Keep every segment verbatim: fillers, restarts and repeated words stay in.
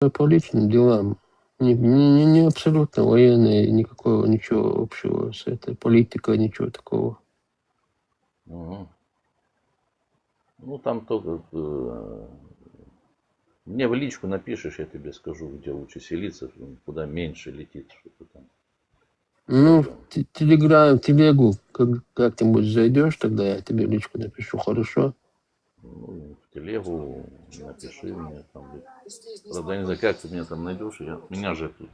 по личным делам. Не, не, не, не абсолютно военные, никакого, ничего общего с этой политикой, ничего такого. Мгм. Ну, там только... э, Мне в личку напишешь, я тебе скажу, где лучше селиться, куда меньше летит, что-то там. Ну, в те- Телеграм, телегу, как, как-нибудь зайдешь, тогда я тебе в личку напишу, хорошо? Ну, в телегу напиши мне. Там, правда, я не знаю, как ты меня там найдешь. Я, меня же тут...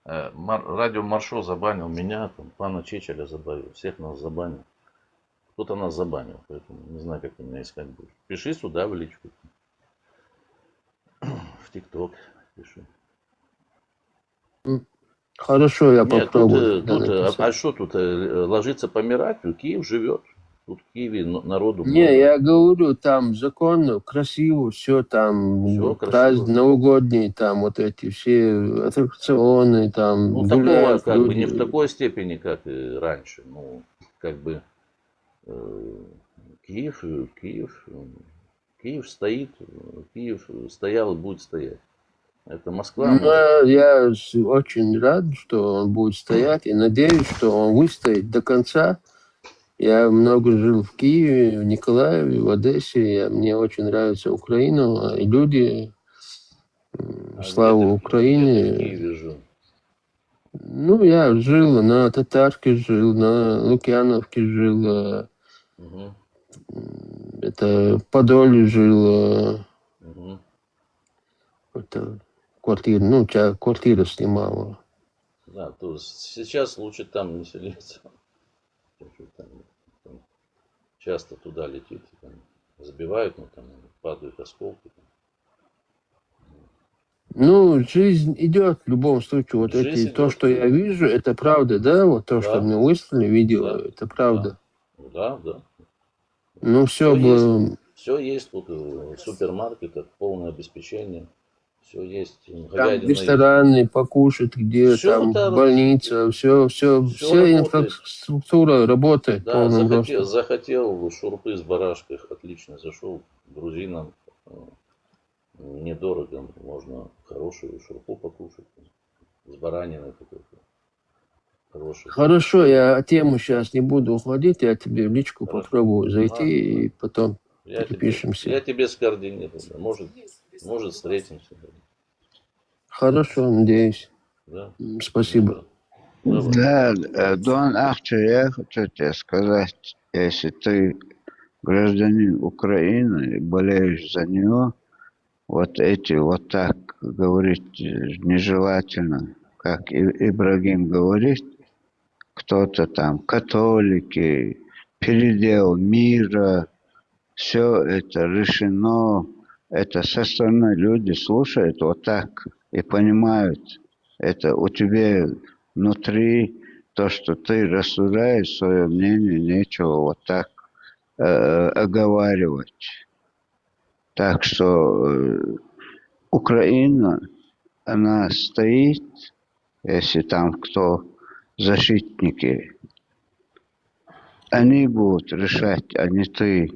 э, Мар- Радио Маршо забанил меня, там, пана Чечеля забанил, всех нас забанил. Кто-то нас забанил, поэтому не знаю, как ты меня искать будешь. Пиши сюда в личку. В ТикТок пиши. М, Хорошо, я Нет, тут, попробую э, тогда тут, э, а, написать. а что тут? э, Ложится помирать, Киев живет. Тут в Киеве но- народу Не, много. я говорю, там законно, красиво, все там, Всё праздник красиво. новогодний, там вот эти все аттракционы, там Ну, такого гуляют как бы не в люди. Такой степени, как и раньше. Ну, как бы э, Киев, э, Киев, м, Киев стоит, э, Киев стоял и будет стоять. Это Москва, Ну, может. я с- очень рад, что он будет стоять, и надеюсь, что он выстоит до конца. Я много жил в Киеве, в Николаеве, в Одессе. Я- мне очень нравится Украина, а, и люди. М, А где Слава ты, где ты в Украине. Киеве жил? Ну, я жил на Татарке, жил на Лукьяновке, жил, э, Мгм. м, это Подоле жил, э, Мгм. это квартира, ну, ча- квартира снимал. Да, то есть сейчас лучше там не селиться. Потому что там, там часто туда летит, и там сбивают, ну, там падают осколки. Там. Ну, жизнь идет в любом случае. Вот Жизнь эти, то, идёт, что я да. Вижу, это правда, да? Вот то, что Да, мне выслали видео, да, это правда. Да, да. Ну, все Все есть. бы Все есть тут, э, в супермаркетах, полное обеспечение. Все есть. Там Говядина есть. Рестораны, покушать, где Все там там, больница, все, все, все вся работает. Инфраструктура работает в Да, полном захотел, росте. Захотел шурпы с барашках, отлично зашел. Грузинам э, недорого, можно хорошую шурпу покушать. С бараниной какой-то. Хороший. Хорошо, я тему сейчас не буду уходить, я тебе в личку Хорошо. Попробую зайти Ладно, и ладно. Потом Я тебе, перепишемся. Я тебе скоординирую. Да. Может, может, встретимся. Хорошо, надеюсь. Да. М, Спасибо. Давай. Да, э, Дон Ахча, я хочу тебе сказать, если ты гражданин Украины и болеешь за нее, вот эти вот так говорить э, нежелательно, как И- Ибрагим говорит, кто-то там католики, передел мира, все это решено, это со стороны люди слушают вот так и понимают, это у тебя внутри то, что ты рассуждаешь, свое мнение, нечего вот так э, оговаривать. Так что э, Украина, она стоит, если там кто защитники, они будут решать, а не ты.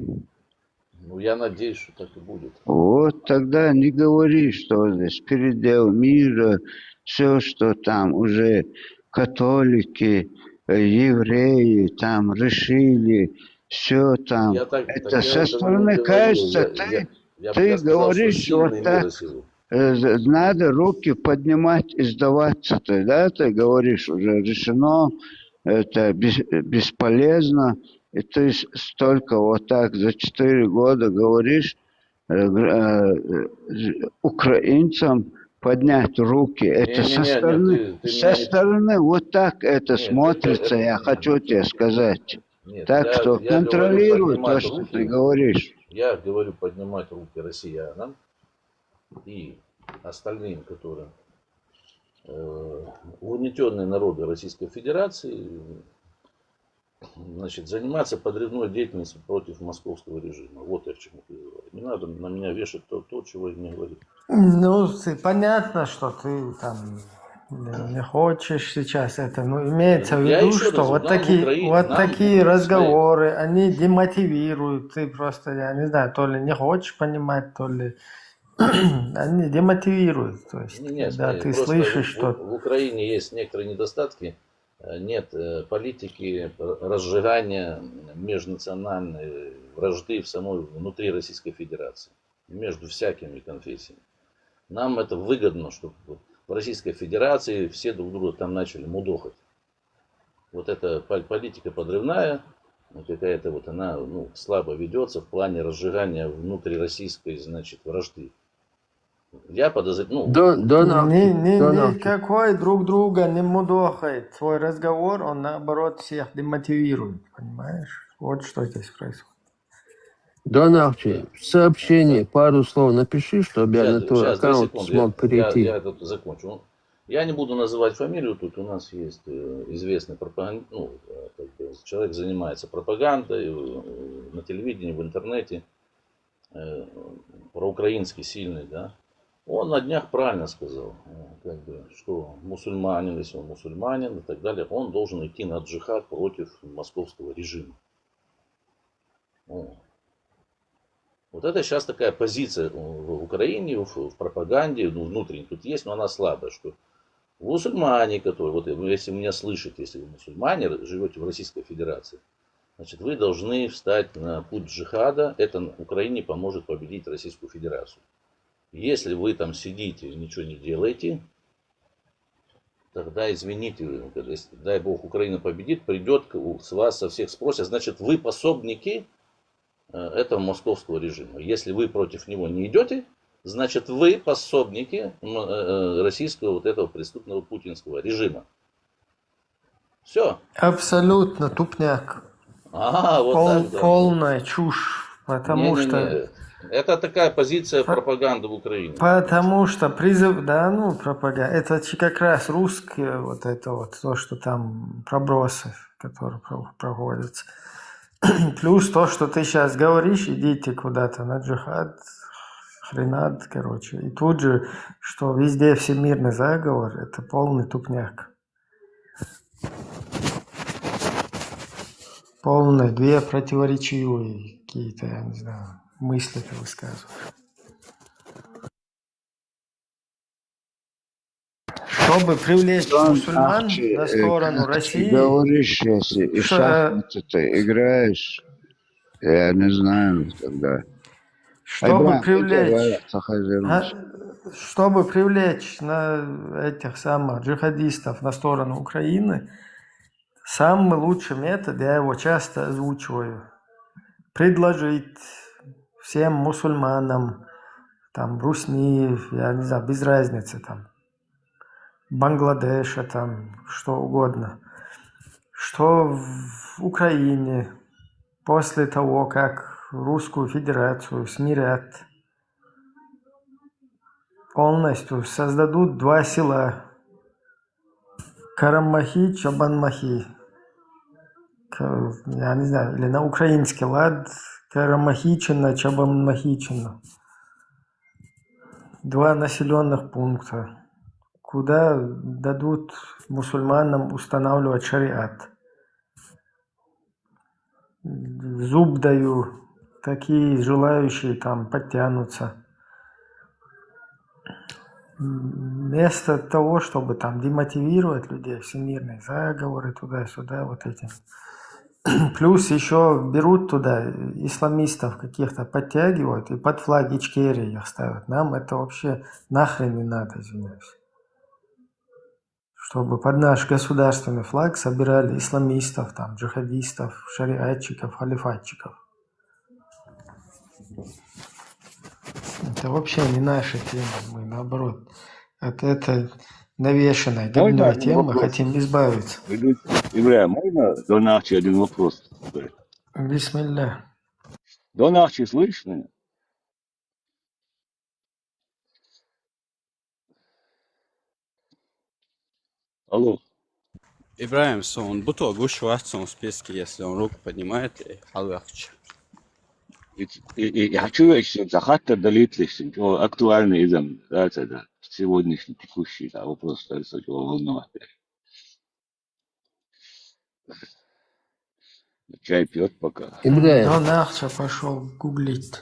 Ну, я надеюсь, что так и будет. Вот тогда не говори, что здесь передел мира, все, что там уже католики, э, евреи там решили, все там. Я так, Это так я со этого не стороны говорил. кажется, Я, ты, я, я, ты я сказал, что говоришь вот сильные мира так. Сего. Э, з- Надо руки поднимать и сдаваться. Ты, да, ты говоришь, уже решено, это бес- бесполезно. И ты с- столько вот так за четыре года говоришь э, гр- э, э, украинцам поднять руки. Это со Не-не-не, стороны, ты, ты со меня не... стороны вот так это Нет, это, смотрится, это я нет, хочу тебе сказать. Нет, Так я, что я говорю контролируй то, поднимать что руки. Ты говоришь. Я говорю поднимать руки россиянам и остальным, которые э, угнетенные народы Российской Федерации, значит, заниматься подрывной деятельностью против московского режима. Вот я к чему призываю. Не надо на меня вешать то, то, чего я не говорю. Ну, ты- понятно, что ты там не не хочешь сейчас это, но имеется в Я виду, ещё что раз вот говорю, нам в такие, Украине, вот нам такие в Украине. Разговоры, они демотивируют, ты просто, я не знаю, то ли не хочешь понимать, то ли Они демотивируют, то есть, Не, нет, когда э, ты просто слышишь, в, что... в Украине есть некоторые недостатки, э, нет э, политики р- разжигания межнациональной вражды в самой внутри Российской Федерации, между всякими конфессиями. Нам это выгодно, чтобы вот в Российской Федерации все друг друга там начали мудохать. Вот эта пол- политика подрывная, ну, какая-то вот она ну, слабо ведется в плане разжигания внутрироссийской, значит, вражды. Я подозреваю, ну, Дон, Дон Арчи, Ни, ни, Дон Арчи. Никакой друг друга не мудохает. Твой разговор, он наоборот всех демотивирует, понимаешь? Вот что здесь происходит. Дон Арчи, в сообщении пару слов напиши, чтобы я Сейчас, на твой сейчас, две аккаунт секунды, я, смог я, перейти. я тут закончу. Ну, я не буду называть фамилию, тут у нас есть э, известный пропаган... ну, э, как бы человек занимается пропагандой э, на телевидении, в интернете, э, проукраинский сильный, да. Он на днях правильно сказал, э, как бы, что мусульманин, если он мусульманин и так далее, он должен идти на джихад против московского режима. Вот. Вот это сейчас такая позиция в Украине, в, в пропаганде, ну, внутренней тут есть, но она слабая, что мусульмане, которые, вот ну, если вы меня слышите, если вы мусульмане, живете в Российской Федерации, значит, вы должны встать на путь джихада, это Украине поможет победить Российскую Федерацию. Если вы там сидите и ничего не делаете, тогда извините, если, дай бог, Украина победит, придет с вас со всех спросят, значит, вы пособники э, этого московского режима. Если вы против него не идете, значит, вы пособники м, э, э, российского вот этого преступного путинского режима. Все. Абсолютно тупняк. А, вот Пол- так, да. Полная чушь. Потому Не-не-не. Что... Это такая позиция пропаганды в Украине. Потому что призыв, да, ну, пропаганда, это чи- как раз русские, вот это вот, то, что там пробросы, которые про- проводятся. Плюс то, что ты сейчас говоришь, идите куда-то на джихад, хренад, короче. И тут же, что везде всемирный заговор, это полный тупняк. Полный, две противоречивые какие-то, я не знаю, мысли ты высказываешь. Чтобы привлечь Там мусульман ахчи, на э, сторону как ты России, говоришь, если и что, шахматы ты играешь, я не знаю тогда. чтобы Айбрам, привлечь, сахазермаш. а, чтобы привлечь на этих самых джихадистов на сторону Украины, самый лучший метод, я его часто озвучиваю, предложить всем мусульманам, там, Русни, я не знаю, без разницы, там, Бангладеша, там, что угодно, что в Украине после того, как Русскую Федерацию смирят полностью, создадут два села. Карамахи, Чабанмахи. К- Я не знаю, или на украинский лад Карамахичина, Чабанмахичина. Два населенных пункта, куда дадут мусульманам устанавливать шариат. Зуб даю, такие желающие там подтянутся. Вместо того, чтобы там демотивировать людей, всемирные заговоры туда-сюда, вот эти. Плюс еще берут туда исламистов каких-то, подтягивают и под флаг Ичкерии их ставят. Нам это вообще нахрен не надо, извиняюсь. Чтобы под наш государственный флаг собирали исламистов, там, джихадистов, шариатчиков, халифатчиков. Это вообще не наша тема, мы наоборот. Это, это навешенная Можно грибная один тема, вопрос? Хотим избавиться. Ибря, можно до Нахчи один вопрос? Бисмилля. До Нахчи слышно? Алло. Ибраим, сон бутуа гуш вахт сон в списке, если он руку поднимает, и халвахч. И, и, и, и хочу вещи захатта далит лишь, актуальный изам, да, это, да, сегодняшний текущий да, вопрос, да, что его волновать. Чай пьет пока. Ибраим, Но Нахча пошел гуглить.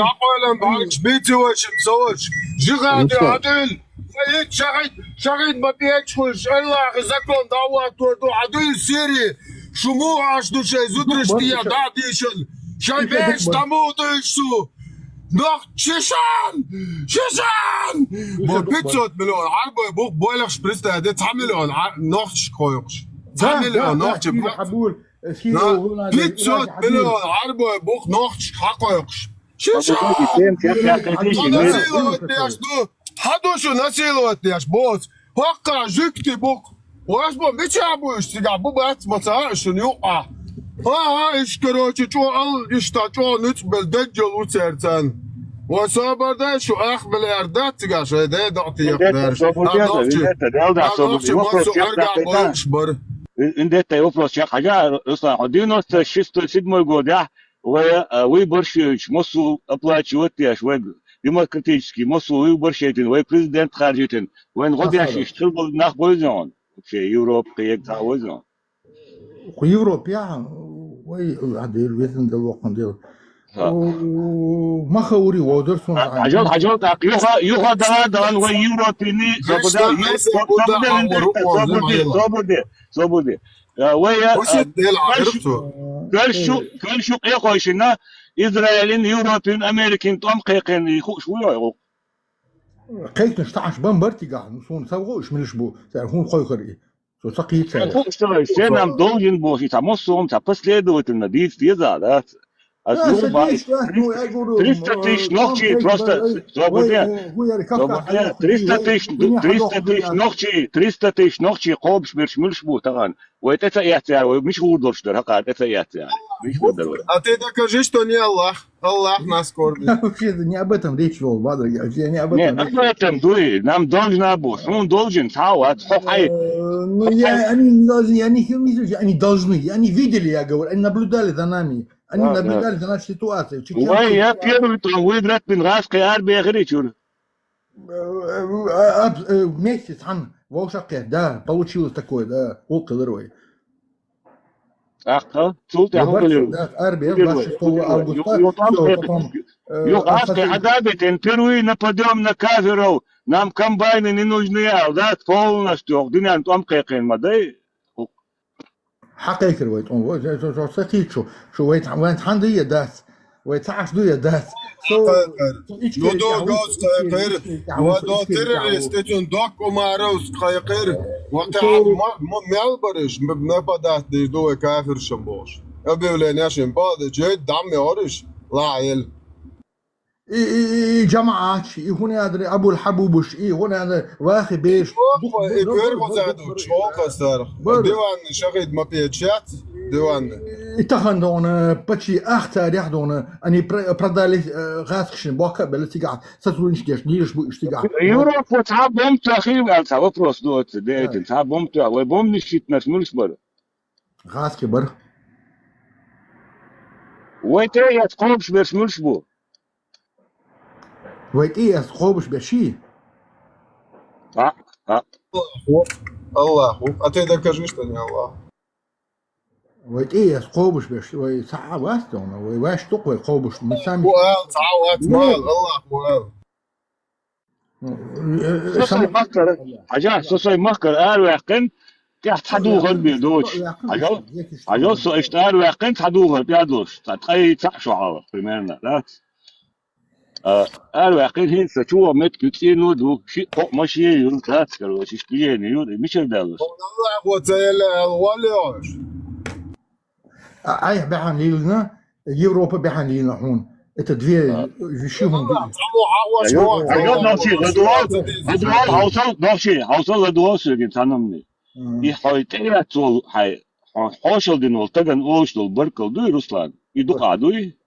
дӀакъойлан бӀаргаш бийци вайшим, ца вача. Жихади хьадуьйла. Вай ит шахид, шахид ма печхуш, Аллахи закон дӀаваттор ду, хьадуьйла Сири. Шу муха аш ду шай зудраш дия дӀа дийшал. Шай беш дӀамудуьйш су. Нах, Шишан! Шишан! Бо пятьсот миллион гӀарбой бух, бойлахш представь, де цхьа миллион гӀар-, нохчашка кхойкхуш. Цхьа миллион нохча бух. Пятьсот миллион гӀарбой бух нохчашка хьакхойкхуш. Шишан! Хьа насиловать деш ду, хьа ду шу насиловать деш, боц. ХӀоккха жуьгти бух. Ваш бо мича буьйш цигахь бу бац ма ца а шуна юкъа. ХӀа-хӀа, иш, короче, чӀо ал, иштта чӀо нуьцкъ бел деггал ву церцан. Ва собар дай шу ах миллиард дац цигахь шай дай дакъ тиех дерш. Собар дай, Виндетта, Дел да, собар дай. Вопрос чекх даккхийтан. Виндетта, вопрос чекх хьажа, Руслан, хьо девяносто шестой, седьмой годехь вай, а, выборщик массо оплачивать деш, вай демократический массо выборщик, вай президент харжитин, вайн гӀо деш иштта хила болу нах бойза хьуна. Вообще Европа кхиега ца войза. Кху Европе, вай, а, дер, везан дел, воккхан дел. Ха. О, маха ури водор сон. Хьажал, хьажал, так, юха, юха дала, дала, вай Европини, собуде, собуде, собуде, собуде. Вай, а, Кхуьш шу, кхуьш шу къекъойшина, Израилин, Европин, Америкин тӀом кхайкхина, хууш вуй вай гӀуллакх? Кхайкхинаш таӀаш бан бартигахь, ну, суна ца гӀо уьш милаш бу, цара хӀун кхойкхар и. Со ца кхийца. Сан хууш ца вай, сенам должин бохи, ца муссум, ца последовательно дийца деза, да? Ас юха бай. Триста тысяч нохчий просто, собуде, собуде, триста тысяч, триста тысяч нохчий, триста тысяч нохчий кхобуш берш муьлш бу тахана. Вай тӀе ца эццара, вай миш гӀур долуш дара, хӀакхара тӀе ца эццара. Миш гӀур дара вай. А ты докажи, что не Аллах. Аллах нас кормит. Вообще, не об этом речь вел, Бадрик, я не об этом. Нет, об этом дуй, нам должна бу, хьуна должен, цхьа вац, хьо хьай. Э, ну, я, они не должны, я не хил не слышу, они должны, они видели, я говорю, они наблюдали за нами, они наблюдали за нашей ситуацией. Вай, я первый тӀом выиграть бин гӀаш кхи арбехири чур. Э, э, а, а, э, вместе цхьана вовшахкхетта, да, получилось такое, да, гӀулакх хилар вай. ТӀаккха, цул тӀаьхьа хӀун хилар? Да, арбе, двадцать шестого августа, всё, потом, э, Юха аскъе Ӏадабе тен, первый нападём на кафиров, нам комбайны не нужны, ал, да, полностью, дуьнен тӀом кхайкхина ма дай. Хьакхайкхар вай тӀом, вай, со, со, со, со кхийчу, шу вай тхан, вайн тхан дуй я дац, вай цхьа Ӏаш дуй я дац. Со, Кхайкхар. Ну, до гос кхайкхар. Ва до террорист, этюн док Умаровс кхайкхар. Ва кхайкхар, ма, ма, мел бариш, ма, ма падат диш ду вай кафир шам бош. Объявление шим бал де, джей дам ме ориш, ла эл. И, и, и, и жамаатш, и хӀун ядар Абул Хьабубуш, и хӀун ядар вахи беш. Охо, и пер гозаду, чолка сар. Диван шахид ма печат, диван. И тахан дона, почти ахцар ях дона, они про- продали э, гӀазкхашна боккха а белла цигахь, сотрудничать деш, дийраш бу уж цигахь. Европа цхьа бомб тахи, вал цхьа вопрос ду оцу, дейтин, цхьа бомб тахи, вай бомб нишитнаш мулш бар. ГӀазкхи бар. Вай тӀе яц кхобуш берш мулш бу. Вай тӀе яц кхобуш берши? А, а. Аллаху. А ты докажи, что не Аллах. Вай тӀе яц кхобуш берш, вай цхьа а вац дона, вай ваьш тукх вай кхобуш, мы сами. Вал, цхьа вац, вал, Аллах, вал. Со сай махкара, хьажа, со сай махкара араваьккхина, тӀехь цхьа духар бе доч. Хьажал, хьажал, со иштта араваьккхина, цхьа духар тӀе долуш, цхьа ткъе цхьаъ шо хьалха, примерно, да? А, араваьккхина хӀинца чу метки цӀено ду, ши кхоъ машен ю, дац, короче, иштта движение ю, мичара даьллаш? Аллахо ца елла аьлла, валлехьаш. А, Айхьа баьхьана лилина, Европа баьхьана лилина хьуна. Это две вещи хьуна. Хьовсал, хьовсал, хьовсал ладугӀал соьгин цхьанамни. И хьой тӀеяц волу, хьай, хьо- хьошал дина волу таган олуш долу баркалла дуй, Руслан? И дукъа дуй?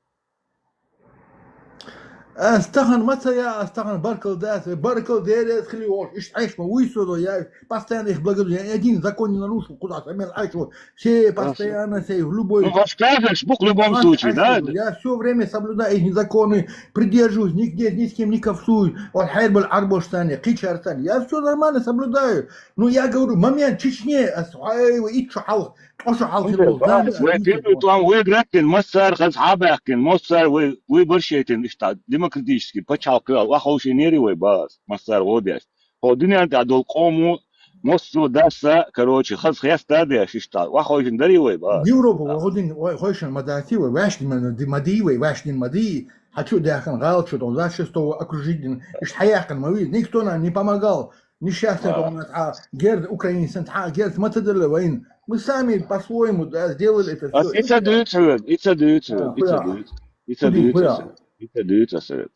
Ас тахана ма ца я, ас тахана баркалла дац, баркалла Деле хили волуш, иштта Ӏеш ма вуй со до, я постоянно их благодарю, я ни один закон не нарушил, куда со мел Ӏеш вот, все постоянно, все в любой... Ну, ваш кафирш бу в любом случае, да? Я все время соблюдаю их законы, придерживаюсь, нигде ни с кем не кафсую, вот хайр был Арбоштане, Кичарстане, я все нормально соблюдаю. Ну, я говорю, момент Чечне, ас, ай, итшу хьал, Ткъа шо хьалхир волу зама. Вай первый тӀом вай граттина, массара хаза хьабаьхкина, массара вай, вай баршайтина иштта демократический пачхьалкх вел, охьа ховшийнера вай база, массара гӀо деш. Хьо дуьнен тӀехь долу къомо, массо дасса, короче, хаза хеста деш иштта, охьа ховшийна дарий вай база. Европа вай хӀу дин, вай хойшан ма даций вай, ваьшни ма ди-, ма дий вай, ваьшнин ма дий. Хьан чу а даьхкина гӀала чу, тӀо за шестого окружить дина, иштта хьаяьккхина ма вий, никто нам не помогал. Несчастный, по-моему, а, герз украинцам, а, герз ма ца делла вайна. Мы сами по-своему, да, сделали это всё. Ица дуьйцу хьоьга, ица дуьйцу хьоьга, ица дуьйцу. Ица дуьйцу аса. Ица дуьйцу аса.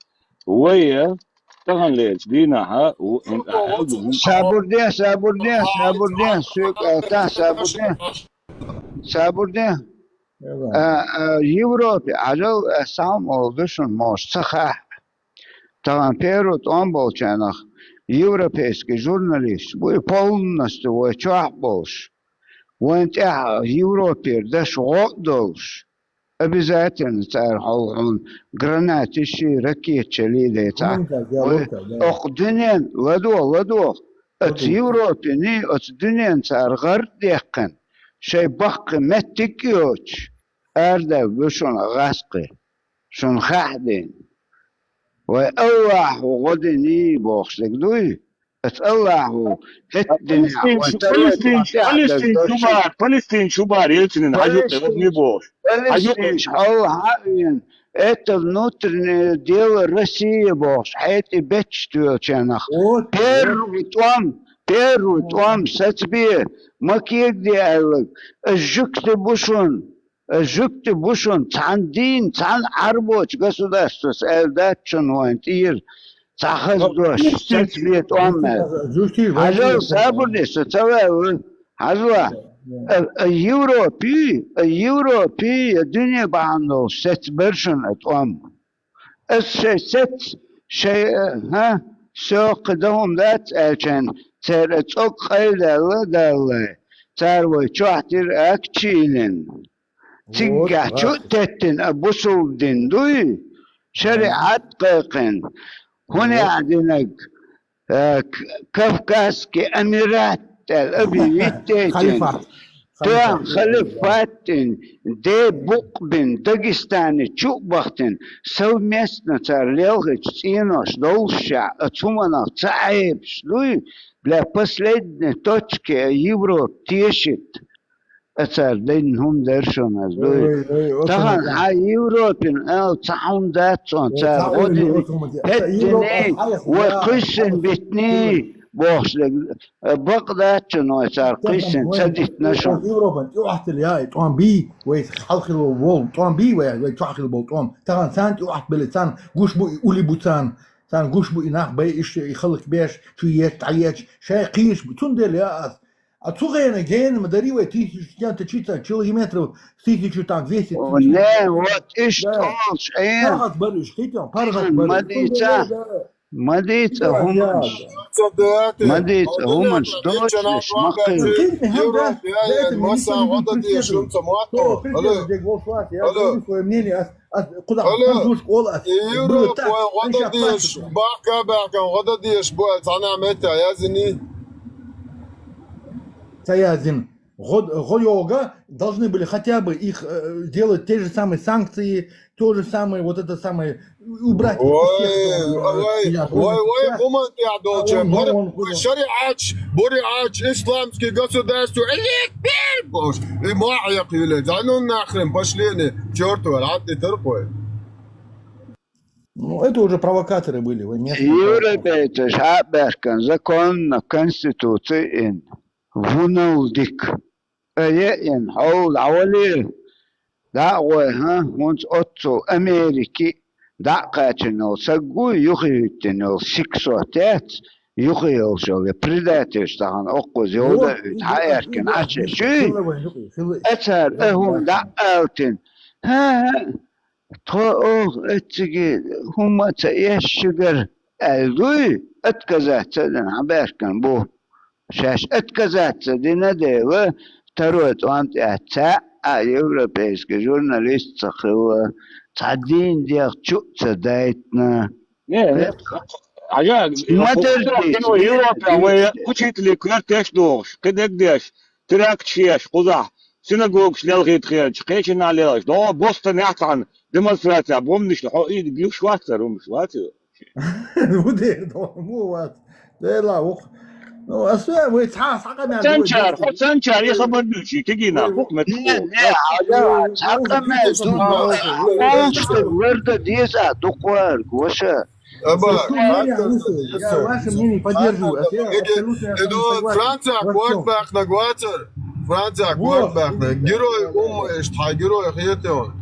Вай, таханлерчу дийнахьа, у- ин- а- Сабур де, сабур де, сабур де, суьйкъа, та, сабур де. Сабур де. А, а, Европе, ажал, а, сам олду шун, может, ца хахь. Тахана первый тӀом болчарах европейский журналист вуй, полностью вай чохь а болуш. Вайн тӀехь Европера даш гӀо а долуш. Обязательно цара хьол хьуна гранаташ а, ракеташ а лийдайта. Вай, окху дуьнен, ладо, ладо. Оцу Европиний, оцу дуьнен цара гӀар а дехкина, шайн баккхий меттиг а йоцуш, арадаьлла ду шуна гӀазкхи. Шуна хаьа дийна. Вай Аллахьо гӀо диний бохуш дерг дуй? Аса Аллахьо хӀетта динехь вайн тӀе Палестин, Палестин чу бара, Палестин чу бара, Ельцинан хьажу тӀе вадни бохуш. Палестинаш хьалха хьа а вена, это внутреннее дело России бохуш, хьетӀе бетташ тоьлучарнах. Первый тӀом, первый тӀом сацабе, ма кегаде аьлларг, аса жуьгти бу шуна. Аса жуьгти бу шуна, цхьана дийна, цхьана Ӏарбочу государствос аьлла дац шуна вайн тӀера цхьа хаза дош, сацабе тӀом аьлла. Хьажал, сабур де, со ца ваьлла. Хьажал, а, а, Европи, а, Европи, а, дуьне бахьана долуш сецбар шуна а тӀом. Аса шайн сец, шайн, а, хӀа, соьга кхин дан хӀума дац аьлча, церан а цӀог къайладаьлла а далале, цара вай чохь тира а чийлина. Циггахь чу а теттина а бусулба дин дуй, шариӀат а кхайкхина. ХӀунда аьлла динарг? э, К-, Кавказский Эмират аьлла объявить яйтина. Халифат. Тхан халифат дина, де букъ бина, Дагестане чу а бахийтина, совместно цар лелхача цӀенош доллушехь, оцу хӀуманах ца Ӏебаш дуй, бля, последняя точка Европа тешийта. Цара дайна хӀума дара шуна ас дуй. Ой, ой, ой, тахана хьан Европин ала ца хьуна дац цунна цара гӀо дина. ХӀетта дина вай кхуьссина битиний бохуш дерг, бакъ дац шуна вай цара кхуьссина ца дитина шуна. Европан тӀе охьатилла яй, тӀом бий, вай хьалхилла волу, тӀом бий вай, вай чохь хилла болу тӀом. Тахана царна тӀе охьатабелла, царна гуш бу и ули бу царна. Царна гуш бу и нах бай, иштта и халкъ беш, чу еш, дӀаеш, шай кхийш бу. Цундела я ас. А цу хенахь гена ма дарий вай тысяча, километров, тысячу там двести. О, не, вот иштта олуш, э. ПаргӀат бара уьш, кхетий, паргӀат бара. Ма дийца, ма дийца хӀуманаш. Ма дийца хӀуманаш, дочуш ма кхийла. Европа, я, я, масса гӀо дан дезаш, шуна ца мотт. Алло. Алло. Ас, кхузахь Алло. Хан гуш къола ас. Европа, вай гӀо дан дезаш, бахка-бахка гӀо дан дезаш бу аьлла, цхьана а меттехь яздиний? Ца яздина. ГӀо, гӀо йогӀу должны были хотя бы их, э, делать те же самые санкции, то же самое, вот это самое, убрать их всех, э, вай, вай, вай, хӀуманна тӀехь долчу, а он, он, он, шариӀаташ, буриӀаташ, исламский государство, элек бер бохуш, и мохь яккхийла, занун нахрен, пошли они, к чёрту, хьан тӀе таркхой. Ну, это уже провокаторы были, вы местные провокаторы. Европейцаш хьа а баьхкина, законно, конституци ин, вуналдик. Ая ин, хьол дӀавале, дӀа а гӀой, хӀан, хӀунца оццул Америки дӀа а кхачина йолу саг ву, юххе хӀуьттина йолу сиксот яц, юххе йолуш йолу, я предательш тахана оккхуза йовда а хӀуьтту, хьа а аьхкина, Ӏаш еш юй? Ацара а хӀума дӀа а алатина. ХӀан-хӀа, тхо оха эцциге хӀумма а ца еш шуьгара, аьлла дуй, отказаться а дина хьан баьхкина бу. Шаьш отказаться а дина дела, второй тӀом тӀехь цхьа а европейский журналист ца хилла, цхьа дийна дегӀ чу а ца дайтина. Не, не. Хьажа, ма дерг Европа, вай учителе коьртеш дохуш, кхидерг деш, теракташ еш, кхузахь, синагогаш лелхийта хилча, кхечанхьа лелаш, догӀу Бостонехь цхьана демонстрацехь, бомбанаш, хьо и гуш вац цара хӀумаш, вац и? Ну, де, догӀу, муха вац? Дела, вух. Ну, аса вай цхьа, цхьа къамел Санчар, хьо Санчар, и хабар дуьйций, кегий нах, вух мет. Не, не, хьажа, цхьа къамел ду, хьо олуш дерг лардан деза, дукха варг, ваша. Аба, Францехь корта баьхнарг вацара. Францехь корта баьхнарг. Герой умма иштта, хьан герой хетий хьуна?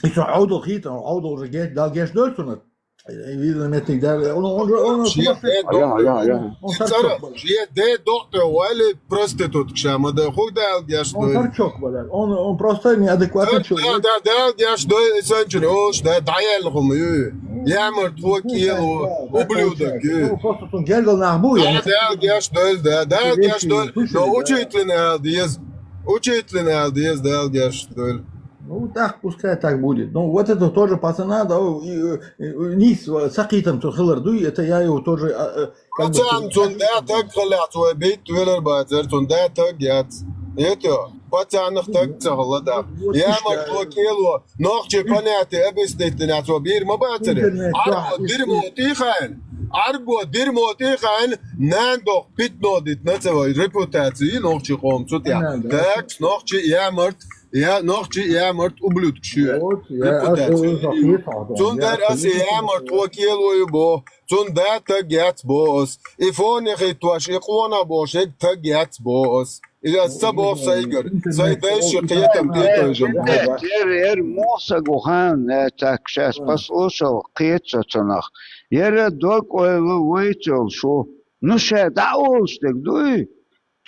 И со Ӏовдал хийта, Ӏовдал уже геш-, Дала геш дойла цунна. Видно, меттиг Дала, он, он, он, он, Шен де доккхур, шен де доккхур, валли проститутка ша ма дай, хӀун Дала геш дойла. Он торчок, блядь. Он, он просто неадекватный человек. Да, да, Дала геш дойла, и санчуьра олуш, да, дӀаяьлла хӀума ю. Ямарт хӀо кӀело, ублюдок ю. Ну, просто цунна гергал нах бу, я не хочу. Дала геш дойла, да, Дала геш дойла. Но учителина ала деза. Учителина ала деза, Дала геш дойла. Ну, так, пускай так будет. Ну, вот это тоже пацана, да, и, и, и, нийса сакхетам цу хилар дуй, это я его тоже, а, а, как бы, пацан, цунна да таг хилахь, цо битта велар бацара, цунна да таг яц. Это, пацанах таг ца хилла да. Вот ямартло, кӀело, нохчий понятие объяснить дина цо бийр ма бацара. Интернет, Ӏарбо да, дерьмо тӀе хаийна. Ӏарбо дерьмо тӀе хаийна, нана доху питано дитина ца вай репутаци нохчий къоман цу тӀехь. Нана, да. Так, нохчий ямарт, Я, нохчий ямарт ублюдкаш ю. Вот, я, репутация. Цундела аса ямарт хӀо кӀело ю боху. Цунна да таг яц боху ас. И фон яхийтош, и къонах бохуш, хӀега таг яц боху ас. И ас ца боху сайгара. Сайн дайша кхетам тӀетойжам. Яра, яра, мохсаг ву хан, э, так, щас послушал, кхета со цунах. Яра дог ойла вайца йолуш ву. Ну, ша дӀа олуш дерг дуй?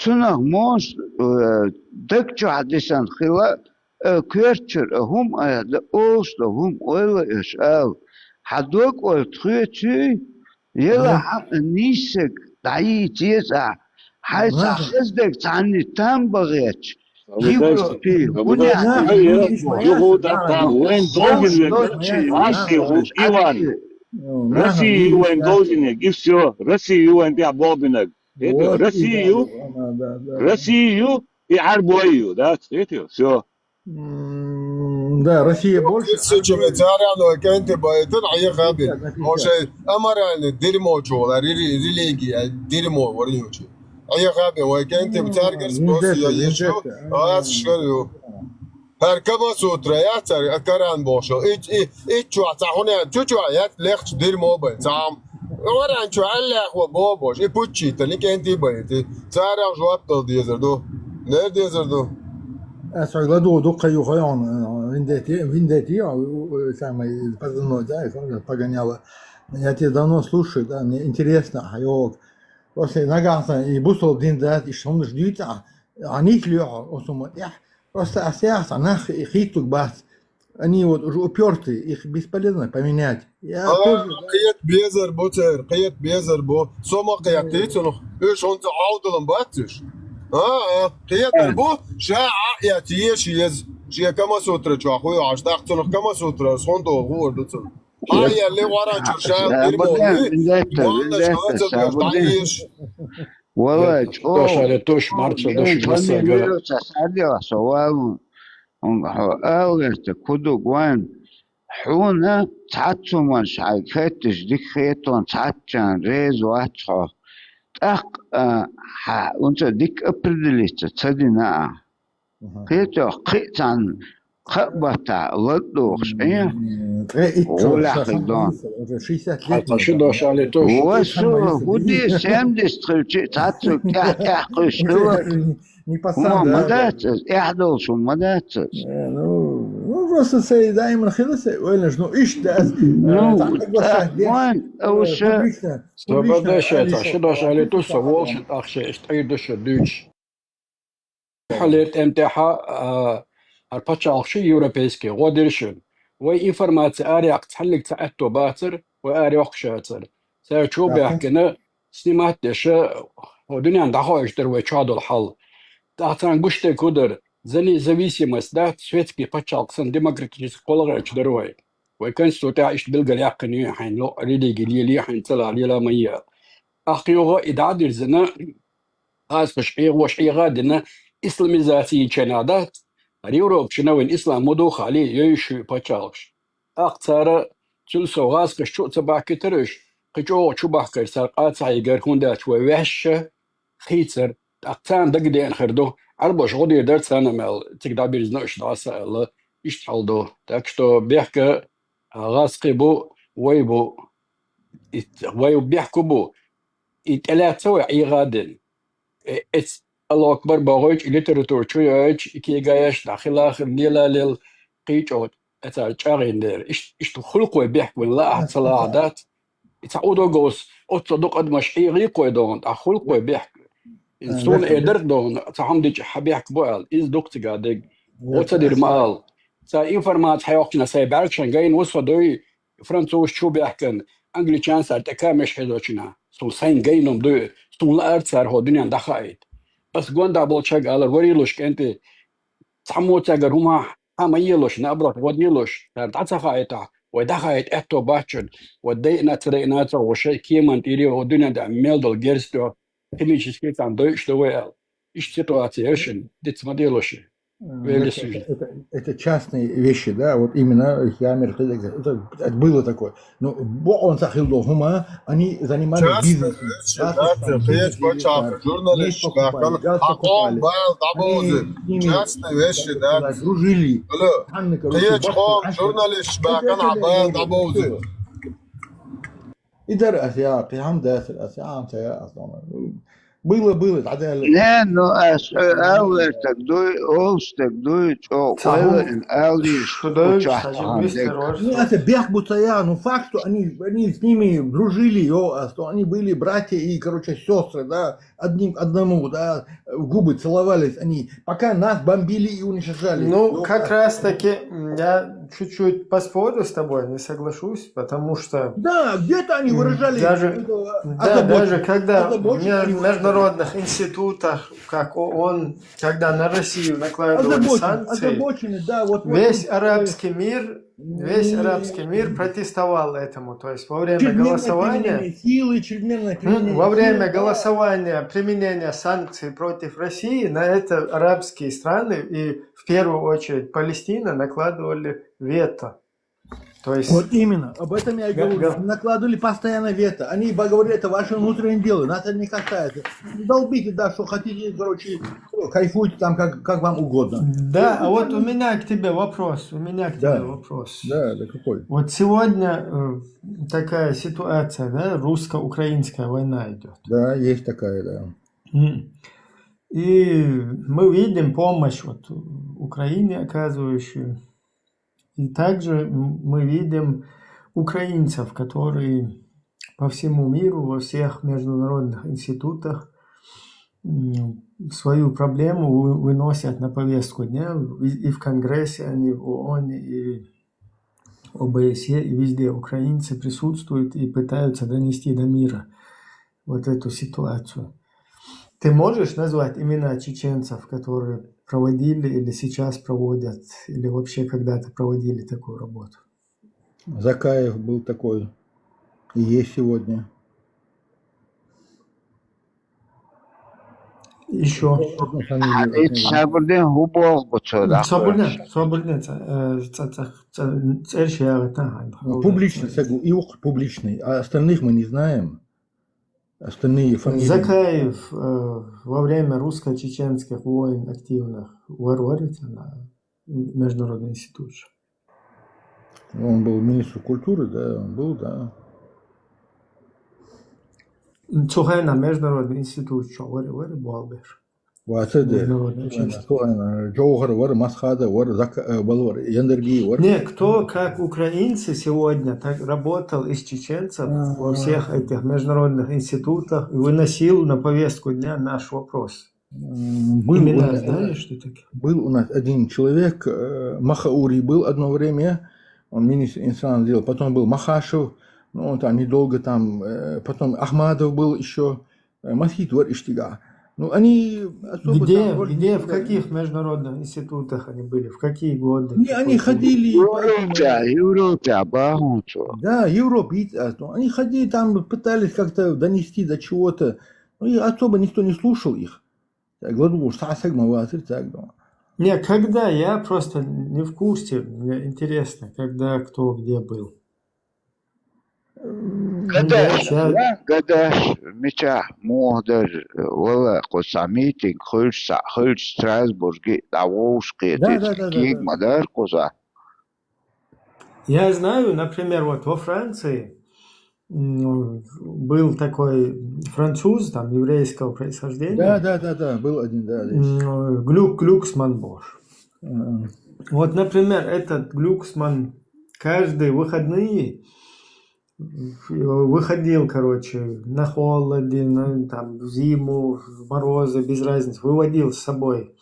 Цунах мош, э, даг чохь дисина хила, э, коьртачуьра, э, хӀума айхьа дан олуш дан хӀума ойла аш ала. Хьан дог ойла тхоьцуьй, яла хьан нийсаг дӀайийца еза ахь. Хьайн цхьа хаздаг цхьанна там бахетча, Европе, хӀун яхь ду? Юху даккха, вайн долгин век, Иван. Ну, Россия ю вайн должнаг, и всё. Россия ю вайн тӀехь болбинарг. Хетий? Вот, Россия ю, да, да, да. Россия ю, и Ӏарбой ю, да, хетий? Всё. М, да, Россия больше. Тысячами царян вай кӀентий байтина, Ӏехабин. Написано, написано. Может, аморальный дерьмо чула, рели-, религия, дерьмо, варю чу. Ӏехабин вай кӀентий, ну, царгара вендетта, просто я ещё вендетта, а, аз шарю. ХӀара Камасутра яц хӀара, а, Коран бохуш. И, и, и чохь цхьа хӀун яц, чу чохь яц лехча дерьмо бай, цхьа хӀума. Коран чу Аллахо бохуш, и пуччийтан, и кӀентий байтий. Царах жоп дала дезар ду. Дер дезар ду. Ас хьоьга ладугӀу дуккха юха йогӀун, э, вендетти, вендетти, э, самый позывной, да, и погоняла. Я тебя давно слушаю, да, мне интересно, а, йогӀу. Просто нагахь сан и бусалба дин дац, и шуна дуьйцу, а, а нийса лоьхьу, оцу ма тӀехь. Просто ас яхьа нах хийттуг бац. Они вот уже упёртые, их бесполезно поменять. Я тоже, да. Кхета безар бу церан, кхета безар бу. Со ма кхетий цунах. Уьш хӀунца Ӏовдалан бац уьш. А, а, кхетар бу, ша а эца еза, еза. Шен Камасутра чохь хуй Ӏаш, тӀаккха цунах Камасутра, ас хӀунда хуур ду цунах. Хьан яьлли вара чу ша, да, бирмо, бу, виндетта, ванна виндетта, шанца ша, бу, дӀаеш. Вала, чӀогӀа. Тошаре туш, марча, ну, душ, фамилия массага. Вируса, садила, со валун. Хьо ала вертаг, кху ду вайн. Хьуна цхьацца хӀуманаш хьайга хетташ, дика хетон, цхьацца чан реза вац хьо. ТӀаккха, а, хьа, хӀунца дика определиться ца дина а. Кхетош, кхин а цхьана кхаъ баттахь ладогӀуш, э? М, ткъе итт гӀуллакх ша хир ду. Уже шестьдесят лет. Хьалха шу дош али туш. Васу, хӀун де, семьдесят хилчи, цхьацца тӀаьхь-тӀаьхь кхуьйсу хила. Не пацан, хӀума ма дац ас, эхь долуш хӀума ма дац ас. Э, ну, ну, просто сай даиман хила сай ойланаш, ну, иштта ас, ну, э, так, так, так, вайн, э, публично, публично, Алиса, шу дош али туш, со волуш, ахча, иштта айр ду шу дуьйцуш. Хьалера тӀемтӀехьа, а, хӀара пачхьалкхаш европейский гӀо дира шуна. Вай информаци араяьккха цхьанниг ца аьтто бацара, вай арайоккхуш яцара. Цара чу баьхкина, снимать деш, хӀо дуьненна дӀахоуьйтуш дара вай чохь долу хьал. ТӀаккха царна гуш дерг хӀун дара, за независимость дац, светский пачхьалкх санна демократический кхолгӀачу дара вай. Вай конституци тӀехь иштта билггал яьккхина ю хьайна ло-, религи лелий, хьайна ца лахь лела ма е. ТӀаккха юха и дӀа а дирзина, гӀазкхаша Ӏехош Ӏеха а дина, исламизация йинчу хенахь дац, хӀара Европа чу вайн ислам ма ду хаалий, йойуш ю пачхьалкхаш. ТӀаккха цара, цуьнан сов гӀазкхаша чу а ца бахкийтара уьш, кхин чӀогӀа чу бахкара цара къа ца хьийгара, хӀунда аьлча вай ваьшша хийцара, тӀаккха царна дагадеана хир ду, Ӏарбоша гӀо дийр дара царна мел, цига дӀабирзина уьш дӀа а ца аьлла, иштта хьал ду. Так что бехк а гӀазкхи бу, вай бу. И вай бехк а бу. И тӀелаьцна вай Ӏеха а дина. Э, эц Аллаху акбар бохуьйту, и литература чу йойту, и кегаш дӀахила хир, лела лел, кхин чӀогӀа, эцара чӀагӀйина дера. Иш-, иштта хуьлу-кх вай бехк вайн лаахь, ца лаахь дац. И цхьа удо говс, оццо дукха адамаш Ӏехий-кх вай догӀун, тӀаккха хуьлу-кх вай бехк. Иза суна эр дара-кх догӀун, цхьа хӀума дича хьан бехк бу аьлла, иза ду-кх цигахь дерг. Оцу дира ма алла. Цара информаци хьайоккхучунах сайн бӀаьргашна гайна ву со дуй, французаш чу баьхкина, англичан сара тӀе камеш хьийзочунах. Суна сайн гайна хӀума дуй, суна лаьара цара хӀо дуьненна дӀахаийта. Ас гондахь болчаьрга алар, варий луш кӀентий, цхьаммо цаьргара хӀума хьан ма елош, наоборот, гӀо делош, цара дӀа ца хаийтахь, вай дӀахаийта аьтто бац шуна, вай дайина а ца дайина а ца гӀо, шайн кеманна тӀера хӀо дуьненна тӀехь мел долу герз тоьхна, химический цхьаьна дойуш ду вай аьлла. Иштта ситуация яра шуна, диц ма дело ши. М, Вели это, сужа. это, это, это частные вещи, да, вот именно Хиамир Хидек, это, это было такое. Ну, бо он сахил до хӀума, они занимались бизнесом. Частные вещи, да, кхечу пачхьалкхе журналисташ баьхкина, хьан къоман бала дӀабовзийта. Частные вещи, да. Дружили. Алло. Кхечу къоман журналисташ баьхкина, хьан бала дӀабовзийта. И дар ас я, кхин хӀума дацара ас, я, хӀума ца я ас, дома. Было, было, дӀадаьлла. Не, ну, ас, э, аллертаг дуй, олуштаг дуй, чӀо, ойла ин, аллиш, шу дуй, чахь сажи бистер. Ну, это бех бу ца я, ну, факт, что они, они с ними дружили, ё, а что они были братья и, короче, сестры, да, одним к одному, да, в губы целовались они, пока нас бомбили и уничтожали. Ну, как раз таки, м, я чуть-чуть поспорю с тобой, не соглашусь, потому что, да, где-то они выражали даже, да, даже когда в международных институтах, как ООН, когда на Россию накладывали санкции, весь арабский мир Весь арабский мир протестовал этому. То есть во время голосования, силы, чрезмерное применение во время голосования, применения санкций против России, на это арабские страны и в первую очередь Палестина накладывали вето. То есть... Вот именно, об этом я и говорю. Накладывали постоянно вето. Они говорили: «Это ваше внутреннее дело, нас это не касается. Долбите, да, что хотите, короче, кайфуйте там, как, как вам угодно». Да, а вот у меня к тебе вопрос, у меня к тебе вопрос. Да, да, какой? Вот сегодня э, такая ситуация, да, русско-украинская война идет. Да, есть такая, да. И мы видим помощь вот Украине оказывающую. И также мы видим украинцев, которые по всему миру, во всех международных институтах свою проблему выносят на повестку дня. И в Конгрессе они, в ООН, и ОБСЕ, и везде украинцы присутствуют и пытаются донести до мира вот эту ситуацию. Ты можешь назвать имена чеченцев, которые проводили или сейчас проводят, или вообще когда-то проводили такую работу? Закаев был такой, и есть сегодня. Еще. Эти Сабурдин Хубов, вот что такое. Сабурдин, Сабурдин, Публичный, и публичный, а остальных мы не знаем. Остальные фамилии. Закаев э, во время русско-чеченских войн активных вар вар на международный институт. Он был министр культуры, да, он был, да. Цухайна международный институт, что вар вар Буалбер. Вацеде. Джоухар вар, Масхада вар, Балвар, Яндерги вар. Не, кто, как украинцы, сегодня так работал из чеченцев во всех этих международных институтах и выносил на повестку дня наш вопрос. Был у нас, знаешь, что такое? Был у нас один человек, э, Махаури был одно время, он министр иностранных дел, потом был Махашев, ну, он там недолго там, э, потом Ахмадов был еще, э, Масхит вар иштига. Ну, они особо... Где, там, где, в каких международных институтах они были, в какие годы? Не, они ходили... Европе, Европе, Бахмуту. Да, Европе, ну, они ходили там, пытались как-то донести до чего-то. Ну, и особо никто не слушал их. Не, когда, я просто не в курсе, мне интересно, когда, кто, где был. Гадааш, да, гадааш, мича, мугъдар, вала, къуса митинг, хулса, хулс Страсбурги, давуш, киетис, киг мадар, къуса. Я знаю, например, вот во Франции был такой француз, там, еврейского происхождения. Да, да, да, да, был один, да. Глюк, Глюксман Бош. Вот, например, этот Глюксман каждые выходные выходил, короче, на холоде, на, там, в зиму, в морозы, без разницы, выводил с собой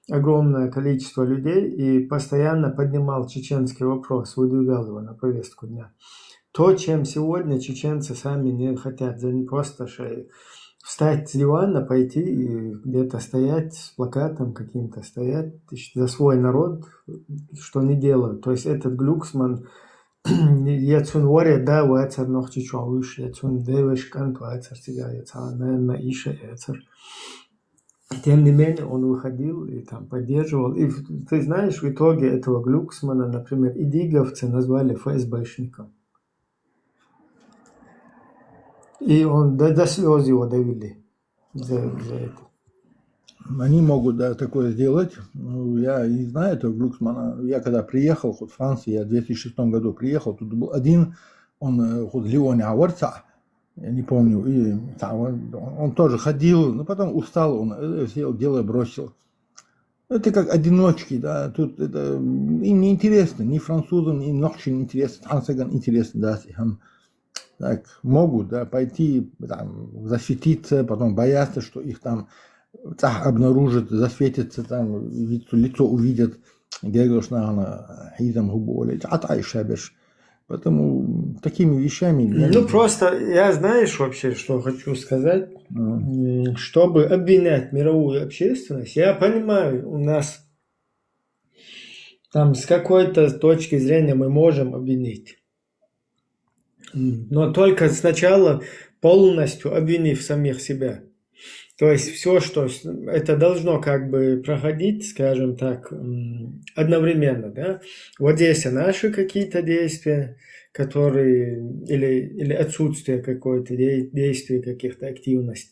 огромное количество людей и постоянно поднимал чеченский вопрос, выдвигал его на повестку дня. То, чем сегодня чеченцы сами не хотят, за не просто шею встать с дивана, пойти и где-то стоять с плакатом каким-то, стоять за свой народ, что не делают. То есть этот Глюксман, я цун варе да вацар нохчи чуавыш, я цун девеш кант вацар цига, я цана на иша яцар. Тем не менее, он выходил и там поддерживал. И ты знаешь, в итоге этого Глюксмана, например, идиговцы назвали ФСБшником. И он до, до слез его довели за, за это. Они могут, да, такое сделать. Ну, я не знаю этого Глюксмана. Я когда приехал, вот в Францию, я в две тысячи шестом году приехал, тут был один, он, э, вот Леоне Аварца, я не помню, и там он, он тоже ходил, но потом устал, он э, все дело бросил. Это как одиночки, да, тут это им не интересно, ни французам, ни нохчи не интересно, тансаган интересно, да, сихам. Так, могут, да, пойти, там, защититься, потом боятся, что их там цах обнаружат, засветится, там, лицо, лицо увидят. Геглош, наверное, хизам губоли. Ата и шабеш. Поэтому такими вещами... Ну, просто я, знаешь, вообще, что хочу сказать? Чтобы обвинять мировую общественность, я понимаю, у нас Там с какой-то точки зрения мы можем обвинить. Но только сначала полностью обвинив самих себя. То есть все, что с- это должно как бы проходить, скажем так, м, одновременно, да. Вот здесь и наши какие-то действия, которые, или, или отсутствие какой-то де- действия, каких-то активностей.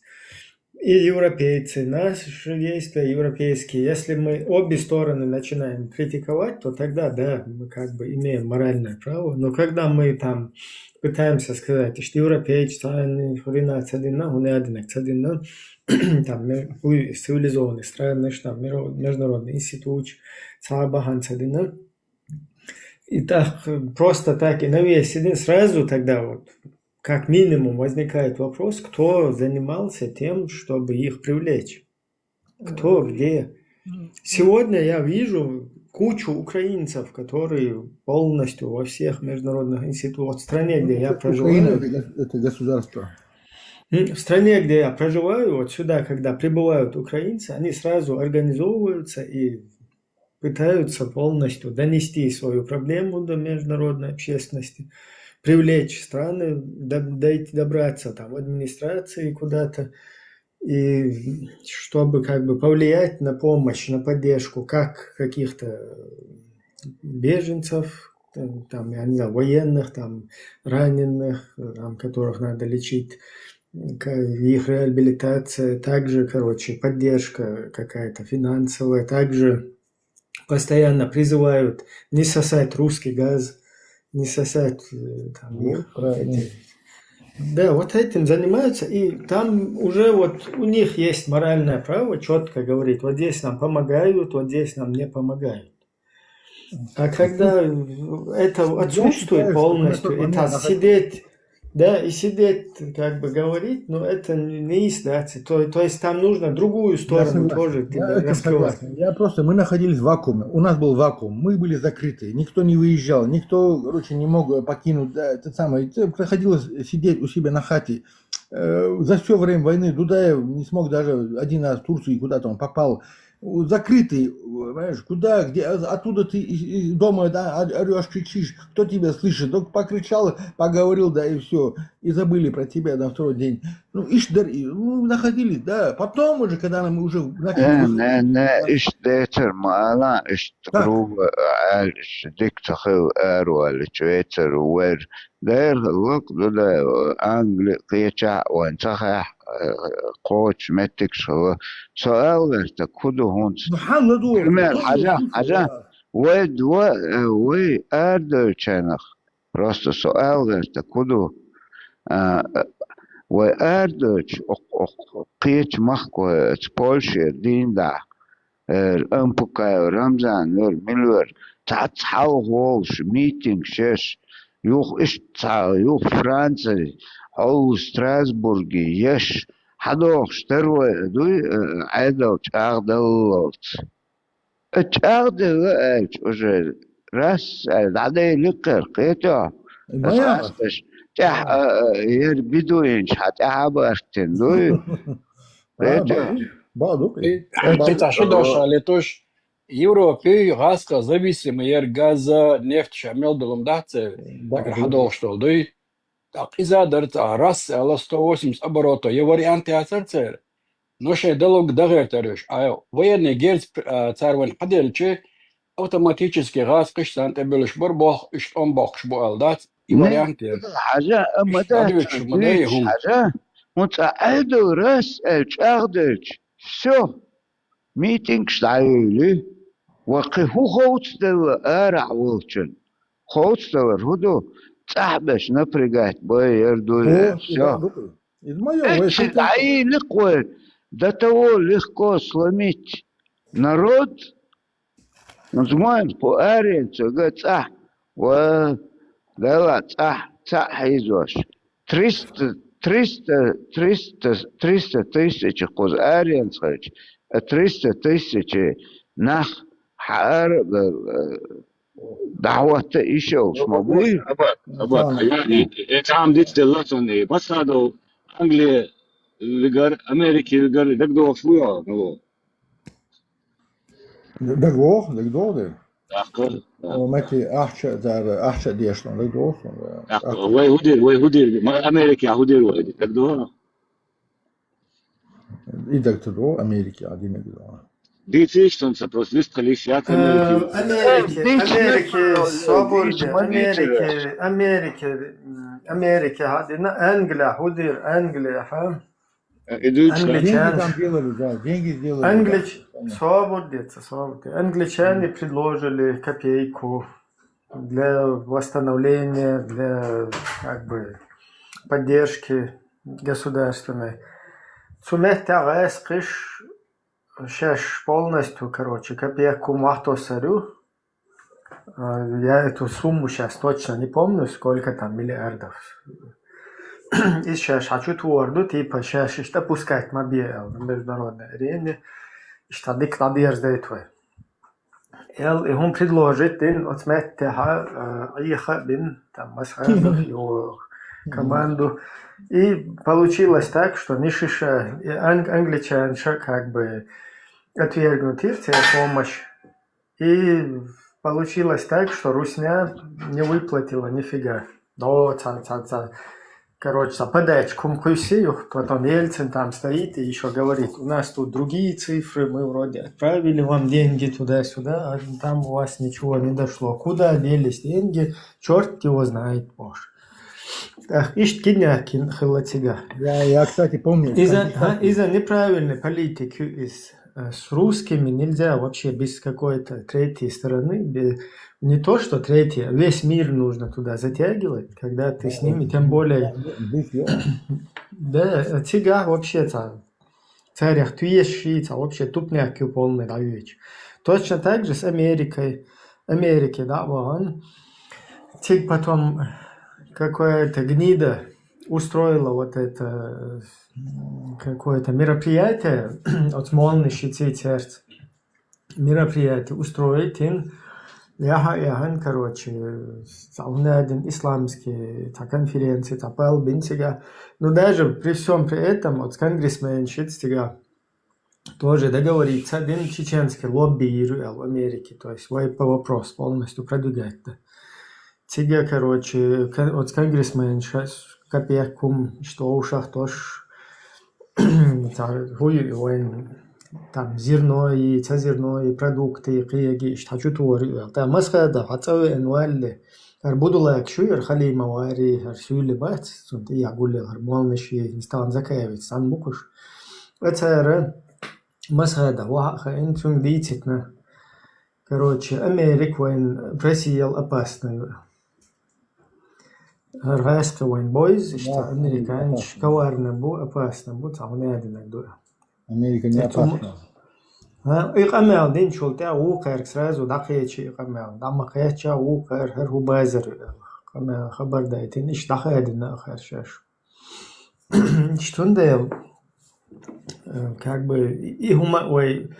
И европейцы, наши действия европейские. Если мы обе стороны начинаем критиковать, то тогда, да, мы как бы имеем моральное право. Но когда мы там пытаемся сказать, что европейцы, они хрена цадина, они один цадина, там, ми- у- цивилизованные страны, что там, миро- международный институт, цабахан цадина. И так, э, просто так и навесили, сразу тогда вот, как минимум, возникает вопрос, кто занимался тем, чтобы их привлечь. Кто, где. Сегодня я вижу кучу украинцев, которые полностью во всех международных институтах, вот в стране, где я Украина проживаю, это, гос- это государство. М, в стране, где я проживаю, вот сюда, когда прибывают украинцы, они сразу организовываются и пытаются полностью донести свою проблему до международной общественности, привлечь страны, до- дойти, добраться там в администрации куда-то, и чтобы как бы повлиять на помощь, на поддержку как каких-то беженцев, там, там, я не знаю, военных, там, раненых, э, там, которых надо лечить, к- их реабилитация, также, короче, поддержка какая-то финансовая, также постоянно призывают не сосать русский газ, не сосать э, там, Вот, их правильно. эти- Да, вот этим занимаются, и там уже вот у них есть моральное право четко говорить, вот здесь нам помогают, вот здесь нам не помогают. А когда это Ну, я отсутствует считаю, что мы на тот полностью, и момент так наход- сидеть, да, и сидеть, как бы говорить, ну это не не есть, да, то, то есть там нужно другую Я сторону согласен. тоже Я этим раскрывать. Согласен. Я просто, мы находились в вакууме. У нас был вакуум. Мы были закрыты. Никто не выезжал, никто, короче, не мог э, покинуть. Да, это самое. Это приходилось сидеть у себя на хате. Э, За все время войны Дудаев не смог даже один раз в Турцию куда-то он попал. У- Закрытый, понимаешь, куда, где, а- оттуда ты из, из дома, да, ор- орешь, кричишь, кто тебя слышит? Только покричал, поговорил, да, и все. И забыли про тебя на второй день. Ну, ишдер, и, ну, находились, да. Потом уже, когда нам уже начали Э, выходить, не, не, да. Ишт децар мала, ишт Так, грубо, аль, ишт дик цахил, ару, аль, ишт вецар, уэр. Дэр, лок, Дудай, Англи, кеча, ван, цахах, э, коч, меттик, шо. Суал верта, куду хунц. Ну, ханна дуо, Пример, кто хажа, слушал, хажа. да. Вай дуа, э, вай ардочанах. Просто суал верта, куду. А, э, вай ардоч, ок, ок, кеч махко, э, Польше, динда. Эр, Ампукаев, Рамзан, эр, Милвер. Цац хал голш, митинг шеш. Юх ишт ца, юх Франция, хол Страсбурге, еш. Хадох, второй, дуй, э, айдал, чагдаллалц. Э, чагдала, элч, уже раз, э, дадей ликер, кето. Моя. Асташ, тя, э, э, ер бидуинч, хатя хабартин, дуй. А, Кето. Баду, баду. Э, э, Кета ши дош али туш, Европе газка зависимый ер газа, нефть шамел дулум дахце, Баду. такар хадош дол дуй. Так иза дарца раз, ала сто восемьдесят оборота, е вариант яцар цер. Но ше далуг дагер тарыш. А военный герц, а, цар ван хаделче, автоматически газ кыш сан тебелыш бар бох, иш он бохш бу алдац, и Не, вариант ер. Хажа, а Иш мадача, адвечу мадей дич, хум. хажа. Муца айдал раз, э, чагдалч. Всё. Митинг штаюли. Вакы ху хоуцдала ара волчун. Хоуцдала руду. Цахбеш напрягать бой, ер дуй, О, всё. баду. Из моего, Эчи дай легко, до того легко сломить народ. Узман по аренцу, га, цах. Ва, дала, цах, цах хизош. Триста, триста, триста, триста тысяч куз аренцач. А триста тысяч нах хар, э, дагвата ишел, шмабуй. Абат, абат, Ага. яни, э, там дит деллатуни, басадо Англия вигар, Америки вигар, дагдо фуя, ну. Дагвох, дагдох, да. Да, О, мати, ахча, дара, ахча дешна, да, дохна. Вай худир, вай худир, ма Америка худир вай, так дохна. И так то до Америки, один и два. Дициш тон са просто вист халиш я Америки. Америки, Америки, свобода, Америки, Америки, Америки, ха, дина Англия, худир Англия, ха. Идут Англичане. Деньги там делали, да, деньги сделали. Англич... Свобода, свобода. Англичане предложили копейку для восстановления, для, как бы, поддержки государственной. Цу меттагӀа гӀаскхиш шеш полностью, короче, копейку махтосарю. Я эту сумму сейчас точно не помню, сколько там миллиардов. И шеш хьачу творду, типа, шеш ишта пускать ма биэл на международной арене, ишта дик надежда твой. Эл, и хун предложить дин, оцметте ха, э, иха бин, там, масхадов, его команду. И получилось так, что ни шиша, и анг-, англичанша как бы отвергнуть их, те помощь. И получилось так, что Русня не выплатила нифига. Но ца, ца, ца, короче, ца подачку кум куси, потом Ельцин там стоит и еще говорит: «У нас тут другие цифры, мы вроде отправили вам деньги туда-сюда, а там у вас ничего не дошло. Куда делись деньги? Черт его знает, боже». Так, ишт кинякин хилатига. Я, я, кстати, помню. Из-за, а, из-за неправильной политики из, э, с русскими нельзя вообще без какой-то третьей стороны, без, не то что третьей, а весь мир нужно туда затягивать, когда ты с ними, тем более. Да, тига вообще там царях туеши, ца вообще тупняк полный даёч. Точно так же с Америкой. Америки, да, вон. Тик потом какая-то гнида устроила вот это, м, какое-то мероприятие от молнищицы сердца. Мероприятие устроить, ин, яха, яхан, короче, ца унадин исламский, ца конференции, ца пал бин тига. Но даже при всем при этом, вот с конгрессменшицей тига тоже договориться, дин чеченский лобби в Америке, то есть вай по вопрос полностью продвигать-то. Тига, короче, кон-, вот конгрессмен сейчас копейкум, что ушах тоже, ца, хуй, вайн, там, зерно и, ца зерно и продукты, и киеги, ишта чу твори, да, масхада, хацаве энвалли. Ар будулак шу, ар халима вари, ар сюли бац, сунти я гулли, ар молныши, инстан закаевец, сан букуш. Эцара масхада, ваха, ин цун дицитна. Короче, Америк вайн, Россия опасный. Ар гӀаскхи вайн бойз, ишта американч, коварный бу, опасный бу, ца унадинаг ду. Америка не опасна. А, и къамел дин чул тя вукъер сразу дакъечи и къамел. Дама къеча вукъер, хер ху базар. Къамел хабар дайтин, иш дахедина хер шеш. Штунде, э, как бы, и хума ой,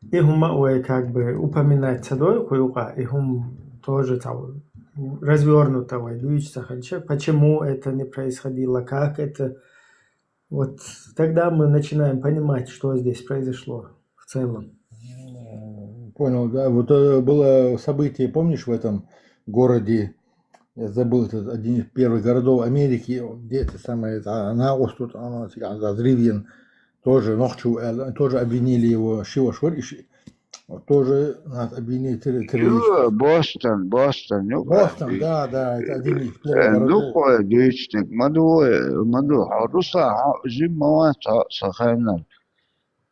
и хума ой, как бы, упоминать садой, куюка, и хум тоже там развернуто, ой, дуйч сахальча. Почему это не происходило, как это? Вот тогда мы начинаем понимать, что здесь произошло в целом. Понял, да. Вот, э, было событие, помнишь, в этом городе, я забыл, этот один из первых городов Америки, где это самое, это, она остров, она, она, Зривин, тоже Нохчу, э, тоже обвинили его, Шива Швар, и Ши-, вот тоже нас обвинили терро-, террористы. Бостон, Бостон, ну, Бостон, да, да, это один из первых городов. Ну, кое дичник, маду, маду, харуса, жим мава, сахайнар.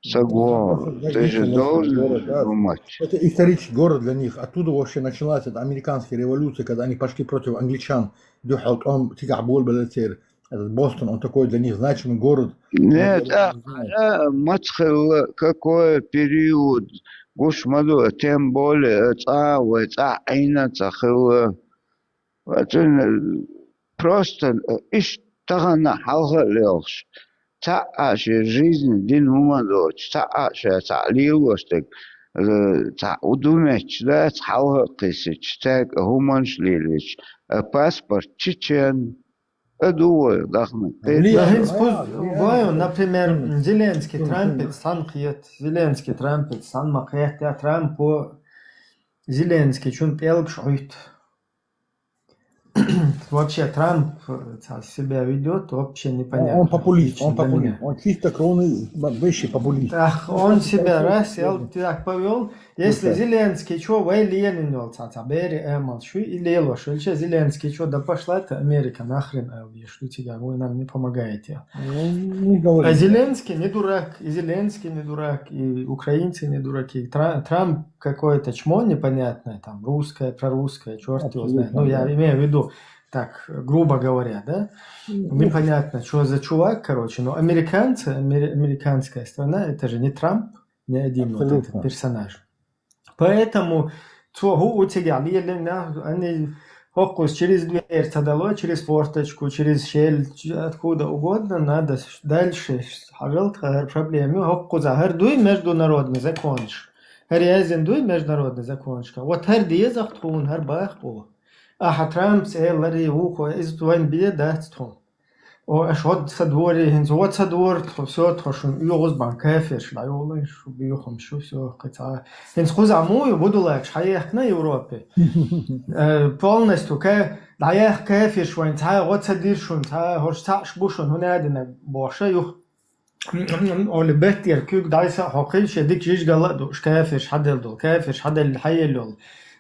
Сагуа, ты же должен думать. Это исторический город для них. Оттуда вообще началась эта американская революция, когда они пошли против англичан. Дюхал там, тигах бол балетер. Этот Бостон, он такой для них значимый город. Нет, а, а, мацхел, какой период, гуш маду, тем более, ца, ца, айна, ца, хел. Вацун, э, просто, э, иш тахана халха лелш. Ца аши жизнь дин мумадоч, ца аша, ца лилоштек, э, ца удумеч, да, ца халха кисич, ца хуманш лилич, э, паспорт чечен, э, дувой, дахна. Лило. Вай, например, Зеленский, Трампец, сан хиет, Зеленский, Трампец, сан махет, я Трампо, Зеленский, чун пӀелгаш Ӏуйт. Вообще Трамп, э, ца себя ведёт, вообще непонятно. Он популист, Лично он для популист, меня. Он чисто кровный, б- бывший популист. Ах, он себя Популист. Расел так повел. Если Да. Зеленский чё, вай Ленин вел, ца, ца, бери эмал, шу и лело, шу, или Зеленский чё, да пошла ты, Америка, нахрен, эл, я шу тебя, вы нам не помогаете. Ну, не говори. А Зеленский не дурак, и Зеленский не дурак, и украинцы не дураки. Тра- Трамп какое-то чмо непонятное, там, русское, прорусское, черт его знает. Ну, я Абсолютно, да. имею в виду, так, грубо говоря, да? Ну, Непонятно, что за чувак, короче, но американцы, амери- американская страна, это же не Трамп, не один вот этот Абсолютно. Персонаж. Поэтому цо гу у тебя лиелина, они хоккус через дверь цадало, через форточку, через щель, ч- откуда угодно, надо с- дальше с- хажал хар проблемы. Хоккуза хар дуй международный законш. Хар язин дуй международный законшка. Вот хар дезах тхун, хар бах бу. Аха Трамп с эллари ухо из твайн бие дац тхун. О, аш вот со двори, хинз вот со двор, тхо, все, тхо шун, югус бан кафеш, да, юлай, шу, бюхом, шу, все, каца. Хинз хуза мую, буду лакш, хаях на Европе. Э, полностью ка, да, я кафеш, вайн, ца, вот со диршун, ца, хош, ца, шбушун, хунадина, боша, юх. Оли беттер, кюк, дайса, хокхи, шедик, жиж, гала, душ, кафеш, хадел дол, кафеш, хадел, хайел,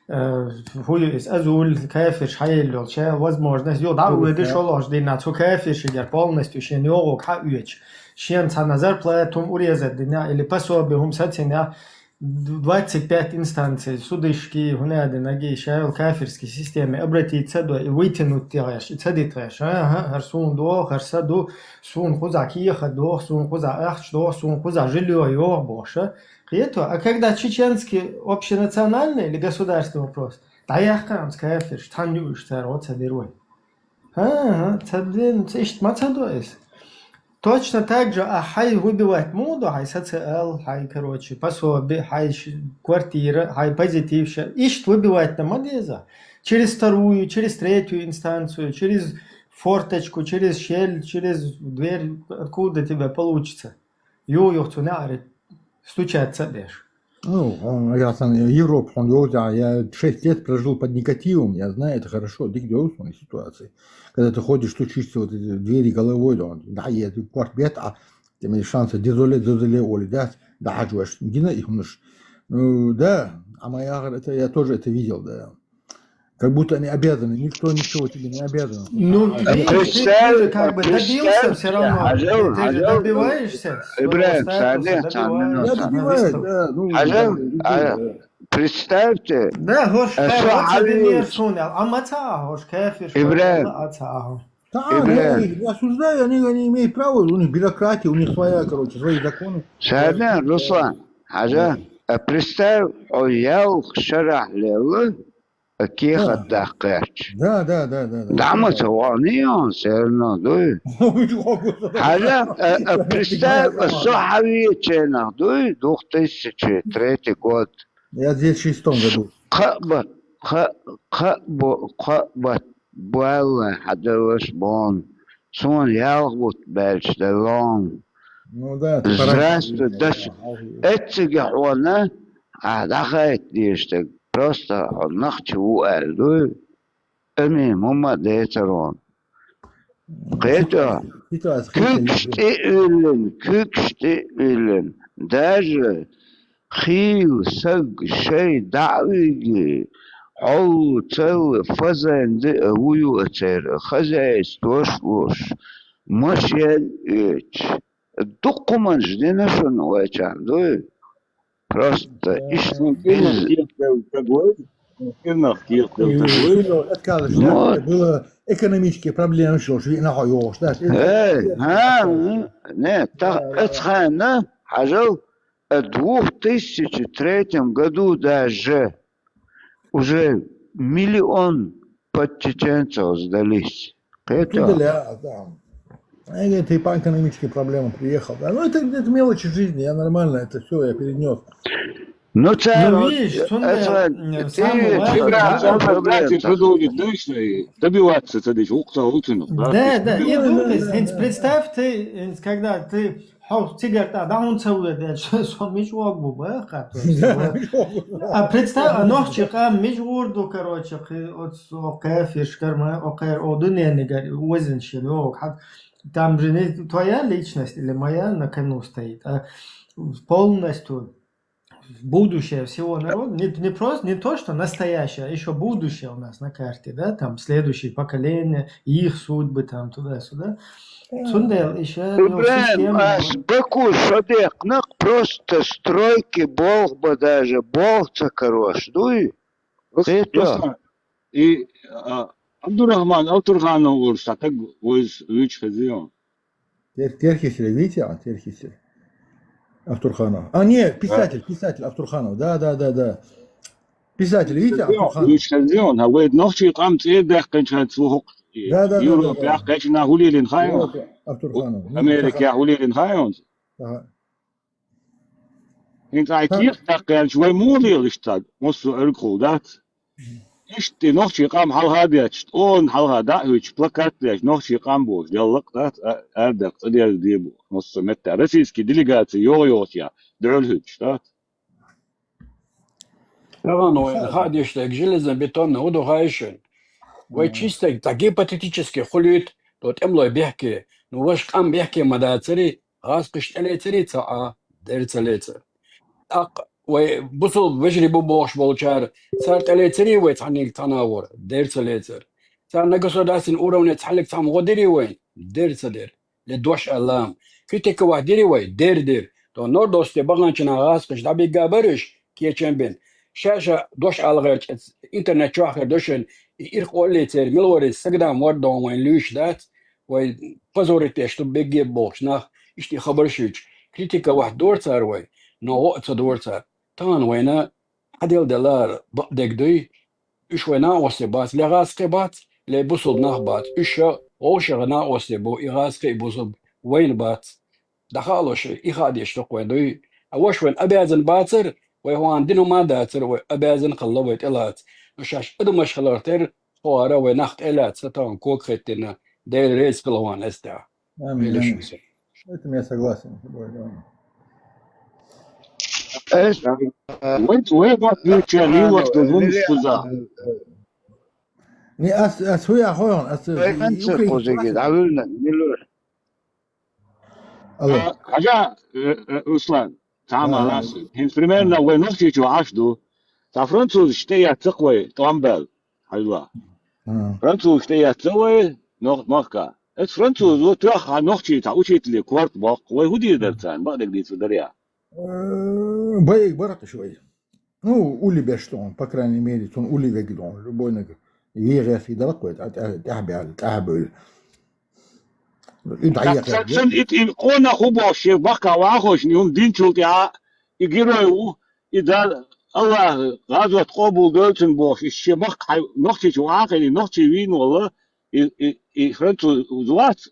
Э, хую из азул кафеш хайел, ча возможность, ё, да, Мгм. уйди шолош дина, цу кафеш игер полностью шен ёгу ха уйч. Шен цана зарплатум урезать дина или пособие хум сациня, двадцать пять инстанций, судышки, хунады, ноги, шайл кафирской системе обратиться до и вытянуть тягаш, и цадит тягаш. Ага, хар сун до, хар саду, сун хуза киеха до, сун хуза ахч до, сун хуза жильё ё, боша. Кхета, а когда чеченский общенациональный или государственный вопрос? Да я хкам скафиш, там не уж цар вот соберой. Ага, цадвин, ишт мацадоис. Точно так же, а хай выбивать моду, хай социал, хай, короче, пособие, хай щ- квартира, хай позитив, ща- ишт выбивать на мадеза. Через вторую, через третью инстанцию, через форточку, через щель, через дверь, откуда тебе получится. Ё, ё, цунари, стучаться деш. Ну, он, я сам, Европа, он, я, я шесть лет прожил под негативом, я знаю это хорошо, дик он ситуации. Когда ты ходишь, стучишься вот эти двери головой, да, он, да, я тут порт бет, а ты имеешь шансы, дезоле, дезоле, оли, да, да, хажуаш, гина их муш. Ну, да, а моя, это, я тоже это видел, да. Как будто они обязаны, никто ничего тебе не обязан. Ну, А видишь, ты, ты же как бы добился все равно. Ты же добиваешься. Ибрагим, садя, Я добиваюсь, да, ну, Хажал, да, а, представьте, Да, хош, а что вот Хажал? Садимир Сунел, а маца, хош, кафир, Ибрагим. Аца. Да, ну, я осуждаю, они, они имеют право, у них бюрократия, у них своя, короче, свои законы. Садя, Руслан, Хажал, а представь, о, ялх шарах лела, а кеха даккач. Да, да, да, да, да. Дама цавани он, все равно, дуй. Хажал, а, а представь, а со хавье ченах, дуй, две тысячи третий год. Я в две тысячи шестом году. Кхаба, кха, кхаба, кхаба, буала, хадалаш бон. Сон ялгут бельч далон. Ну да, ты Здравствуй, паразит. даш. Эццеге хона, а дахайт диштег. Просто нахчу уэлду. Эми мума детерон. Кхета, Ситуация кукшти үллин, кукшти үллин. Даже хил саг шей даъвиги, хол цел фазенди авую ацер, хозяйствош луш, машен эч. Дуккуман жденашун вачан, дуй? Просто ишт Ну, биз кирнах киртел таглой, кирнах киртел таглой. Отказываешь, Ну, да? Было экономические проблемы, что ж, на хойош, да? Э, а, не, так, это хана, Хажал, в двух тысячи третьем году даже уже миллион под чеченцев сдались. Это, Фиделя, да. А это и по экономическим проблемам приехал, да. Ну, это, это мелочи жизни, я нормально, это все, я перенес. ну, це, Ну, видишь, цунда, это, э, ты самое это важное, Ибрагим, да, сам проблема. собрать и продолжить дальше и добиваться цадыч, ухта утинув. Да, да, и Да, думай, да, хинц, да. Представь ты, хинц, когда ты Хьо цигара тӀа дӀа хӀунда ца владаьлча, со мича вогӀу бу, баккхат вай. А представь, а нохчий къам мича гӀур ду, короче, кхы оцу кафиршкара ма, окхара о дуненигара озанаш йогӀу. Хьан там же не твоя личность или моя на кону стоит, а полностью будущее всего народа. Не, не просто, не то, что настоящее, а ещё будущее у нас на карте, да, там следующее поколение, их судьбы там туда-сюда. Цундела ещё Ибрагим, ас Баку со декхнакх просто стройки болх ба даже, болх ца карош дуй? Хета. И а, Абдурахман Алтурханов ур сатаг войз вич хезион. Тер-, Терхисер, видите, а, Терхисер. Автурханов. А, нет, писатель, писатель Автурханов. Да, да, да, да. Писатель, видите, Автурханов. Вич хезион, а войд нохчий къам цӀе дехкан чан цу хукъ. Да, да, да, да, Европе да. Кечна хулилин хайон. Европе, Автурханов. Америке хулилин хайон. Ага. ХӀинца ай тих таккхаьлча, вай муха лела иштта, массо а эргахула дац. Иштта и нохчий къам хьалха а детташ, тӀона хьалха дӀа а хӀуьттуш, плакат а детташ, нохчий къам бохуш, деллакх дац, а-, арадаккха цӀа дерзаде бохуш, массо а метта. Российский делегаци йогӀу-йогӀучу я, дуьхьал хӀуьттуш дац. Тахана вайна хаа деш дерг железобетонный хӀун ду хаьий шуна? Вай чистаг, цхьа гипотетически хуьлуьйту, то тӀемалой бехке, ну, ваша къам бехке ма дацари, гӀазкхаш тӀелецари ца Ӏа, дер ца лецар. ТӀаккха вай бусулба вежарий бу бохуш болчара, цара тӀелецари вай цхьаннега цхьана а вара, дер ца лецар. Царна государственный уровне цхьаллиг цхьамма гӀо дирий вайна, дер ца дер. Ле дош аьлла-м. Критиковать дирий вай, дер дир. То нордосте баханчу наха гӀазкхаш дӀабигга бараш, кечен бен. Ша-ша дош ала гӀерча, интернет чохь хир дошен, и ирх олли церан милварис сагадам варда вайн луьйш дац, вай позорить деш ду бегге бохуш нах, иштта хабар шуьйчу. Критиковать дора цара вай, но гӀо а ца дора цара. Тахана вайна хьаделла делара бакъдерг дуй, уьш вай накъосте бац, ле гӀазкхи бац, ле бусулба нах бац. Уьш ша вовшаха накъосте бу, и гӀазкхи, и бусулба вайна бац. ДӀахаалуш, и хаа деш доккха вайн дуй. А ваш вайн обязан бацар, вай хӀуан дина ма дацар, вай обязан хилла вай тӀелаца. Ну шаьш адамаш хилар тера, хӀора вай нах тӀелаца, тахана кога хеттина, Дела реза хила ван эстехь. Амин, амин. Это я согласен с тобой, да. Эс, вай, вай бакъ юрча, лилаш ду зумс куза. Не, ас, ас хуя хойон, ас, вай ханцер кузиги, давилна, милур. Алло. А, хажа, э, э, Руслан, тама лас. ХӀинца примерно вай нохчийчу Ӏаш ду. Цхьа французаш тӀе яццакх вай, тӀом баьлла. Хьайла. Французаш тӀе яццакх вай, нох-, махка. Эс француз ву, тоьххьа нохчий цхьа учителе корта боккх, вай хӀун дийр дара царна, бакъдерг дийцар дара я? Э, байг баракъаш вай. Ну, ули беш дон, по крайней мере, цун ули вег дон, любой наг. ВегӀерси далакх вай, тӀа-, тӀа-, тӀаьхьабаьлла, тӀаьхьабевлла. И дӀаекъа. Сан ит и къона хӀу бохуш, шен бахка вахош, ни хӀун динчул тӀаьхьа, и герой ву, и Дала, Аллах, гӀазот къобул доьлцун бохуш, и шен бахка хьай нохчичу вахийна, и нохчий вийна валла, и, и, и француз вац.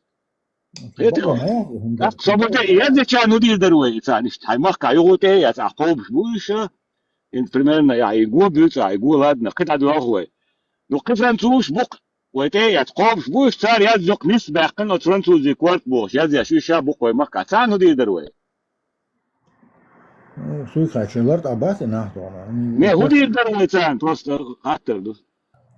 Собарда и язда чан ну дийр дар вай, и царниш, хьай махка югӀу тӀе, я цӀа кхобуш бу иша, ин примерно, я и го буьйцу, и го ладна, кхидӀа дуьлху вай. Ну, кхи француз букх, вай тӀе а яц, кхобуш бу уьш, цара язйоккху нисбаьккхина оцу французийн корта бохуш, язъеш уьш ша букх вай махка. Царна хӀун дийр дара вай? Ну, суй хача, лартӀа бац и нах дона. Не, хӀун дийр дара вай царна, просто хаттар ду.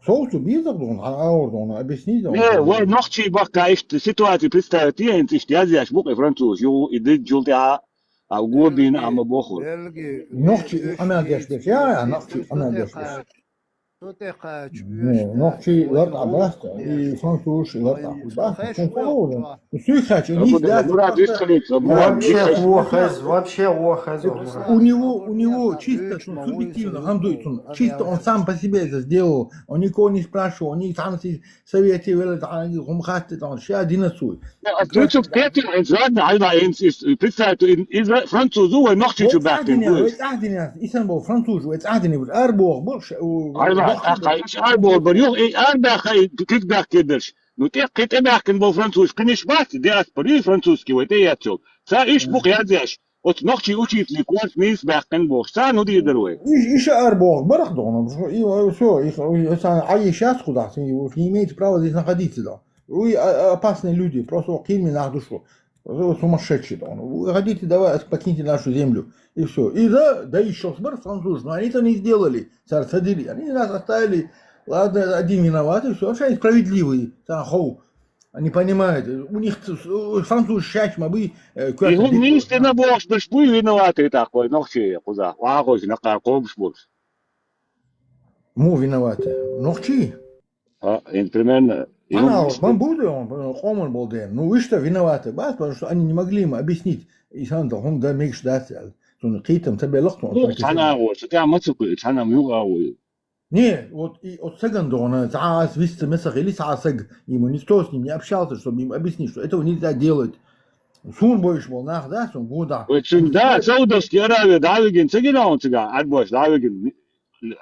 Совцу бийзар дона, хьан аур дона, объясни дона. Не, вай нохчий бахка иштта ситуацию представить е, хӀинца иштта язъеш букх и француз, югӀу и дидчул тӀаьхьа, а гобийна, амма бохур. Нохчий къамел деш деш, я, я, нохчий къамел деш деш. Цу тӀе кхача. Ну, нохчий лартӀа бац, и француз лартӀа бац. Цун хӀун хьуна? Суй хача, нис дац. Вообще вохез, вообще вохез. У него, у него чисто, цун субъективно, хандуй, цун, чисто он сам по себе это сделал. Он никого не спрашивал, он не там си совете вела, там, хум хатты, там, ща одиннадцать. А ты что, в пятый, ладно, ай, да, представь, ты из, из французу, ой, нохчи чу бахтин, ой. Ой, цӀаьхьдина, исан бо француз, ой, цӀаьхьдина, ар бох, бох, ш-, у, ай, да, бох, а, иш ар бох, бар, ё, эй, ар бах, эй, кик бах кедерш. Ну, тӀе, кхин тӀе баьхкина болу француз, кхин иш бац, диаспора, французский вай тӀе яццо. Ца иш бу кхердеш, оцу нохчий учителийн корта нийса баьккхина бохуш. Царна хӀун дийр дара вай? Иш, иш ар боху, барах дохуна. И, всё, их, и, царна Ӏа еш яц кху дахь, и, не имеете права здесь находиться, да. Уй, а, а, опасные люди, просто кхин нах ду шу. Сумасшедший он. Вы хотите, давай, покиньте нашу землю. И все. И да, да еще сбор француз, но они это не сделали. Царь Садыри. Они нас оставили. Ладно, один виноват, и все. Вообще они справедливые. Там, хоу. Они понимают. У них ц- с- француз шач ма бы э, Игун мисти на бохш дыш буй виноваты такой, нохчи куза. Вахош на кар комш буш. Му виноваты. Нохчи. А, примерно. Она, он будет, он, он, он был ден. Ну, вы что виноваты, бат, потому что они не могли ему объяснить. И сам да, он да мекш да цел. Тун китам табе лохтон. Ну, цана го, цана мацуку, цана мюга го. Не, вот и от Сагандона, цаас виста месах или цаасаг, ему никто с ним не общался, чтобы им объяснить, что этого нельзя делать. Сун больше был нах, да, сун года. Очень, да, Саудовская Аравия, да, виген, цагина он цага, арбош, да, виген,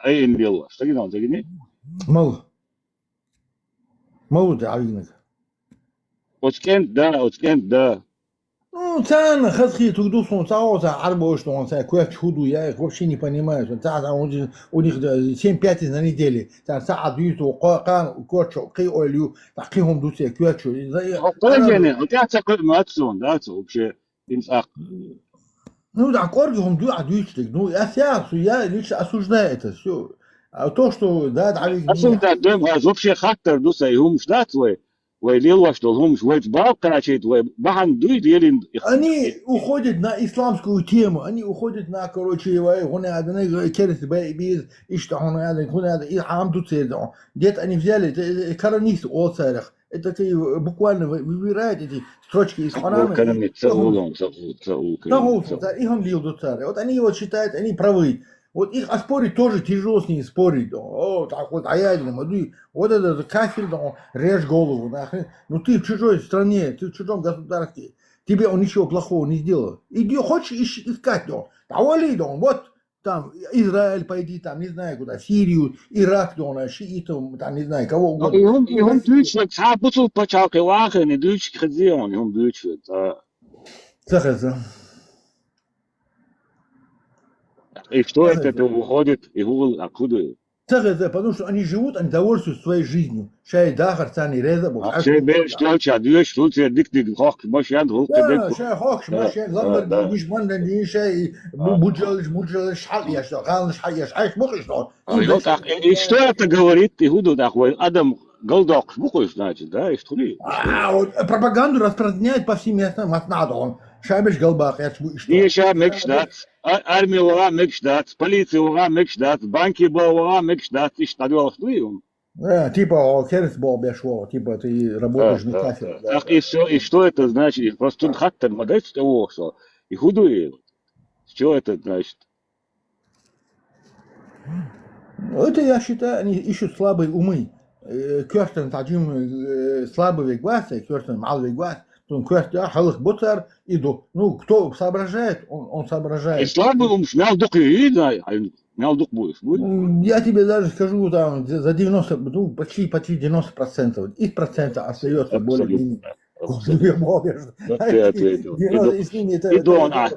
ай, ин дело, цагина он цагини. Мал. Мал да авигнаг. Оцкент, да, оцкент, да. Ну, цана хазхи тугдусон, цао ца арбош, он ца куяч худу, я их вообще не понимаю. Ца, ца, у них, у них да, семь пятниц на неделе. Ца, ца адюсу, куакан, куачо, куи олю, та куи хом дусе, куачо. Около у тебя ца куи мацсон, да, ца вообще, инсак. Ну, да, корги хом ду адюсу, ну, я ся, я лично осуждаю это все. А то, что, да, да, Асун да дэм, а вообще хаттар дуса, и хумш да, цой. Вай лилваш дол хумш, вай бал карачит, вай бахан дуй делин. Они уходят на исламскую тему, они уходят на, короче, вай, хуна аданы, через бай, биз, ишта хуна аданы, хуна аданы, и хам дуцердон. Где-то они взяли, это, это коранисты о царях. Это ты буквально вы- выбирает эти строчки из Корана. Экономит, цаулон, цаул, цаул. Цаул, да, и хам лил дуцары. Вот они вот считают, они правы. Вот их оспорить тоже тяжело с ними спорить. О, так вот, а я не могу. Вот это кафир, да, режь голову, нахрен. Ну ты в чужой стране, ты в чужом государстве. Тебе он ничего плохого не сделал. Иди, хочешь ищ- искать, да. А вали, да, вот там Израиль пойди, там, не знаю куда, Сирию, Ирак, да, шиитов, там, не знаю, кого угодно. И он, и он дючек, ца бутул пачалки вахен, и дючек хазион, и он дючек. Сахаза. И что это, это выходит, и гугл, а куда? Сахаза, потому что они живут, они довольствуются своей жизнью. Шай дахар, цани реза, А все беш, что ча, дюш, что тебе дик-дик, хох, машьян, хох, Да, дик. шай хокш, Да, машьян, да, ламбар, да. Мишман, да, дюш, шай, буджалыш, буджалыш, шал, яш, шал, шай, шай, мухиш, да. А вот так, и, и что это говорит, и гуду так, вот, Адам Голдок, бухуешь, значит, да, и что ли? А, вот пропаганду распространяет повсеместно, маснадон. Шабиш галбах, я чму, и что? И ещё мекшдац, а- армия вага мекшдац, полиция вага мекшдац, банки ба вага мекшдац, и что делал, что и он? Э, типа, о, керес бол бешво, типа, ты работаешь на кафе. Так, и все, и что это значит? Просто тут хаттер, мадайс, того, что. И худуе. Что это значит? Ну, это, я считаю, они ищут слабые умы. Э, Кёртен таджим э, слабый вегвас, э, кёртен мал вегвас, тун кёртен халых бутар, иду. Ну, кто соображает, он, он И соображает. слабый ум шмял духи, и да, а мял дух будешь, будет? М, Я тебе даже скажу, там, за за девяносто, ну, почти, почти девяносто процентов. Из процента остается более-менее. Абсолютно. Я молодец. Вот ты ответил. Девяносто Иду, из них это- иду это- она.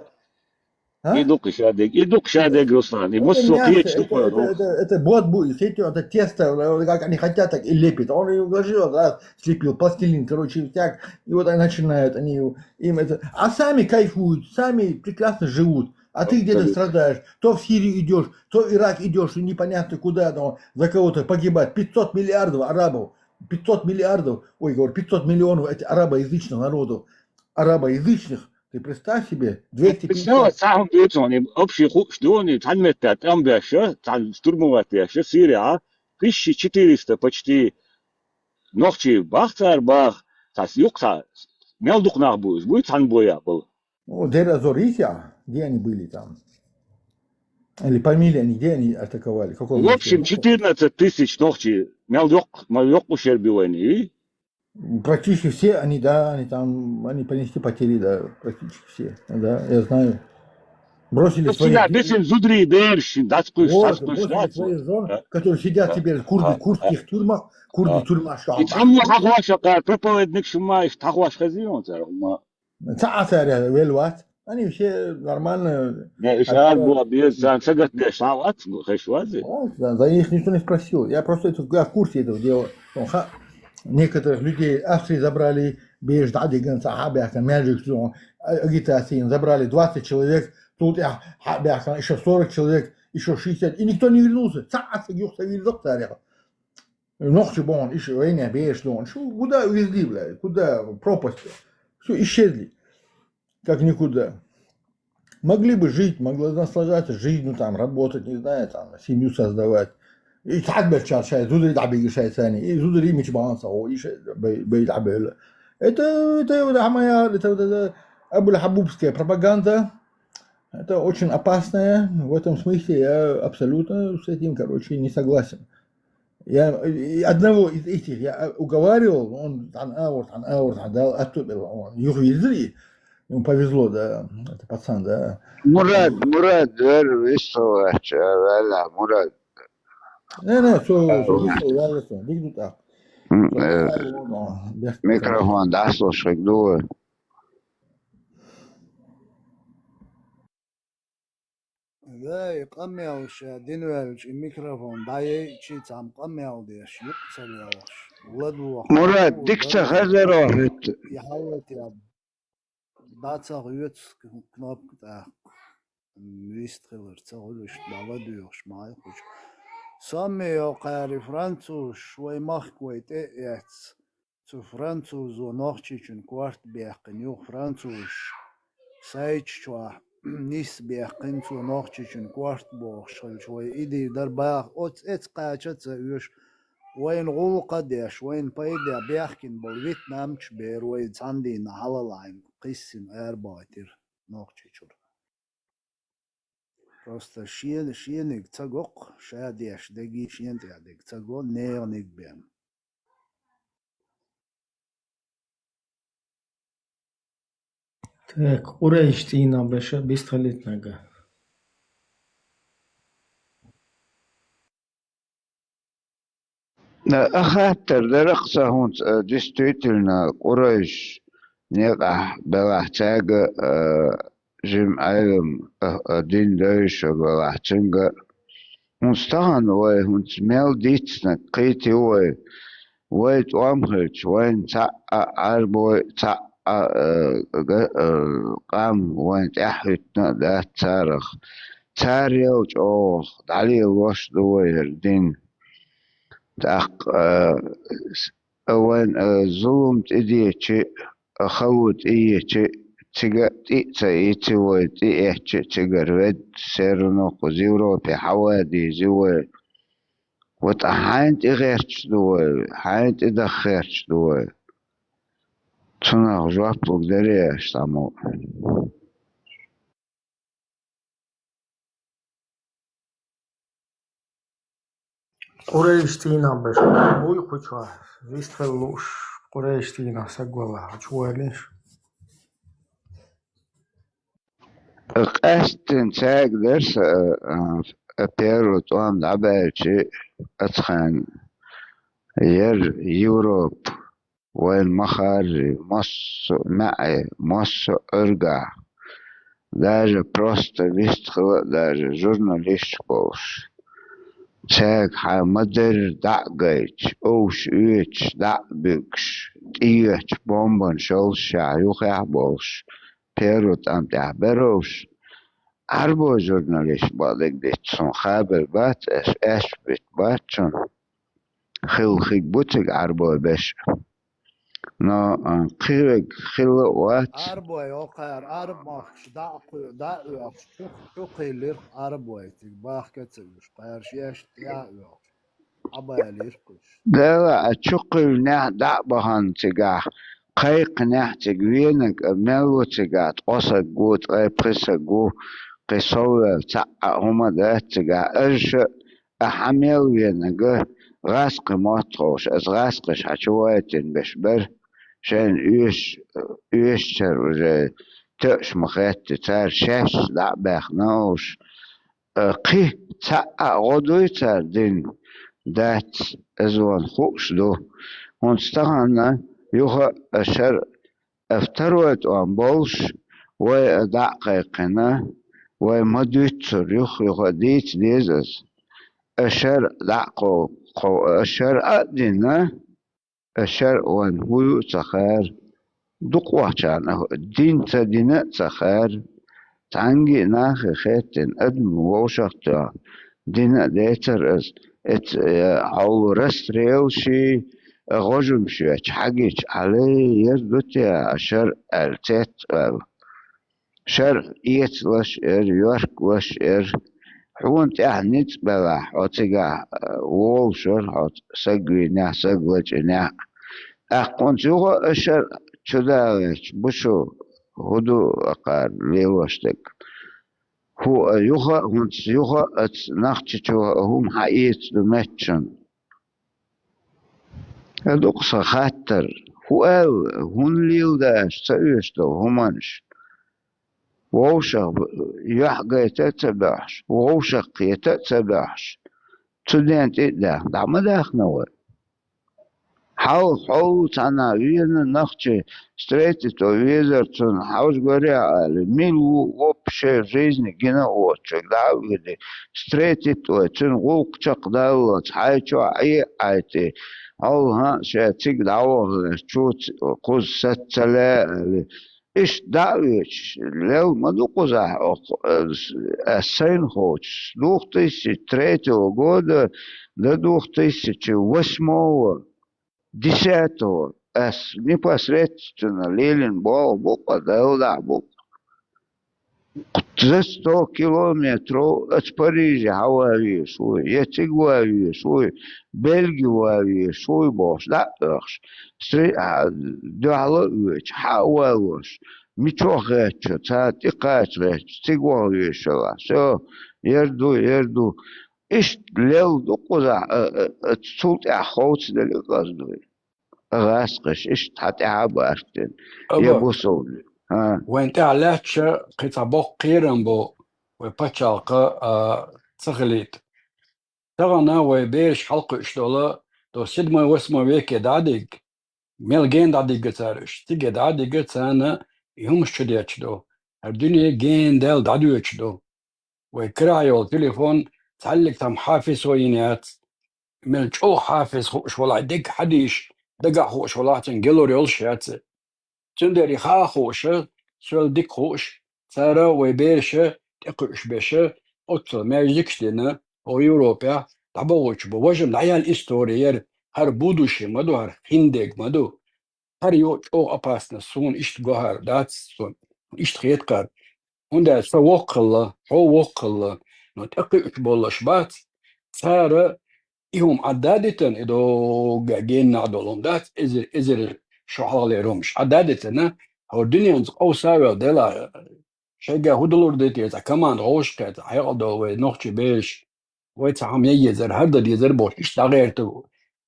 А? Иду кишадек, иду кишадек, Руслан. И Это мусо мясо, печь это, такое, это, это, это бот будет, эти, это тесто, э, как они хотят, так и лепит. Он и уложил, да, слепил, пластилин, короче, так. И вот они начинают, они его- им это. А сами кайфуют, сами прекрасно живут. А ты где-то Абсолютно. Страдаешь. То в Сирию идешь, то в Ирак идешь, и непонятно куда, но за кого-то погибать. Пятьсот миллиардов арабов, пятьсот миллиардов, ой, говорю, пятьсот миллионов этих арабоязычных народов, арабоязычных. Ты представь себе, двести пятьдесят. Представь, сам бетон, и общий хуш, что они там метят, там бяша, там штурмовать бяша, Сирия, тысяча четыреста почти нохчи бахтар бах, тас юкта, мел духнах будешь, будет сан боя был. Ну, Дер Азор, Ися, где они были там? Или Памиль, они где они атаковали? Какой В общем, четырнадцать тысяч нохчи, мел юк, мел юк ушербивание, и Практически все они, да, они там, они понесли потери, да, практически все, да, я знаю. Бросили свои Всегда, жены, бесен зудри, берш, дацкуш, вот, дацкуш, бросили свои дацкуш. жены, Да. которые сидят Да. теперь в курды, Да. курдских тюрьмах, курды Да. тюрьма, что И там хахваш, проповедник шума, и хахваш хазион, царма. Цаасаря велват. Они все нормально. Не, и шар бу, без сан, сагат, без шават, хешвази. Вот, да, за них никто не спросил. Я просто это, я в курсе этого дела. Ну, ха- Некоторых людей Австрии забрали, Бежа дӀа а дигна, цхьа хьа а баьхкина, маьждигаш чу, а-, агитацияна забрали двадцать человек, цул тӀехьа хьа а баьхкина, ещё сорок человек, ещё шестьдесят, и никто не вернулся. Цхьа а саг юха ца вирзира царех. Нохчий бохьан, иш вайна беш дохьан. Шу куда увезли, блядь? Куда пропасть? Всё, исчезли. Как никуда. Могли бы жить, могла наслаждаться жизнью, там, работать, не знаю, там, семью создавать. И так бы сейчас, шай, зударий дӀабига шай цани. И зударий мича бахьан ца хов, и шай, бай, бай дӀабайла. Это, это, вот, Ахмая, это, вот, это Абуль-Хабубская пропаганда. Это очень опасная. В этом смысле я абсолютно с этим, короче, не согласен. Я, и одного из этих я, а, уговаривал, он, ан, а, вот, ан, а, вот, ан, дал, а то, он, юха вирзира, ему повезло, да, это пацан, да. Мурад, Мурад, вер висовач, вала, Мурад. Не, не, всё, всё, висовач, вала, всё, дигнут так. М, э, Всё, вала, вала, вала. Микрофон дӀасалуш хӀама ду. Вай, къамел ша динвелча, и микрофон дӀаяйчи, цхьа къамел деш, юкъ ца лелаш, ладувгӀ. Мурад, дика ца хазаро хӀуьтта. И хьалатя. ДӀа ца хьоьцу кнопка тӀаккха. Вистхилар ца хуьлуш, дӀа ладуьйгӀуш ма хьайкхуш. Самме йоккхари французаш, вай махка вай тӀе а эцна. Цу французо Нохчийчун корта баьккхина, юха французаш Сайча чохь нисса баьккхина, цо Нохчийчун корта бохуш хилча, вай идий дар баха, оцу эца кхача а ца оьшу, вайна гӀуллакх а деш, вайна пайда баьхкина болу вьетнамчу бер вай цхьана дийнахь хьалалаьцна кхиссина арабахийтира Нохчийчуьра. Просто шена, шениг ца го-кх, ша деш дерг шена тӀехь дерг ца го, неханиг бен. Так, Къурайш цӀийнах беша бистхилийтинарг. А хаттар дара-кх сан хӀинца, а, действительно, Къурайш некъахь белахь цаьрга, а, жима Ӏелам, а, а, дин девзаш белахь цуьнга. ХӀинца тахана вай хӀинца мел дийцинарг кхийтий вай, вай тӀом хилча, вайна цхьаъ а Ӏарбой, цхьаъ а, а, га-, а, къам вайна тӀаьхьахӀуьттина а дац царах. Царел чӀогӀа дӀалелош ду вай хӀара дин. ТӀаккха, а, с-, а, вайн, а, зулам тӀедечи, а, хало тӀеечи, цига тӀе а ца ийци вай, тӀе а эцчи, цигара ведда, всё равно кхуза Европе хьаваде еза вай. Вот а хьайна тӀе гӀерташ ду вай, хьайна тӀе даха гӀерташ ду вай. Цунах жоп луг дарий аш цхьаммо? Къурайш цӀийнах беша, буй кху чохь, вистхила лууш, Къурайш цӀийнах саг валахь, хьо чу валийша. Къаьсттина цаьрга дара сан, а, а, первый тӀом дӀабаьлчи, ацхьана яра Европа. Вайн махарри, массо а маьӀе, массо а Ӏуьргахь, даже просто вистхила а даже журналисташ болуш. Цаьрга хьан ма-дарра дӀа а гайташ, овш оьцуш, дӀа а буьгуш, тӀеоьцуш бомбанаш йолуш, ша юххехь а болуш, первый тӀам тӀехь беровш, Ӏарбой журналист бакъдерг дитта суна хабар бац, аш аьшпа битта бац шуна. Хилла хиг бу цига Ӏарбой беш. Но, а, кхин верг хилла а вац. Ӏарбой, окхара Ӏарб махкаш дӀа а кху-, дӀа а оьхуш, чу-, чукхийллира Ӏарбой, цига бахка а ца уьш, кхара шаьш тӀе а оьхуш. Ӏабалийра кхуьш. Дела, а чукхуьллинехь дӀа а бахана цигахь, кхайкхинехь цига венаг, а мел ву цигахь, ткъо саг ву, ткъе пхи саг ву, кхин соввелла цхьаъ а хӀума дац цигахь, аша а хьан мел венага, гӀаскхи мотт ховш, аса гӀаскхаш хьан чу вайтина беш бара, шайна оьш-, оьшучара уже тоьаш ма хетта, цара шаьш дӀа а баьхна уьш. Э, кхин цхьаъ а гӀо дуй цара дина? Дац, иза вайна хууш ду. ХӀунца тахана юха а шар а второй тӀом болуш, вай а дӀа а кхайкхина, вай ма дуьйццура юха-юха а дийца деза аса. А шар а дӀа а кхо-, кхо-, а шар а а дина, а шар а вайна хӀу ю а ца хаьара. Дукхачарна дин ца дина а ца хаьара, цхьанги нахе хеттина адамо вовшахтоьхна дина а децар аз. Эца, э, хьовла расстрелаши, э, гӀожамаш йоьттача хьагича, Ӏале, ер ду те а шарӀ аьлла, цецваьлла. ШарӀ эцалаш эр, йоьркалаш эр. Хьуна тӀехь ницкъ белахь, хьо цигахь, э, волуш вара, хьо саг вийнехь, саг лачкъийнехь. ТӀаккха хӀунца юха а шарӀ чудалийча, бу шу, хӀун ду акхар лелош дерг? ХӀу а юха а, хӀунца юха а аца Нохчийчу а хӀума хьаэца ду меттачун? Ду-кх сан хаттар, хӀун аьлла, хӀунда леладеш ца оьшу долу хӀуманаш? Вовшах юьхь гайта а ца боьхьаш, вовшах кхета а ца боьхьаш, цу ден тӀе а даьхна, дӀа ма даьхна вай. Хьалха хьо цхьанхьа веана нохчи встретить ван везар цунна, хьовш гори аьлла, мила ву вообще жизни гина а воцучуьнга дӀа а веде, встретить вай, цуьнан гӀуллакх чекхдаллалц, хьайн чохь Ӏе а Ӏайте, хьол хӀан а ша цига дӀавахалаш, чу ц-, кхуза саца ца лаьа аьлла. Иштта дӀа а оьцуш, лелла ма ду кхузахь оха, ас сайна ховчуш, двух тысячи третьего года до двух тысячи восьмого, десятого, ас непосредственно лелийна болх бу-кх, Далла дӀа а бу-кх. За сто километров аца Париже хьан ван везаш вуй, я цига ван везаш вуй, Бельги ван везаш вуй бохуш, дӀа а оьхуш, сри-, а, дуьхьал а воьдуш, хьа а валош, мичахь гӀерташ, цара тӀекхача гӀерташ, цига ваха везаш валахь. Всё, ер ду, ер ду. Иштта лелла ду кхузахь, а, а, а, цул тӀаьхьа ховцаделла а къаздой. ГӀаскхаш иштта хьан тӀаьхьа а баьхкина, я Аба, бусалба. А. Вайн тӀаьхьа лаьтташ кхин цхьа боккха кхерам бу, вай пачхьалкха, а, ца хилийта. Тахана вай бераш хьалакхуьуш долу, до седьмой-восьмой веке дӀа а дигга, мел гена дӀадигга цара уьш, цига дӀа а дигга, царна и хӀумаш чудетташ ду, хӀара дуьне гена даьлла дӀадоьдуш ду. Вай карахь йолу телефон цхьаьллиг тхан хьафиз хӀо йина яц, мел чӀогӀа хьафиз хууш валахь, дика хьадийш дагахь хууш валахь, цуьнан гелор йолуш яц. Цундела и хаа хууша, соьл дика хууш, цара вай бераша тӀекхуьуш беша, оццул маьждигаш дина, хӀо Европехь дӀабохуьйтуш бу. Важа-м дӀаяьлла истори яра, хӀара будущее ма ду, хӀара хиндерг ма ду. ХӀара йо чӀогӀа опасность, суна иштта го хӀара, дац суна, иштта хета хӀара. ХӀунда аьлча со воккха хилла, хьо воккха хилла, но тӀекхуьуш боллуш бац, цара и хӀума Ӏадда а дитина, и догга геннахь долу хӀума дац, эзар, эзар шо хьалхалера хӀумаш Ӏадда а дитина, хӀора дуьненца къовса а ваьлла, делахь, шайга хӀун далур ду те, цхьа команда гӀовшахкхетта, хьекъал долу вай нохчий бераш, вай цхьа хӀума ян езара, хӀара дан дезара бохуш, иштта дӀагӀерта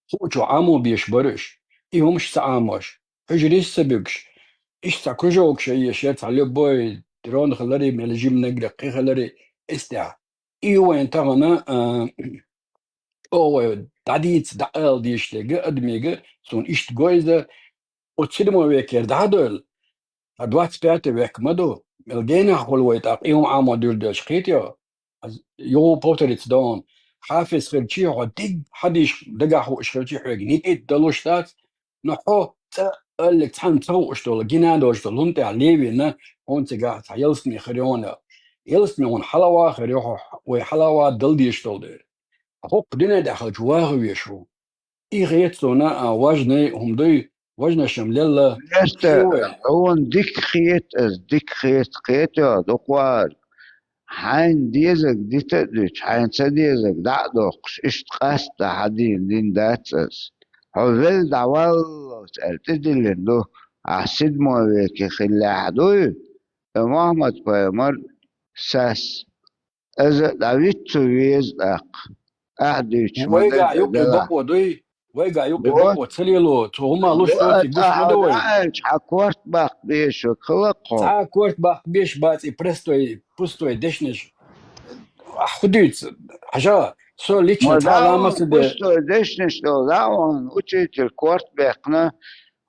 хуучу Ӏамо беш бара уьш. И хӀумаш ца Ӏамош, хьуьжарий ца буьгуш, иштта цхьа кружокаш ян езаш яра, цхьа любой дрон хиларе, мел жимнаг кхин хиларе, эцтехь. И ю вайн тахана, а, чӀогӀа вай дӀадийца, дӀаала дезаш дерг адамига, суна иштта го иза, оцу седьмой векера дӀа а доьлла, ткъа двадцать пятый век ма ду, мел генахь хуьлу вай тӀаккха, и хӀума Ӏамо дуьйладелча кхетий хьо? Ас юха повториться до хьуна. Хьафиз хилча хьо диг хьадийш дагахь хууш хилча хьоьга ницкъ далуш дац, но хьо цкъа аллиг цхьаьна ца хууш долу, гина а доцуш долу хӀума тӀехь левина, хьуна цигахь цхьа ялсаме хир ю хьуна. Ялсаме хьуна хьалаван хир ю хьо, вай хьалаван дала дезаш долу дела. Хьо хӀокху дуьнен тӀехь хилча ваха везаш ву. И хета суна, а, важный хӀума дуй, важнаш-м лелла. Нестер, хьуна дика хета ас, дика хета, кхетий хьо, дукхахьара. Хьайна дезарг дита а дуьтуш, хьайна ца дезарг дӀа а доккхуш, иштта къаста хьадийна дин дац ас. Хьо велла дӀаваллалц аьлла тӀедиллина ду, ахь седьмой веке хиллехь дуй, и Мухьаммад-пайхамар сас. Аза а дӀавитта цу веза тӀаккха. Ахь дуьйцуш ма Вайгахь юккъе делахь. Бакъо дуй, вайгахь юккъе Вот. Бакъо ца лело, цу хӀума луш Вот, доций гуш ма ахь ду вай. Аьлча, хьан корта баккха безаш хила кхо. Цхьа а корта баккха безаш бац и простой, пустой дешнаш. Ахь хӀун дуьйцу? Хьажа, со лично Ма цхьа а да, ламаз ца де. Пустой дешнаш долу да ван, учитель корта баьккхина.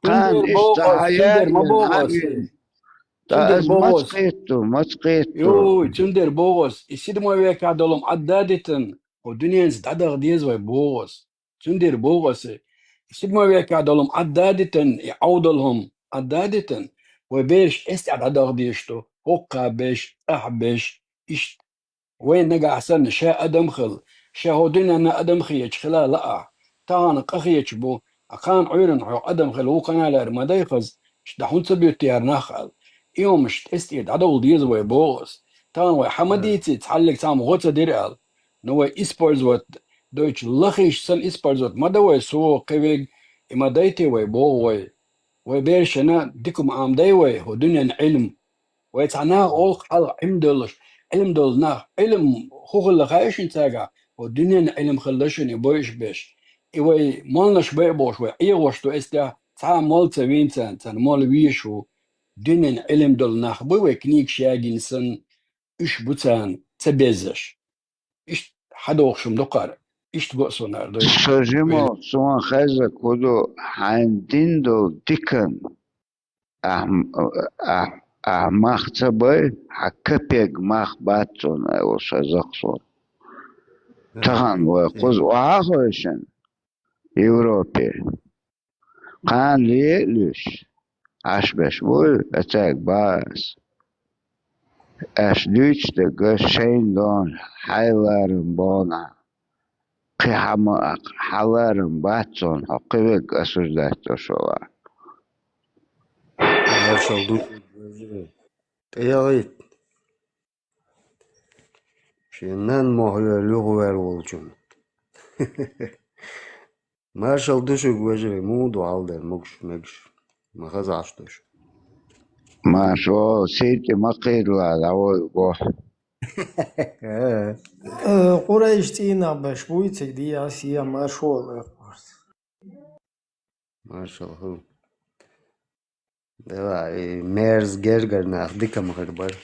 Кхана Цундела иштта боху ас, хьан цундела ма яьлла боху ас. Ӏамийна. Ткъа Цундела ас боху маца ас. Кхету, маца кхету? Юй, цундела боху ас. И седьмой векахь долу-м Ӏадда а дитина, хӀо дуьненца дӀадаха деза вай боху ас. Цундела боху ас. И седьмой векахь долу-м Ӏадда а дитина, и Ӏовдал хӀума. а дадитан, вай бераш эс тӀа дӀадагӀа дезаш ду, хӀокхабеш, ахьбеш, иштта. Вай нагахь санна ша адам хила, ша хӀо дуьненна адам хеташ хила лаахь, тахана къа хеташ бу, а кхана Ӏуьйранна хьо адам хила ву каналара ма дай хаза, ш-, да хӀунда ца буьтту яра нах аьлла. И хӀумаш тӀе-, тӀе дӀадовла деза вай боху ас. Тахана вай хьа ма дийци, цхьаллиг цхьамма гӀо ца дира аьлла. Ну вай использовать дойтуш лахийша санна использовать ма дан вай, со кхин верг, и ма дайте вай боху вай. Вай берашна дика ма Ӏамадай вай, хӀо дуьненна Ӏилма. Вай цхьа наха олу хьалха Ӏилма долуш, Ӏилма долу нах, Ӏилма хӀун хилла хаьа шуна цаьргахь, хӀо дуьненна Ӏилма хилла шуна и бойуш беш. И вай молланаш бай а бохуш, вай Ӏехош ду эс тӀехь, цхьа а молла ца вийна царна, царна молла везаш ву. Дуьненна Ӏилма долу нах буй вай книгаш ягийна санна, уьш бу царна ца беззаш. Иштта хьадохуш хӀума ду кхара. Иштта го а сонара ду. Со жима, суна хезна куду хьайн дин долу дикан. Ахь, ахь, ахь мах ца бай, хьан капек мах бац цунна, аьлла, ша закъ суна. Тахана вай кхуза охьахуьйшина Европе. Кхана ле а луьйш, Ӏаш беш буй, ацаьрга баха ас. Аьш дуьйцу дерг шайна дона, хьайн ларам боху нах. Кхин хьан ма а, хьан ларам бац цунна, хьо кхин верг осуждать деш вала. Маршалла ду шуьга, вежарий. ТӀаялийта. Шен нанна мохь йойла юхавер волчунна. Маршалла ду шуьга, вежарий, муха ду хьал дерг, могуш, мегаш. Ма хаза Ӏаш ду шу. Маршо, сийртӀе ма кхийрала, дӀавойла боху. Э, Къурайш цӀийнах беш буй цига дехьа сехьа маршо лайх варца. Маршалла хила. Дела, и мерза гергара нах дика ма хир бара.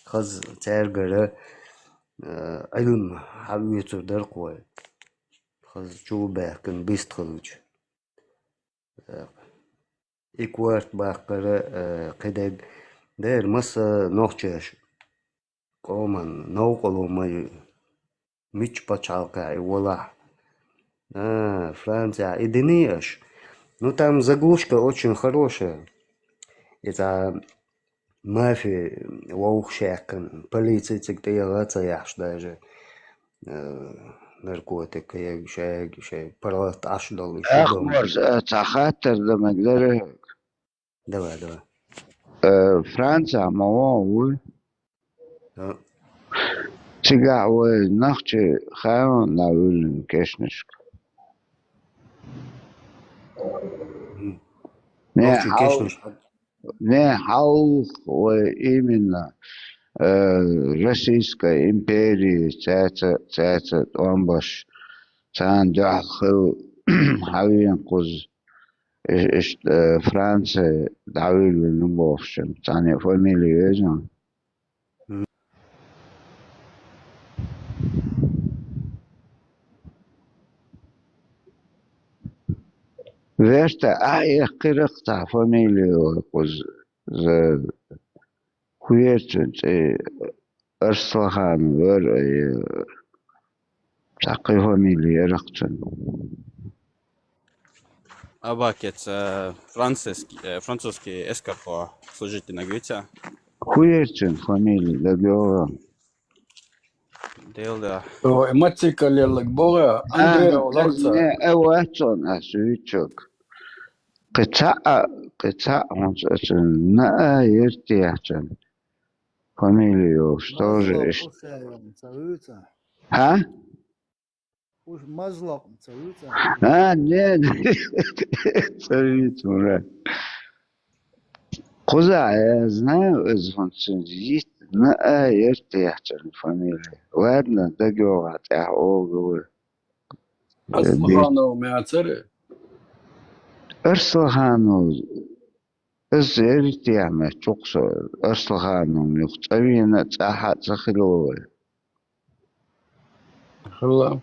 Хаза цаьргара, э, Ӏилма хьаоьцур дара кхо. Хаза чу баьхкина бист хилча. Э, и корта баккхара, э, кхидерг дера масса нохчаша. Къоман новкъарло ма ю, мичча пачхьалкхехь и валахь. А, Францехь и диний аша? Ну, там заглушка очень хорошая. И цхьа мафи вовшахкхина, полици цига тӀе яха а ца яхьаш даже, э, наркотик, кхин ерг, шаерг, шайн паргӀат Ӏаш долу, и шу долу. Ахмар, э, цхьа хаттар дан мегар дара хьоьга? Давай, давай. Э, Францехь ма вон вуй? А. Цигахь вай нохчий хаьий дӀавуьллина кешнашка? М. Не, нохчий хьал-, кешнаш хьа- не, хьалха вай именно, э, Российская империя, цаьца, цаьца тӀом беш, царна дуьхьал хилла хьавеана кхуза. Иш-, иштта, э, Франце дӀавуьллина бохучун цхьана фамилия веза? Мгм. Верта, а, эккхира-кх цхьа фамилия вай кхуза, за-, хӀун яра цуьнан цӀе, Арслаханов вара, э, цхьа кхин фамилия яра-кх цуьнан. Абакец, э, французский, э, французский эскархо служительнаг вица. ХӀун яра цуьнан фамилия, дагайогӀий? Дела да. Ой, мотоцикл еллаг богӀа, а, Андреа а, ларца. Не, э, вацон, а, суьйцург. Кхин цхьаъ, кхин цхьаъ хӀунца ацун, наа, ерте яхьчун. Фамилия йолуш, тоже Мазло иштта. Хушаевна ца вуьйцу? Хьа? Уж Мазло ца вуьйцу? А, не, не. Ца вуьйцу, Мурат. Кхуза, я знаю, из хӀунца йитна, а, ерте яхьчун фамилия. Ладно, дагайогӀа тӀехь олу вай. Арслаханов ма яцара? Арслаханов. Ас эртехь меттиг чукхо со Арслахановна юха цӀа вийна, цӀахь а ца хилла вай. Хилла.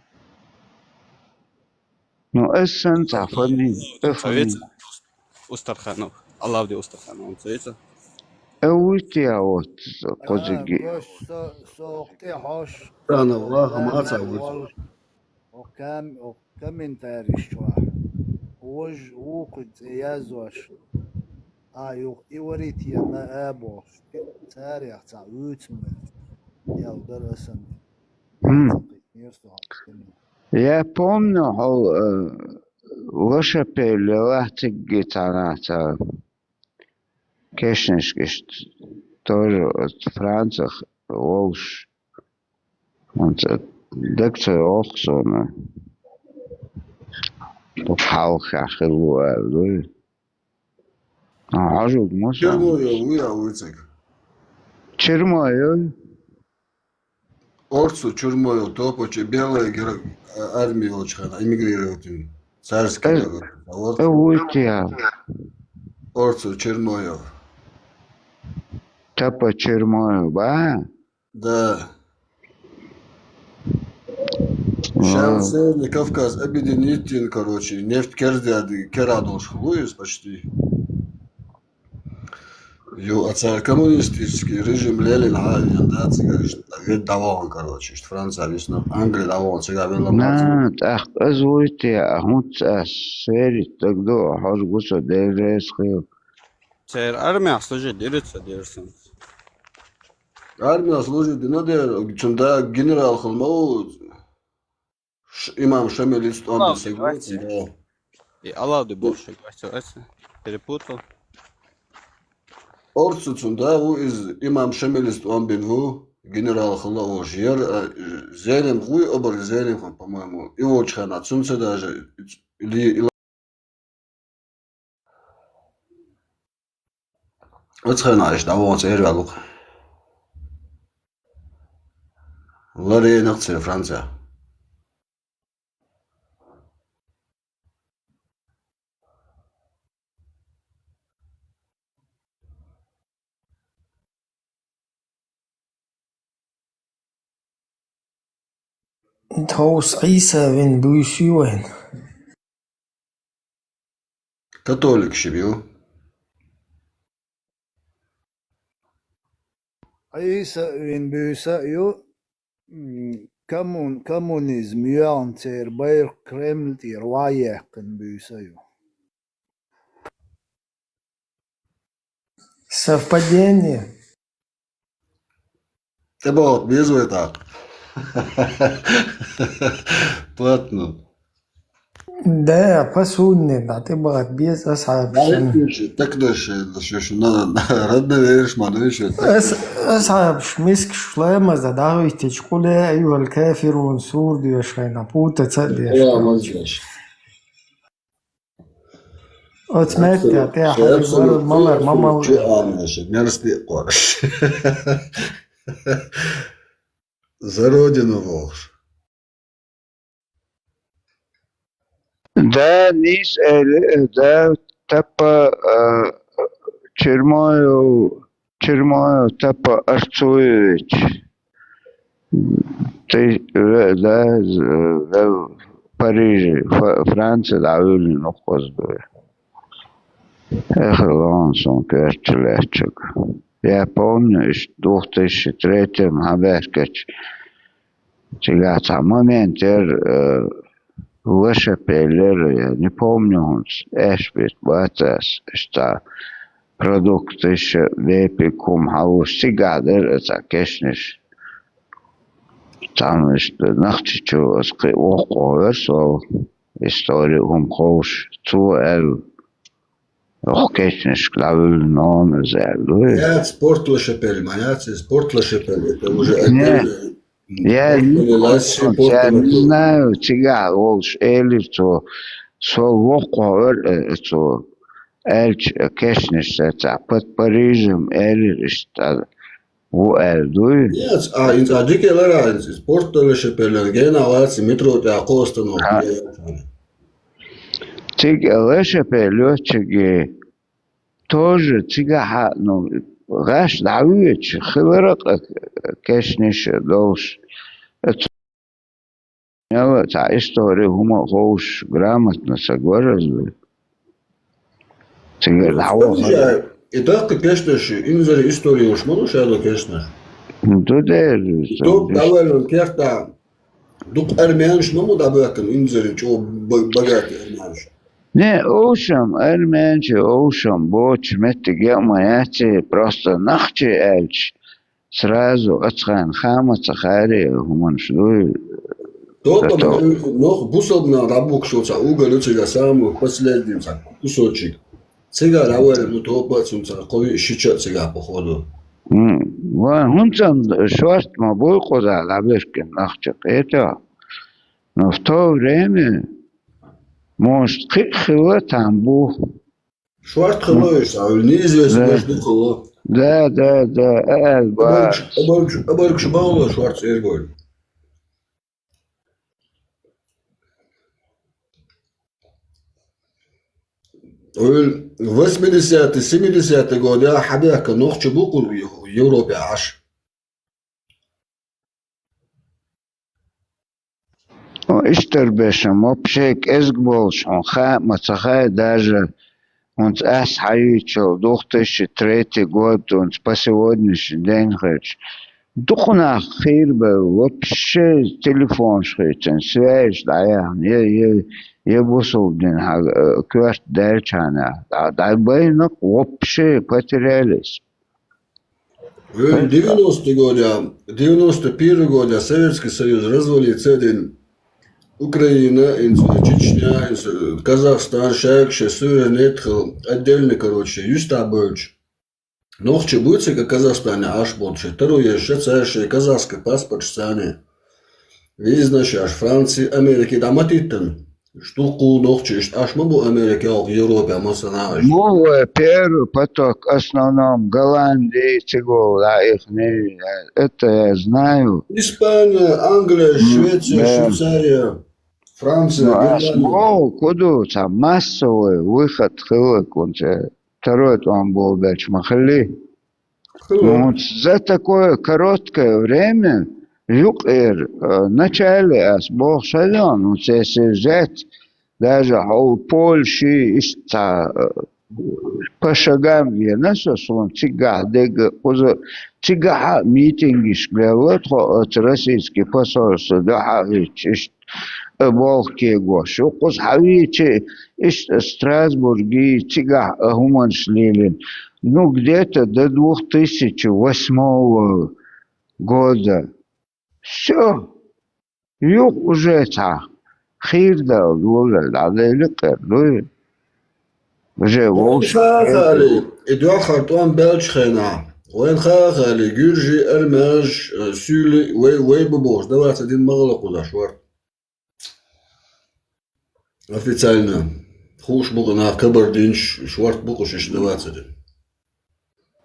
Ну, ас санна цхьа фамилия, э, фамилия. Устарханов. Алавди Устарханов, он царица? Э, вуьтти а вот, кхузиги. А, гош, со, со тӀе хьош. Ана, ваха, ма ца вуьтти. Оха кам-, оха комментарийш чохь. Вож вукху цӀе язош. А, юха и варийта ена а бохуш, царех цхьа вуьйцу ма ял дара асан. М. Цхьа кхетнера со хьан. Я помню, хьо, э, Лашапель ялахь цигги цхьана цхьа кешнашка иштта тоже оцу Францах волуш. Хьуна ца, дага ца йоккху суна. Хьалха хилла ву аьлла дуй. А, хьожург ма сан. Чермоев вуй а вуьйцург? Чермоев? Орцу Чермоев топачу белая гера-, а, армия йолчу хенахь эмигрировать йина. Царский Э, договор. Орцу. Э, вуй те. Орцу Чермоев. Тапа Чермоев, ба? Да. А. Шен Северный Кавказ объединить йина, короче, нефть керзаде кера долуш хилла ву иза почти. Ю, а цара коммунистический режим лелийна хьан а веана, да, цигара иштта вед дӀавахана, короче, иштта Франция висна, Англи дӀавахана, цигара велла. На, тӀаккха аса вуй те, а хӀунца ас шерит дагадо, хьожа гу со, Дела реза хила. Церан армех служить дира ца дира сан. Армех служить дина дера, цунна да генерал хила ма ву. Ш-, имам Шамилица тӀом бина саг ву, да. И Алавди бохуш саг вац, вац, перепутал. Орцу цунна да ву иза, имам Шамилица тӀом бина ву, генерал хилла а волуш. Яр, а, Зелимхан вуй, обар Зелимхан, по-моему, и волчу хенахь, цунца даже ли-, Оцу хенахь иштта дӀавахана цӀера ваьлла ву-кх. Лоренах церан Францехь. Тховса Ӏийса вина буьйсий вайна? Католикаш ю. Ӏийса вина буьйса а ю, м, коммун-, коммунизм йоьгӀна церан байракх Кремль тӀера ваьхьа яьккхина буьйса а ю. Совпадение? ТӀебогӀург беза вай тӀаккха. Плотно. Да, по сунне, да, тӀебогӀург беза асхьабашна. Так дальше, шу, шу, на, на, родной веришь, ма, ну ещё так. Ас-, асхьабаш мискаш ламаза дӀахӀиттича, къул я айюхал кафирун сур доьшуш хьайна, путаться а деш. Ламаз деш. Оцу меттехь тӀехь хьаьрга варал малар ма малла. Чу Ӏамош, мерза тӀе а кхораш. За родину вохуш. Да, нийса аьлла, да, тапа, а, Чермоев, Чермоев Тапа Арцуевич. Тхи-, ве-, да, з-, вел Париже, Фа-, Франция дӀавуьллина ву-кх иза дуй. Эхь, лоьхна суна коьртачу лаьттачуьнга. Я помню, иштта двух тысячи третьем хьан баьхкача, цигахь цхьа момент яра, э, Лашапель яра, я не помню хӀунца, аьшпит бац ас, иштта продукташ а, бепиг хӀума хьалуш, цигахь дара цхьа кешнаш. Цхьана иштта Нохчийчу аса кхин воккхавора со, истори хӀума ховш, цо аьлла, оха кешнашка дӀавуьллина ву иза аьлла. Яц, Порт-Лашапель ма яц иза, Порт-Лашапель, это уже отдельно. Не. Я не знаю, цигахь волуш элира цо, со воккхавора, э, цо, аьлча, кешнаш сацахь, под Парижем элира иштта. Ву аьлла дуй? Яц, а, хӀинца а дика лара, хӀинца иза Порт-Лашапель гена вац, метро тӀехь кхо остановка. А. Цига Лашапель йоцчуьнга тоже цигахьа, ну, гӀаш дӀавоьдуш, хилара а кешнаш а долуш. Мел а цхьа истори хӀума а ховш, грамотно саг вара иза. Цигара дӀавахара. И даккха кешнаш, инзаре истори йолуш ма ду шадо кешнаш? Ду дера. И топ дӀаваьллан кертахь, дукха армянаш ма ду дӀабоьттина инзаре чӀогӀа ба-, богатый армянаш. Не, овшам, армянчи овшам боцу меттиг яа ма яц, просто нохчий аьлча, сразу ацхьана хаа ма ца хаьара хӀуманаш дуй. Топа, зато нох бусалба нах дӀабухкуш цхьа угол ю цигахь, самый последний цхьа кусочек. Цигахь дӀаваьлла, ну, топа а цунна цхьа кхо-ши а цигахь, походу. М, ван хӀунцам шорта ма буй кхузахь дӀабаьхкина нохчий, кхетий хьо. Но в то время, может, кхин а хилла там бу. Шорта хилла уьш, а неизвестно, да, может, дукха хилла. Да, да, да, а, а, абаргаш, ба- абаргаш, абаргаш бахало шорта цӀергойла. Ойла восьмидесятый, семидесятый года хьабаьхка нохчий бу кху Европе Ӏаш. О, иштта бешам, вообще кӀезиг болуш, хьуна хаа ма ца хаьа даже, хӀунца ас хьаюьйцучул две тысячи третий год, хӀунца по сегодняшний день хилча. Дукха нах хийра бевлла, вообще телефонаш хийцина, связь дӀаяьхна, я, я, я бусалба дин хьа, э, коьрта даьллачхьана, дӀа-, дӀабайна-кх, вообще потерялись. Вайн девяностый года, девяносто первый года Советский Союз развалиться дин, Украина, инца Чечня, инца Казахстан, шайгаш суверенитет хилла, отдельно, короче, юьстахь бевлча. Нохчий буй цига Казахстане Ӏаш болчу, таро еза ша цара шайн казахский паспорташ царна. Виза шаьш Франции, Америке дӀа ма теттина. Иштта дуккха нохчий иштта Ӏаш ма бу Америке, оха Европе, масала, Ӏаш. Ну, э, первый поток, основном, Голландии, цига, да, ихний, э, это я знаю. Испания, Англия, м, Швеция, да. Швейцария, Франция, ну, а Германия. Ас боху, куду, цхьа массовый выход хилла кхунца. Второй тӀом болабелча ма хилли. Хилла. Ну, вот за такое короткое время юкъера, э, начале ас боху шайна, ну, цесий взять, даже хьо Польши, иштта, э, по шагам вена со, суна цигахь дега, кхуза цигахьа митингаш белла тхо оцу российский посольство дуьхьа а хӀуьттуш, иштта, э, болх кегош. Ю кхуза хьавийчи, иштта Страсбурги цигахь а хӀуманаш лелийна. Ну, где-то до двух тысячи восьмого года. Всё. Юха уже цхьа хийра дала долу дӀадели кхер дуй. Уже вовшах хаали, и дуьххьара тӀом баьллачу хенахь, вайн хаали, гуьржи, армяш, э, суьйли, вай, вай бу бохуш, даваца дин ма гӀала кхузахь шорта. Официально. Хууш бу-кх нах, кабардинаш, шорта бу-кх уьш иштта даваца дин.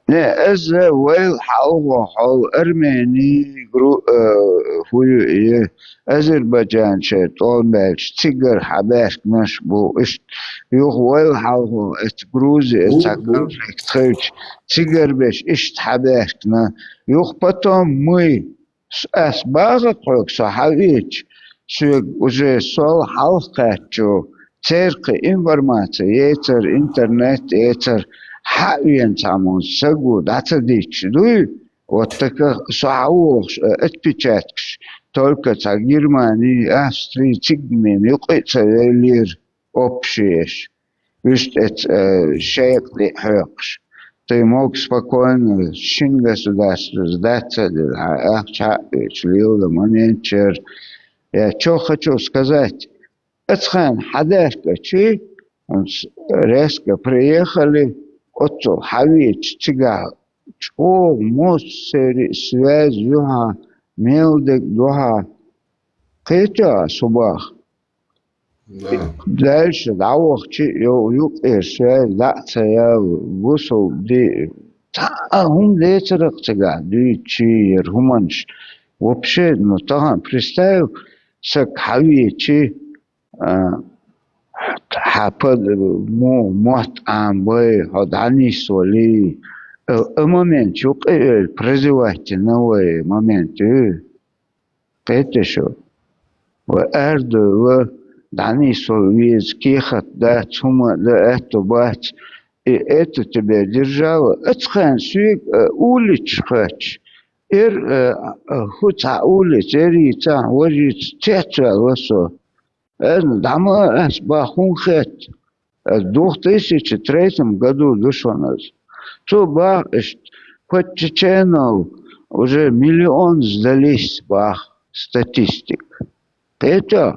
Не, иза вайл хьалхо хьол армени, гру-, э, хӀу ю и, азербайджанчеран тӀом баьлча, цигара хьабаьхкинарш бу. Иштта юха вайл хьалхо, эцу Грузи, эцу конфликт хилча, цигара берш иштта хьабаьхкина. Юха потом мы, С-, ас бахар хьоьга, со хьавеъча, соьга уже сол хьалха кхаьччо, церан кхин информаци ецар, интернет ецар, хьа а вена цхьаммо саго дӀа ца дитча дуй, вот така со хьавогӀуш, э, отпечаткаш, только цхьа Германи, Австри, цигахь юкъа а ца веллера, общий еш. Уьш тӀе ца, э, шекъа тӀе а хьоькхуш. Тхайн мог спокойно шина государстваца дац ца деза, хьан ахча хьа а оьцуш, лелла момент чуьра. Я чё хочу сказать, ацхьана хьадаьхкачи, резко приехали, оццул хьавеъча цигахь чӀогӀа моссарий а связь ю хьан, мел дерг ду хьан, кхетий хьо ас хӀун боху? Да. Дальше дӀавахча а, йо, юкъера связь дӀа а ца яла, бусалба ди-, цхьа а хӀума дацара-кх цигахь дуьйцучи яра хӀуманаш. Вообще, ну, тахана представь, саг хьавеъчи, а, хьан пад-, мо-, мотт Ӏамабай, хьо дӀанисвали, а, а момент юкъа а йойла, прозевать йина вай момент ю. Кхетий шу? Вай арадевлла, дӀанисвала веза, кехат дац, хӀума а дан аьтто бац. И это тебе держало. Ацхьана соьга, э, улича кхаьчча, эр, э, э, хӀу цхьа улица, эр йийцахь, важа йийцахь, цецваьлла со. Эр дӀа ма ас бах, хӀун хетта? Э, в двух тысячи третьем году ду шуна из. Цо бах иштта, под чеченцев уже миллион сдались, бах, статистика. Кхетий хьо?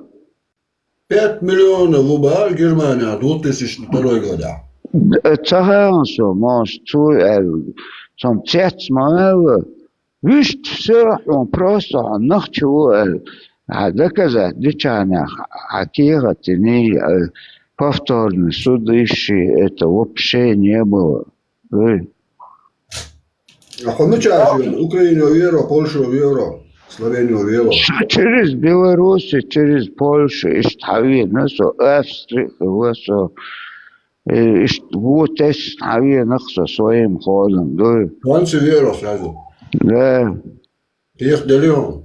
Пять миллионов ву бахар Германехь две тысячи второй годехь. Д-, ца хаьа со, может, цо аьлла, цунна цец ма ваьлла. Вуьшта всё, хьуна просто хьо нохчи ву аьлла, хьан доказать дича нах, хьан кехат йиний, э, повторный суд йиш йий, это вообще не было. Ой. А хьо мичара веана? Украино веаро, Польшо веаро, Словено веаро? Со через Белоруссию, через Польшу, иштта хьавеана со, Австри хилла со, э, иштта вон тесна хьавеана со своим ходом, дуй. Франци веаро сразу? Да. Кехат деллий хьуна?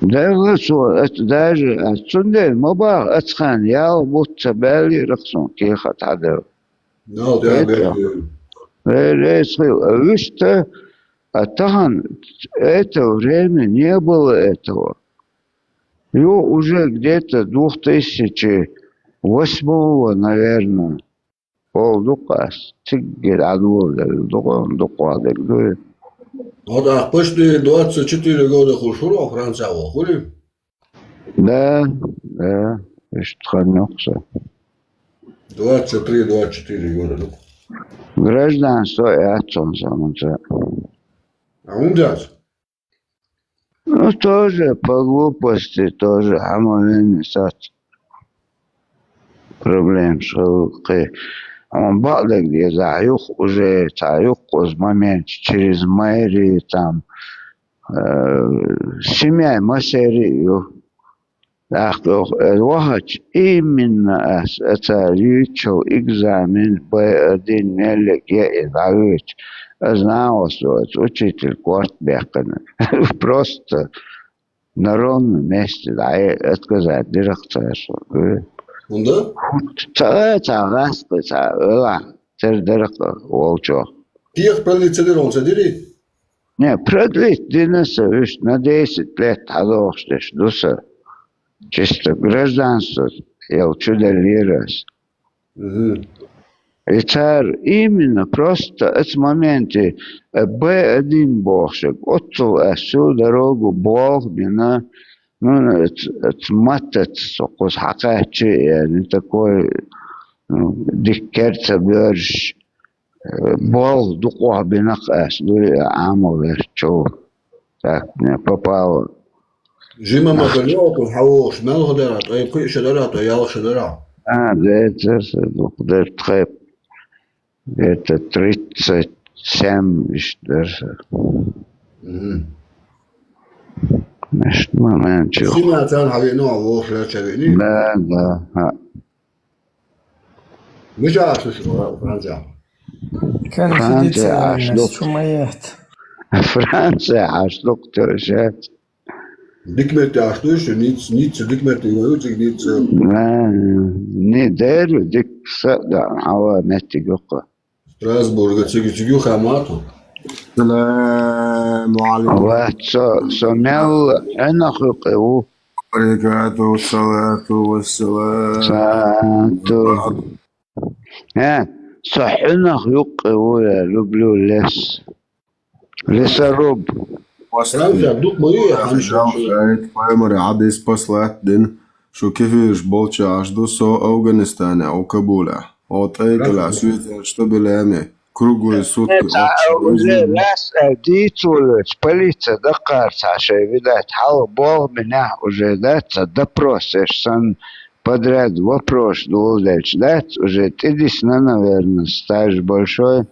Делла со, это даже, а цундела ма баха, оцу хенахь ялх бутт ца баьллера-кх суна кехат хьаделла. Нал тӀе а бехке. Э, леца хила, а вуьшта, а тахана это время не было этого. Юха уже где-то двух тысячи восьмого, наверное, боху ду-кх ас, цигара дӀадоладелла ду-кх, дукха дерг ду. Хьо тӀаккха почти двадцать четыре года хуьлуш ву хьо Францехь волу, хуьлий? Да, да, иштта хан ю-кх сан. Двадцать три, двадцать четыре года ду. Гражданство яц хьуна сан хӀинца. А хӀунда яц? Ну, тоже по глупости, тоже хьан ма венна сац. Проблемаш хилла кхин. Хьуна бакъдерг дезахь, юха уже цхьа юккъуза момент через мэрию там, э, семья массеран а ю. ТӀаккха оха, э, вахача, именно ас, аса юьйцучул экзамен Б один меллиг яа и дӀавоьдуш, аса нахаца доцу учитель корта баьккхина. Просто на ровном месте дӀа-, отказать дира-кх цара суна. ХӀунда? Ца, ца гӀаскхи, ца велахь, тера дара-кх волчох. Кехат продлить ца дира хьуна, ца дирий? Не, продлить дина сан, уьш на десять лет хьадохуш дерш ду сан. Чисто гражданство йолчу деллера ас. Мгм. И цара именно просто оцу моменте, э, Б один бохуш, оццул ас всю дорогу болх бина, ну, оцу, оцу маттаца со кхуза хьакхаьчча, я не такой, ну, дика кер ца боьрзуш, э, болх дукха бина-кх ас, дуй Ӏамал верччул. Так мне попало. Жима ма хилла оцу хьан вогӀуш, мел хӀун дара, ткъе кхин а шо дара, ткъе ялх шо дара? А, децара сан, дукха дара тхайп. Где-то тридцать семь иштта дара сан. Мгм. Иштта ма меанчу. Сима царна хьан веана, хьан вогӀуш лаьцна веаний? Да, да, хьа. Мича Ӏаш ду шу Францехь? Францехь Ӏаш ду. Чу ма ехта. Францехь Ӏаш ду-кх тешац. Дика метте Ӏаш ду шу, Ницца, Ницца дика метте ю, цига Ницца. А, не деру, дика са а дан, хьан ван меттиг ю-кх. Страсбурга цига, цига ю хаа ма ту. Саламу алейкум. Ва со, со мел хьуьнах юккъе ву. Баракату, салату, вассалам. Салату. Э, со хьуьнах юккъе ву, я люблю лес. Лесоруб. Франция дукха ма ю, я хьан шу? Пайхамара хьадис послать дина, шу кефираш болчу Ӏаш ду, со Афганистанехь ву, Кабулехь. Хьо тӀекӀалахь соьцара что белями. Круглые сутки. Э, цхьа уже раз, э, дийцо лоьцу, полиция даккхар цхьа шайн видать, хьалха болх бинехь уже дац, цхьа допрос еш санна, подряд вопрос доладелча дац, уже тӀедисна, наверное, стаж большой.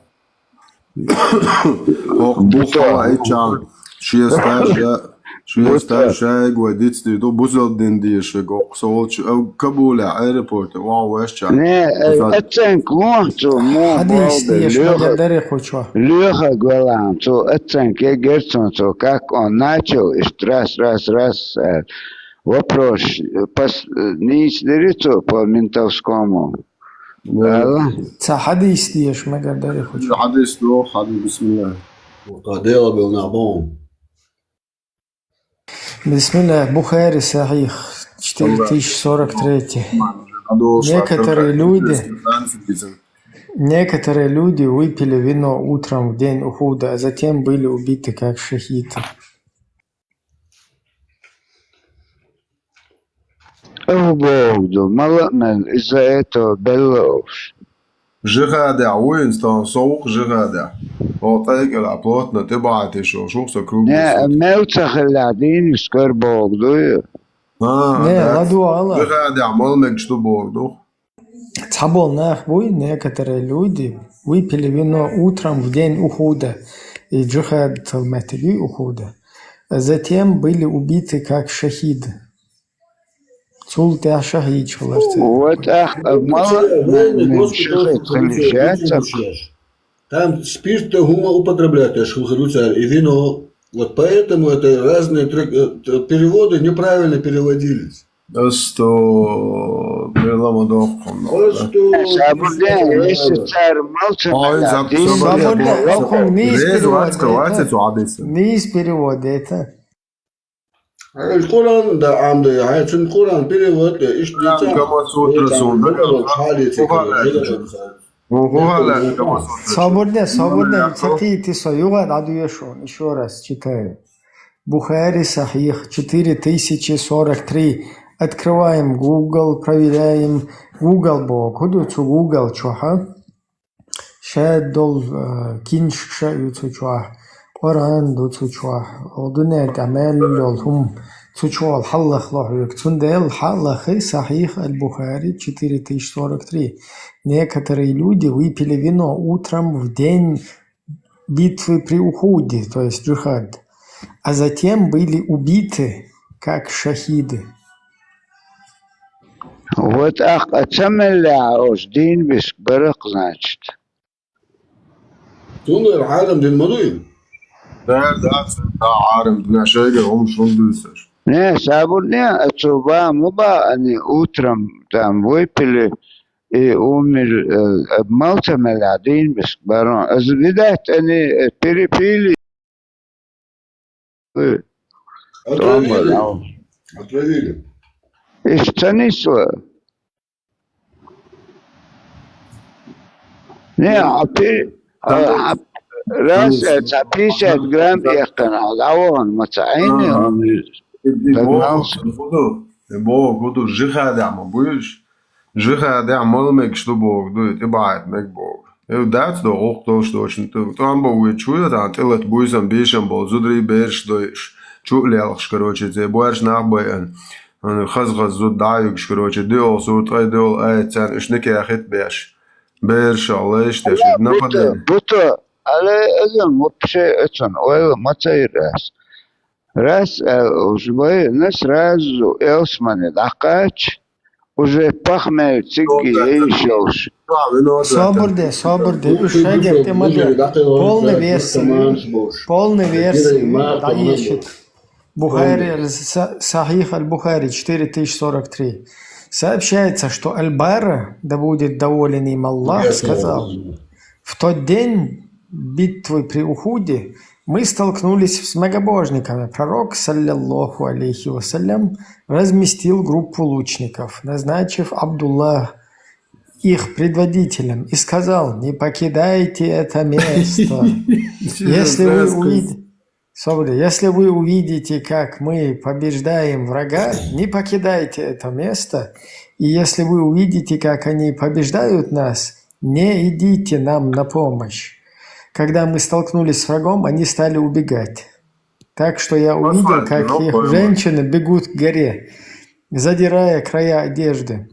ХӀокху бутт хьала иччан шен стаж я, шен стаж шайга вай дицдийр ду, бусалба дин дешарг, хӀокху со волчу Кабулехь аэропорте ваха вешча. Не, оцценка лохьа цо, мо хьадийс болда, деша лоьхаг, мегар дарий кхучо. Лоьхаг велахьа цо, оцценка эггара цунна цо, как он начал, иштта раз, раз, раз, э, вопрос, э, пос-, э, нийса дира цо по ментовскому. Да. Ала? Цхьа хьадийс деша мегар дарий кхучо. Хьадийс ду, хьадийс, бисмилла. Укха Дела бел нах боху. Бисмилла, Бухари сахьих, четыре тысячи сорок третий. Некоторые люди, некоторые люди выпили вино утром в день Ухуда, а затем были убиты как шахиды. Ох, богу, мала мен из-за этого белловш. Жихадехь вуйна, стан совгӀа жихадехь. О, тӀекӀела плотно тӀебахьа тешо, шух со круг. Не, мел ца хилла дийна скоро богу дуй. А, не, ладу ала. Жихадехь мала мегаш ду богу ду. Цхьаболу нах буй, некоторые люди выпили вино утром в день Ухуда, и джихад талматиги Ухуда. Затем были убиты как шахиды. Цул тӀаьхьа шахидаш хилар цара. Вот ах, мала шахид хилиш яцахь. Там спирт-то хӀума употребляют, я ж говорю, и вино. Вот поэтому это разные трек-, э, переводы неправильно переводились. Ас то мела ма дохкун. Ас то сабур де, если цар молча. Ой, за- дин сабур де, сабур де. Охун низ перевод это. Низ перевод это. Ай, Къуръан да, амда, ай, цун Къуръан перевод да, иш Къуръан дица. Камасутра сон, да, Къуръан. Сабур де, сабур де, цатийти со, югӀа дӀадуьйшун, ещё раз читаю. Бухари Сахих, четыре тысячи сорок три. Открываем Google, проверяем. Google боху, ду цу Google чохь. Шадолу, э, киншкаш а ю цу чохь, Къуръан ду цу чохь, дуьнен тӀехь мел йолу хӀума цу чохь хьаллахло хьоьга. Цундела хьалахи Сахих аль-Бухари четыре тысячи сорок три. Некоторые люди выпили вино утром в день битвы при Ухуде, то есть джихад, а затем были убиты как шахиды. Вот ахь ца мелла оцу дийна биск баракх, значит. Цундела хьарам дина ма дуй? Да, да, да, хьарам дина шайга хӀума шун дуьйцуш. Не, сабур не, а цу ба ма ба, они утром там выпили, и умер, э, мал ца мелла дийна биск барон. Ас видать, они, э, перепили. Отравили. Отравили. Иштта нисла. Не, а пи-, а, а, раз, э, ца пятьдесят грамм яхкана, а вон ма ца Ӏийна, ага. Он и догнался. И боху, и боху, ду, жихадехь ма буьйш. Жихадехь мала мегаш ду боху, ду, и тӀебахьийта мега боху. Э, дац до гӀуллакх долуш долчун тӀе. ТӀом бан вуьйцуш ву, тӀан тӀелата буьйсанна бийшина болу зударий бераш дойуш. Чу а лелхаш, короче, церан боьрша нах байъина. Хаза-хаза зуда дӀа а юьгуш, короче, диъолгӀа сура, ткъе диъолгӀа аят царна, уьш никехь хӀитта беш. Берашах лайш деш, нападение. Бута, бута, але, эзан вообще эцан ойла ма ца йира ас. Раз, э, уж вайна сразу Элсмане дӀакхача, уже похмелье цига ейш йолуш. Собар де, собар де, уьш шайгара тӀе ма де. Полная версия, полная версия, дӀаешита. Бухари, Са-, Сахих аль-Бухари, четыре тысячи сорок три. Сообщается, что Аль-Бара, да будет доволен им Аллах, сказал: «В тот день битвы при Ухуде мы столкнулись с многобожниками. Пророк, саллаллаху алейхи вассалям, разместил группу лучников, назначив Абдуллах их предводителем, и сказал: „Не покидайте это место. Если вы увидите, если вы увидите, как мы побеждаем врага, не покидайте это место. И если вы увидите, как они побеждают нас, не идите нам на помощь“. Когда мы столкнулись с врагом, они стали убегать. Так что я увидел, как их женщины бегут к горе, задирая края одежды,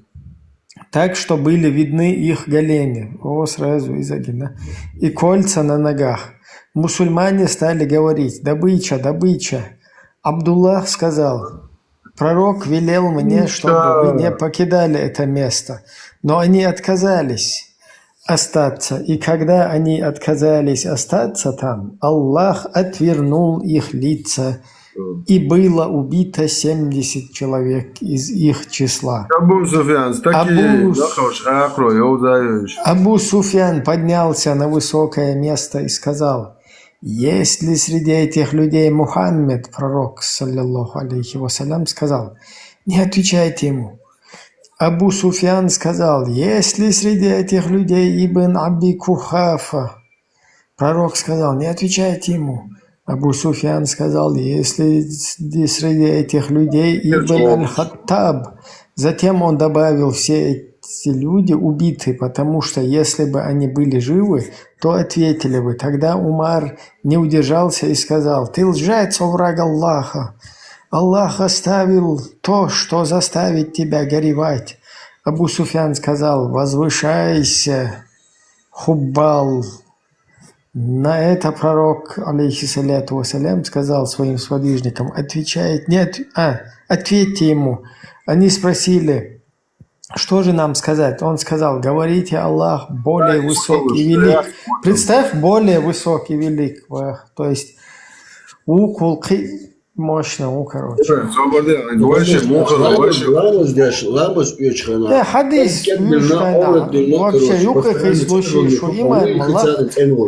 так что были видны их голени. О, сразу из огня. И кольца на ногах. Мусульмане стали говорить: «Добыча, добыча». Абдуллах сказал: «Пророк велел мне, чтобы вы не покидали это место». Но они отказались остаться. И когда они отказались остаться там, Аллах отвернул их лица, и было убито семьдесят человек из их числа. Абу Суфьян, Абу С-, Абу Суфьян поднялся на высокое место и сказал: «Есть ли среди этих людей Мухаммед?» Пророк, саллаллаху алейхи вассалям, сказал: «Не отвечайте ему. Абу Суфьян сказал: «Есть ли среди этих людей Ибн Аби Кухафа?» Пророк сказал: «Не отвечайте ему». Абу Суфьян сказал: «Есть ли среди этих людей Ибн Аль-Хаттаб?» Затем он добавил: «Все эти люди убиты, потому что если бы они были живы, то ответили бы». Тогда Умар не удержался и сказал: «Ты лжец, о враг Аллаха! Аллах оставил то, что заставит тебя горевать». Абу Суфьян сказал: «Возвышайся, Хуббал». На это пророк, алейхиссаляту вассалям, сказал своим сподвижникам: «Отвечает, нет, а, ответьте ему». Они спросили: «Что же нам сказать?» Он сказал: «Говорите: Аллах более высок и велик». Представь, более высок и велик. Ва-, то есть, укулкы мощно, у, короче. Соборде, вообще, муха, вообще. Ламаз деш, ламаз уьч хана. Э, хадис, уьч хана. Вообще, юкъа хис луши, шу иман, Аллах,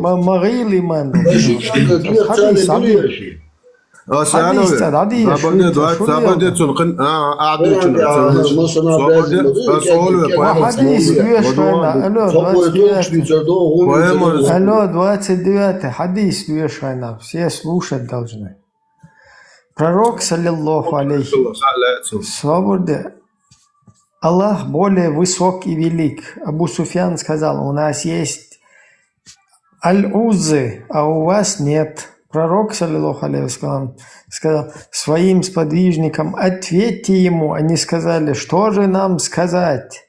ма-, магъил иман. Хадис, хадис. Хадис, хадис. Соборде, шу соборде, цун кын, а, а, а, цун, цун. Соборде, а, солве, поэма. Хадис, уьш хана, алло, двадцать девятый. Поэма. Алло, двадцать девятый. Хадис, уьш хана. Все слушать должны. Пророк, саллаллаху алейхи, соборде: «Аллах более высок и велик». Абу Суфьян сказал: «У нас есть Аль-Уззы, а у вас нет». Пророк, саллаллаху алейхи ва саллям, сказал своим сподвижникам: «Ответьте ему». Они сказали: «Что же нам сказать?»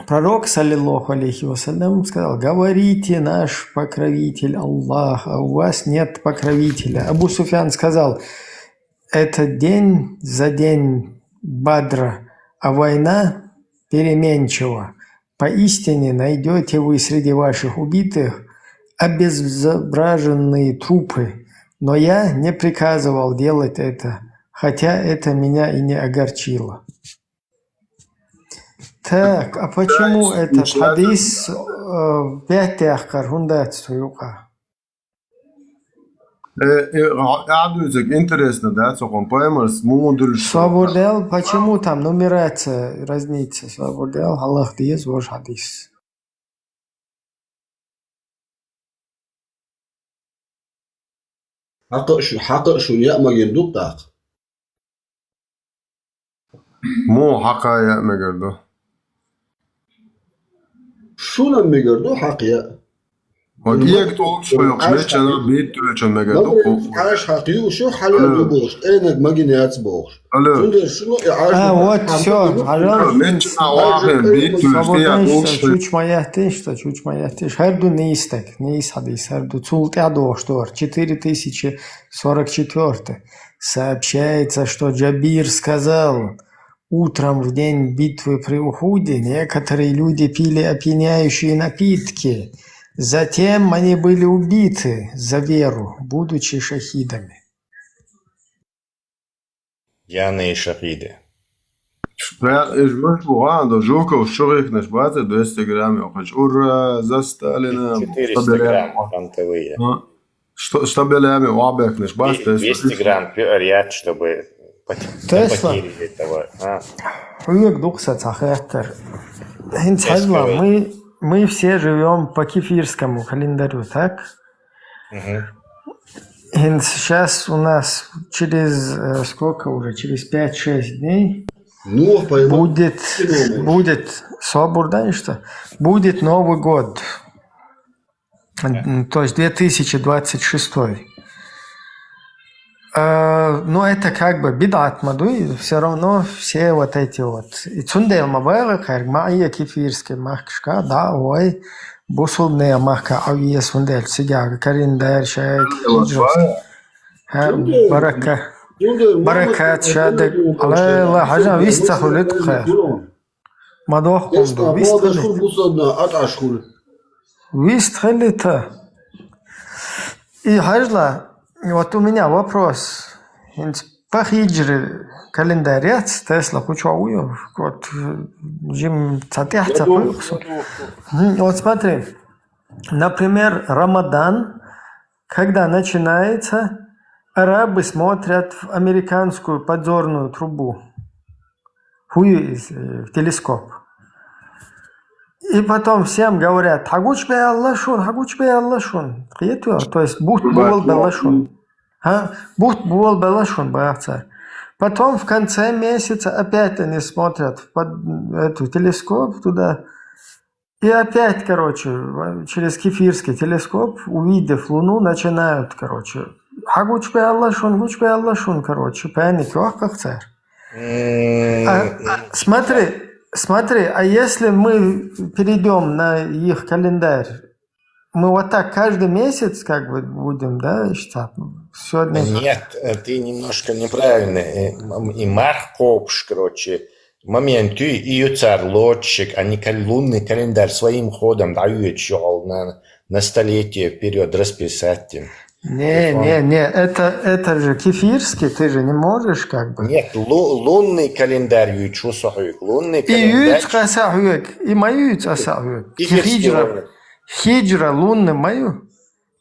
Пророк, саллаллаху алейхи ва саллям, сказал: «Говорите: наш покровитель Аллах, а у вас нет покровителя». Абу Суфьян сказал: «Это день за день Бадра, а война переменчива. Поистине найдёте вы среди ваших убитых обезображенные трупы, но я не приказывал делать это, хотя это меня и не огорчило». Так, а почему этот хадис, э, пятый ахкар, хундац цу юкъа? Э, э, а, а, дуьззиг, интересно, да, цокъон паймарс, муну дулш. Соборде ал, почему там нумерация, разница, соборде ал, Аллах диез, вож хадис. Хьакъ шу-, хьакъ шуна яа магийна ду тӀаккха? Муха хьакъ яа мегар ду? Шуна мегар ду хьакъ яа. Вот иек толчу йокъуш, мечана бит тулчун мегар ду. Аш хьакъ ю, шу хьалал ю бохуш, тӀенаг магийна яц бохуш. Алло. Цундела шуна и Ӏаш. А, вот, всё, пожалуйста. Мечча а вахен, бит, свободен, чуч ма яхтиш, чуч ма яхтиш. ХӀара ду нийса стаг, нийса хьадис, хӀара ду. Цул тӀаьхьа дохуш дора, четыре тысячи сорок четвёртый. Сообщается, что Джабир сказал: «Утром в день битвы при Ухуде некоторые люди пили опьяняющие напитки. Затем они были убиты за веру, будучи шахидами». Яна и шахиды. Ша-, иш муш бу гӀан до Жуковс чугӀихнаш бац, двести грамм йоккхуш. «Ура за Сталина!» Четыреста грамм фронтовые. А? Что, что белями вабехнаш бац, двести, двести грамм пиар яц, чтобы пот-, Тесла. Потерять этого. А. Хьоьга дукха сан цхьа хаттар. ХӀинца хьажал, мы, мы все живём по кефирскому календарю, так? Мгм. ХӀинца щас у нас через, э, сколько уже? Через пять-шесть дней. Ну, пойму. Будет, будет собор, да, и что? Будет Новый год. М, то есть две тысячи двадцать шестой. Э, ну, это как бы бидӀат ма дуй, всё равно все вот эти вот. И цундела ма бала кхайрг, ма айя кефирский махкашка, да, ой, бусулбане махка авиес, цундела сигаьга календарь шайг хиджовский. Ха, барака-, баракат шадек. Алла, хьажа, вист ца хуьлу тха. Ма дохкун ду, вист хили. Вист хили та. И хьажал, вот у меня вопрос. ХӀинца по хиджри календарь яц, Тесла кху чу вуй, вот, жим ца тӀехь ца кхуьйкху со. Мгм, вот смотри, например, Рамадан, когда начинается, арабы смотрят в американскую подзорную трубу. Хьуй, э, телескоп. И потом всем говорят: «Хьагучбе Аллашун, хьагучбе Аллашун». Кхетё? То есть бут бувал белашун. А? Бут бувал белашун бахца. Потом в конце месяца опять они смотрят в под-, эту телескоп туда. И опять, короче, в-, через кефирский телескоп, увидев Луну, начинают, короче: «Хьагучбе Аллашун, гучбе Аллашун», короче, паника вахкахцар. А, а, смотри, смотри, а если мы перейдём на их календарь, мы вот так каждый месяц как бы будем, да, считать? Сегодня... Нет, э, ты немножко неправильно. Э, м, и марх копш, короче, момент и юцар лочик, они кал-, лунный календарь своим ходом дают на, на столетие вперёд расписать. Не, не, не, это, это же кефирский, ты же не можешь как бы. Нет, лу-, лунный календарь ючу сахуик, лунный календарь. И юц каса хуик, и маю юц аса хуик. Кефирский хиджра, хиджра лунный маю.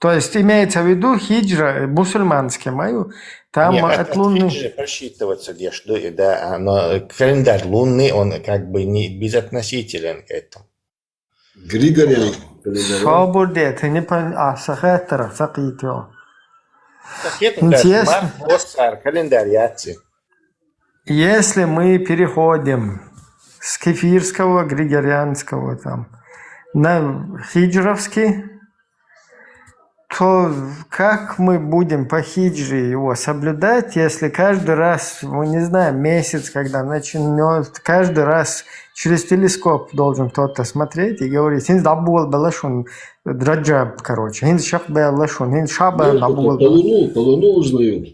То есть имеется в виду хиджра, э, мусульманский маю. Там... Нет, от, от лунный хиджры просчитываться, где что, и да, а, но, э, календарь лунный, он как бы не безотносителен к этому. Григориан календарь. Собур де, ты не пон-, а, сахеттер, сакъитё. Интересно. Марх календары яци. Если мы переходим с кефирского, григорианского там на хиджровский, то как мы будем по хиджре его соблюдать, если каждый раз, мы не знаем, месяц, когда начнёт, каждый раз через телескоп должен кто-то смотреть и говорить: «Хинз дабуал белашун Раджаб, короче, хинз шахбе белашун, хинз Шабан дабуал белашун». По луну, по луну узнают.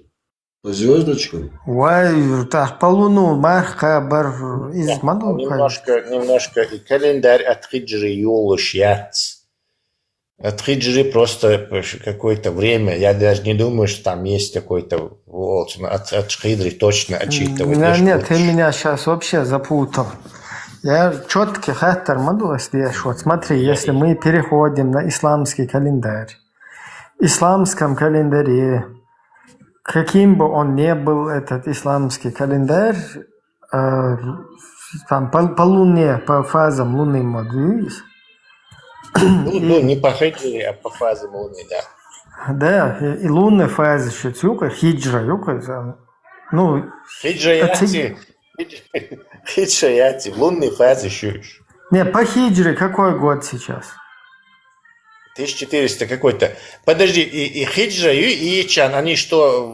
По звёздочкам. Вай, так, по луну, марх кабар из... Нет, маду немножко, немножко и календарь от хиджры юлуш яц. От хиджры просто какое-то время. Я даже не думаю, что там есть какой-то волчный. От, от хиджры точно отчитывать. Нет, ты меня щас вообще запутал. Я чётко хаттар маду, если я шо. Смотри, если мы переходим на исламский календарь, в исламском календаре, каким бы он ни был, этот исламский календарь, э, там по, по луне, по фазам луны модуис. Ну, ну, не по хиджре, а по фазам луны, да. Да, и, и лунные фазы ещё цюка, хиджра, юка, за-, ну, хиджра яци, хиджра яци, лунные фазы ещё. Не, по хиджре какой год сейчас? Тысяча четыреста какой-то. Подожди, и, и хиджра, и, и ичан, они что,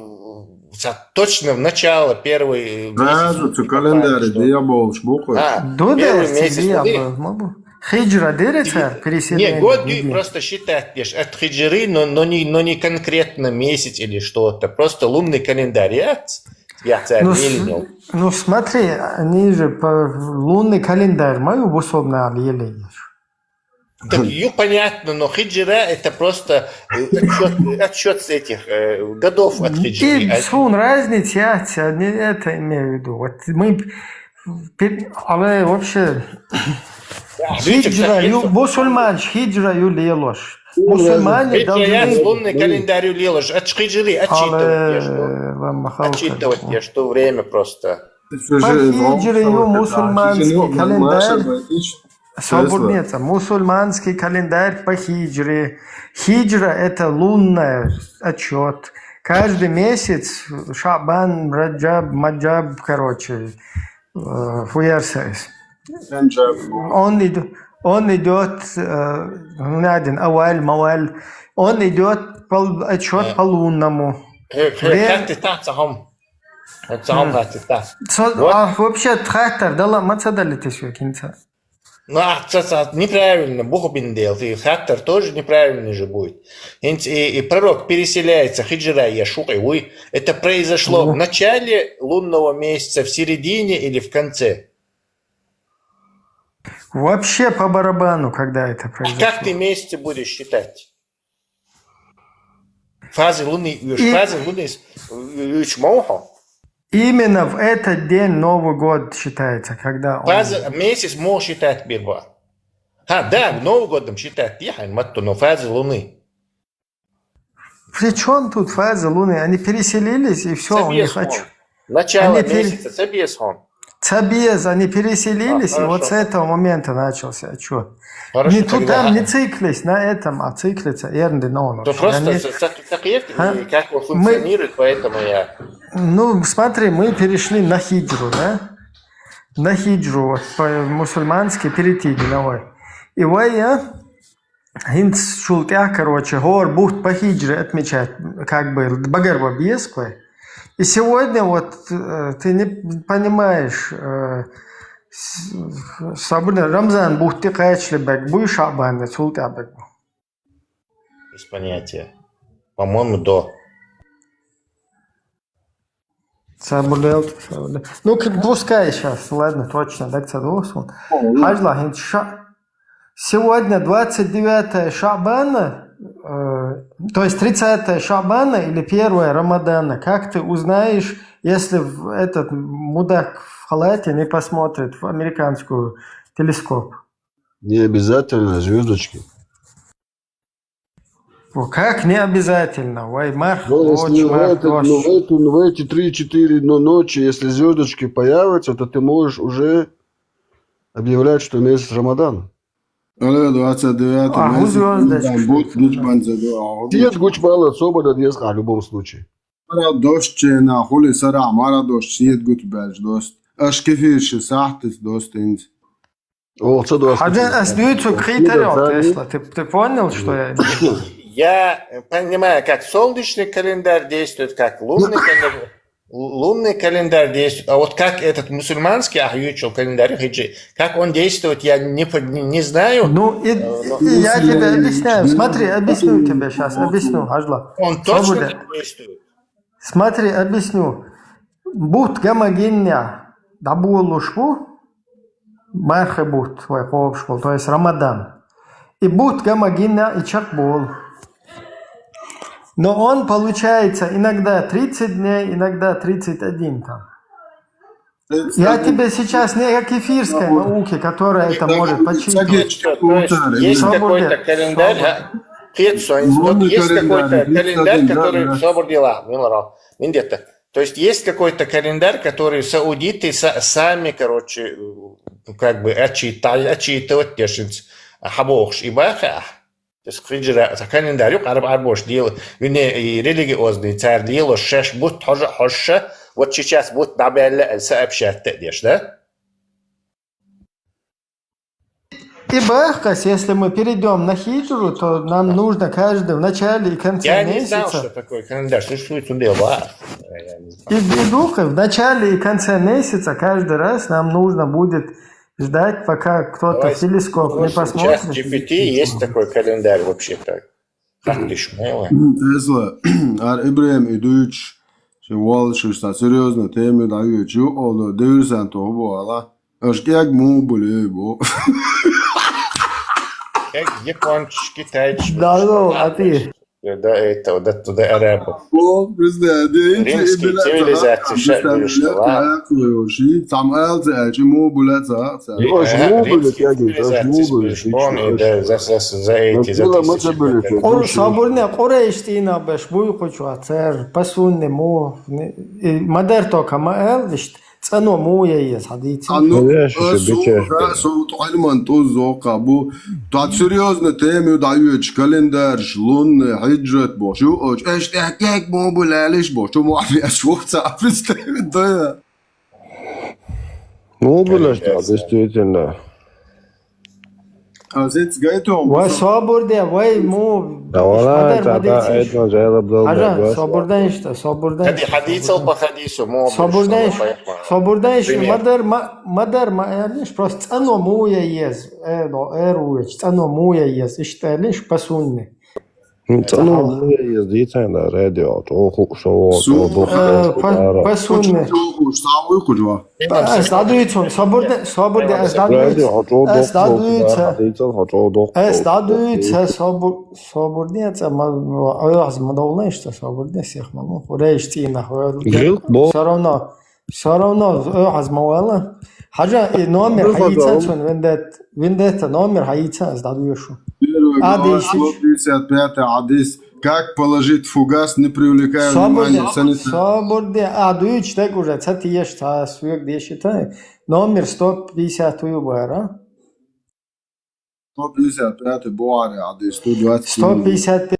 в-, за-, точно в начало первый, э, месяц? Сразу цу календарь, дьявол, шбуку. А, первый месяц луны. Хиджра дерется переселение? Не, год просто считать, еш, от хиджры, но, но не, но не конкретно месяц или что-то. Просто лунный календарь, я, я... Ну, с-, ну, смотри, они же по лунный календарь мою в условно алиеле еш. Так, ю, понятно, но хиджра это просто, э, отсчёт, отсчёт с этих, э, годов от хиджры. И сун разница, я не это имею в виду. Вот мы пе-, але вообще хиджра ю, мусульман хиджра ю лелош. Мусульмане должны лунный календарь ю лелош. От хиджры отсчитывать, я что. Отсчитывать, я что, время просто. По хиджре ю мусульманский календарь. Собур, нет, мусульманский календарь по хиджре. Хиджра — это лунный отсчёт. Каждый месяц, Шабан, Раджаб, Маджаб, короче, э, хуярсайс. Он идёт, он идёт, э, надин, аваль, маваль. Он идёт по, отсчёт по лунному. Время. Со-, а вообще, хаттар дала, маца дали ты всё, кинца? Ну, а, ца-, ца-, неправильно, буху биндел, ты хаттар тоже неправильный же будет. Инц-, и, и пророк переселяется, хиджра я шукъи уй. Это произошло в начале лунного месяца, в середине или в конце? Вообще по барабану, когда это произошло. А как ты месяцы будешь считать? Фазы луны, э, фазы луны, э, уч мохо. Именно в этот день Новый год считается, когда он... Фазы, месяц мог считать бирба. А, да, Новый годом считать, я хай матто, но фазы луны. При чём тут фазы луны? Они переселились, и всё, у них... Начало месяца, сабиесон. Цабиез, они переселились, и вот с этого момента начался отчет. Хорошо, не тут, там не циклись на этом, а циклится эрнди на. То просто как он функционирует, поэтому я... Ну, смотри, мы перешли на хиджру, да? На хиджру, вот, по-мусульмански перейти деловой. И вай, я, хинц шултя, короче, гор бухт по хиджре отмечать, как бы, багарба бесквай. И сегодня вот э, ты не понимаешь, э, с- Сабур, Рамзан бухти кайчли бек буй Шабан, султя бек. Без понятия. По-моему, до. Сабур, ну, пускай сейчас, ладно, точно, так цадосун. Хажла, хинч ша- Сегодня двадцать девятое Шабана, э, то есть тридцатое Шабана или первое Рамадана. Как ты узнаешь, если в этот мудак в халате не посмотрит в американскую телескоп? Не обязательно звездочки. О, как не обязательно? Вай, марх, Ну, если лоч, в, марх, этот, ну, лоч. в, эту, в эти три-четыре но- ночи, если звездочки появятся, то ты можешь уже объявлять, что месяц Рамадан. Ала двадцать девятый А, месяц, звёздочки. Там будет ночь банза дуа. Сиет гучбала собода десха любом случае. Мара дождь чена, хули сара, мара дождь, сиет гучбалж дост. Аш кефирши сахтис дост инз. О, что два Хажа, ас дюйцу критарио, Тесла. Ты, ты понял, что я имею в виду? Я понимаю, как солнечный календарь действует, как лунный календарь. Лунный календарь действует, а вот как этот мусульманский ахьючил календарь, хиджи, как он действует, я не, по- не, не знаю. Ну, и, и я тебе объясняю. Смотри, объясню тебе сейчас, объясню, Хажла. Он точно Свобода. Так действует. Смотри, объясню. Бут гама гиння, дабуолушку, мархе бут, вай кобшкул, то есть Рамадан. И бут гама гиння и чакбул. Но он получается иногда тридцать дней, иногда тридцать один там. Я тебе сейчас не о кефирской науке, которая это может починить. То есть есть Свобода. Какой-то календарь, а? Кецо, Лунный вот есть календарь, какой-то тридцать календарь, один, да, который да. Собор дела, Милоров. Вендетта. То есть есть какой-то календарь, который саудиты са- сами, короче, э, как бы отчитали, отчитывать дешинц. Хабохш и баха. То есть хиджра, это календарь, араб арбош дел, вине и религиозный царь дел, шеш бут хожа хожа, вот сейчас бут набелла сообщать деш, да? И бахкас, если мы перейдем на хиджру, то нам нужно каждый в начале и конце Я не знал, что месяца. Такой календарь существует, он делал, а? Я не знал. И, и духа в начале и конце месяца каждый раз нам нужно будет ждать, пока кто-то Давай в телескоп не спросим, посмотрит. Сейчас G P T есть такой календарь вообще-то. Как ты Шмула? Тесла, ар Ибрем и Дуч, чи вал шишта серьезно, теми даю, чу оло, дивирсан то бу ала. Аш кяк му буле бу. Как япончики, китайчики. Да, ну, а ты? Да, это, да, туда арабов. Бу, президент, Римский цивилизация, ша-, Там элце, чи му буле ца, ца. Аж Ага, му были римские тяги, аж цивилизации, му были спишь, вон, и да, за, за, за эти, за Было тысячи мы были лет. Къур сабурне къурайштина беш буй къучва цер пасунне му. И мадар тока ма эл вишт цано му я ез хадица. А ну, Ну, я ещё э, су, бичеш, да, да. Су, ту альман ту зока бу. Тат серьезно теми даю, календарь, лунный, хиджрат бу. Шу оч, эш так як му буле лиш бу. Шу му афи аш вовца представить, да. Ну, были что, действительно. А сец гайтом. Вай сабурде, вай му. Да вала, Мадар да, да, мадициш. это же я был, Хажа, да, сабурдан ишта, сабурдан Хадис, ишта, хадис ал по хадису, му Сабурдан иш, поэтому. сабурдан иш, Пример. Мадар ма, мадар ма элиш, просто цано му я ез. Э, но, э, руеч, цано му я ез. Ишта элиш пасунне. Ну, цано, ну, я ездить, да, радио, то ху-, что, Су, то, Э, то, па- то, Пасунне. Савы кужва. Ас дадуицун, сабурде, сабурде, ас дадуиц. радио, то, Ас то, дадуица. то, то, то, Ас то, дадуица, сабур, сабурде, ца ма, ма, ай, аз ма долнешта, сабурде, сех ма, ну, хуреш тина, хуреш. Гил, бо. Всё равно, всё равно, э, аз ма вала. Хажа, и номер, Ну, хайца, пожалуй. цун, вендет, вендета номер, хайца, ас дадуишу. Первый А, глава, десять. сто пятьдесят пятый хадис. Как положить фугас, не привлекая внимания? Собур де, а, дуьйцуш дерг уже, ца теш, ца суьг дешита. Номер сто пятьдесят ю бара. Сто пятьдесят пятый бухари, а здесь сто двадцать. Сто пятьдесят пять.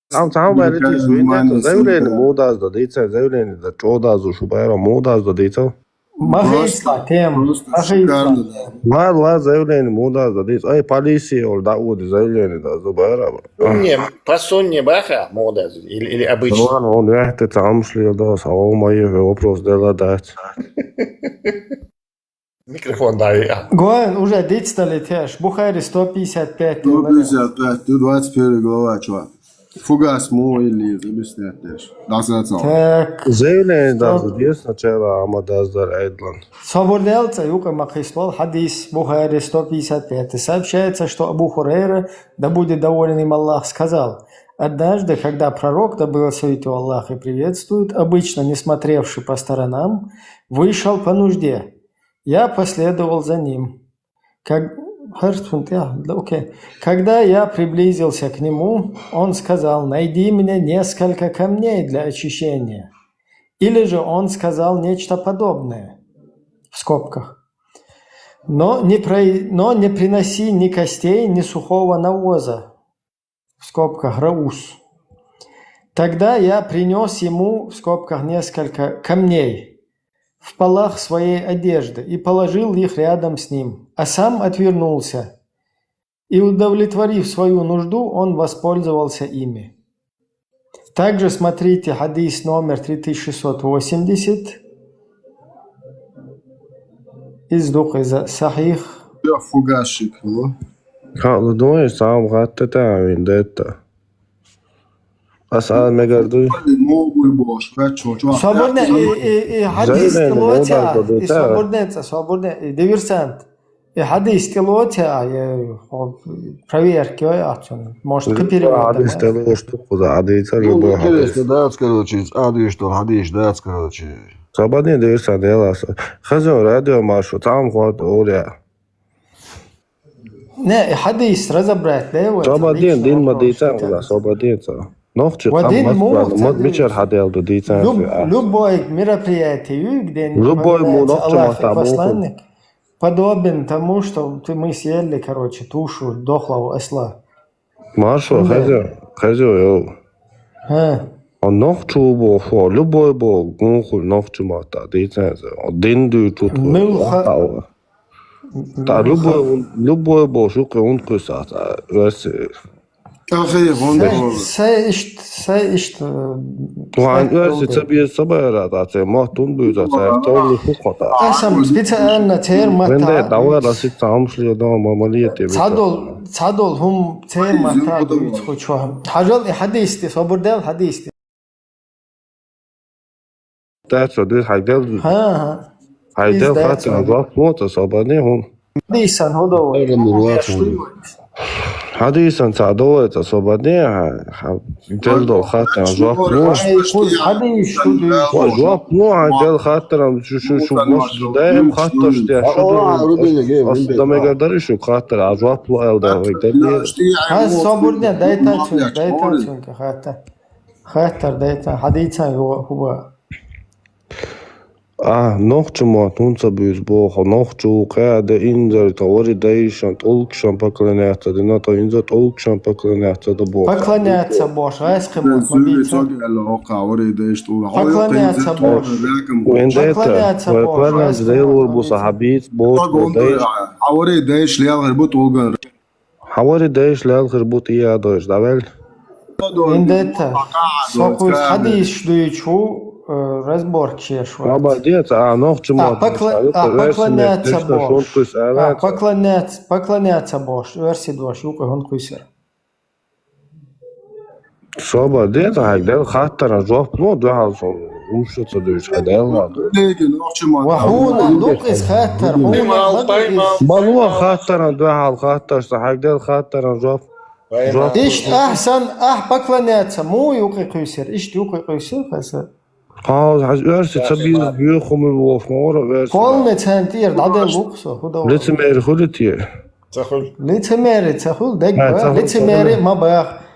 Там, там, заявление мудаз да дийца, заявление да чодазу шубайра мудаз да дийца. Ма хейсла тем, ма хейсла. Шикарно, да. Ла, ла, заявление мудаз да дийца. Ай, полиция ол да уди заявление да зубайра. Не, по сунне баха мудаз или, или Ну обычно? ладно, он вяхте там шли да, салом, ай, вопрос дела дать. Микрофон дай. А. Гоэн уже дицтали теш. Бухари сто пятьдесят пять. Сто пятьдесят пять, ты двадцать первая глава, чувак. Фугас му или объяснять дальше. Да, зацал. Так. Заявление да Стоп. здесь сначала, ама да сдар айдлан. Собур делца, юка махислол, хадис Бухари сто пятьдесят пять. Сообщается, что Абу Хурейра, да будет доволен им Аллах, сказал: «Однажды, когда пророк, да благословит его Аллах и приветствует, обычно не смотревший по сторонам, вышел по нужде. Я последовал за ним. Как... Хорошо, я... да, окей. Когда я приблизился к нему, он сказал: «Найди мне несколько камней для очищения. Или же он сказал нечто подобное», в скобках. «Но не, про... но не приноси ни костей, ни сухого навоза», в скобках раус. Тогда я принес ему, в скобках, несколько камней в полах своей одежды и положил их рядом с ним, а сам отвернулся. И, удовлетворив свою нужду, он воспользовался ими. Также смотрите хадис номер три тысяча шестьсот восемьдесят из Духиза Сахих. Фугасчик, ну. Ха, ну думаешь, сам хатта та вин детта. Ас ал мегарду. Могуль бош, качо, чувак. Соборне и, и, и хадис Заявление тилоца, мудаз да и дийца. Соборнеца, Соборне, и диверсант. И хадис тилоца, я, о, проверки, ой, а чё, может, копировать, Хадис да? Тило штуку за хадис, Ну, любой интересно, хадис. Да, короче, адрес, что хадис, да, короче. Сободин диверсант деласа. Хазо радио маршу, там ход оля. Не, и хадис разобрать, да, вот. Сободин Отличный дин ма вопрос, дийца, что да, сободин ца. Нохчи Вот там дин мас му, мат цадин. Мичар хадел да дийца. Люб- любой мероприятие, где не Любой му упоминается нохчи Аллах мата и му. Посланник, подобен тому, что ты, мы съели, короче, тушу дохлого осла. Маршу, Да. Хазо, Хазо, йо. А, А нохчу бо фо, любой бо, гунху нохчи мата дийца. Дин ду тут. Мюлха. Та любой, любой бо шуке ункуса, та версия. Ахи, Сай, вон. сай ишт, сай ишт. Ван версия цабиз сабайра, та це махтун бюза, це толу хукота. Асам специально тер Венде мата. Давай расит самшли дома малиете. Цадол, цадол хум тер мата дуйц хочва. Хажал и хадис ти, Собордел хадис ти. Та что, дыр хайдел, Ха, ха. хайдел Издается. Хатин, два плота, сободин хум. Хадисан худовой. Хадисан цадолай, та сободин, ха, ха, дел дол Хатин, два плота. Ай, хуй, хадис, что дуйц. Ва жуап ну ай дел хаттарам шу шу шу бош даем хатташ де шу да мега дари шу хаттар а жуап лу эл да вай дел. Ха, Собордел, дай та чунка, дай та чунка, хатта. Хаттар, дай та, хадисан хуба. А нохчу ма тунца бюз бо хо нохчу каде инзар та вари дайшан толкшан поклоняться дина та инзар толкшан поклоняться да бо. Поклоняться бош, айсхи мот, мабица. Согело каври деш ту. Поклоняться бош. Вендета. Поклоняться Вай бош, парлан айсхи зейлур мот, буса мабица. хабиц бо. Хавари деш лиал гырбут улган. Хавари деш лиал гырбут ия дойш давел. Вендета. Сокус хадис дуйчу, э, разбор чеш. Баба дец а нохчу А, ма. покла- а, поклоняться бош. А, Шонкус поклоняться, поклоняться бош. Верси дош, юка хонкусер. Соба дец а дел хаттара жоп но духал сон. Умшуца дуйш а дел ладу. Леген нохчу ма. Ва хуна дук из хаттар, хуна дук из. Балуа хаттара духал хаттар са хагдел хаттара жоп. Жоп. Ишт ахсан, ах поклоняться, му юкы кусер, ишт юкы кусер, хаса. Хаз хаз верси цабиз бюхумы воф мора верси. Полный центр, да де луксо, худо. Лицемер хулитие. Цахуль. Лицемери, цахул, дег А, ба, цахул, лицемери, цахул. Ма бах.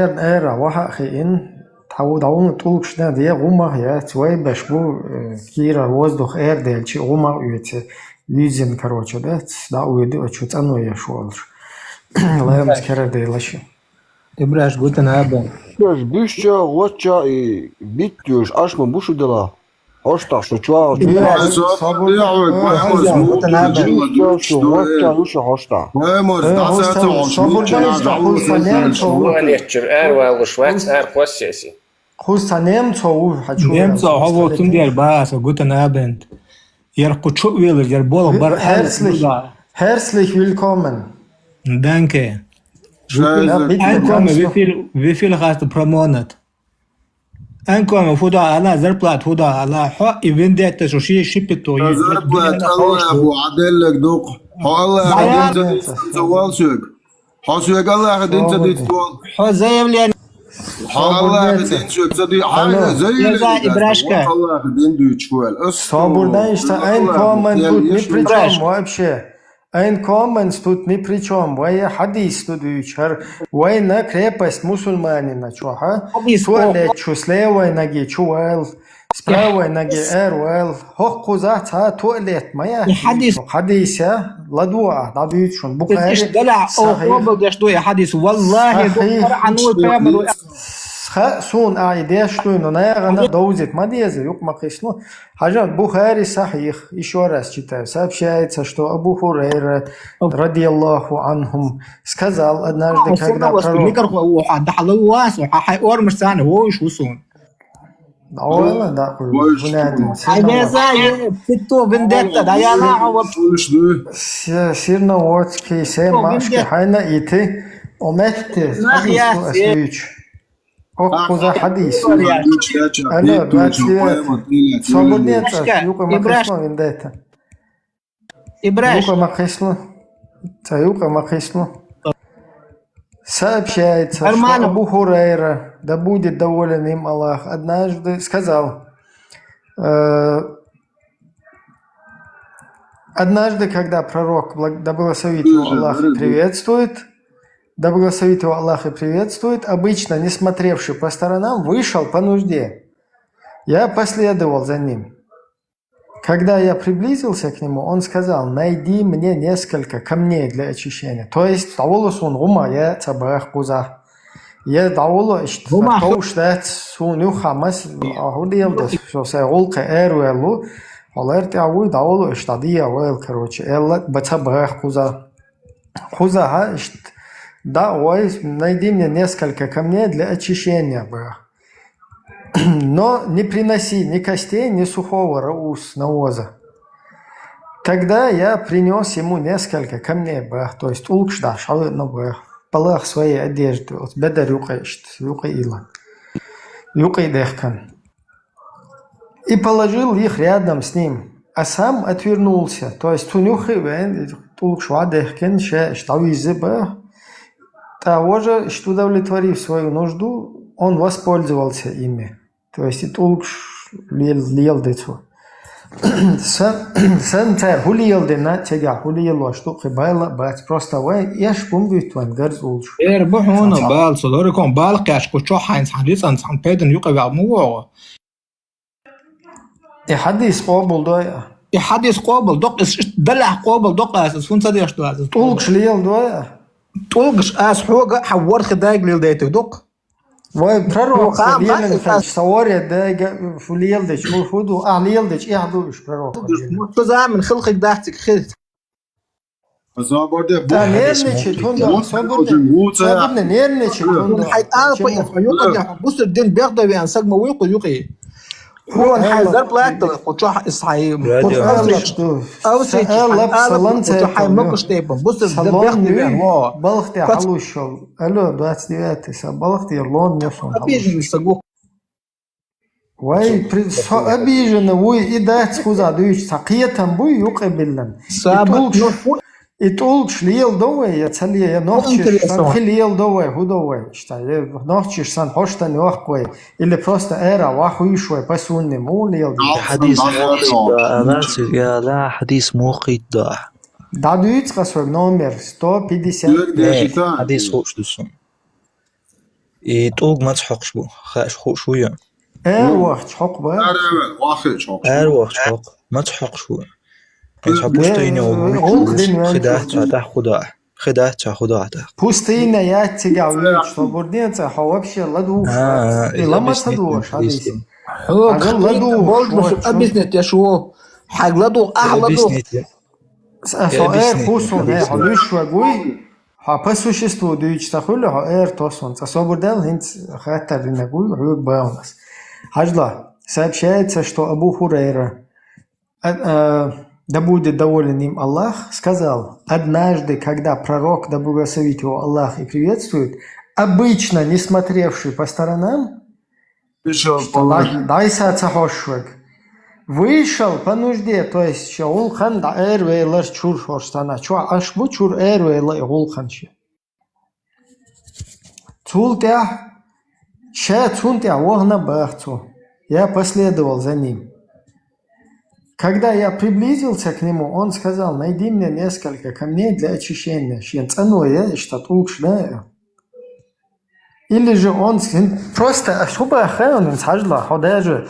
эр, эр, ваха хиин, тхьа ву дӀавуна тӀулгаш да, де гӀумах яц, вай беш бу, э, кийра воздух эр делчи, гӀумах уьйци, визин, короче, да, ц-, да уйди, а чу цӀано еш волаш. Лаймс кера делаши. Ибраш, гутен абен. Еш, бишча, гъочча и биттюш, аш ма бушу дела. Хьошташ, шу чуал. Ибраш, Ай, со-, сабур. Я, ой, Ай, поэмос, ай, муту, гутен абен. Джилла, Шу, шу, дюш, гъочча, ду, шу, шу, хьошташ. Поэмос, Э, да, хусан, са, са, сабур, уж, беш, да, хусан, немцов. Ванеччур, эр валуш, вац, эр квассеси. Хусан немцов, у, хочу. Немцов, я, хо, вот, тун дер, ба, со, гутен абен. Яр кучу велер, яр бол, бар, Herzlich, herzlich willkommen. Danke. Scheiße. Ein Komma, wie viel, wie viel hast du pro Monat? Ein Komma, фу да ала, зарплат фу да ала, хо и вендетта, шо ши шипито, Да и зарплат вендетта Аллах хо, бу, аделлек дук. Хо Аллах Да, дин я. Ца дицтан ца вал сюк. Хо сюк Аллах дин ца дицтвал. Хо заявление. Хо Аллах дин сюк ца ди-, хо Алло. Заявление. Я за Ибрашка. Аллах дин дучвал. Асту. Собурдан, что Аллах Ein Komma дин tut ни при чём вообще. Ein Komma tut ни при чём. Вай хадис ту дучар. Вай на крепость мусульманина чё, ха? Хадис, Туалет о, чу, с левой ноги чу вал. С правой ноги эр вал. Хох куза ца туалет ма я. И хадис. Хадис я. Ладуа, да дучун. Бухари. Иш дала, о, Сахих. Хобл деш дуя хадис. Валлахи, Сахих. Доктор Ануй Пемру. Ха, сун ай деш дуй, но наягана довзит. Ма деза, юк ма кисло. Хажа, Бухари сахих, ещё раз читаю. Сообщается, что Абу Хурайра, радияллаху анхум, сказал однажды, когда пророк... Микрофон, о, ха, дахлу вас, о, ха, хай ормаш сани, о, иш усун. Да, о, да, Больше. Бунядин, Ай, сирна беза, вот. Е, питто вендетта, да, я на, а вот. Слышь, да? Се-, сирна вот, ки, се, О, машки, вендетта. Хайна ити. О метте, хьадис ду ас дуьйцу. Оккхуза хьадис. Алло, двадцать девятый. Свободнее царь, юкъа ма кхесло виндета. Ибраш. Юкъа ма кхесло. Ца юкъа ма кхесло. Сообщается, что Абу Хурайра, да будет доволен им Аллах, однажды сказал, э, однажды, когда пророк, благ- да благословит его Аллах и приветствует, да благословит его Аллах и приветствует, обычно, не смотревший по сторонам, вышел по нужде. Я последовал за ним. Когда я приблизился к нему, он сказал: «Найди мне несколько камней для очищения». То есть, дӀаволла суна гӀума, я ца бах кхуза. Я дӀаволла, ишт- гӀума ху- товш дац, суна юха мас, а хӀу дел дас, со сай гӀулкхе эр велу, хьолар тӀа вуй, дӀаволла, ишт дӀадия вел, короче, элла ба ца бах кхуза. Кхуза, ха, ишт, да, ой, найди мне несколько камней для очищения, бах. Но не приноси ни костей, ни сухого раус, навоза. Тогда я принес ему несколько камней, бах, то есть тӀулгаш даш, хьал, ну, бах, палах своей одежды, вот бедар юкъе ишт, юкъе ила, юкъе дехкан. И положил их рядом с ним, а сам отвернулся, то есть цун юххе вен, тӀулгаш вадехкан, ше ишт дӀавиза, бах, того же, ишт удовлетворив свою нужду, он воспользовался ими. То есть и тӀулгаш лел- лелде цо. Сан, сан цар хӀу лелдина, цигахь хӀу лелош ду, кхы байла а бац, просто вай эш бум буьтта вайн гарз улуш. Эр бу хьуна Сан цхьа- бала, со лоракон бала кхеш, кху чохь хьайна цхьан рицкъан, цхьан пайдан юкъа ваьгӀ ма вогӀу. И хьадис къобал дой а? И хьадис къобал докъ, ис ишт далахь къобал докъ ас, ас хӀун ца деш ду ас? ТӀулгаш лел дой а? ТӀулгаш ас хьога хьан ворхи дайга лел дайтаг докъ. Вай пророк Хьо хам лелин хам хьан ас- са воре дайга фу лел дечу, фу ду, а лел дечу, эхь ду уьш пророк. Шу заман хилхиг дац цига хи. Та нервничать хӀунда, собурне, собурне нервничать хӀунда. Хьай алпа я, хьо юкъа дехьа, бусур дин бехдавиан саг ма вуй кху юкъи. Хьуна хьай зарплата, кху чохь ис хьай. Авсрич, авсрич, хьай алпа, кху чохь хьай мокуш тайпан, бусур дин бехдавиан, во. Балхте хьалушал. Алло, двадцать девятый, са балхте лон нёсон. Обиженный сагу. Вай, при- со обижена вуй, и дац хуза дуьйцу, ца кхетам буй, юкъе биллан. И Саба, тӀулгаш, ну, фу- и тӀулгаш лел до вай, я ца ле, я нохчиш интересно сан хи лел до вай, хӀу до вай, ишта, я нохчиш сан хьоштан йохк вай, или просто эра ва хуйш вай, по сунне му лел до. Хьадис мохит да, ала, я ла хьадис мохит да. Да дуьйцу къа сой номер сто пятьдесят. Э, хьадис хуш ду сун. И тӀулг маца хьокхуш бу? Хаьаш хууш ву ю? Эр вахча хьокху бу? Эр вахча хьокху. Маца хьокхуш ву? Хьо пустыня ву, хи дац цхьа тӀехь худа. Хи дац цхьа худа тӀехь. Пустыня яц цига вуьйчу, со бурден цӀа, хьо вообще ладугӀуш. А, а, и ламаца догӀуш, хьадис. Хьо ладугӀуш, объяснить еш ву. Хьаг ладугӀу, ахь ладугӀу. Со эр хӀусун, э, хьо луьйш вагуй, хьо по существу дуьйцуш ца хуьлу, хьо эр тосун. Цкъа собар дел, хӀинца хаттар динаг вуй, хьоьга баунас. Хьажла, сообщается, что Абу Хурайра, а, а, да будет доволен им Аллах, сказал: «Однажды, когда пророк, да благословит его Аллах и приветствует, обычно не смотревший по сторонам, Ишта дӀай-, дӀайса ца хьош вег. Вышел по нужде, то есть ша гӀуллакхан дӀаэр велар чур хӀорш цхьана. Чохь Ӏаш бу, чур эр вела и гӀуллакхан шен. Цул тӀаьхьа ша цунна тӀаьхьа вахана баха цо. Я последовал за ним. Когда я приблизился к нему, он сказал: «Найди мне несколько камней для очищения». Шен цӀано я, ишта тӀулгаш да». Или же он с-, просто аш хӀу баха, он хьажла, хьо даже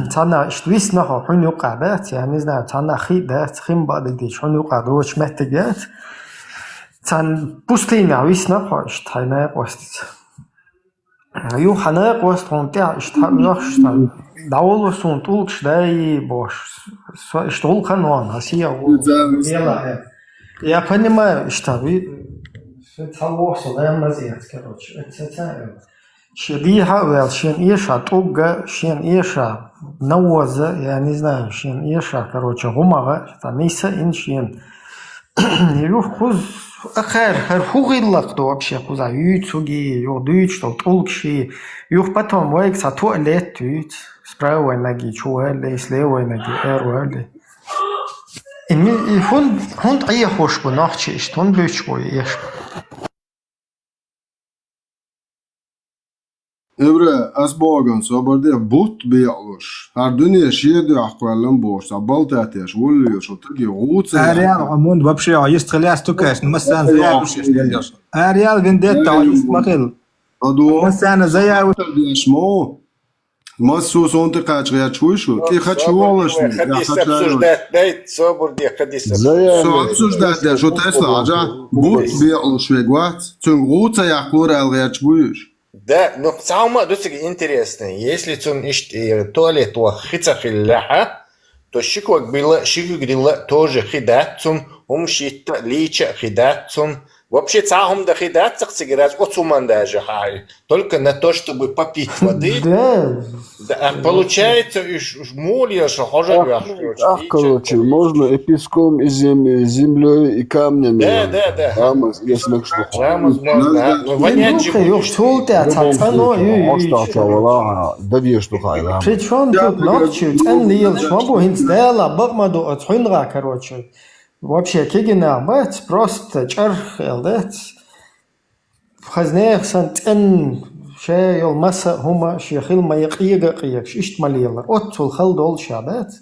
цхьана ишта висна хьо, хьуна юкъа дац, я не знаю, цхьана хи дац, хин бадагдеш, хьуна юкъа доч меттиг яц. Цхьана пустыня висна хьо, ишта хьай накъостица. Ю хьа накъост хьуна тӀехь, ишта хьа оьхуш, дӀаволла суна тӀулгаш дай бош. Со ишта гӀуллакхан вон, хьасия гӀуллакхан. Я понимаю, ишта ви-, Ша ца воху со лам маза яц, короче, это ца ца. Шен дийхьа а ваьлла, шен эша тӀугга, шен эша навоза, я не знаю, шен эша, короче, гӀумагӀа, ца нийса ин шен. Юха кхуза, акхар, хӀара хӀун гӀиллакх ду вообще кхуза? Юьйцугий, юха дуьйцуш долу тӀулгаший, юха потом вайга цхьа туалет юьйцу, с правой ноги чу валлий, с левой ноги эр валлий. И ми-, и хӀун-, хӀунда Ӏехош бу нохчий иштта, хӀунда буьйцуш бу и эш? Ибра, ас боху, собар де, бутт бекъалуш. ХӀара дуьне шен дуьхьа кхоьллина бохуш, цхьа балтатеш, вулле йолуш, хӀу таги гӀуца. Ара ял, хьо мунда вообще, хьо йист хила яц тукаш, массана заявиш еш деллеш. Ара ял, вин детта, хьо йист ма хила. Массана заявиш. Деш мо. Массо а сон тӀе кхача гӀерташ вуй шу? ТӀе хача волаш, я хача обсуждать дайт, собар де, хадис. Со обсуждать де, шу Тесла, хьажа, бутт бекъалуш вег вац, цуьнга гӀу ца яккхалур аьлла гӀерташ буй уьш? Да, ну, цхьа хӀума а ду цига интересное. Если цунна иштта, э, туалет ваха хи ца хиллехьа, то ши ког билла, ши куьг дилла тоже хи дац цунна, хӀума шитта, лийча а хи дац цунна. Вообще, цхьа хӀума дан хи дац цхьа цига раз, оцу хӀуманна даже хьа. Только на то, чтобы попить воды. Да. Да, а получается, уж, уж муль я, что хожа. Ах, короче, можно и песком, и зем-, и землёй, и камнями. Да, да, да. Рамаз, если что. Рамаз можно, а? Ну, вонять же будешь. Юх, чул тя, ца, ца, но, ю, ю, ю. Причём тут нохчи, цӀен лиелаш ма бу, хӀинца дела, бакъ ма ду, оцу хьуьнга, короче. Вообще, кегина бац, просто чӀарх эл дац. Хазнех сан цӀен ше йол маса хӀума, ше хил ма я къега а къегаш, иштта ма лелар. Оццул хал долуш а дац.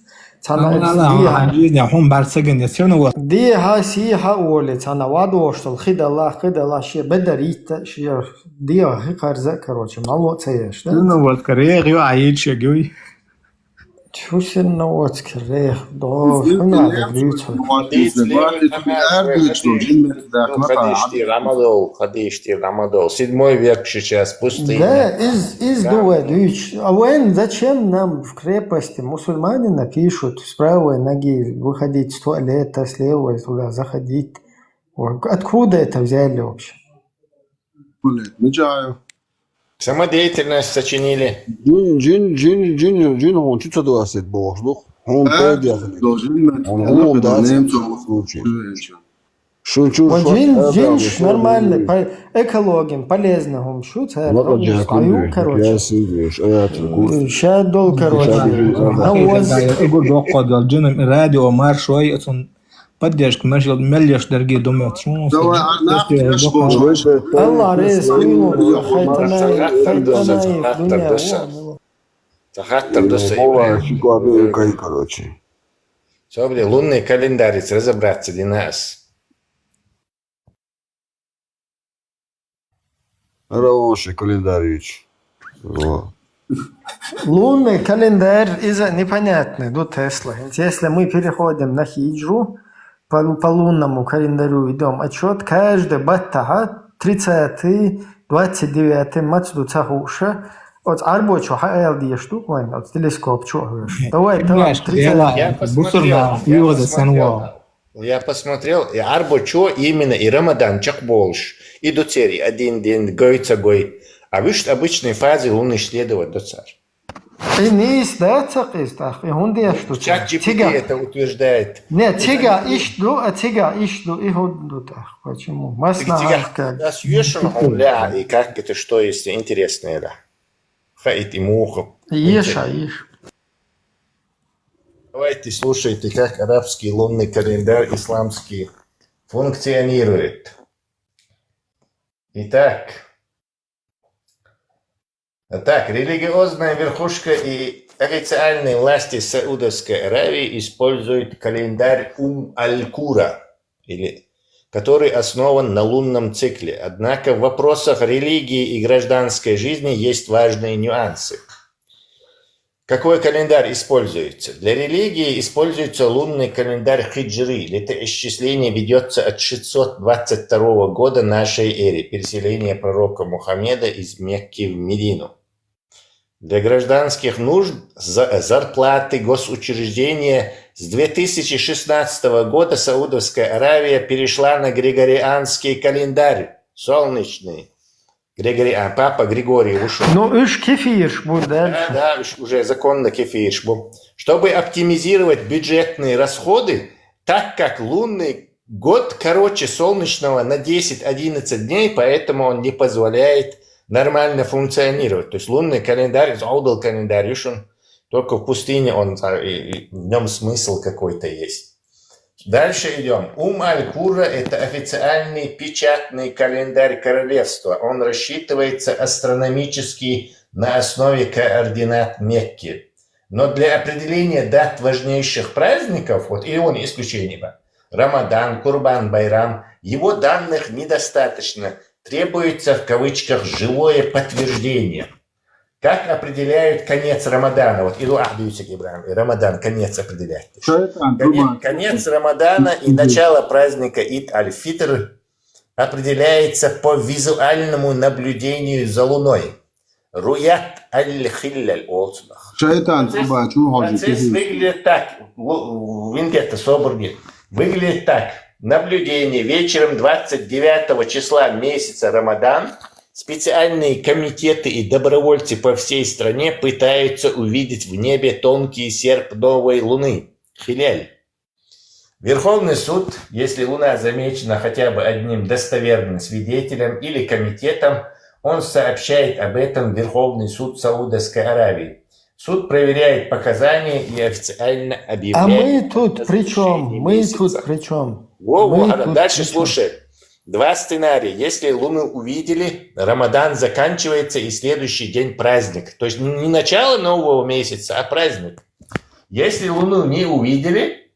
Цхьана Алла, дехьа, хьан жизня, хьун бар цаган я, всё равно вот. Дехьа, сехьа оле, цхьана вадош дол, хи дала, хи дала, ше бедар йитта, ше дехьа хи карза, короче, мало ца еш, да? Ну вот, корех, ю, а ече, гюй. Чу сенна оцкерех, догӀуш, хӀун яа дерг дуьйцу? Хадиштир Амадов, хадиштир Амадов. Седьмой век сейчас, пустыня. Да, из, из ду вай дуьйцу. А вайн зачем нам в крепости мусульманина пишут с правой ноги выходить с туалета, с левой туда заходить? Вот. Откуда это взяли вообще? Блядь, Миджаев. Самодеятельность сочинили. Джин, джин, джин, джин, джин, хьуна чу ца дуасийта бохуш ду. Хьуна педех. Хьуна гӀуллам дац. Шун чу. Ва джин, джин нормально, по-, экологин полезно хӀума шу, цара. Лакъа джакур, короче. Ша дол, короче. Навоз. Эго доккхо дол, джин радио маршой, ацун Поддержка, мешал мел еш дерге думать. Давай, Арнаб, еш боху. Алла рес, уйлу, хайтанай, хайтанай, дуня. Ца хаттар ду са, Ибрагим. Короче. Собри, лунный календарец разобраться динас. Равоши календаревич. Во. Лунный календарь, иза непонятный ду Тесла. Если мы переходим на хиджру, по, по лунному календарю ведём отсчёт, каждый баттаха тридцатый, двадцать девятый мацду ца хуша, оц арбочу ха эл деш ду вайн, оц телескоп чу. Давай, давай, тридцать. Я посмотрел, я посмотрел. Я посмотрел, и арбо чо именно, и Рамадан чекхболуш, и ду церан, и один день гой ца гой. А вуьшта обычной фазе луны исследовать ду цара. И нийса дац ца къиза тӀаккха, и хӀунда еш ду ца? Чат джи пи ти это утверждает. Не, цига иш ду, а цига иш ду, и хӀунда ду тӀаккха? Почему? Масна цига хьалка. Ас ешал хьуна леа, и как это, что есть интересное, да? Хаит и муха. Еша, еш. Давайте слушайте, как арабский лунный календарь исламский функционирует. Итак, так, религиозная верхушка и официальные власти Саудовской Аравии используют календарь Ум-аль-Кура, или, который основан на лунном цикле. Однако в вопросах религии и гражданской жизни есть важные нюансы. Какой календарь используется? Для религии используется лунный календарь хиджри. Летоисчисление ведётся от шестьсот двадцать второго года нашей эры, переселения пророка Мухаммеда из Мекки в Медину. Для гражданских нужд за-, зарплаты, госучреждения с две тысячи шестнадцатого года Саудовская Аравия перешла на григорианский календарь, солнечный. Григори-, а, папа Григорий ушёл. Ну, уж кефирш бу дальше. Да, да, уж уже законно кефирш бу. Чтобы оптимизировать бюджетные расходы, так как лунный Год короче солнечного на десять-одиннадцать дней, поэтому он не позволяет нормально функционировать. То есть лунный календарь, из Аудал календарь, Юшин, только в пустыне он, а, и- и в нем смысл какой-то есть. Дальше идем. Ум аль-Кура — это официальный печатный календарь королевства. Он рассчитывается астрономически на основе координат Мекки. Но для определения дат важнейших праздников, вот и он исключение, да, Рамадан, Курбан, Байрам, его данных недостаточно. Требуется в кавычках живое подтверждение. Как определяют конец Рамадана? Вот иду ахдюсик, Ибрагим, и Рамадан конец определяет. Шайтан, Конец, Рамадан. Конец Рамадана и начало праздника Ид аль-Фитр определяется по визуальному наблюдению за луной. Руят аль-Хилляль олсунах. Шайтан, Труба, чего Процесс выглядит так. Виндетта собрни. Выглядит так. Наблюдение. Вечером двадцать девятого числа месяца Рамадан специальные комитеты и добровольцы по всей стране пытаются увидеть в небе тонкий серп новой луны. Хиляль. Верховный суд, если луна замечена хотя бы одним достоверным свидетелем или комитетом, он сообщает об этом в Верховный суд Саудовской Аравии. Суд проверяет показания и официально А объявляет мы тут о при чем? завершении Мы месяца. Тут при чем? Во, во, Мы ага, тут дальше при чём? Слушай. Два сценария. Если луну увидели, Рамадан заканчивается и следующий день праздник. То есть не начало нового месяца, а праздник. Если луну не увидели,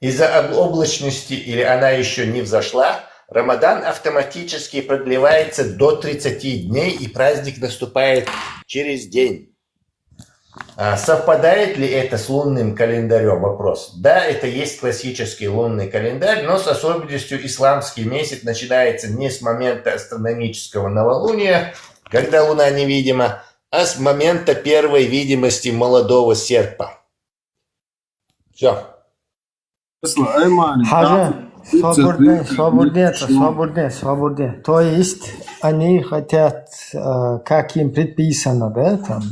из-за об- облачности или она еще не взошла, Рамадан автоматически продлевается до тридцати дней, и праздник наступает через день. А совпадает ли это с лунным календарем? Вопрос. Да, это есть классический лунный календарь, но с особенностью: исламский месяц начинается не с момента астрономического новолуния, когда луна невидима, а с момента первой видимости молодого серпа. Все. Слушай, Айман, Хажа, там соборден, тридцать соборден, минут шло. Соборден, соборден. То есть они хотят, э, как им предписано, да, там,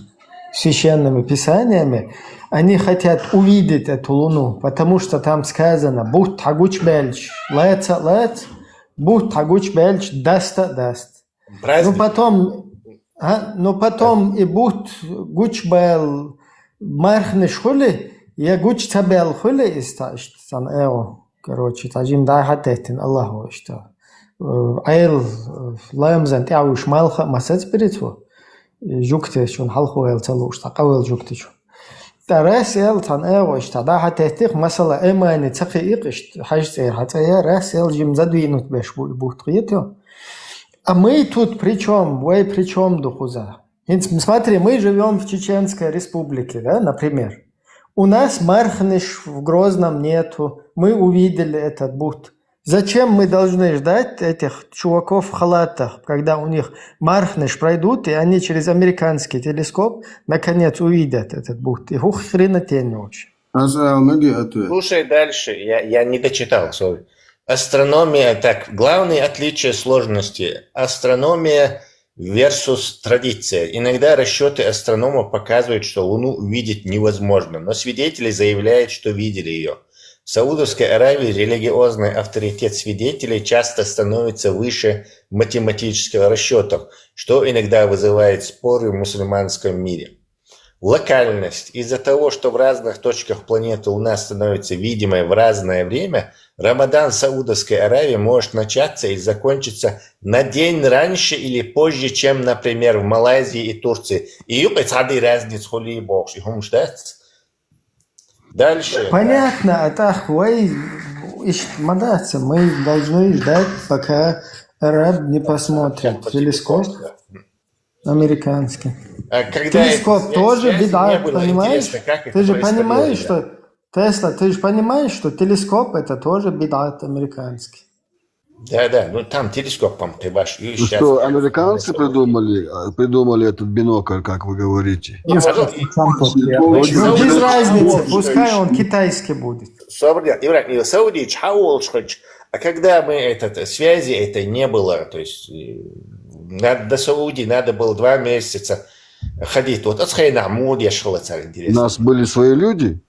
священными писаниями, они хотят увидеть эту луну, потому что там сказано: «Бут хагуч бельч, лаца, лац, бут хагуч бельч, даста, даст». Ну, Праздник. Потом, а? Ну, потом и бут гуч бел мархнеш хули, я гуч цабел хули, иста, иста, сан эо. Короче, тажим да хатетин Аллаху, иста. Э, Айл, э, лаемзан тяуш малха масац беритву. Жукте чун халху эл цалуш, та кавел жукте чун. Та рас эл тан эо, иста, да хатетих, масала, эмани цакы ик, иста, хаж цер, хацая, рас эл жим задвинуть беш бу- бут хиету. А мы тут при чем? Вы при чем, Духуза? Ведь смотри, мы живем в Чеченской Республике, да, например. У нас мархнеш в Грозном нету, мы увидели этот бут. Зачем мы должны ждать этих чуваков в халатах, когда у них мархнеш пройдут, и они через американский телескоп наконец увидят этот бут? И хух хрена тень вообще. Аз алмаги ответ. Слушай дальше, я, я не дочитал, sorry. Астрономия, так, главные отличия сложности. Астрономия versus традиция. Иногда расчеты астрономов показывают, что Луну увидеть невозможно, но свидетели заявляют, что видели ее. В Саудовской Аравии религиозный авторитет свидетелей часто становится выше математического расчетов, что иногда вызывает споры в мусульманском мире. Локальность. Из-за того, что в разных точках планеты Луна становится видимой в разное время, Рамадан в Саудовской Аравии может начаться или закончиться на день раньше или позже, чем, например, в Малайзии и Турции. И юкъ цхьадий разница хули бохш, и хумш дац. Дальше. Понятно, а так, вай, ищ- мадаться, мы должны ждать, пока араб не посмотрит телескоп американский. А когда Телескоп эти свя- тоже связи не бедат, было, понимаешь? интересно, как это Ты же происходило, понимаешь, да? Что Тесла, ты же понимаешь, что телескоп это тоже бедат американский. Да, да, ну там телескоп, по-моему, ты ваш. И Ну сейчас что, американцы придумали, а, придумали этот бинокль, как вы говорите? И, пожалуйста, Ну, без разницы, пускай он китайский будет. Собрал, Ибрагим, Саудич, Хаулшхач. А когда мы этот, связи этой не было, то есть э, на- до Сауди надо было два месяца ходить. Вот Ацхайна Амуд я шел, это У интересно. нас были свои люди.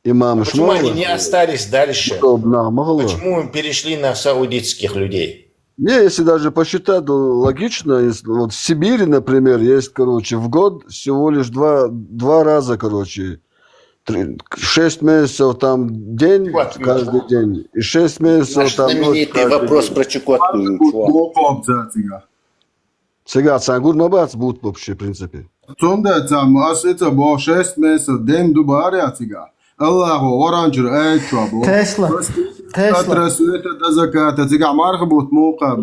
имам Почему они Шмала, не остались дальше? чтобы нам было. Почему перешли на саудитских людей? Не, если даже посчитать, то логично, если вот в Сибири, например, есть, короче, в год всего лишь два, два раза, короче, три- шесть месяцев там день, Вот. каждый день, и шесть месяцев Наш там ночь знаменитый каждый вопрос день. про Чукотку, чувак. Мукъоб цацигахь. Цигахь цхьа гур ма бац бутт вообще, в принципе. Цунда цхьа ас ица бо шесть месяцев дем ду бара цигахь. Аллахо оранчур айчо бо. Тесла, Тесла. Атра суета да заката цигахь марха бутт мукъаб.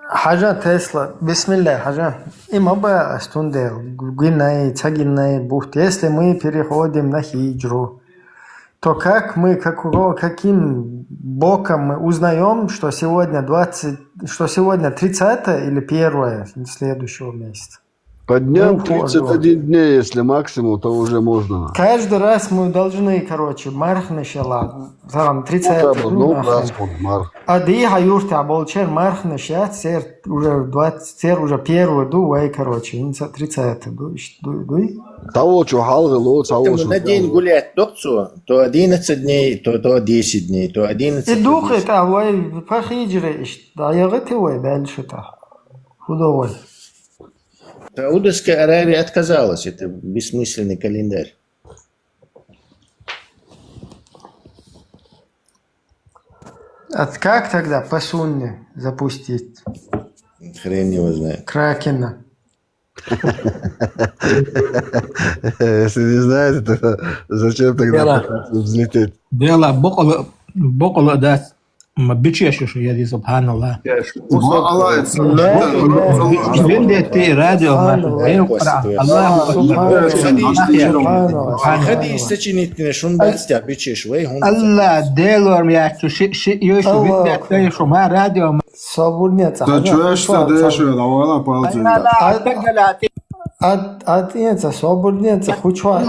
Хьажа, Тесла, бисмилла, хьажа. И ма бац астунде, гинай, ца гинай бутт. Если мы переходим на хиджру, то как мы, как, каким боком мы узнаем, что сегодня двадцать, что сегодня тридцатое или первое следующего месяца? По дням Ну, тридцать один дней, если максимум, то уже можно. Каждый раз мы должны, короче, мархнашала, там, тридцать, Ну, раз он марх. А ди хьа юрта болчер мархнаш яц, сер уже двадцать, сер уже первый ду, вай, короче, инца тридцать ду, иш ду, дуй. Того, что халгы ло, того, Поэтому что на день гулять докцу, то одиннадцать дней, то, то десять дней, то одиннадцать. И духе та вай, по хиджре иш, да, я говорю, вай дальше та. Худо вай. Саудовская Аравия отказалась, это бессмысленный календарь. А как тогда по сунне запустить Хрен его знает. Кракена? Если не знаете, то зачем тогда Дело. Пытаться взлететь? Дело бокъала, бокъала дац. Ма бичеш уж яди, субханаллах. Аллах, Вендетти радио ма. Аллаху акбар. Хадис сочинительный, шун дастя бичеш, вай, хун. Аллах делор ма ячу ши ши йошу вендетти шу ма радио ма. Собурнеца. Да чуэш та дэшуэ, да вала палцин. Ат ат ица собурнеца, хучва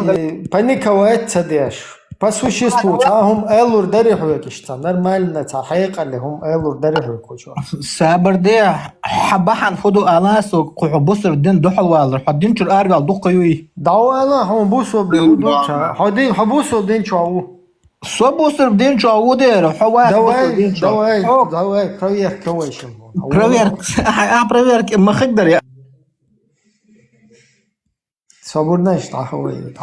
паниковать ца деш. По существу, ца хум элур дари хвекишца. Нормально, ца хайкали хум элур дари хвек хучва. Сабар де, хьабахан худу аласу, куху бусур дин духалвалар, хадин чур арвал духаюй. Дау ала хум бусур дин духалвалар. Ходи хабусур дин чау. Собусур дин чау дер, хава. Давай, давай, давай, проверка вайшим. Проверка, а проверка махык дари. Собурнаш тахавай.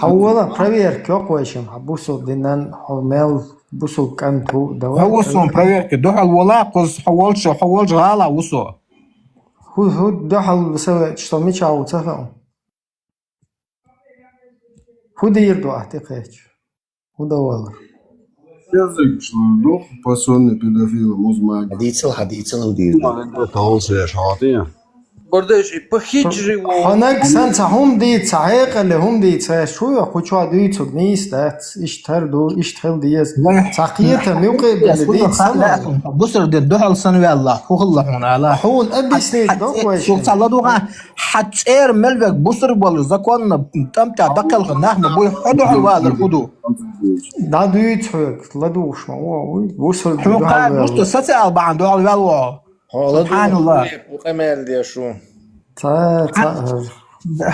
Хавала проверка ёкъ вайшим. Хабусур динан хумел бусур канту. Давай. Хавусун проверка. Духал вала куз хавалча хавалча гала вусу. Ху ху духал саве, что мича уцаха. Худир дуахти кеч. Худавалар. Язык шлурдух, пасонный педофил, музмаг. Хадицал, хадицал удир. Таусы я шатия. Бардеш, и по хиджри во. Ханак сан ца хум ди, ца хекъали хум ди, ца шуя хучва дуй цуг нис дац, иш тар ду, иш тхел диез. Ца кията мюкъи били ди сан. Бусур де духал сан ве Аллах, хухалла хун Аллах. Хун объяснить док вай. Сулца ладуга, хацер мелвек бусур бол законно, там та дакал нахма буй, худу алвалар худу. Да дуй цуг, ладугшма, о, бусур Хукар, мусто социал баан духал ве Аллах. Субханаллах. Къамел дешу. Ца, ца.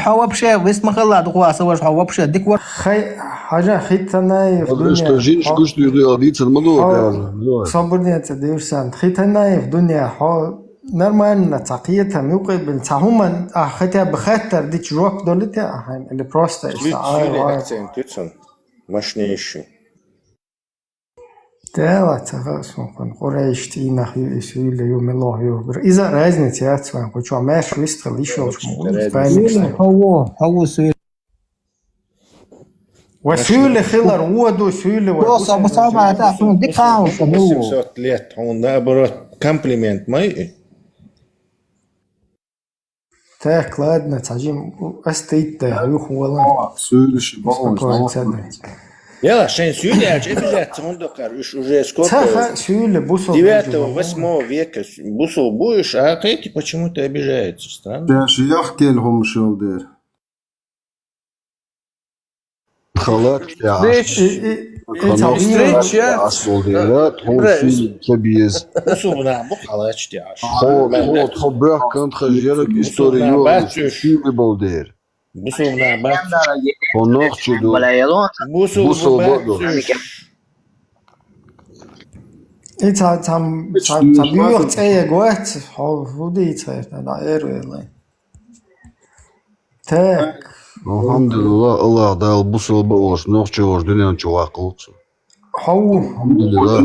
Хо вообще вис махалла духваса ваш, хо вообще диква. Хай, хажа хитанаев. Что жин шкуш ты юды алдицын мыду обязан. Собрнеца дивсан. Хитанаев дуня, хо нормально, ца кията мюкъибин, ца хуман, а хотя бы хаттар дич жоп долите, а или просто. Сюле акцент, тицын. Мощнейший. Дела ца хасмукъун, Къурайш тӀинах ю, исуиле ю, мелох ю. Иза разница яц ван, кучо меш вистхал ишолш му. Хаво, хаво суиле. Ва суиле хилар, уа ду суиле ва. Просто мусалма ата хун дикаун сабу. Восемьсот лет, он наоборот комплимент мой. Так, ладно, цажим астыйт да, юх вала. Сюйлиши балуш. Яла, шен сюйле, а че обижаться, он докар, уж уже сколько? Цаха сюйле, бусо. Девятого, восьмого века бусо будешь, а эти почему-то обижаются, странно. Я шиях кель хум шолдер. Халат, я. Встреча. Встреча. Асмолдера, тон сюйле чебиез. Бусо на, бу халач, я. Хо, хо, хо бэх кан хажерак историю, сюйле болдер. Бусулба нах бац. Хьо нохчи ду. Бусулба Бусулба бац ду. уж. И ца, ца, ца, ца буьйха цӀе я гоц, хьо хӀу дийца, да, эрвелай. Так. Алхьамдулиллах, Аллах Дала бусулба волуш, нохчи волуш дуьнен чу ваккхалц. Хьо ву. Алхьамдулиллах.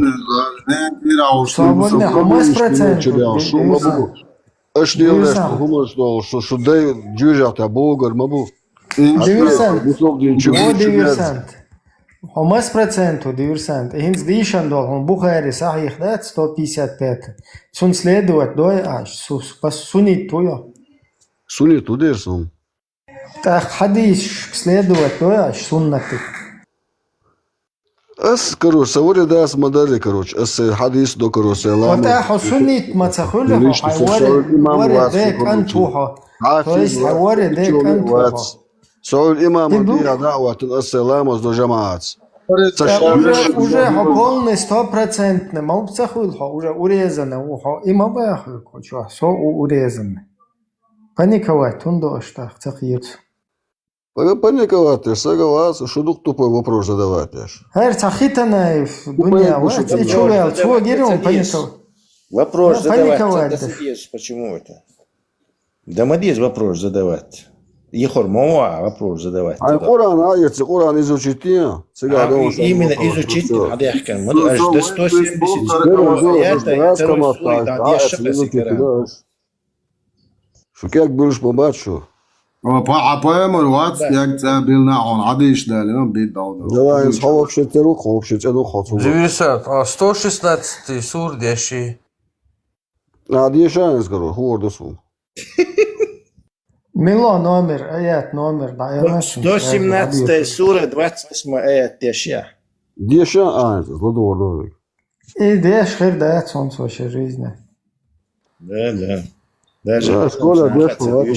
Свободный, хьо мас процент ву, Шу ма бу. Аш делаш хӀумаш долуш, шу, шу дай жуьжахта богар ма бу. Диверсант. Бусулба дин чу О, бу чу диверсант. Хьо мас процент ву, диверсант. И хӀинца дийшан долу, хьуна Бухари сахьих дац, сто пятьдесят пять. Цун следовать дой аш, су, су, суннит ву йо. Суннит ву дер сун. ТӀаккха хьадийсаш следовать дой аш, суннатик. Ас, короче, са варе дас ма дарри, короче. Ас хьадис до, короче, селам. Вот ахьо суннит ма ца хуьлу, хьо хьай варе, варе де кӀант ву хьо. То есть хьай варе де кӀант ву хьо. Сол имам Ты был? Дира даъватан ас селамаз до жамаатс. Ца Да, шар уже, уже хьо полный стопроцентный, ма ца хуьлу хьо, уже урезанный ву хьо. И ма бахуьлу хьо чохь, со у урезанный. Паниковать хӀунда аш тӀаккха ца кхеташ? Паниковать, согласен, шу дукха тупой вопрос задавать деш. ХӀара ца хитанаев дуьнья вац, и чу вел, цо гирон паниковать. Вопрос Ну, задавать. паниковать Ца да. деза, почему это? Да ма деза вопрос задавать. Ехор ма вац вопрос задавать. Ай, Къуръан, а, если Къуръан изучить, цига А, дом именно изучить, а дехкан, ма ду, аж до сто семьдесят. Я та, я второй суре, да, я шо касикара. Шу кег буьлуш ма бац шу. О, па, а поэмар вац, Да. Як цӀа билна хьуна, хьадийш дале, ну, бит долду. Давай, хьо вообще цӀеру, хьо вообще цӀеру, хьо цу. Диверсант, а сто шестнадцатый сур деши. А, дешан, скажу, хор досу. Мило номер, аят номер, да, я Сто семнадцатая сура, двадцать восьмой аят деш я. Дешан, а, это, злодор, дорог. И деш хир да, солнце вообще жизни. Да, да. Даже Да, школа деш, ладно.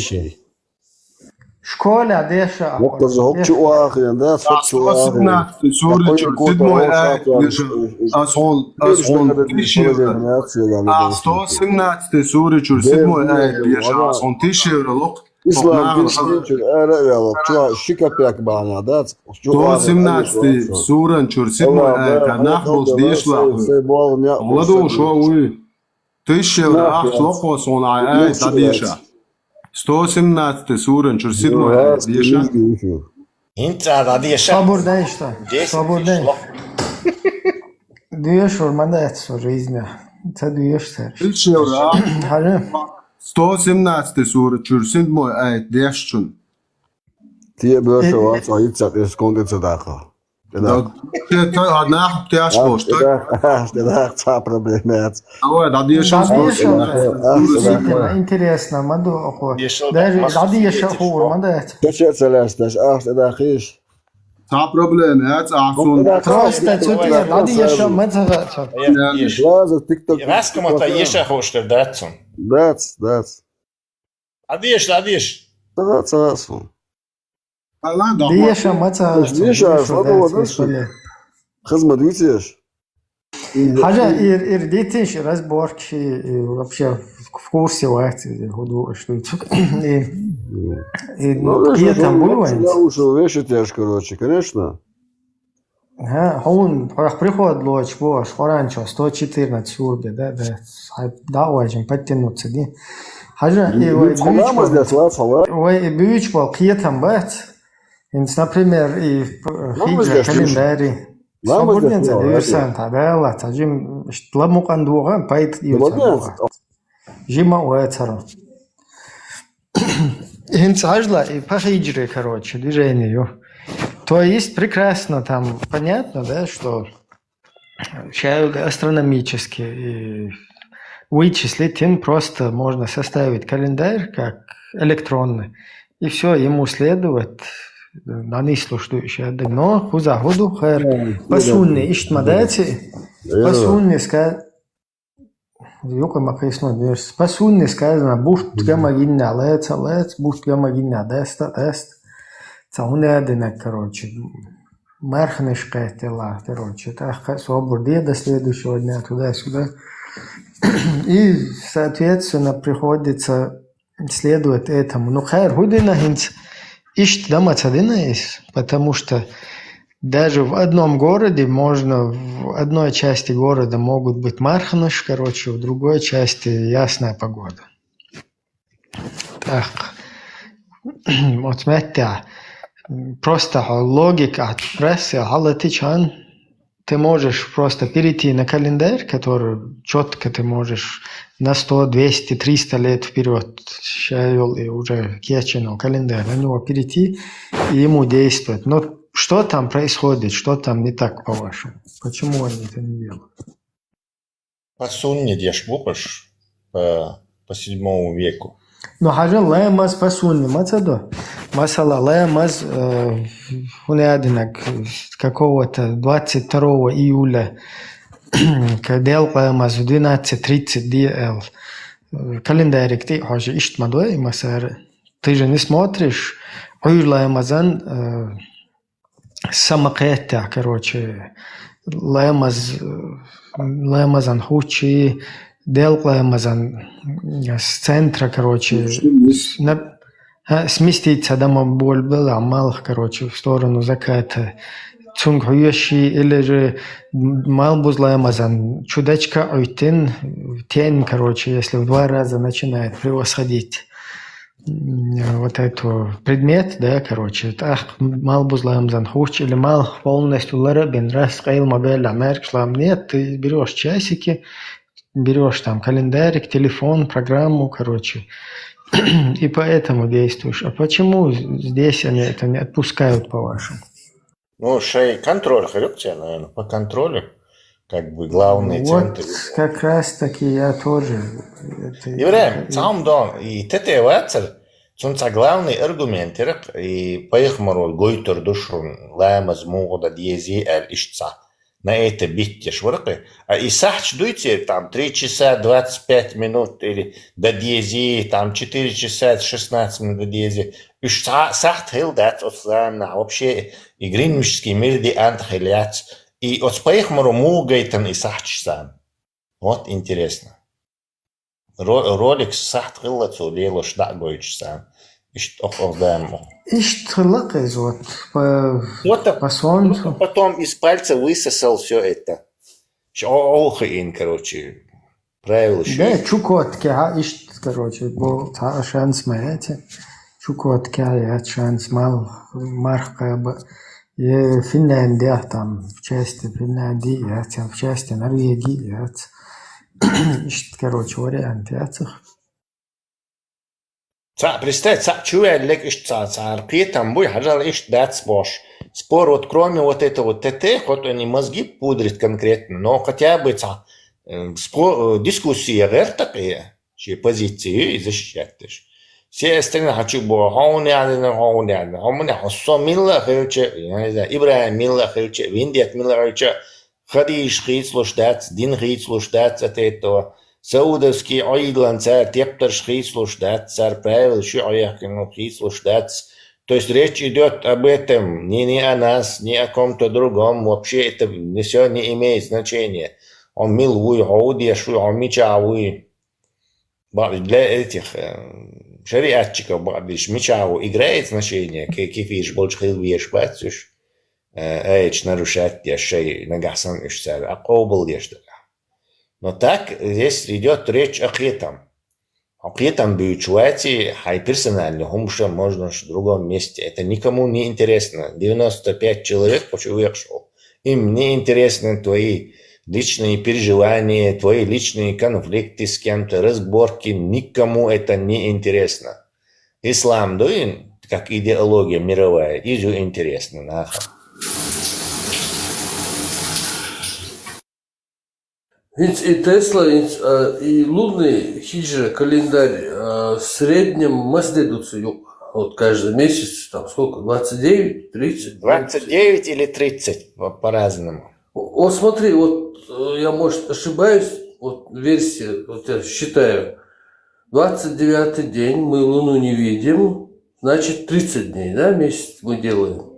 Школа деша. Вокказ хокчу уахин, да, хокчу уахин. Сто семнадцатый сура чур седьмой аят деша. Ас хьуна, ас хьуна тиш евро. А, сто семнадцатый сура чур седьмой аят деша. Ас хьуна тиш евро лох. Ислам дин чур ара вел, чу ши копейк бахьана, да? Сто семнадцатый суран чур седьмой аят, нах болчу дешла. Ладу шо уй. Тиш евро ахча лохо суна аят дӀадеша. Сто семнадцатый суран чур седьмой аят деша. ХӀинца дӀадеша. Сабур дайшта. Сабур дай. Дуьйш вур ма дац со жизня. Ца дуьйш цаьрш. Хьажа. Сто семнадцатый сура чур седьмой аят деш чун. Те бёрша вац, а иццак эс конга ца даха. Да, те, те, а нах тяж лош, так? Ах, ца проблема яц. Давай, да, дешан сто семнадцатый. Действительно, интересно, ма ду ахо. Даже дӀадеша хуур ма дац. Кача ца лаьш, даш, ах, да, хиш. Ца проблема яц, а сон. Просто цу те дӀадеша ма ца ца. Лаза, тик-ток. Раскамата еша хошкар дацун. Дац, дац. Адеш, адеш. Ца, ца, сон. Ала, да. Деша ма ца. Деша, слабо, да, что ли? Хазмат витеш. Хьажа, ир, ир дитиш, разборки, и вообще в, в курсе вац, худу, что и, и, и, ну, там было. Я ушел вешать, короче, конечно. Ха, хьуна, хьох приход лоч, бо, аш Къуръан чо, сто четырнадцать сур бе, да, да, хьай, да, важен подтянуться, ди. Хьажа, и вай бюч бо, вай и бюч бо, кхетам бац. Инц, например, и хиджа календари. Свободен за диверсант, да, ла, та жим, ламукъан дуга, пайт и. Жима уэцаро. Инц, хьажла, и по хиджре, короче, движение. То есть прекрасно там, понятно, да, что Ща астрономически, и вычислить им просто можно составить календарь как электронный. И все, ему следовать, на нислу, что еще. Но хуза худу хэр. По сунне, ишт ма даци. По сунне ска-, юка ма кайсно дерс. По сунне сказано, бушт гама гинна, лэца, лэц, бушт гама гинна, даста, даст. Ца хунадина, короче. Мархнеш кхетела, короче, так, собор де до следующего дня, туда-сюда. И, соответственно, приходится следовать этому. Ну, хайр худина хинц, Иштта да ма ца дина из, потому что даже в одном городе можно, в одной части города могут быть марханаш, короче, в другой части ясная погода. Так, вот смотри, просто логика от прессы, а латычан, ты можешь просто перейти на календарь, который четко ты можешь на сто, двести, триста лет вперед, ща йола и уже кечено календарь, на него перейти и ему действовать. Но что там происходит, что там не так, по-вашему? Почему они это не делают? По сунне деш бу уж, по, по седьмому веку. Ну, хьажал, ламаз по сунне ма ца ду. Масала, ламаз, э, хӀунда аьннад, какого-то двадцать второго июля, когда делкъа ламаз в двенадцать тридцать де аьнна. Э, календарик тӀа хьожаш иштта ма ду, и масара. Ты же не смотришь, Ӏуйра ламазан, э, са ма кхетта, короче, ламаз, ламазан хучи, делкъа ламазан с центра, короче, с-, на-, а, сместиться да ма болабелахь малх, короче, в сторону заката. Цунга хьоьший, или же малбуза ламазан чу дечка Ӏуйттина, тен, короче, если в два раза начинает превосходить м, вот эту предмет, да, короче, тӀаккха малбуза ламазан хучи или малх полностью ларабина, раз къайла ма белла, маьркӀаж лам нет, ты берёшь часики, берёшь там календарик, телефон, программу, короче, и поэтому действуешь. А почему здесь они это не отпускают, по-вашему? Ну, шоай контроль хир ю-кх церан, наверное, по контролю, как бы главный Вот центр. Как раз таки я тоже. Это, Ибрахим, цхьа хӀума да, и тӀатеха вацар, цун цхьа главный аргумент яр-кх, и пайхамаро гойтур ду шуна, ламаз муха дан дезий аьлла, иштта цхьа. На это биттеш вар-кх. А и сахьташ дуй церан, там, три часа двадцать пять минут или дан дезий, там, четыре часа шестнадцать минут дан дезий. Уж цхьа сахьт хилла дац оцу заманахь вообще, и гринвичский меридиан хилла яц, и оцу пайхамаро муха гайтина и сахьташ царна. Вот интересно. Ро-, ролик сахьт хилла цо лелош дӀа а гойтуш царна. Иштта окхо даьлла. Иштта хилла-кх иза, вот, по, Вот так. по солнцу. Потом из пальца высосал всё это. Ш-, о-, о, хиин, короче, правила ши. Да, Чукоткехь иштта, короче, бо цхьа шанс ма яц. Чукоткехь яц шанс, мал, марха кхаба. Е Финляндехь там, в части Финляндии яц, в части Норвегии яц. Иштта, короче, вариант яцара. Цхьаъ, представь, цхьаъ чу ваьлларг иштта цхьа, цхьа кхетам буй, хьажал, иштта дац бохуш. Спор, вот кроме вот этого вот тӀатеха, хоть они мозги пудрит конкретно, но хотя бы цхьа, э, спо-, э, дискуссия гӀерта кхе, шен позицию защищать деш. Все остальные хьан чу боху, хьо хӀунда яьхна, хьо хӀунда яьхна, хьо мила хьо со мила а хилча, я не знаю, Ибрахим мила а хилча, Виндет мила а хилча, хадийш хийцалуш дац, дин хийцалуш дац от этого. Саудовский Ӏуйранна цара тептарш хийцалуш дац, цара правила ши Ӏояхкина хийцалуш дац. То есть речь идёт об этом не, не о нас, не о ком-то другом. Вообще это не, всё не имеет значения. Хьо мила вуй, хьо хӀун деш вуй, хьо мичахь вуй. Ба-, для этих, э, шариатчиков бакъдеш, мичахь ву играет значение, ки-, кефирш болчу хила везаш бац уьш, э, аяташ нарушать деш, шай нагахь санна уьш цара а къобал деш дара. Но так здесь идёт речь о кхетам. Хьо кхетам буьйцуш ваций, хьайн персональный хӀумаш, можно в другом месте. Это никому не интересно. Девяносто пять человек кху чу вехаш ву. Им не интересны твои личные переживания, твои личные конфликты с кем-то, разборки. Никому это не интересно. Ислам дуй, как идеология мировая, иза ю интересно нахана. ХӀинца и Тесла, хӀинца, а, и лунный хиджра календарь, а, в среднем маса де ду цу юкъа? Вот каждый месяц, там сколько? Двадцать девять, тридцать? Двадцать девять или тридцать, по- по-разному. Вот смотри, вот, э, я, может, ошибаюсь, вот версия, вот я считаю, двадцать девятый день, мы луну не видим, значит, тридцать дней, да, месяц мы делаем?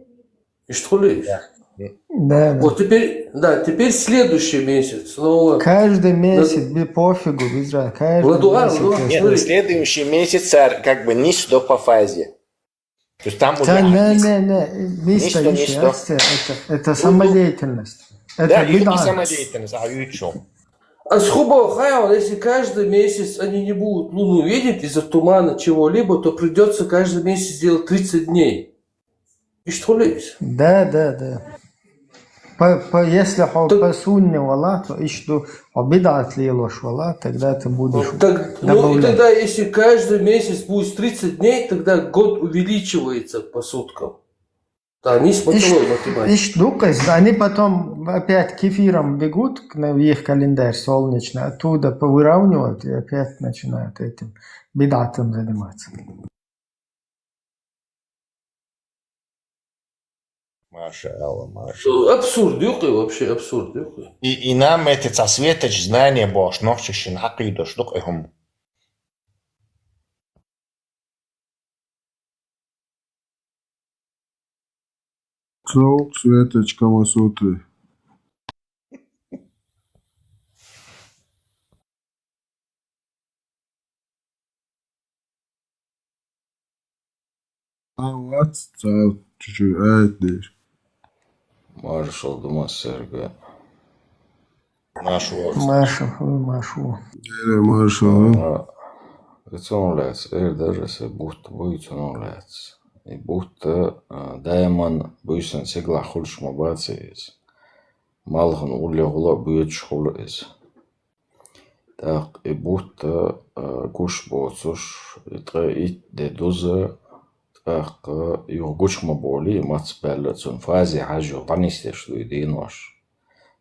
Иштта хуьлий? Да, да. Вот теперь, да, теперь следующий месяц. Ну, вот. Каждый месяц, бе-, пофигу, без разницы, каждый Ладугар, месяц. Ладугар. Нет, Смотри. Следующий месяц цара как бы низ до по фазе. То есть там уже... Да, не, не, не, не стоящее, это, это самодеятельность. Это бидат. Самодеятельность, а и чё? А с хубо хаял, если каждый месяц они не будут луну видеть из-за тумана чего-либо, то придется каждый месяц делать тридцать дней. Ишт хулис. Да, да, да. По, по, если хо по сунне вала, то ишт ду, хо бидат лелош вала, тогда ты будешь... Так, ну и добавлять. Тогда, если каждый месяц будет тридцать дней, тогда год увеличивается по суткам. Да, не смотрел математику. Ишт ду, они потом опять к эфирам бегут, на их календарь солнечный, оттуда повыравнивают и опять начинают этим бидатом заниматься. Маша Алла, Маша. Абсурд юкъе, вообще абсурд юкъе. И, и нам эти цасветоч знания бош, нохчишин акъидош дук эхум. Цо Светоч Камасутры. А, вац, цал, чуть-чуть, ай, дыр. Маршал думас серга. Маршал. Маршал, маршал. Эре маршал. А, ицун лец, эр даже се бут буй ицун лец. И бут, а, дайман буйсан сегла хулш ма баци из. Малхун улле гула буйч хул из. Так, и бут, а, гуш боцуш, и тӀаккха ит де дуза, тӀаккха юх гуч ма боли, мац белла цун фази хьажу, ванистеш дуй динош.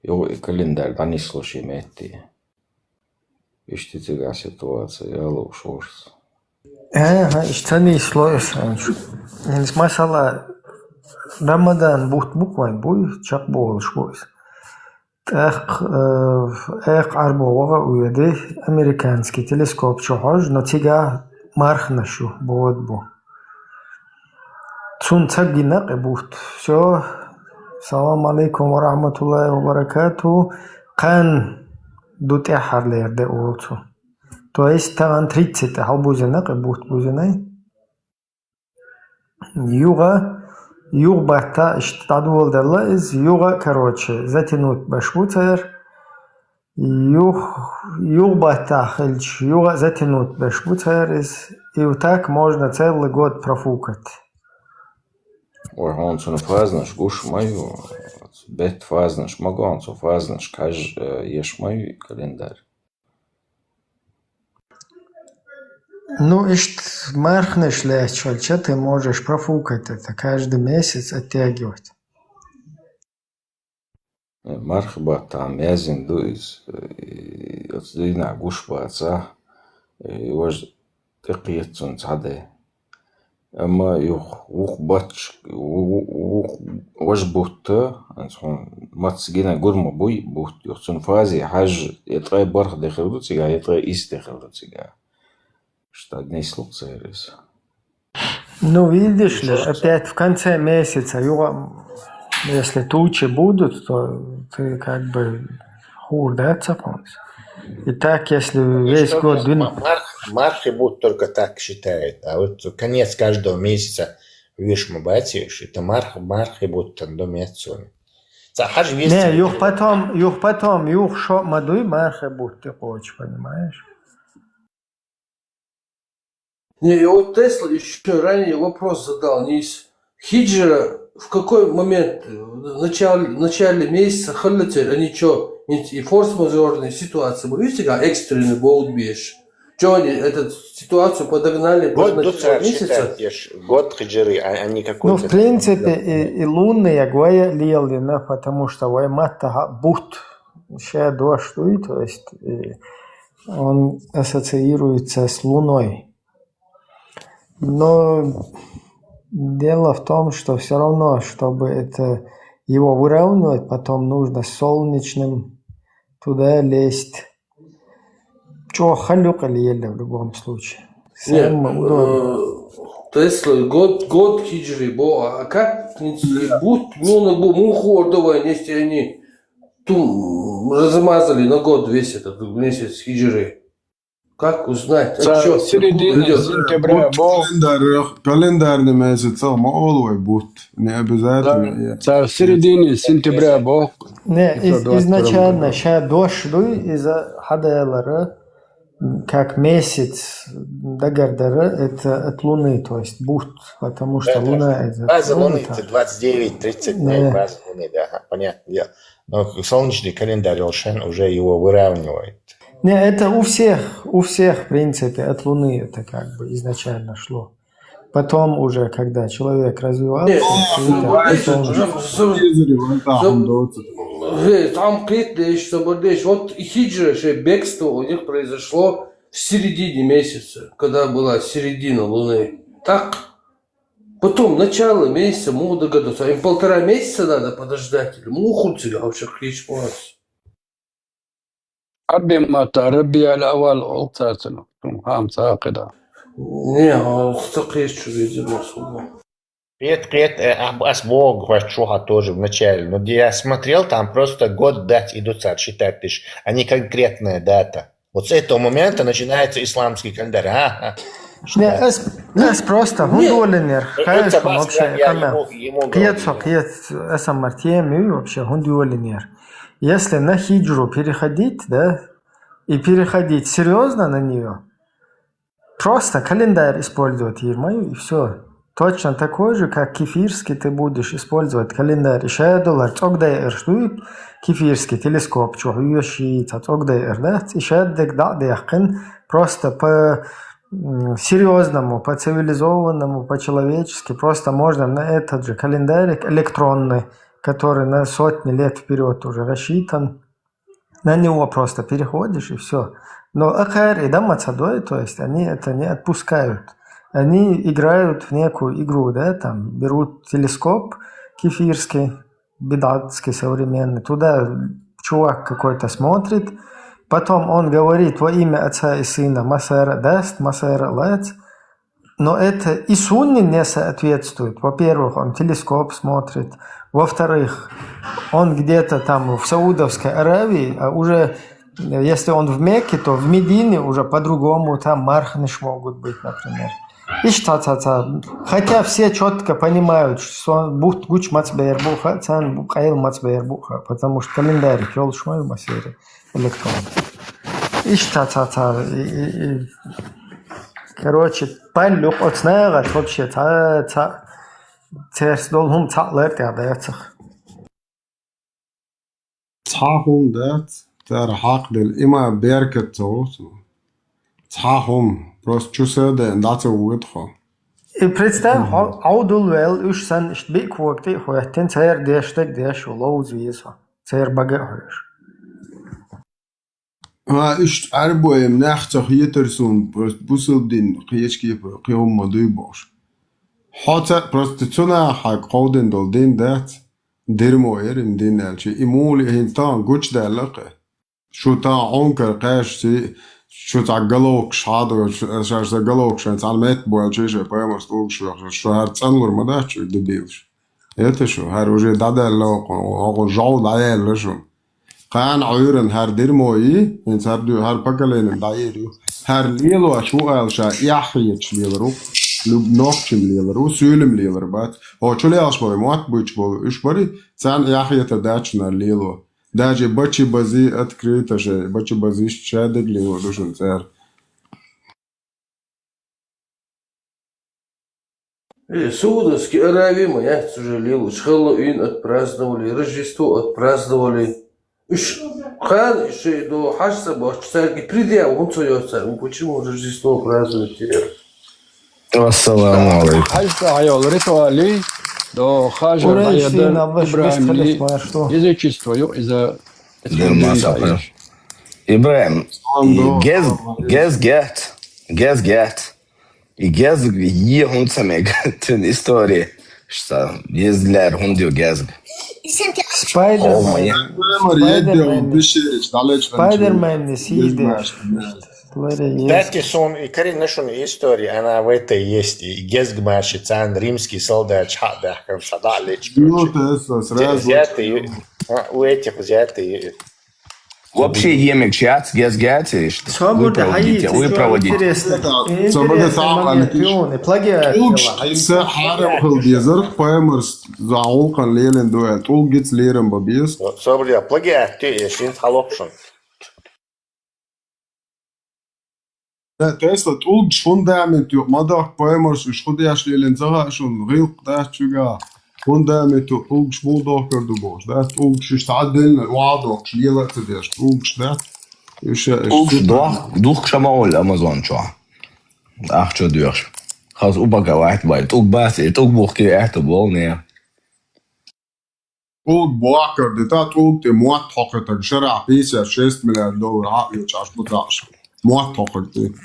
Юх и календарь ванислуш и метти. Ишти цига ситуация, я луш ворс. Э, ха, ишта нисло эсанчу. Инс масала Рамадан бут буквай буй, чак болш буйс. ТӀаккха, э, экъ арбо вагъа уйди, американский телескоп чу хьож, но цига мархнаш ю, бод бу. Цун цаггина къе бут. Всё. Салам алейкум ва рахматуллахи ва баракату. Къан ду тӀехьарлер де олцу. То есть таган тридцать хьал бузина къе бут бузинай. Юга, юг батта ишт дадвол дала из, юга, короче, затянуть баш буцар. Юг, юг батта хилч, юга затянуть баш буцар из. И вот так можно целый год профукать. Ой, он цун фазнаш гуш маю, бет фазнаш магон, цун фазнаш каж, э, еш маю календарь. Ну, ишт мархнеш лечвальча, ты можешь профукать это, каждый месяц оттягивать. Мархба там язин дуиз, оцдина гуш баца, вож текъецун цаде. Амма юх, ух бач, у-, у-, ух вож бутта, анцун мац гина гурма буй бут, юх цун фази хаж, етгай барх дехил ду цига, етгай ис дехил ду цига. Штаднис лук церис. Ну, видишь ли, опять в конце месяца, юга, если тучи будут, то ты как бы хур, да, цапнусь. И так, если весь год дин- Марх, мархи будут только так считает, а вот конец каждого месяца вишма батиш, это марх, мархи будут там до мецуни. Ца хаж весь... Не, юх потом, юх потом, юх шо мадуй мархи будут, ты хочешь, понимаешь? Не, я вот Тесла ещё ранее вопрос задал, не из хиджра, в какой момент, в начале, в начале месяца халлатер, они чё, и форс-мажорные ситуации, вы видите, как экстренный болт беш? Чё они эту ситуацию подогнали под начало месяца? Год хиджри, а, а не какой-то... Ну, в принципе, и, и лунные гвая лиялдина, потому что вай матта бут, ше дождь, то есть, и он ассоциируется с луной. Но дело в том, что всё равно, чтобы это его выравнивать, потом нужно солнечным туда лезть. Чё халюк или еле в любом случае. Нет, самое удобное. Э, то есть год, год хиджри, бо, а как, в принципе, будут, ну, на бу-, муху ордовой, если они ту размазали на год весь этот месяц хиджри. Как узнать? Цар середине сентября бу. Календарный месяц ма олу вай бутт. Не обязательно. Цар середине сентября бу. Не, изначально ша дош дуй из хьадаьлара, как месяц дагардара, это от луны, то есть бутт, потому что луна это... База луны это двадцать девять тридцать дней, база луны, да, ага, понятно. Но солнечный календарь, он уже его выравнивает. Не, это у всех, у всех, в принципе, от Луны это как бы изначально шло. Потом уже, когда человек развивался, там кхетдеш, сабардеш. Вот хиджра, шей бегство у них произошло в середине месяца, когда была середина Луны. Так? Потом начало месяца, муха дагадоацар. Им полтора месяца надо подождать, или муха хул цига, вообще кхеташ вац. Арби матта, Рабиъул-аввал олу царцана, хӀама ца кхида. Не, а ца кхеташ веза масала. Кхет, кхет, э, а, ас боху хӀоьттачу хьан тоже в начале. Ну, я смотрел, там просто год, дата и ду цар считать деш, а не конкретная дата. Вот с этого момента начинается исламский календарь. А, а. Не, ас, ас просто хӀунда олинера. Э, э, вообще, я ему, ему говорю. Кхет со, кхет, ас ма тема ю вообще, хӀунда олинера. Если на хиджру переходить, да, и переходить серьёзно на неё, просто календарь использовать йийр ма ю, и всё. Точно такой же, как кефирский, ты будешь использовать календарь. И ша долар цӀогдайарш дуй, кефирский телескоп чу хьоьший, цхьа цӀогдайар дац, и ша дерг дӀа а даьккхина, просто по, м, серьёзному, по цивилизованному, по-человечески, просто можно на этот же календарик электронный, который на сотни лет вперёд уже рассчитан, на него просто переходишь, и всё. Но акхар и дан ма ца дой, то есть они это не отпускают. Они играют в некую игру, да, там берут телескоп кефирский, бидатский, современный, туда чувак какой-то смотрит, потом он говорит во имя Отца и Сына, массара даст, массара лац, но это и сунне не соответствует. Во-первых, он телескоп смотрит. Во-вторых, он где-то там в Саудовской Аравии, а уже, э, если он в Мекке, то в Медине уже по-другому, там мархнаш могут быть, например. Иштта ца, ца. Хотя все чётко понимают, что бутт гуч маца бер бу хаа, царна къайла маца бер бу хаа, потому что календарик йолуш ма ю массара. Электрон. Иштта ца, ца, и, и, и. Короче, паллух оцу нахаца вообще ца, ца, церс долу хӀума цхьаъ лар тӀехь дацах. Цхьа хӀума дац, цара хьакхаделла, и ма беркат ца гӀо цунах. Цхьа хӀума, просто чу са а деана, дӀа ца вуьгу хьо. И представь, хьо, хьо дулвелла, уьш санна, иштта биъ кога тӀе а хӀоьттина, церан деш дерг деш ву, ловза веза хьо, церан бага а хьоьжуш. А, иштта Ӏаьрбойн нах ца хетара суна, просто бусалба дин кхечу кепара кхин хӀумма дуй бохуш. Хьо ца, просто цу наха хьайга кховдина долу дин дац, дермо яра и дин аьлча, и мула и хӀинца тахана гучудаьлла кхе. Шу тахана Ӏункар кхаьчча, шу цхьа галовкаш хьадо, шу, ша, ша галовкаш шайн цхьана метта боьлча, шайн пайхамарс лугуш вехаш, шу хӀара цӀанлур ма дац шу, дебилаш. Это шу, хӀара уже дӀадаьлла хӀокхунна, хӀокхунна жӀов дӀаяьлла шуна. Кхана Ӏуьйранна хӀара дермо йий, хӀинца хӀара дуьйна, хӀара поколение дӀаийр ю. ХӀара лелош ву аьлла ша эхь хеташ лелар ву, люб-, нохчам лелар ву, суьйлам лелар бац. ХӀо чу лелаш бара, мотт буьйцуш болу, уьш барий, царна эхь хетар дац шуна хӀара лело. Даже бачи бази открыто шайн, бачи базиш ша дерг лело ду шуна цара. Э, Саудовский Аравия ма яц уже лелаш, Хэллоуин отпраздновали, Рождество отпраздновали. Уьш кхана шайн до хьажа ца бохчу цаьрга предъява хӀунда ца йоцу цара, почему Рождество празднуют теперь? Ассаламу алейкум. Хьажа ца хьайолу ритуалий, до хажа Ибрахимни, язычество ю иза. Дин масса хьаеш. Ибрахим, и гез-, гезгехь, гезгехь. И гезг е хӀунда ца мега, цуьнан истори, ша, еза лер хӀунда ю гезг? Спайдер-, Хьо ма е. Спайдермен. Спайдермен сийдеш. Кстати, сон и карина шуна история, она в этой есть. И гезг марши, царна римский солдат хьа дахкам ша далечка. Ну, короче. Взятый, а, у этих взятый. Вообще емик шац, гезгациш. Собур да, выпроводите, хайи, выпроводите. Интересно. Да, собур да, интересно, самое момент, интересное. Плагиат. Тулгш дела. Хьарам хила дезарх паймарс за гӀулакхан лелин дуа. Тулгиц лерам ба беза. Собур да, плагиат, ты, э, шин халокшун. Да, Тесла, тулгаш фундамент юкъ ма дахка паймарш, уж худеш лелин ца хаьа шун, гӀилкх дац чуга. Фундамент юкъ тулгаш муха дохкар ду бохуш, да? Тулгаш иштта Ӏадденна, ваха дохкаш, лела а ца деш, тулгаш дац. Уж, уж тулгаш супер. Дох-, духкаш ма олу Амазон чохь. Ахча доьхуш. Хаза убага ваьтта бай. ТӀуг бац, и тӀуг бухке аьтта болу не. ТӀулг бохкар ди та, тӀулг тӀе мотт хьокхуьйтург шарахь пятьдесят шесть миллиард доллар хьаъ йолчу Ӏаш бу цхьаъш. Мотт хьокхург ди.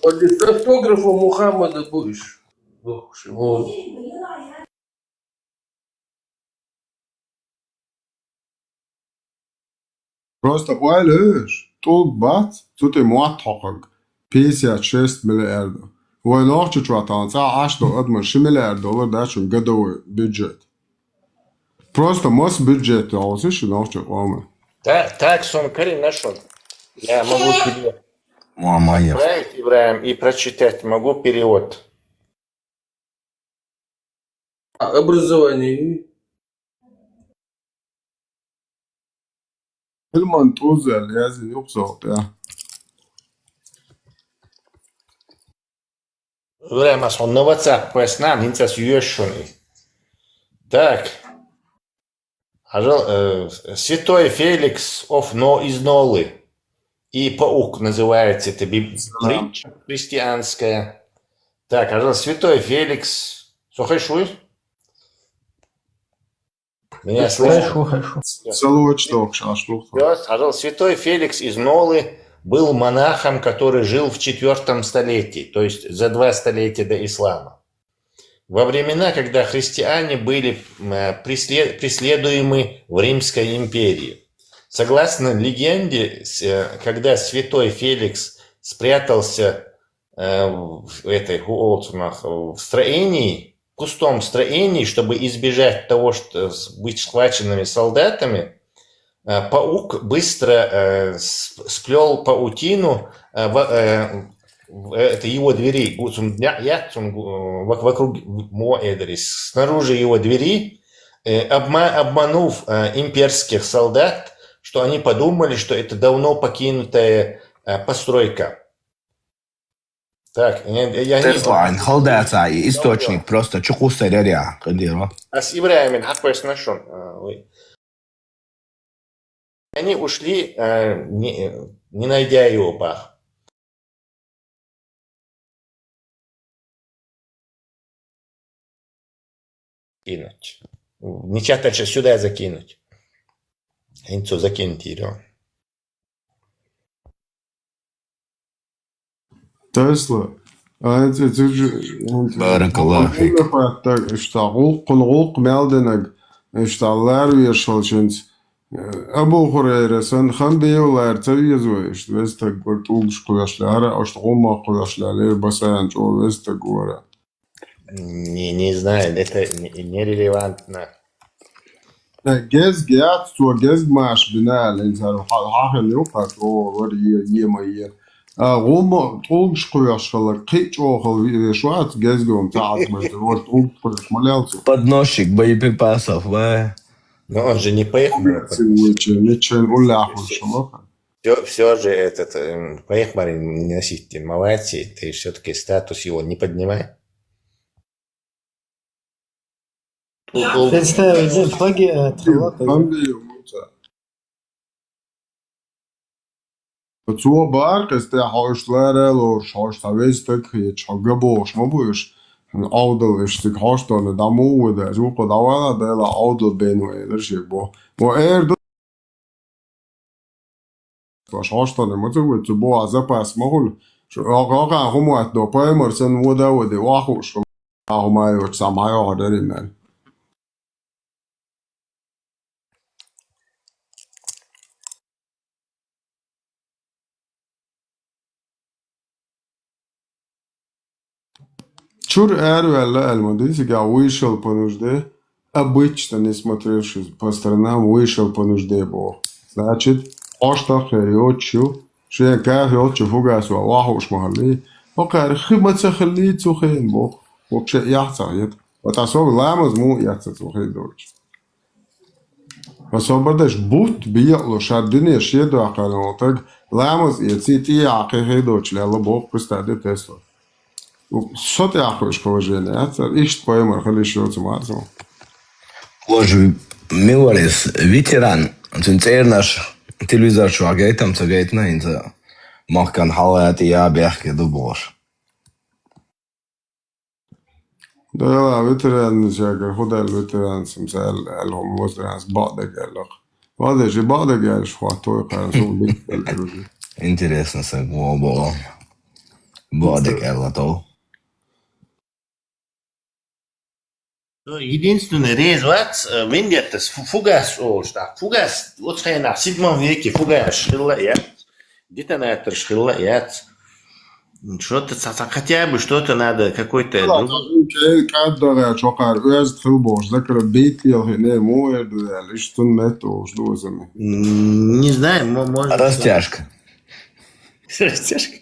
Валли автографа Мухаммада бу уьш. Бу ши вон. Просто ойла уьш, тӀулг бац, цу тӀе мотт хьокхург. Пятьдесят шесть миллиардов. Вай нохча чохь тахана цхьа Ӏаш долу адамаш ши миллиард доллар дац шуна годовой бюджет. Просто маса бюджет йолуш шу нохча къоман. Та-, так сон карина шуна. Я могу пере-, Муамаев. Отправить, Ибрахим, и прочитать могу перевод. А образование? Хьилман тӀузел язйина юкъа сохьта. Ибрахим, ас хьуна WhatsApp кхоьссина, хӀинца ас йоьшу шуна и. Так. Хьажал, э, Святой Феликс of Но-, из Нолы и паук называется, это биб-, притча христианская. Так, хьажал, Святой Феликс. Со хешуй? Меня слышно? Хорошо, хорошо. Всё. Салочток, шашлук. Всё, хьажал, Святой Феликс из Нолы был монахом, который жил в четвёртом столетии, то есть за два столетия до ислама. Во времена, когда христиане были, м, э, пресле-, преследуемы в Римской империи. Согласно легенде, с-, э, когда святой Феликс спрятался, э, в этой, в строении, в пустом строении, чтобы избежать того, что с-, быть схваченными солдатами, э, паук быстро, э, с-, сплёл паутину, э, в, э, в, э, это его двери, гу-, цун дня-, я-, цун гу-, э, вок-, вокруг мо-, э, дверей, снаружи его двери, э, обма-, обманув, э, имперских солдат, что они подумали, что это давно покинутая, э, постройка. Так, я, я не Тесла, хьалдаца и источник просто чу кхуссар яра, къиндира. Ас Ибрахиман хьакхоьссина шуна, а, вай. Они ушли, а, не, не найдя его, бах. Кинуть. Не чат, а сюда закинуть. ХӀинца закинуть йира. Тесла. Ай, ца, ца, ца, Баракаллаху фик. Хаттаг, иштта гӀуллакх, гӀуллакх мел динарг, иштта ларвеш хилчинца, э, Абу Хурайра санна, хан бевлар ца веза вай, иштта веза стаг вара тӀулгаш кхоьш лара, иштта гӀумма кхоьш лара, лер басаян чӀогӀа веза стаг вара. Не, не знаю, это не, нерелевантно. Э, гезг яц, цо гезг маша бина аьлла, хӀинца хьа-, хьахина юкъа, цо вара е-, ема е. А, гӀумма тӀулгаш кхоьш хилла, кхин а чӀогӀа хила ве-, веш вац, гезгом ца Ӏазмайта, вара тӀулгаш кхоьш ма лел цо. Подносчик боеприпасов, ва? Но он же не пайхамар. Ничего, ничего, уллахуш лоха. Всё, всё же этот, эм, пайхамар не носить, молодцы, ты всё-таки статус его не поднимай. Представь, один плагиат, э, Тесла. Цо бара, кхестехь хьо иштта лара лоруш, хьо иштта веза стаг хеташ, хьо ган бохуш ма бу уьш. Ӏовдал уьш цига хьоштона дӀа муха ву даьлча, вукхо дӀавала Дела Ӏовдал бен ву элира шега боху. Мо эр ду, Аш хьоштане ма ца вуьйту, цу бохьа запас ма хуьлу. Шу оха хӀума ватдо, паймар санна вода а воде, охьахууш хӀума йоцу схьа ма йохьа дарина. Чуьра араваьлла аьлла ма дий, цигахь вышел по нужде, обычно не смотревший по сторонам, вышел по нужде боху. Значит, Хьош таххе йоцуш ю, шен кафе йолчу фугасо вахуш ма хилли, хӀокхара хи ма ца хилли цу хенан боху, хӀокху шен эхь ца хета. Ва тӀа со ламаз муха эцна цу хи доцуш. Ва собар деш бутт бекъало шар дуьне шен доккхана волу таг ламаз эций тӀехьа кхин хи доцуш лелла боху Христа де Тесла. Со тӀехь кхуьуш положение яц, иштта пайхамар хила йиш йоцу марзо. Ложа мила вара иза? Ветеран, цуьнан цӀернаш телевизор чохь гайтам ца гайтина, хӀинца махкан хьала тӀе я бехке ду бохуш. Дела, ветеран, шегара хӀун даьлла ветеран, сам аьлла, аьлла хӀума ветеран, бакъдерг аьлла. Бакъдерг, бакъдерг аьлла, хӀоттой кхана, суна дика аьлла уже. Интересно, сан гуо боху. Бакъдерг аьлла тов. Ну, единственный реза вац, э, вендеттас фу-, фугас олуш тӀаккха. Фугас, оцу хенахь, в седьмом веке фугасаш хилла а яц, детонаторш хилла а яц. Что-то ца-, ца-, хотя бы что-то надо, какой-то другой. КӀаддагӀа чокхара оьзда хила бохуш, закара бийтталхиъне муха эр ду аьлла, иштта цунна метта олуш ду вазаме. М, не знаю, мо-, может, растяжка. Растяжка.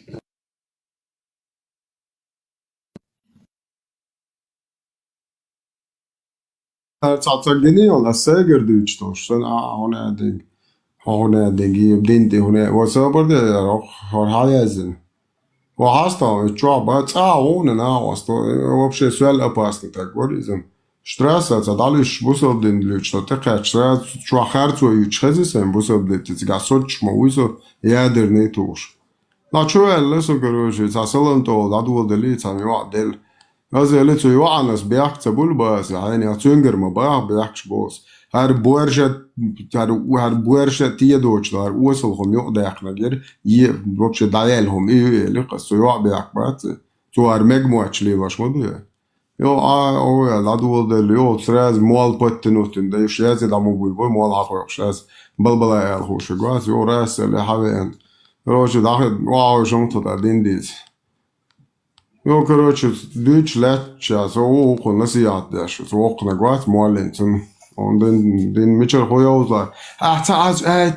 Цхьа ца гинийла, ас сайгара дуьйцуш долуш, сан а хьуна аьдинг, хьо хьуна аьдинг, и дин тӀе хьуна, ва собар де, хӀара хьаяздина. Ва хьастагӀа, и чохь бан, цӀа а вуна нахьоста, вообще соьл опасный так вара иза. Штрасса ца дӀалуьйш бусалба дин луьйчу, со тӀекхаьчча, сразу чохь харцо юьйцуш хеза сайн бусалба дин, цигахь соцуш ма вуй со, ядерный тухуш. Ма чу аьлла со, короче, цхьа салам тӀе дӀадоладелли, цхьа йоӀ делла. Аса элли, цу йоӀанас бехк ца буьлу бан аса, хьайна цуьнгара ма баха бехкаш боху аса. ХӀара боьрша, хӀара, хӀара боьрша тедочу, хӀара осал хӀума юкъадаьккхинарг яра, е, вообще дӀаяьлла хӀума и ю элира аса, цу йоӀа бехк бац. Цо хӀара мега мотташ лелош ма ду я. Йо, а, о, я, дӀадоладелла, йо, сразу мол подтянуть, да, уьш язе дӀа ма буй, бой, мол хьакхойкхуш, аз балбала аьлла хууш вац, йо, раз, цӀе ле, хьавеана. Короче, даха, вау, шун тхо дӀа дин дийца. Йо, короче, дуьйцуш лаьттача, со ву хӀокхунна насихьат деш, со воккханаг вац, моллин цунна. Он дин, дин мичара хӀу йовза? А, ца аз, ай,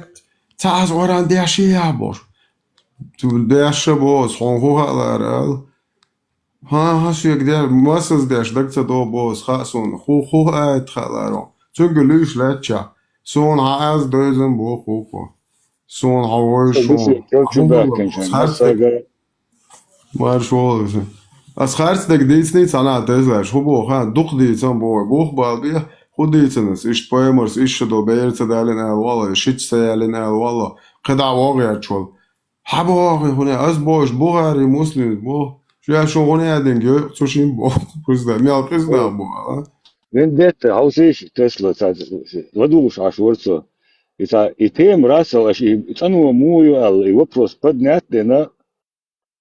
ца аз оран деш я, бор. Цу деш ша боху, хьуна хӀун хаалара, аьлла. ХӀан-хӀа, шега дер, масаза деш даг ца до боху, хаьа суна, хӀу, хӀу айта хаалара. Цуьнга луьйш лаьттача, суна хьан аз доьзан боху хӀу. Суна хьан войшу. Марш волуш. Ас харц дерг дийцний цхьана а тезлаьш, хӀу боху, хан, дукха дийцан боху, бух бала бе, хӀу дийцан ас, иштта паймарс, иштта ша до бер ца далина аьлла валла, шиц ца ялина аьлла валла, кхидӀа вогӀ яьчча валла. Хьан боху, хӀуна, ас бохуш, Бухари, Муслим боху, шу я шу хӀуна я динг йойу, цу шин боху, пизда, мел пизда боху, а? Вендетта, хьовсийша, Тесла, ца, ладугӀуш Ӏаш вара цо. И ца, и тема расал, аша и цӀано муха ю аьлла, и вопрос поднять дина,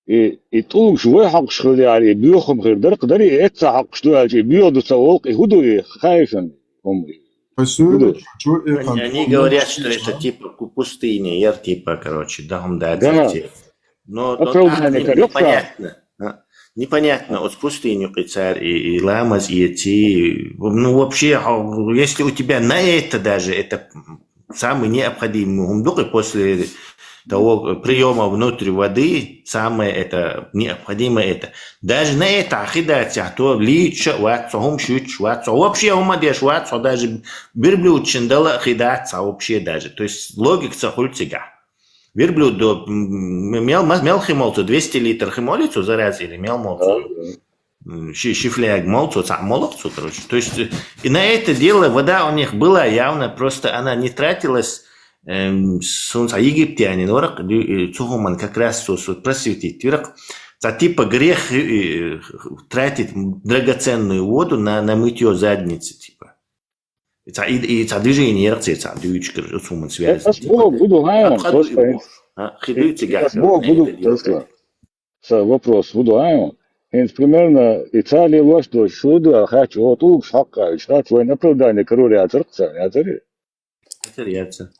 и, и тӀулгаш вай хьокхуш хилла яра, и боьха хӀума хир дара, кху дарий, и эцца хьокхуш ду аьлча, и боьха ду ца волу, и хӀу ду и, хаьий шуна хӀума? По сути, они, они говорят, что это типа ку-, пустыня, яр, типа, короче, да, хӀума дацар те. Но, но оправдание так непонятно. А? Непонятно, оцу пустыню кхи цара и, и ламаз эций. Ну, вообще, хо-, если у тебя на это даже, это самый необходимый хӀума ду-кх и после того приёма внутрь воды, самое это необходимое это. Даже на это хи дац, то лийча вац, хӀума шуьйцуш вац, вообще хӀума деш вац, даже верблюдчин дала хи дац вообще даже. То есть логика ца хуьлу цигахь. Верблюд до, м, мел, мел хи мол цо, двести литр хи моли цо за раз или мел мол цо? М, ши-, ши фляга мол цо, цхьаъ молу-кх цо, короче. То есть, э, и на это дело вода у них была явно, просто она не тратилась, эм, суна цхьа египтянин вара-кх, э, цу хӀуманна как раз цо, цо просветить вира-кх. Цхьа типа грех, э, тратить драгоценную воду на, на мытьё задницы, типа. И цхьа, и, и цхьа движение яра-кх церан, цхьа дуьйцуш, короче, оцу хӀуманна связано. Ас боху, гу ду хьайна, просто хи дуй цигахь, ас боху, гу ду, просто. Сан вопрос хӀун ду хьайна? ХӀинца примерно и царна лош долуш шу ду аьлла хаьттича, о, тӀулгаш хьокхуш хаьттича, хаьттича, вайна оправдание карор яцара-кх царна, яцарий? Яцара, яцара.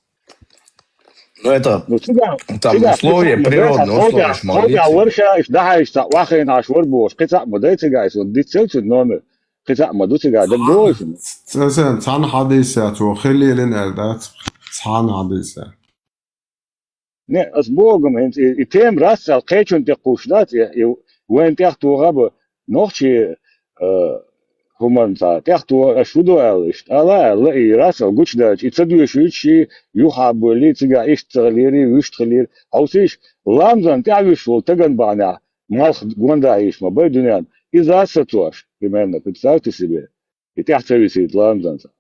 Ну, это, ну, цигахь, там цигахь условия, природные условия, хьо бехьа вара ша, иштта дӀахьаьжча, цхьа охьахиъна Ӏаш вара бохуш, кхин цхьаъ ма дай цигахь, сон диццал цуьнан номер, кхин цхьаъ ма ду цигахь, дагадогӀий шуна? Сан, сан, цхьаьна хьадийса, цо хила лелина аьлла дац, цхьаьна хьадийса. Не, ас богу-м хӀинца и, и тема расцӀал кхечун тӀе кхуш дац, и, и вайн тӀехтоха а ба, нохчий, а, хӀуманца тӀехтоха, аш фу ду аьлла иштта. Ала аьлла, и расцӀал гучудаьлча, и ца доьшуьйтуш, и юххьа а бовлий, цигахь иштта ца хилира, вуьшта хилира. Хьовсийша, ламазан тӀаьхьа вуьсуш волу таган бахьанехь малх гонда хьийзаш ма бай дуьненна. Иза а сацош, примерно, представьте себе. И тӀаьхьа ца висийта ламазан цхьа.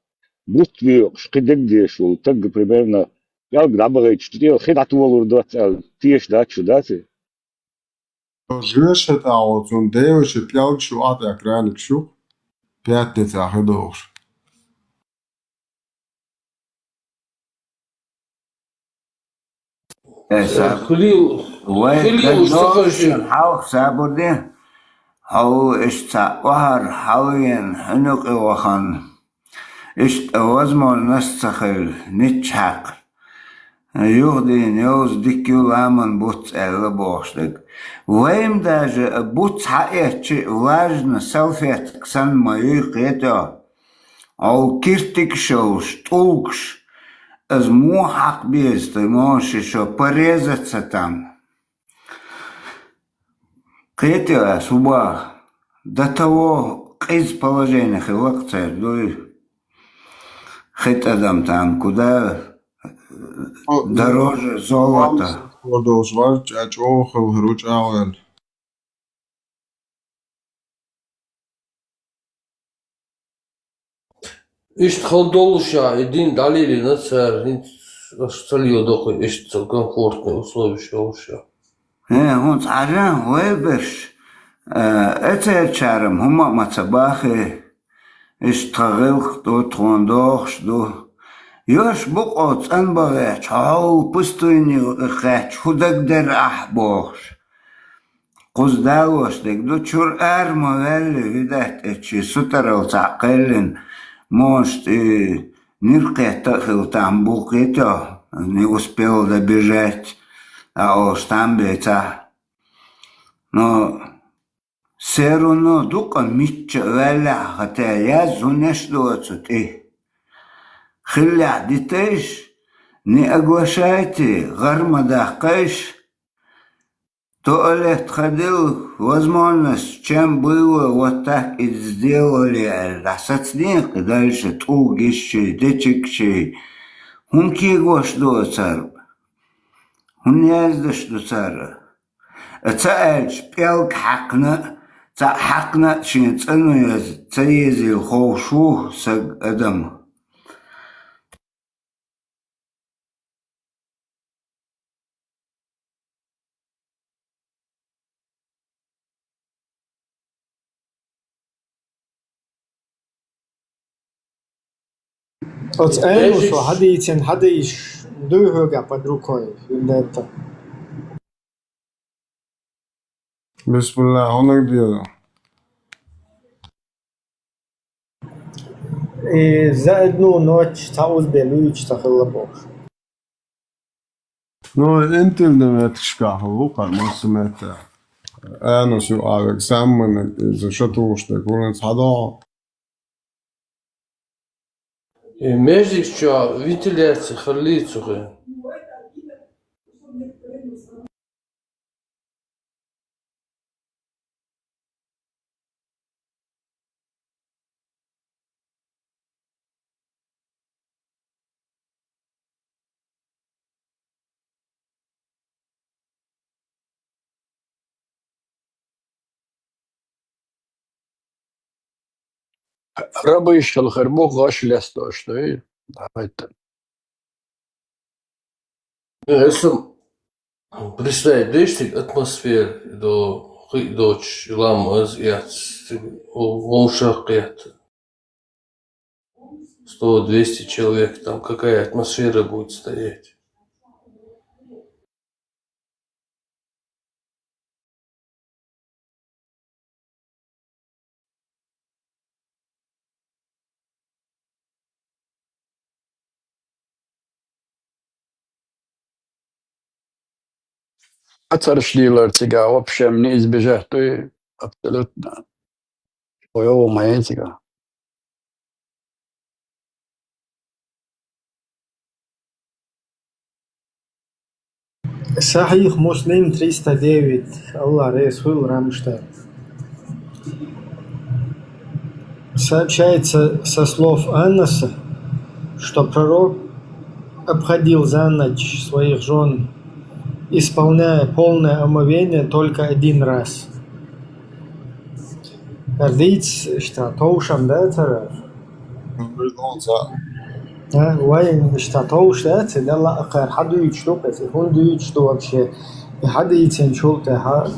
Бутт боькъуш, кхин дегдеш волу таг, примерно, пӀелг дӀабахийтуш, тӀера хи дӀатолур доц аьлла, теша дац шу, дац и? Жоьша тӀехь волу цунна деваша пӀелгаш ю, ахь тӀехь краникаш ю, пятницахь хи дохуш. Э, са-, Хилийла, вай хилийла уж ца дагадогӀуш хаза. Хьалха сабур де, хьо ву иштта цхьа охьар хьалвеана, хьуьнан юкъе вахана. Иштта возможность ца хилла, ницкъ хьаькхна. Юхадийна йовза дика ю ламан буц аьлла бохуш дерг. Вайн даже буц хьаэцчи, влажный салфетка санна ма юй, кхетий хьо. Хьо киртигаш йолуш, тӀулгаш, иза муха хьакха беза, тӀе мо ши шо порезаться там. Кхетий хьо ас хӀун боху? До того къиза положение хилла-кх церан, дуй. Хи тӀадам там куда дороже золота. Хьо долуш ваьлча, чӀогӀа хала хир ву чӀагӀваьлла. Иштта хала долуш а, и дин дӀалелийна цара, хӀинца аш ца леладо кху, иштта ца комфортный условиеш йолуш а. Э, хӀунца хьажа, вай берш, э, эцарчара-м хӀума а ма ца бахий, иштта тхан гӀиллакх ду, тхуна догӀуш ду. Йош бу-кх хьо цӀанбан гӀерташ, хьо хьол пустыне кхаьчча, хӀун дагадер ахь бохуш. Кхуза далош дерг ду, чуьра ара ма ваьллий, видать, эцци сутарал цхьаъ кхаьллина, монашна тӀе нир кхетта а хилла там бу, кхетий хьо, не успел добежать, а олуш там бецахь. Но всё равно ду-кх мичча а ваьллехь, хӀета яз хӀуннаш доцу тӀе. Хиллехь дитайша, не оглашайте, гӀар ма даккхайша. Туалет ходил, возможность, чем было, вот так и сделали, аьлла, дӀасацадехьа дальше, тӀулгашчий, дечигашчий. ХӀунда кегош ду цара? ХӀунда яздеш ду цара? Ца аьлча, пӀелг хьаькхна а, цхьаъ хьаькхна а шен цӀано яза ца езийла ховш ву саг, адам. Оцу Ӏелашо хьадийцина, хьадийцина дуй хьоьгахь под рукой, Вендетта? Бисмиллах, хӀунда деза? И за одну ночь цхьа узбе луьйчу ца хилла бохуш. Ну, интернеташкахь ву кхара массаметтехь. Анус ю а вега самманиг иза шо тухуш дерг хӀунда хьадохьу? Э, междик чохь вентиляция хилли цу хен. Рабыш хила хир бу гӀаш лесташ дуй. Давайте. Э, эсам представить деш цига атмосфера до хи доч лам аз яц, цига вовшах кхет. Сто двести человек, там какая атмосфера будет стоять? Ацарш лелар цигахь вообще не избежать дуй, абсолютно. Ой, о, моя цигахь. Сахих Муслим триста девять. Аллах реза хуьлда, Рамштайн. Сообщается со слов Анаса, что пророк обходил за ночь своих жен, исполняя полное омовение только один раз. Ардийц, иштта товшам да цара. А, вай, иштта товш дац, Далла акхар хьадуьйцуш ду, кхеза, хӀун дуьйцуш ду вообще? И хьадийцинчул тӀехьа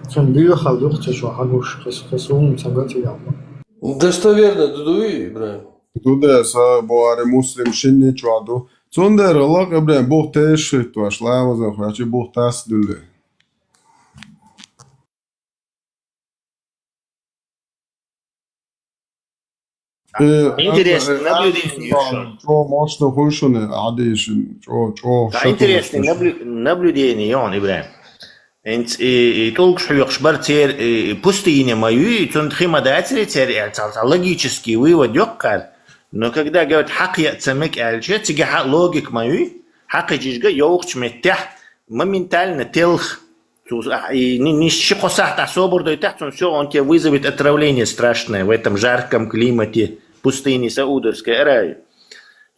цун буьйхал юха ца шо хьагуш, кхес-, кхесун ца го цига. Достоверно ду дуй, Ибрагьим? Дуда са Бухари Муслим шинни чохь ду. Цундела лакъ Ибрагьим бух тешаш хӀиттош, ламазан хӀоьттича бух тас дуьлле. Э, интересный э, наблюдение э, ещё. Чё, может, ну, хуй шуна, Ӏадийшин, чё, чё, Да, интересный наблю-, наблюдение, он, Ибрагьим. ХӀинца и, и тӀулгаш хьоькхуш бара церан, и, и пустыня ма ю, и цунна хи ма дацаре церан аьлла, цхьа, цхьа логический вывод йоккхар. Но когда говорят, хьакхаеа ца мега аьлча, цигахьа логика ма ю, хьакхаьчча йовхачу меттехь моментально телха. Цо, а, и ни-, ни ши-кхо сахьтехь собар дойтахь, цунна всё, он тебе вызовет отравление страшное в этом жарком климате пустыни Саудовской Аравии.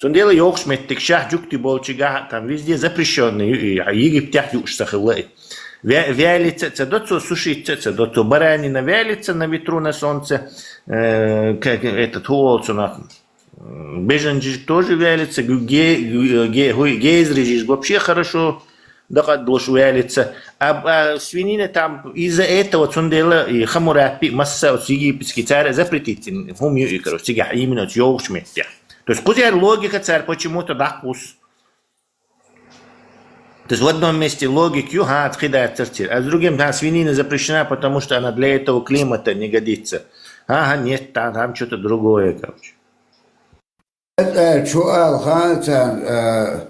Цундела йовхачу меттигашкахь, жуьгти болчигахь, там везде запрещённый ю и, а Египтехь юуш ца хилла и. Вя-, вялиться а ца до цо, сушиться а ца до цо, баранина вялится на ветру, на солнце, э, как этот, хӀу олу цунах, м, бежанчик тоже вялится, ге-, ге-, ге-, хӀу-, гезрижиш вообще хорошо дакъадалуш вялится. А, а свинина там из-за этого, цундела и Хамурапи, масса оцу египетский цара запретить дина хӀума ю и, короче, цигахь именно оцу йовхачу меттехь. То есть кхузара логика цара почему-то дӀакхуссу. То есть в одном месте логика ю, хӀа, кхидацар цира. А с другим, хӀа, свинина запрещена, потому что она для этого климата не годится. Ага, нет, там, там что-то другое, короче. ТӀе чу ала хаьа царна,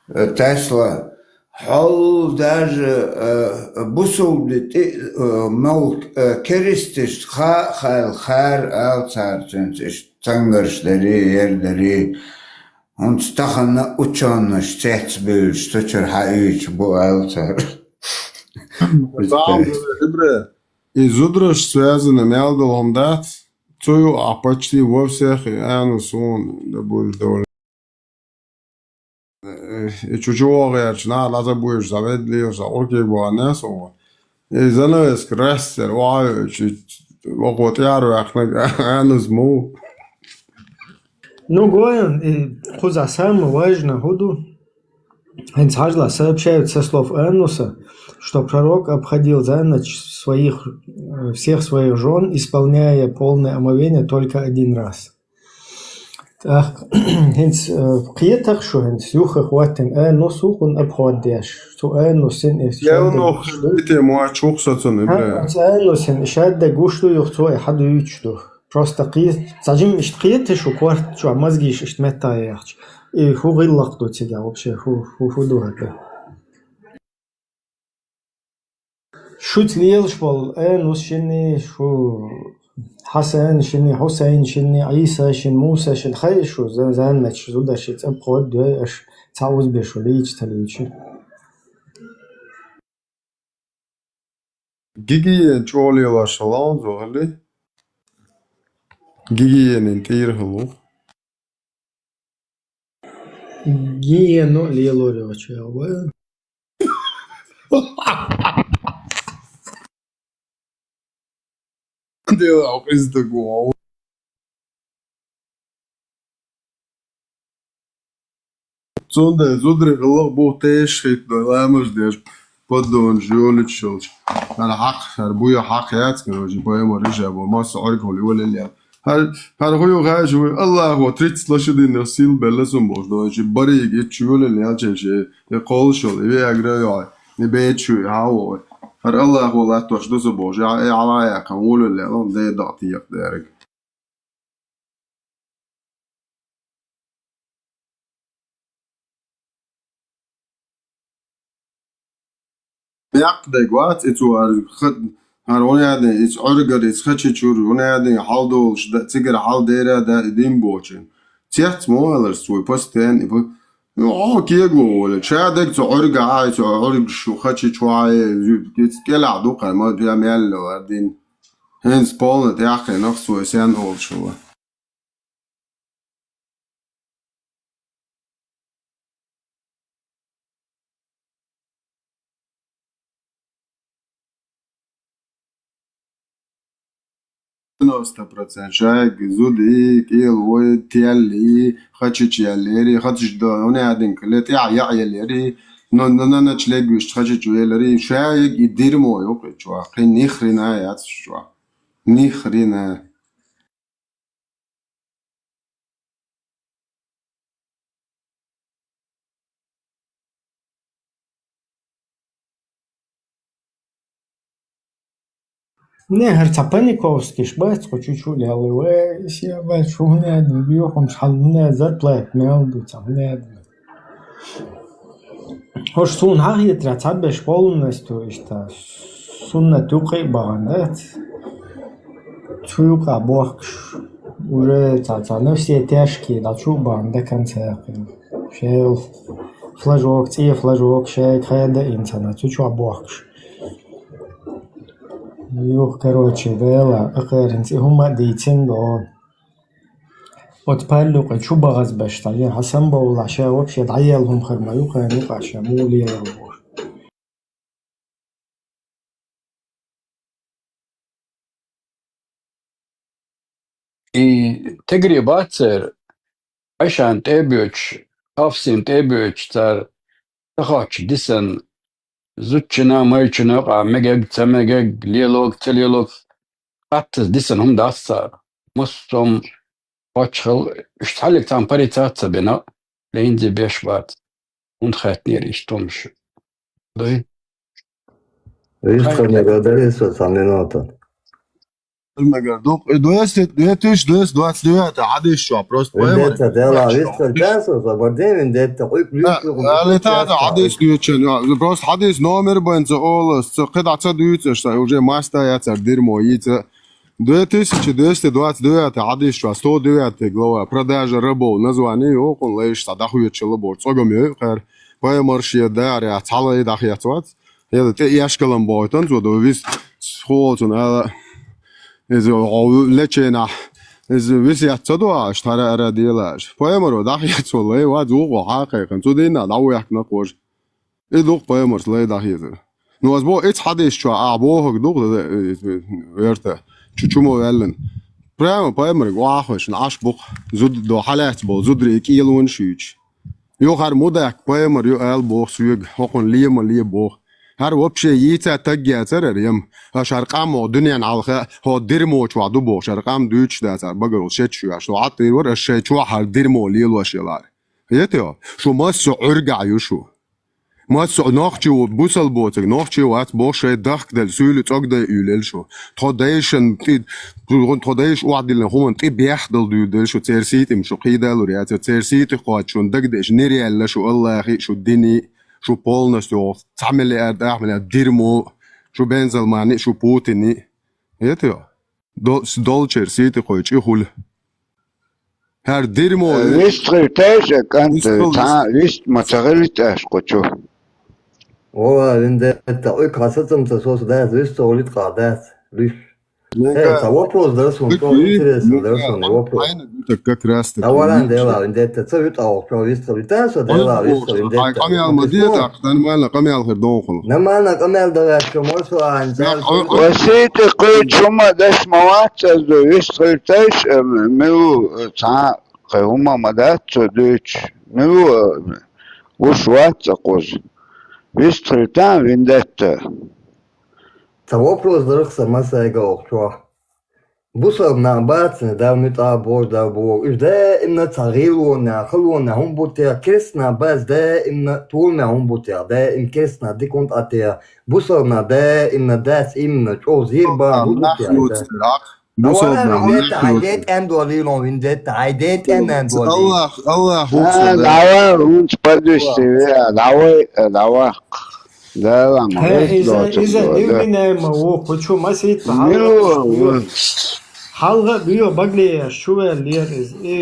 э, Тесла, хьол даже, э, бусулба тӀе, э, мел, э, керисташца ха-, хал хар ала цара цуьнца, иштта цангарш дарий, ер дарий. ХӀунца тахана учёнаш цецбуьйлуш цу чуьра хьаийча бу ала цара. Ибре, и зудараш связаны мел долу хӀума дац, цу юкъахь почти во всех и анус вон, да будет довольно. Э, и чу чу вогӀу гӀерташ, нах лаза буьйш, за вед лелаш, за уркиг боху несо. И занавеска раьстера, охьайоьчу, вокхо тӀаьхьара ваьккхинарг анус ма ву. Ну, гоьн, и кхузахь самое важное хӀун ду? ХӀинца хьажала сообщают со слов Ануса, что пророк обходил за ночь своих, э, всех своих жён, исполняя полное омовение только один раз. ТӀаккха хӀинца, э, кхетахь шу хӀинца, юха хӀоттина, Анус ву хӀун обход деш. Цу Анусин и Я шадерг ну, гуш ду. Хитем вач вухсацун, ХӀа, бля. Оцу Анусин и шадерг гуш ду, юха цо и хьадуьйцуш ду. Просто кхе-, цхьа жимма иштта кхета шу корта чохь мозгиш иштта меттахъяьхча. И хӀун гӀиллакх ду цигахь вообще, хӀун, хӀун, хӀун ду хӀара? Шуьца лелаш болу Анус шинний, шу Хьасан шинний, Хьусайн шинний, Ӏийса шин, Муса шин, хай шу за-, занначу зударшица обход дой аша, цхьа узбе шу лийча ца лийча. Гигиена чӀогӀа лелош хила ван зохали. Гигиенин тӀера хила ву. Гиену лелор йоцу яла. Дело къизда гуо. Цундела зударий гӀалгӀа бух тешаш хӀиттадой ламаз деш, поддонаш йолуьйтуш йолчу. ХӀара хьакха, хӀара буя хьакха яц, короче, Баймар Ижа бо, масса Ӏуьргахула йолалла ял. ХӀара, хӀара хӀу ю хаьжа вуй, Аллахо тридцать лошадиных сил белла сун бохуш, дойчу барига итт чу йолалла ял чен шен, и кхолуш йолу, и веагра а йой, и беда шу, и хьан вой. ХӀара Аллахо латтош ду со бохуш, и хьан, и хьан ван яьккхина волалла ял, он ден дакъа текъа дерг. Яккха дерг вац, и цо хӀара ха-, хӀара гӀо яьдина, иза Ӏуьргара, иза хачи чуьра гӀо яьдина, хьал долуш, да-, цигара хьал дера да, и дин бочун. Цец мо аларш цо, постоянно, и бу-, Ну, хьо кего волча, ша дег цу Ӏурга Ӏай, цу Ӏурга шу хачи чуай, кӀелахь ду кхай, ма, я мел ло ардин. ХӀинца полна тӀаьххье нах сой сен олча ва. Девяносто процент шайга зуди, кӀел вой, телли, хачичи яллери, хачичи до, уни адинка, ле тӀя я яллери, но, но, но, нач легвиш, хачичи яллери, шайга и дерьмо юкъи чуа, кхин ни хрена яц чуа. Ни хрена. Не, хӀара цхьа Паниковскийш бац, кху чу-чу лелла, вай, сия бац, шу хӀуна аьнна, юхамаш хьал хӀуна зарплат мел ду, цхьа хӀуна аьнна. ХӀорш суна хьахетарехь, цхьаберш полностью иштта суннат юкъе а бахана дац. Цу юкъа бохкаш, уже цхьа, цхьа на все тяжкие дӀачу а бахана до конца яьккхина. Шел флажок, цӀе флажок, шайга хада а ина цхьана, цу чохь бохкаш. Юха, короче, Дала, акхаран цӀе хӀума а дийцина до. Оцу паллукъе чу бахазбеш цхьа, я хьасан бовла, ша вообще дӀаелла хӀума хир ма ю, кхайна юкъа ша муха лелар бохуш. И тегри бацара, Ӏайшан тӀе а боьдуш, Хафсин тӀе а боьдуш, цара тахача дисан зудчина, майчина юкъа мегаг, ца мегаг, лелог, ца лелог, хаттаза дисан хӀума дац цара. Массо а паччахьал, уьш цхьаллиг цхьаьна парицат ца бина, лейнзи беш бац. ХӀунда хаьттинера иштта хӀумаш? Дуй? Вистхарнера даре со цхьана минута. Мегар ду, и двести, две тысячи двести двадцать девятый хьадис чохь, просто поэма. Виндетта дела, вистхар тясо, за бордин виндетта, къуьк, а, луьк, а, летата хьадис дуьйцучун, я, просто хьадис номер бен ца олас, ца кхидӀа ца дуьйцуш, сан уже маста яцар дерьмо йийца. Две тысячи двести двадцать девятый хьадис чохь, сто девятая глава, продажа рабов, название йоккхун лайш, цхьа дӀахоьцучул бор, цӀогам йой кхара, пайхамар шен дарехь цхьа лай дӀахецвац. Хьела тӀе эшкалан бойтан цо до вис холцун ала, иза гӀо леченахь, иза вис яц ца до аш, тхьара ара делаш. Пайхамаро дӀахецо лай, вац вукъо хьакхайкхан, цу дийнахь дӀавоьхкина кхожа. И дукха пайхамарс лай дӀахезар. Ну, аз бо эц хьадис чохь ахь бохург дукха, верта, чу чумо ваьллан. Прямо пайхамарг охьахвешна Ӏаш букха, зуд до хьалаьцна болу зударий кӀелонаш юьйцуш. Юха хӀара мудак пайхамар ю аьлла боху соьга, хӀокхунна ле ма ле боху. ХӀара вообще йийца таг яцара хӀара ям. Аша хӀара къам хӀо дуьненна хьалха, хӀо дирмо чохь ду бохуш, хӀара къам дуьйцуш дацара багарал шеташ ю аша. Со Ӏаттийр вара, аша шайн чохь хӀара дирмо лелош ялара. Хетайо? Шу массо а Ӏуьргахь ю шу. Массо а нохчий ву, бусал боцург, нохчий вац боху шайн дахкаделла, суьйли цӀогдай уьйлелла шу. Тхо дайшан тӀе, тхо дайша охьадиллина хӀуманна тӀе бехдал дуьйладелла шу, церан сийтӀим шу кхийдалур яцара, церан сийтӀи кхоаччунна дагадеша нир яьлла шу Аллахи, шу дини, шу полностью цхьа миллиард, ах миллиард дирмо, шу Бензалмани, шу Путини. Хетайо? Дол-, долчеран сийти кхойчу и хуьлу. ХӀара дирмо, э, вист хир тайша, кӀант, вист хир, цхьа вист. Вист ма ца хилийта аьш кху чу. Вала, виндетта, уьк хьан сацамца сос дац, вист ца хилийта къа дац, луьш. Э, цхьа вопрос дара суна, цо интересно дара суна вопрос. Хьайна гуьтаг как раз таки. А валан дела, виндетта, ца витӀа воккхачо вист хир витан со, дела, вист хир виндетта. Хьайн къамел ма де, так, нормально къамел хир дохула. Нормально къамел дан ваьччо, морсо а, хьайн царца. Васита кхечу хӀума даш ма вац ас ду, вист хир тайш, э, милу, э, цхьа кхин хӀума ма дац цо дуьйцуш, милу, э, гуш вац ца кхуза. Вист хир тан виндетта. Цхьа вопрос дарх сан масайга охчо. Бусалба нах бацна, дав муьтӀахь боху, дав боху. Уьш даимна цхьа гӀийлонехь, халонехь хӀума бу техьа, керстанах бац даимна, тхуламехь хӀума бу техьа, даим керстанах дика хӀума тӀе техьа. Бусалба нах даимна дац имна, чӀогӀа зер бан хӀума бу техьа. Бусалба нах нах йоцуш. Хьайн де тӀен долийла, хӀун де тӀен, хьайн де тӀен долийла. Аллах, Аллах, а, хӀума ца дац. Давай, хӀунца подвести, давай, давай. Дала ма, хье, иза, иза дивинаема ву, кху чу масийтта хьалла. Хьалха а дуьйхьа багле еш чу ваьллера иза. И,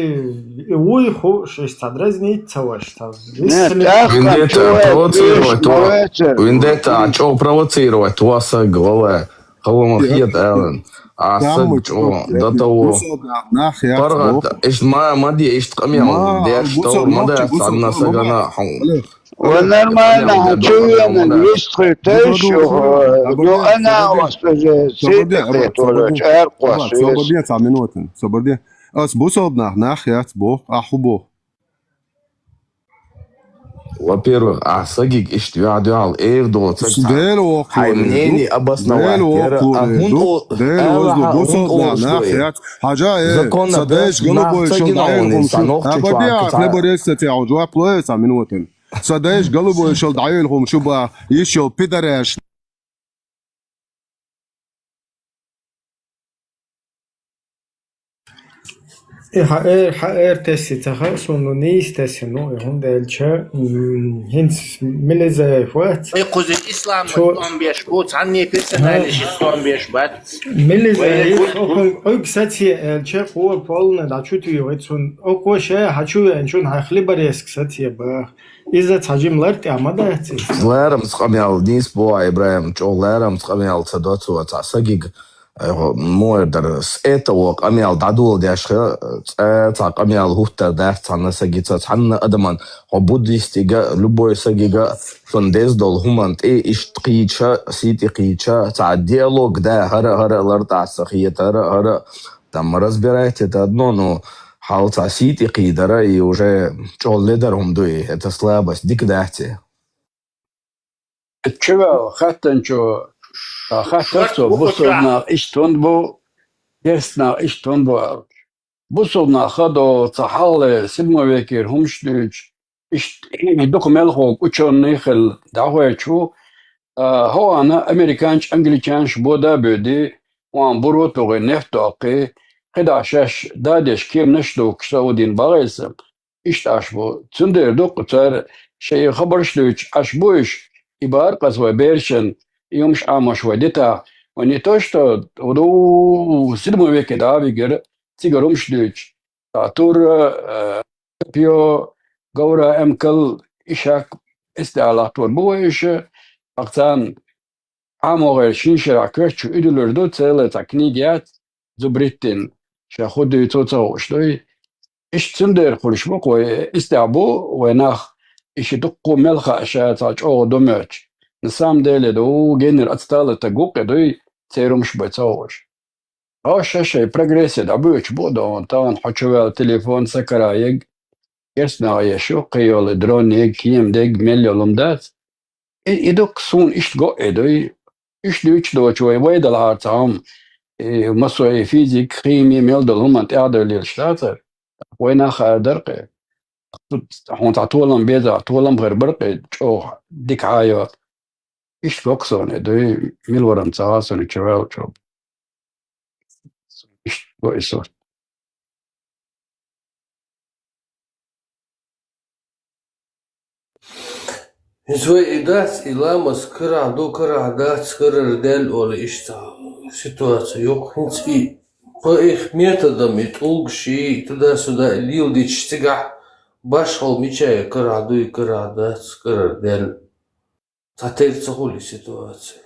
и вуй хууш, иза цхьа дразнить ца ваш, цхьа Не, виссале. тӀаккха Вендетта чу ваьлла провоцировать уьш ва. ма вецар. Вендетта, а чӀо провоцировать ва саг, валлай. Хала ма хета, Алан. А саг Самый чӀо, чёрт, до того. Бусалба нах яц ПаргӀат, бох. Ишт ма, ма де, ишт къамел, Ма, деш бусалба тавр ма нах чу, дац, бусалба, цхьанна ма сагана, бах. хьун. Алло. Ва нормально, Къамел хӀа, де, чу къамел вена, ма де. Вист хуьйтайш Сабаду, юха, сабаду, ну, ана сабаду, вас уже, сабаду, сибикъе сабаду, тола, чӀаркъва сабаду, сес. Сабаду, цхьа минутан, сабаду. Ас бусалба нах, нах яц бох, а хӀу бох. Во-первых, а сагиг ишт вяхь дуьхьал эр долца ца. Дела воккхури, Хай мнение ду. Обосновать Дела яра, а воккхури, хӀун ду. о-, Дела ала возлу, хӀа, хӀун бусалба нах, олуш нах дуй? яц. Хьажа, э, Законно са деш да, галубой нах шал цагина дӀаер олун, хӀум шу. са нохчи Хьа бадя, чувак, са хлеборезца тя, жоп лой, са минутан. Са деш галубой шал дӀаер хӀум шу ба, ишал пидораш. Э, хьа эр, хьа эр тесси ца хаьа суна, ну, нийса тесси, ну, э, хӀунда аьлча, м, хӀинца Милизаев вац. Э, кхузи ислам Цо- томбеш бу, цхьанне персоналиш Ага. томбеш бац. Милизаев, Вай, окхун, ойг саци аьлча, кхо полна дӀа чу туй, вай цун, окхо ша, хьа чу вен, чун хьа хлеборезка саци ба. Иза цхьа жим лар тӀа ма дац иза. Ларамца къамел, нийса бу, Ибрахим, чӀо ларамца къамел ца доцу, цхьа сагиг, э, хо-, муэр дар, с этого къамел дӀадоладеш хе, цӀа цхьа къамел хӀуттар дац цхьанна сагица, цхьанна адаман, хо буддистига, любой сагига, цун дез дол хӀуман тӀе ишт кхийча, сий тӀе кхийча, цхьа диалог да, хӀара, хӀара лар тӀа са хета, хӀара, хӀара, там, разбирайте это одно, ну, хьал цхьа сий тӀе кхийдара, и уже чӀолле дар хӀум дуй, это слабость, дика дац. Чувел, хаттанчо, а, хаттар Шорт цо, бу бусалба нах ишт тун бу, керст нах ишт тун бу. Бусалба нах хадо, ца хьалле, седьмой векера хӀумш дуьйч, ишт, и дукха мелхо учёный хил дӀахойчу, а, хӀоана американч, англичанш бода а боьди, хӀоан буро а тугӀи, нефть доккхи, кхидӀа шаьш дадеш кеманаш а духкуш Саудин багӀайса, ишт Ӏаш бу. Цундела дуккха цара шайн хабарш дуьйцуш Ӏаш бу уьш, и бара къаза вай берашан, и хӀумаш Ӏамош вай дита. Вай не то что, ду, седьмой веке дӀа а вигира, цигара хӀумаш дуьйцуш. Ца тур, э, копьё, говра, эмкал, ишак, эс дала тур бу вай уьш, ахцан ХӀамо гӀайра шин шарахь коьртачу уьдулур ду, целая цхьа книга яц, зубритдина, ша хӀу дуьйцу ца хууш дуй. Иштта цундела хуьлуш бу-кх вай, истехь бу вай нах, и ши дуккха мел хаа ша цхьа чӀогӀа ду моьттуш. На самом деле ду, геннара ацтала таг ву-кх и дуй, церан хӀумаш бай ца хууш. Хьо шай-шай прогрессе дӀабоьдуш бу а догӀун, тахана хьо чу ваьлла телефон сакара ег, керстанагӀа еш ю, кхийолу дрон ег, кема дег, мел йолу хӀума дац. И, и дуккха суна иштта го а дуй. Иштта дуьйцуш доцу вай, вай далахьара цхьа хӀума, и, масо и физика, хими, мел долу хӀуманна тӀаьхьадевллаш дацара. Вай нах а дара кхе. Хьуна цхьа толам беза, толам хир бара кхе, чӀогӀа дика хьайо. Иштта го-кх суна и дуй, мила варан ца хаьа суна чу ваьллачул. Иштта го и суна. ХӀинца вай и дац, и ламаз карахь ду, карахь дац, карара даьлла олу иштта ситуация ю-кх. ХӀинца и, по их методам, и тӀулгаш, и туда-сюда, и леладича цигахь башхалла мича я, карахь дуй, карахь дац, карара даьлла. Цхьатерра ца хуьлу и ситуация.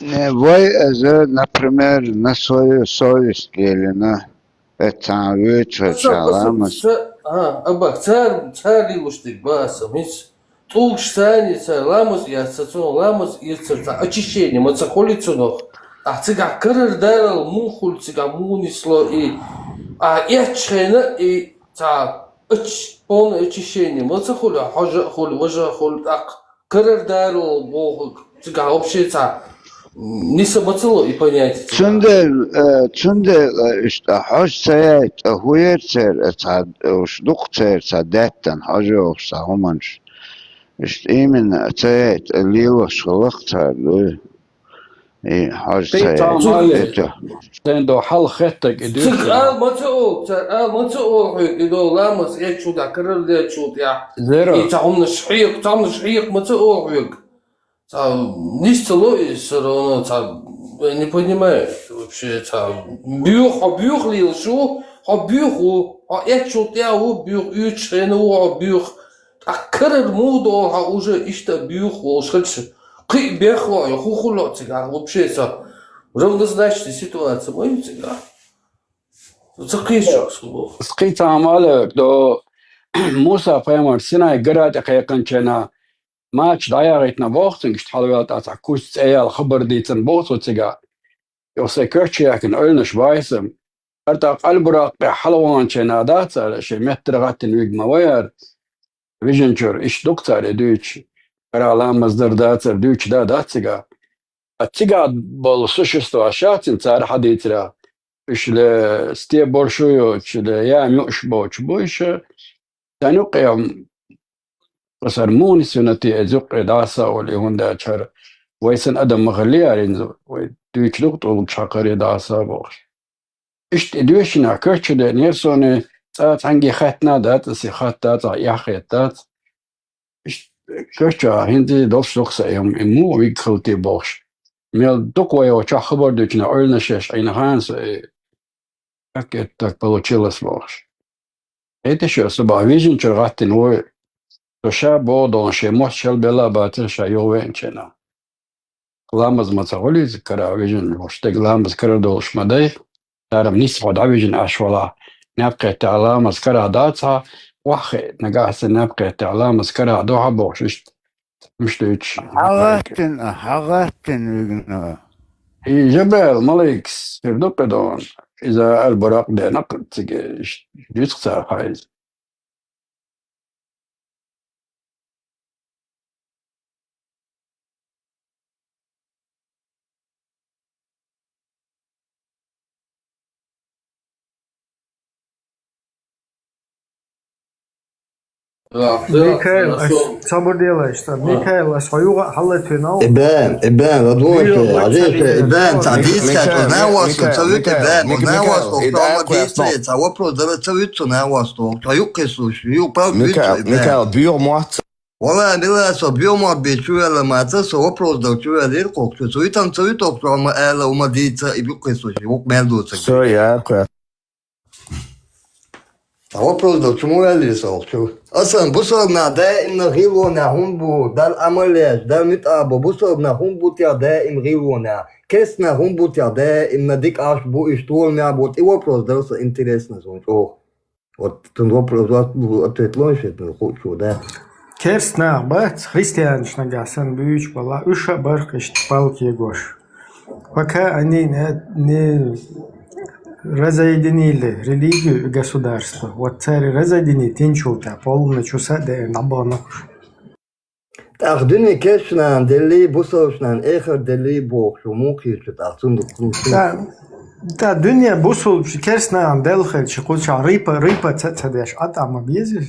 Не, вай, эза, например, на свою совесть лелина, это вуьйцу Аса, аса, ламаз. Ца-, а, аба, цар, цар лелуш дерг ба аса, хӀинца. ТӀулгаш царний, цара ламаз эцна, цунах ламаз эцар, цхьа очищение ма ца хуьлу цунах. Ахьа цигахь карара далар муха хуьлу, цигахь муха нисло и, ахьа эцчу хенахь и цхьа оч-, полное очищение ма ца хуьлу, хьожа а хуьлу, важа а хуьлу, тӀаккха карара далар бохург цигахь вообще цхьа ниса ма ца ло и понятие цигахь. Цундела, э, цундела иштта хьожа ца яйтта, хӀун яра церан, э, цхьа, уьш дукха церан цхьа даьттан хьожа йохуш цхьа хӀуманаш. Иштта именно ца яйтта лелош хилла-кх цара, дуй. И хьажа Кхин ца цхьа мали. Эцо. Сайн до хьал хеттаг и дуьйцу. Цигара ма ца олу, цара ала ма ца олу хьоьга, и до ламаз эцчул тӀаьхьа, карара дечул тӀаьхьа. Зеро. И цхьа хӀуманаш хьеха, цхьа хӀуманаш хьеха ма ца олу хьоьга. Цхьа нис ца ло иза всё равно, цхьа, я не понимаю вообще, цхьа буьйха, хьо буьйха лелаш ву, хьо буьйха ву, хьо эцчул тӀаьхьа ву, буьйха уьйцуш хенахь ву, хьо буьйха. ТӀаккха карара муха долу хьан уже иштта буьйха волуш хилча, кхин а бехло а, хӀун хуьлу цигахь вообще со? Равнозначная ситуация ма ю цигахь. Со ца кхечу со боху. Кхин цхьа хӀума ала до Муса пайхамар Синай гара тӀе кхайкхинчу хенахь, мача дӀаяхийтина боху цуьнга, иштта хьалавелла тӀе цхьа куц цӀе яьлла хабар дийцина боху цо цигахь. Юха сайн коьртачу яьккхина ойланаш бу сан. ХӀара тӀаккха Аль-Буракъ тӀе хьалаваханчу хенахь дац цара, шайн меттара гӀаттина вига ма вай хӀара. Вижначуьра иштта ду-кх цара и дуьйцуш. ХӀара ламаз дар дацара, дуьйцуш да дац цигахь. Ткъа цигахь болу существо ша цуьнан цара хьадийцарехь, уьш ле стеборшу йоцуш, ле яма юуш боцуш бу уьш. Царна юккъехь Аса хӀара муха нисвина те иза юккъе дӀаса а волий, хӀунда аьлча хӀара вай санна адам ма хиллера хӀинца, вай дуьйцуш ду-кх тӀулгаш хьакхаре дӀаса а бохуш. Иштта и доьшина коьртачу деанера суна, цкъа цхьаьнгге хаьттина а дац аса, хатта а цкъа эхь хетта дац. Иштта коьртачохь хӀинца а долуш ду-кх сан и хӀума, и муха вига хила те бохуш. Мел дукха вай йолчохь хабар дуьйцуш, ойланаш еш Ӏийна хана со и, как это так получилось бохуш. Эта ещё особо вижначуьра гӀаттина ву, со ша боху долу шен мотт шел белла а бацара ша юхавеанчу хенахь. Ламаз ма ца гӀур иза карахь вижина, бохуш, стеган ламаз карара долуш ма дай, цара-м нисса хьо дӀавижина Ӏаш валахь, наб кхеттехь ламаз карахь дац хьан, охьахиъ, нагахь сан наб кхеттехь ламаз карахь ду хьан бохуш, иштта. Муьш дуьйцуш. ХьагӀаттина, хьагӀаттина вигна. И Жабел, малайкас, хир ду кхидон. Иза Аль-Буракъ деана-кх цига, дуьйцу-кх цара хьан иза. Микаил, ас сабур делаш, ца. Микаил, ас хьо юха а хьалатвинал. Ибан, Ибан, ладвонте, Ибан, ца дийца, ца навас, ца вуьту, Ибан, ца навас, ца вопрос дара, ца вуьту, ца юккхе слушай, ю пал вуьту, Ибан. Микаил, буьйгӀа мотт. Вала, дила, со буьйгӀа мотт бен чу ваьлла ма ца, со вопрос дала чу ваьллера кхокху чу. Со витан ца витокху ма аьлла, ума дийца, и буккхе слушай, вукх мел доцург. Со яхха. А вопрос дала чу ма ваьллий со охьа чу? Асан бусалба нах даимна гӀиллонехь хӀун бу, Далла Ӏамал еш, Далла муьтӀахь бу, бусалба нах хӀун бу те даим гӀиллонехь? Керстанах хӀун бу те даимна дика Ӏаш бу, уьш толамехь бу? И вопрос дала сан интересно суна чӀогӀа. Вот цунна вопрос, ответ лойша, хӀун хуу чу, да? Керстанах бац, христианаш нагахь санна буьйцуш балахь, уьш а барх иштта палка егош. Пока они не, не разъединили религию и государство. Вот цаьрга разъединить йинчул тӀаьхьа полный чу са а деана дӀабахана уьш. ТӀаккха дуьне керстанашна делли, бусалбанашна эхар делли бохуш, муха хир шу тӀаккха цунна? ТӀа, тӀа дуьне бусалбанаш керстанашна делла хилча, кхузахь рыпа, рыпа ца, ца деш, Ӏа тӀа ма беза иза.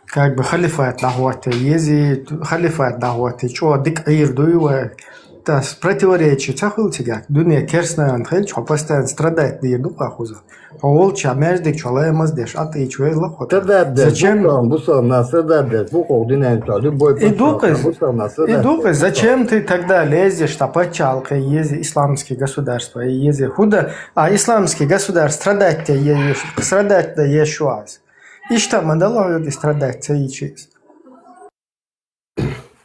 Как бы халифат дӀахӀотта еза, халифат дӀахӀотта чӀогӀа дика Ӏийр дуй вай. ТӀаккха противоречие ца хуьлу цигахь? Дуьне керстанашна хилча, хьо постоянно страдать дийр ду-кх кхуза. Хьо волча маьждиг чу ламаз деш, Ӏа тӀе чу ваьлла хьо. Страдать деш, зачем? Бусалба, бусалба нах страдать деш, бу кху дуьнен чу, любой пачхьалкхе, бусалба нах страдать деш. И ду-кх иза, зачем ты тогда лезешь, та пачхьалкхе еза, исламский государство еза? ХӀунда, а исламский государство страдать де еза, страдать де еза шу аз? Иштта ма дала хьоьга страдать ца йича иза.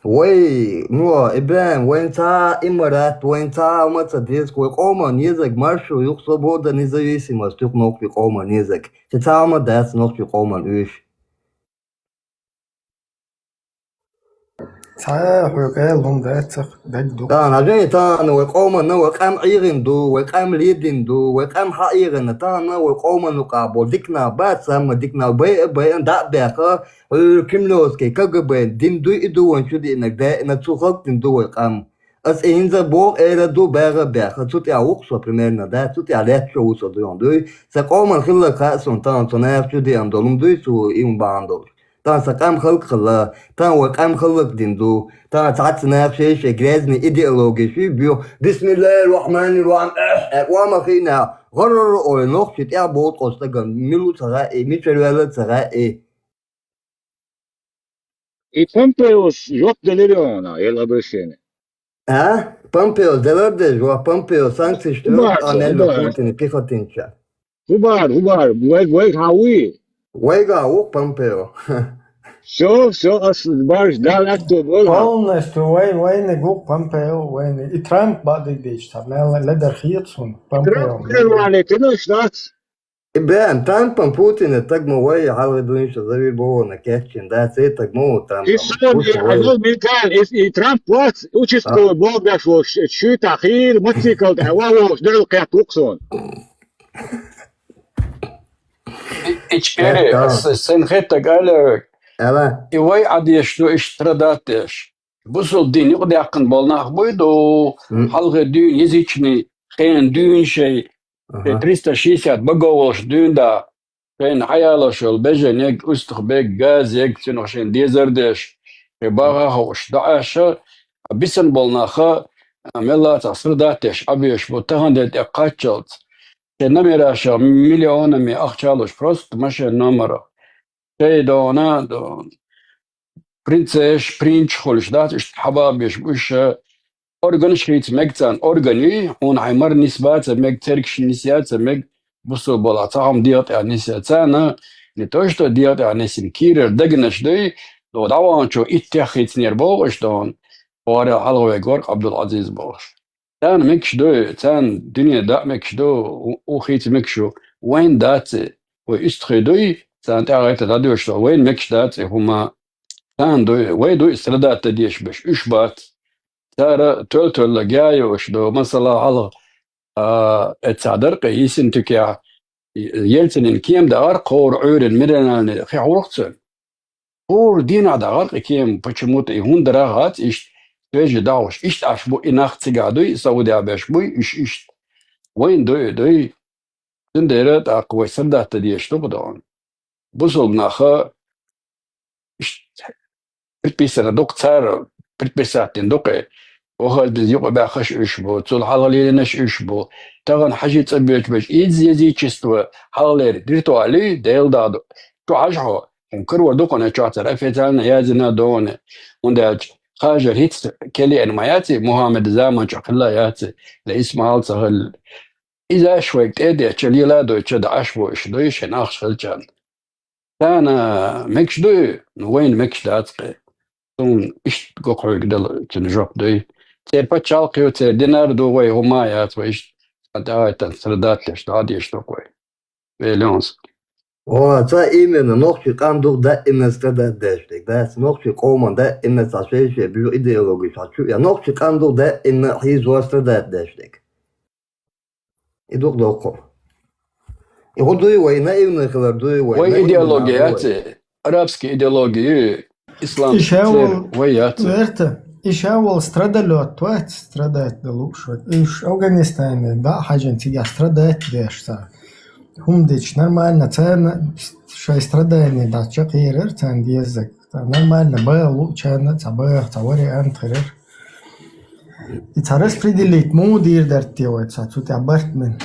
Вай, ну, Ибрахим, вайн цхьа а имарат, вайн цхьа а хӀума ца деза, вай къоман езаг маршо ю-кх, свобода, независимость ю-кх нохчийн къоман езаг. Цхьа а хӀума дац нохчийн къоман уьш. Цхьа а хьоьга аьлла хӀума дац, даг ду. Тахана, хьажал, тахана вай къоманна вай къам ӀийгӀина ду, вай къам ледина ду, вай къам хьаӀийгӀина, тахана вай къоман юкъахь болу дика нах бац, амма дика нах байа а байина, дӀа а баьхна, Ӏуьйра Кремлевский КГБ-н дина дуй и ду вайн чу деанарг даима, цу халкъ дина ду вай къам. Аса и хӀинца боху, эр а ду, багӀа а баьхна, цу тӀехь ву-кх со примерно, да, цу тӀехь лаьтташ ву со дуьйна дуй. Сан къоман хилларг хаьа суна тахана, цу наха чу деана долу хӀума дуй, цу и хӀума бахьана долуш. Тан са къам халкъ хилла, тан вай къам халкъ дин ду, тан цхьацца наха шоай-шоай грязный идеология шуй бу, бисмиллахир-рахманир-рахим, э, э, ва ма хина, гӀаррара олий, нохчий тӀехбовлу тхо стагана, мила ву ца хаьа, мичара ваьлла ца хаьа. И Помпеос жоп делира хьуна, ел обращение. А? Помпео делар деза, ва Помпео санкцеш ду, Убар, а мел убар. Путин пехотинча. Убар, убар, вай, вай хьан вуй? Вайга ву Помпео. Всё, всё, ас барш, Дала аьтто бо. Полностью вай, вайниг ву Помпео, вайниг. И Трамп бадиг дича, та мел ледар хеташ хьуна, Помпео. Трамп кирвале, кидаш дац? И бен, Трампан Путина таг ма вай, хьалха дуьйна ша завир бохана кечйина, да, цей таг ма ву Трампан. И сон, и Путин вай. Хьанал ментал, и, и Трамп вац, участковый А. Богдаш волуш, шуьйтахь хийра, мотоцикл тӀе ван волуш, дерриг кхетта ву-кх сон. И, и чпери, Э, да. С-, сэн хеттаг аьлла, Ала. И вай Ӏадеш ду, иштта страдать деш. Бусалба дин юкъадаьккхина болу нах буй ду, М. Хьалхе дуьйна язычный хенан дуьйна шайн, Аха. Шайн триста шестьдесят богов волуш дуьйна да, шайна хьаялош йолу бежан ег, уьстагӀ бег, газ ег, цуьнах шайна дезар деш, шайн баха а хууш, доӀаша, а бисина болу наха, а, мелла а цхьа страдать деш, Ӏабеш бу, тахана ден тӀе кхаччалц. Шайн номерашах миллионами ахча а луш, просто машен номерах. Шайн дона, до-, принцеш, принч хуьлуш дац, иштта хьабабеш бу уьш, органаш хийца мега царна, орган юй, хьуна хьайн мара нисбаца мега, цергаш нисъяц мега, бусу бола цхьа хӀума дегӀа тӀехь нисъяц. Царна не то, что дегӀа тӀехь нисйина, кийрара дегнаш дуй, до дӀаваханчо иттех хийцинера боху аша дона, вара хьалха вега вара Абдул-Азиз бохуш. Царна мегаш ду, царна дуьне даа мегаш ду, у-, у хийца мегаш ю, вайн дац и, вай уьстагӀий дуй, царна тӀаьхьа гӀайта дӀадоьшу, вайн мегаш дац и хӀума. Царна дуй, вай дуй страдать дан дезаш берш, уьш бац. Цара тоьл-тоьлла геа йолуш ду, масала, хьалха, а, эццахь даркъе йисина туькехь, Ельцинан кема дахара кховра Ӏуьйран миралле хи хьурх цуьнан. ХӀора дийнахь дахара и кема, почему-то и хӀунда дара хац иштта, соьжа дахуш, иштта Ӏаш бу и нах цигахь дуй, Саудехь беш буй, уьш иштта. Вайн дуй, дуй. Цундела тӀаккха вай страдать дан дезаш ду-кх дона. Бусалба наха иштта предписано ду-кх цара, предписать дина ду-кх и. Охалла деза юкъабаьхнарш уьш бу, цул хьалха лелийнарш уьш бу. Тахана хьажи цӀа боьдуш берш иза язычество хьалхалера дирту аьлла, Делан дагӀа ду. Чу хьажа хьо, хӀун карор ду-кх хьуна чохь цара официально яздина а дона. ХӀунда аьлча хажар хӀинца кхеллера ма яц и, Мухаммадан заманчохь хилла а яц и, дан исмал ца хилла. Иза аш вайга тӀе а детташ, лела а дойтуш, дӀа аш бу уьш, дуй шайн ахча хилчарна. Царна мегаш дуй, ну, вайна мегаш дац-кх. Суна иштта го хьоьга дала цуьнан жоп дуй. Церан пачхьалкх ю, церан динар а ду, вай хӀума а яц, вай иштта цхьа тӀаьхьа тан страдать деш, дӀа а дезаш ду-кх вай. Вай леонс. О, ца именно, нохчий къам ду-кх даимна страдать деш дерг, дац, нохчий къоман даимна цхьа шай-шай буьйцу идеологи хьа чу, я нохчий къам ду-кх даимна хьийзо страдать деш дерг. И дукха доккху. И хӀун дуй вай, наивный хилар дуй вай, Вай наивный идеология нах яц вай. И, арабский идеология ю, ислам, И ша церан вол вай яц и. Верта, и ша вол страдалёт вац, страдать далуш вац. Уьш Афганистане дӀа а хьаьжна цигахь страдать деш цара. ХӀума дича нормально, царна шайн страдание дац чекхъерар, царна деззаг. Цара нормально бала луучарна цхьа баха, цхьа вариант хирар. И цхьа распределить муха дийр дара те вай цхьа цу тӀехь барт мин?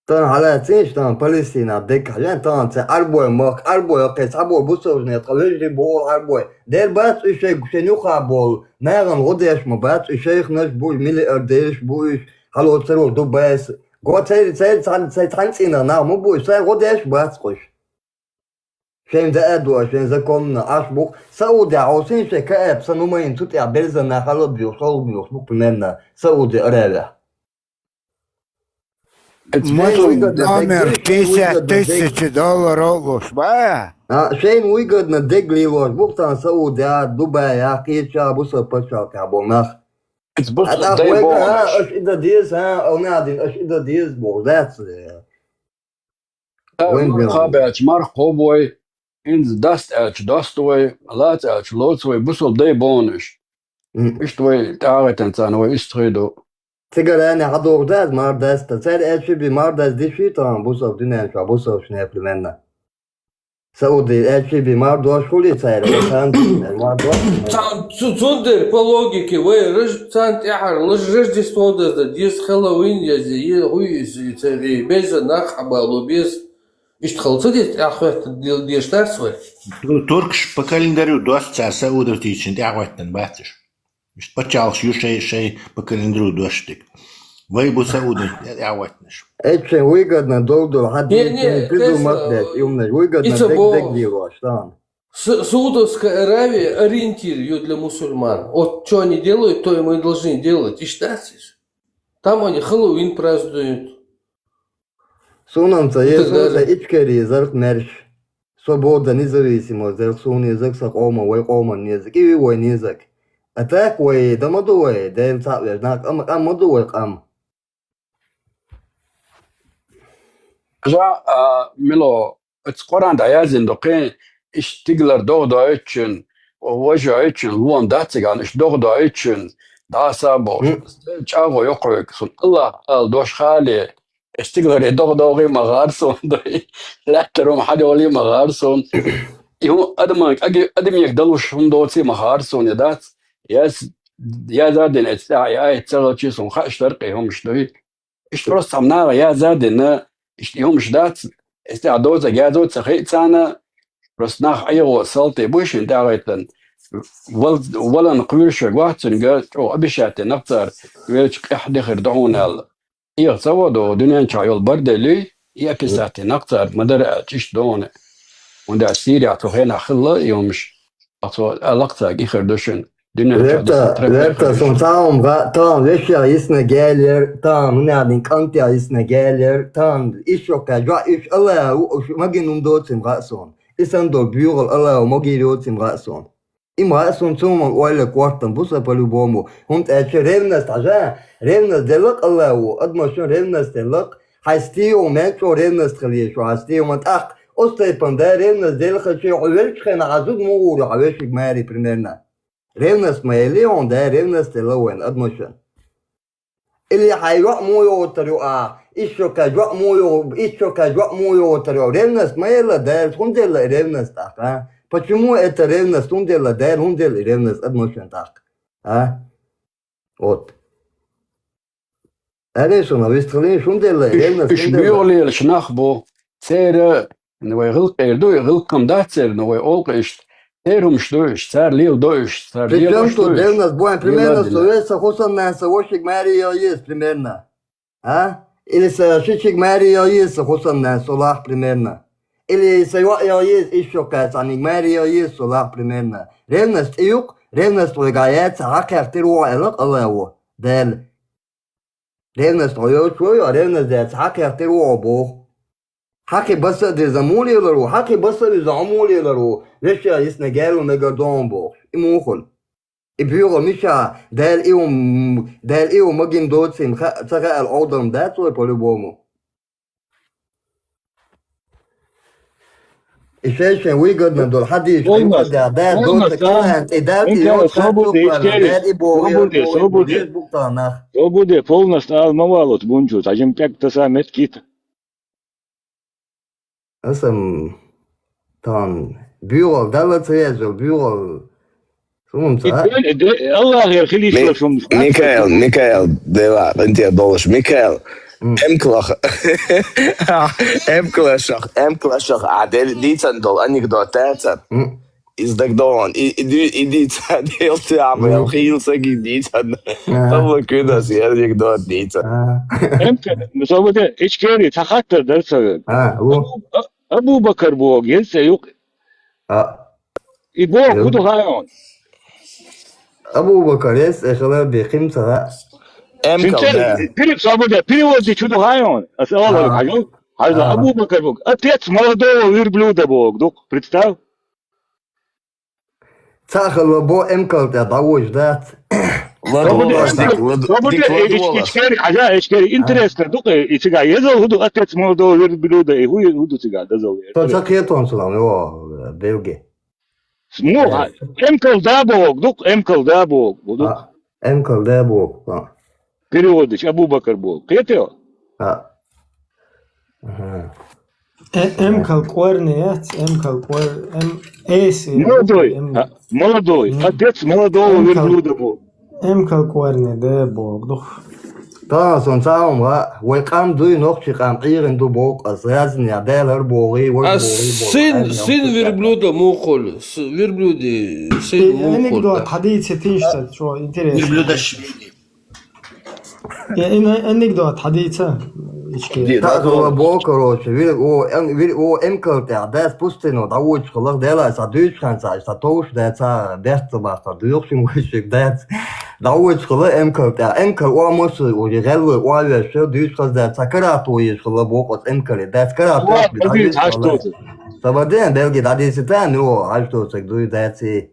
Тахана хьалацийша тахана Палестина дегахь, жан тахана цхьа Ӏарбой махка, Ӏарбой кхин цхьабо бусалжне ткъа вежарий бохура Ӏарбой. Дера бац уьш шайга шайн юххе болу, нахана гӀо деш ма бац уьш, шайханаш бу, миллиардераш бу уьш, хьало ца ролу ду байса. Го церан, церан цхьана, церан цхьана цӀийнах нах ма бу уьш, цара гӀо деш бац-кх уьш. Шайн даа а ду, шайн законна Ӏаш бу-кх. Саудехь хьовсийша шайн Кааб сан хӀуманна цу тӀехь берзан нах хьалабоьхуш, шолгӀа боьхуш бу-кх примерно Сауди Аравехь. Шайн Мусул выгодно дегга, номер шайн выгодно дегга. Пятьдесят тысяч долларов луш бац. А, шайна выгодно дегга лелош бу-кх тахана Саудехь, Дубайехь, кхечахь бусалба пачхьалкхехь болу нах. Иза бусалба дай боху а, аша и дан деза, а, Алнадин, аша и дан деза бохуш дац. Вайн марха баьлча марха кхобу вай, хӀинца даста аьлча доста вай, лаца аьлча лоцу вай, бусалба дай боху уьш. М. Иштта вай тӀаьхьагӀийтина царна вай уьстагӀий ду. Цигара а хьадогӀуш дац марха даста. Цара аьлча би марха даста диш вий тахана бусалба дуьнен чохь, бусалбачу непременно. Саудий, аьлчи би мардош хули цаьра, ва сан, мардош. Цан-, цу-, цундер по логике, вай, рож-, цан тӀехьар, лож-, Рождество дазда, дес Хэллоуин яз, е, гуй, е, цари, беза нах хьабало, без. Ишт халца дес тӀехвет дел-, деш дарс вай. Туркш по календарю дош цар Саудов тичин тӀехветтан бацаш. Ишт пачалш ю шей, шей по календарю дош тик. Вай бу Саудов тӀехветтнаш. Эче выгодно долдур, хьа Не, не, дин, придумать, конечно, блядь, юмнаш, выгодно ица дег, бо- дег дило, что он. С-, Саудовская Аравия ориентир ю для мусульман. Вот что они делают, то и мы должны делать. Ишт дарс из. Там они Хэллоуин празднуют. Сунамца, И так далее. Иисуса ичкери зарх мерш. Свобода, независимость, зарх сун язык, са къома, вай къома язык, и вай язык. А так вай, да ма ду вай, Дел цаъ веш, нах, ам, ам ма ду вай, ам. Жа, а, мило, Эц Къуръан дӀаяздина дукхе, иш тиглар догӀа доуьйтучун, важа йоуьйтучун, лон дац цигахь, иш догӀа доуьйтучун, дӀаса а бохуш. М. ЧӀагӀо йоккхуьйту, сун Аллах Тала дош хали, иш тигларе догӀа догӀий ма гӀар сун, лаьттара хӀума хьадогӀалий ма гӀар сун. И хӀун адаман, аги-, адамега далуш хӀума доций ма гӀар сун, я дац? Яз-, яза дина эцу тӀехь, я, эцу ца гӀалчи сун хаьаш дара кхин хӀумаш дуй. Иштта просто цхьа наха яза а дина, иштта и хӀумаш дац, эс тӀехь доцург язо ца хиъ царна, просто нах Ӏехо салти бу шин тӀехьагӀайтан, вал-, валан кхуьйрушверг вац цуьнга, чӀогӀа обещать дина нах цара, велча къехь дехир ду хьуна аьлла. Ӏеха ца во догӀу, дуьнен чохь йолу бар деллий, и описать дина нах цара, ма дара аьлла, иштта ду хьуна. ХӀунда аьлча Сирехь цу хенахь хилла и хӀумаш, ах цо аьлла-кх цаьрга, и хир ду шуна. Дуьнен чохь Верта, дисна травма верта, хир ду сон шуна. Цхьа хӀума гӀа, тахана вешех йисна гелер, тахана хӀунадин кӀантех йисна гелер, тахана иш йоккха жоӀ, иш Аллах ву, уьш магин хӀума доцийна гӀа сон. И санна долу буьйгӀал Аллах ву магийр йоцийна гӀа сон. И ма гӀа сон цу хӀуман ойла кортан бу сан по-любому. ХӀунда аьлча ревность хьажа, ревность делла-кх Аллах ву, адамашна ревность делла-кх, хьайн стийл мел чӀогӀа ревность хила еза шу, хьайн стийл ма тӀаккха, оцу тайпана да ревность делла хилча, хьо веллачу хенахь хьан зуда муха гӀур ю хьан вешиг маре примерно. Ревность ма елли хьуна, да, ревность елла вайн адамашна. Или хьайн йоӀ муха йогӀуьйтур ю ахь, ишшо кхаьжна йоӀ муха йогӀу-, ишшо кхаьжна йоӀ муха йогӀуьйтур ю. Ревность ма елла, да, хӀунда елла и ревность тӀаккха, а? Почему это ревность? ХӀунда елла, да, хӀунда елла и ревность адамашна тӀаккха, а? Вот. Аьлла шуна, вистхилийна, шуна делла, Уьш, ревность уьш шуна делла. БоьгӀалелаш нах бу. Церан, ну, вай гӀиллакх эр ду, и гӀиллакх-м дац церан, ну, вай олу-кх иштта. Церан хӀумаш ду уьш, цара леладо уьш, цара лелош ду уьш. Причём тут ревность? Бу, примерно, со веса хӀусамнана сан вошиг маре йо еза, примерно. А? Или сан шичиг маре йо еза сан хӀусамнана со лах, примерно. Или сан йоӀ йо еза ишшо кхаьчниг маре йо еза со лах, примерно. Ревность тӀе юкъ, ревность вайга яц, хьакхехтира ву аьлла-кх Аллах ву, Дала. Ревность хьо йоцуш ву, ревность даьлча хьакхехтира ву хьо боху. Хьан кхин баса а деза муха лелар ву, хьан кхин баса а веза хьо муха лелар ву, вешех йисна гел ву мегар ду хьуна бохуш. И муха хуьлу? И боьгӀал мичахь, Дала и ву, Дала и ву магина доцийна ха-, ца хаьа аьлла Ӏовдална дац вай по-любому. И шайн-шайн выгодно долу хьадийша, Полностью, хьуьнца да, да, полностью, доцург ца лаьцна, и да, и Михаил, йоцу свободе, хьан чу ишкери, пара, да, и боху, свободе, боху, свободе. Без бухтанах. Свободе, полностью ала ма валлалц бунчу, цхьа жимма пӀелг таса меттиг йита. Аса-м, тахана, буьйгӀал, Далла ца еза йолу буьйгӀал, хӀуманца, а? И дуьйна, и дуьйна, Аллахера хила йиш Ми-, йолуш хӀума. Микаэл, Микаэл, Дела, къинтӀера долуш, Микаэл, М. М-класс-, М-классах, М-классах, а, дел-, дийцан долу анекдот, а, цара? М. Иза дагадогӀун. И, и ди-, и дийца, делца, а, Мгм. Хийла сагий дийца. Ага. Алла куьйдас, я анекдот дийца. Ага. Эмка, ну, со вот, э, ичкери, цхьа хаттар дара сан. А, во. Абу-, А-, Абу-Бакар боху, еза цӀе юкъа. А. И боху, Ю. Ху ду хьайон? Абу-Бакар, еза цӀе хилар бен, кхин ца хаьа. Эмкал, Шинчер, да. Пере-, со вот, э, перевод ди чу ду хьайон? Аса олар, А. хьажал, хьажал, А. Абу-Бакар боху. Отец молодого верблюда боху, ду, представь. Цхьаъ хилла бо эмкал тӀе дӀавожа дац. ЛадогӀалаш, дика, лад-, дика ладогӀалаш. Ичкери, хьажа, ичкери, интересно, дукха, и цигахь езал хӀу ду, отец молодого верблюда, и хӀу, хӀу ду цигахь дазал. Со ца кхетон сулам, йо, белги. Муха, эмкал да боху, дукха эмкал да боху, хӀу ду. А, эмкал да боху, а. Переводыч, Абу-Бакар боху. Кхетайо? А. Ага. Э, М кӀал корни яц, М кӀал кор-, М, С, э, Молодой, М. а, молодой, М. отец молодого М кӀал- верблюда был. М кӀал корни, да, боху духу. Тахана сон цхьа хӀума, вай къам дуй, нохчий къам ӀийгӀина ду боху ас, разные, Дела хӀара бохий, вай Ас бохий, боху, сын, разные сын боху. верблюда муха хуьлу? С-, верблюди сын Э, муха анекдот хуьлу? Хьадийца тинш ца, чё интересно. Верблюдашвили. Э, ин-, анекдот Хьадийца. Ичке. Ди, Так, да, бо, короче, вир, о, М, вир, о, М кӀал тӀехь, дац пустыне дӀавоьдуш хилла, Дела, сан дуьйцу ханца, сан товш дац, сан бехк ца баккхар, дуьйцу шуна вайшиъ дац. ДӀавоьдуш хилла М кӀал тӀехь, М кӀал о масса уже гӀелла, о вешша, дуьйцу хаза дац, сан карато еш хилла, боху ас М кӀале, дац карато, Ладно, дӀавоьдуш Хьаштоци. хилла. Сан баден, Белги дӀадийцитан, о, Хьаштоцаг дуй, дац и.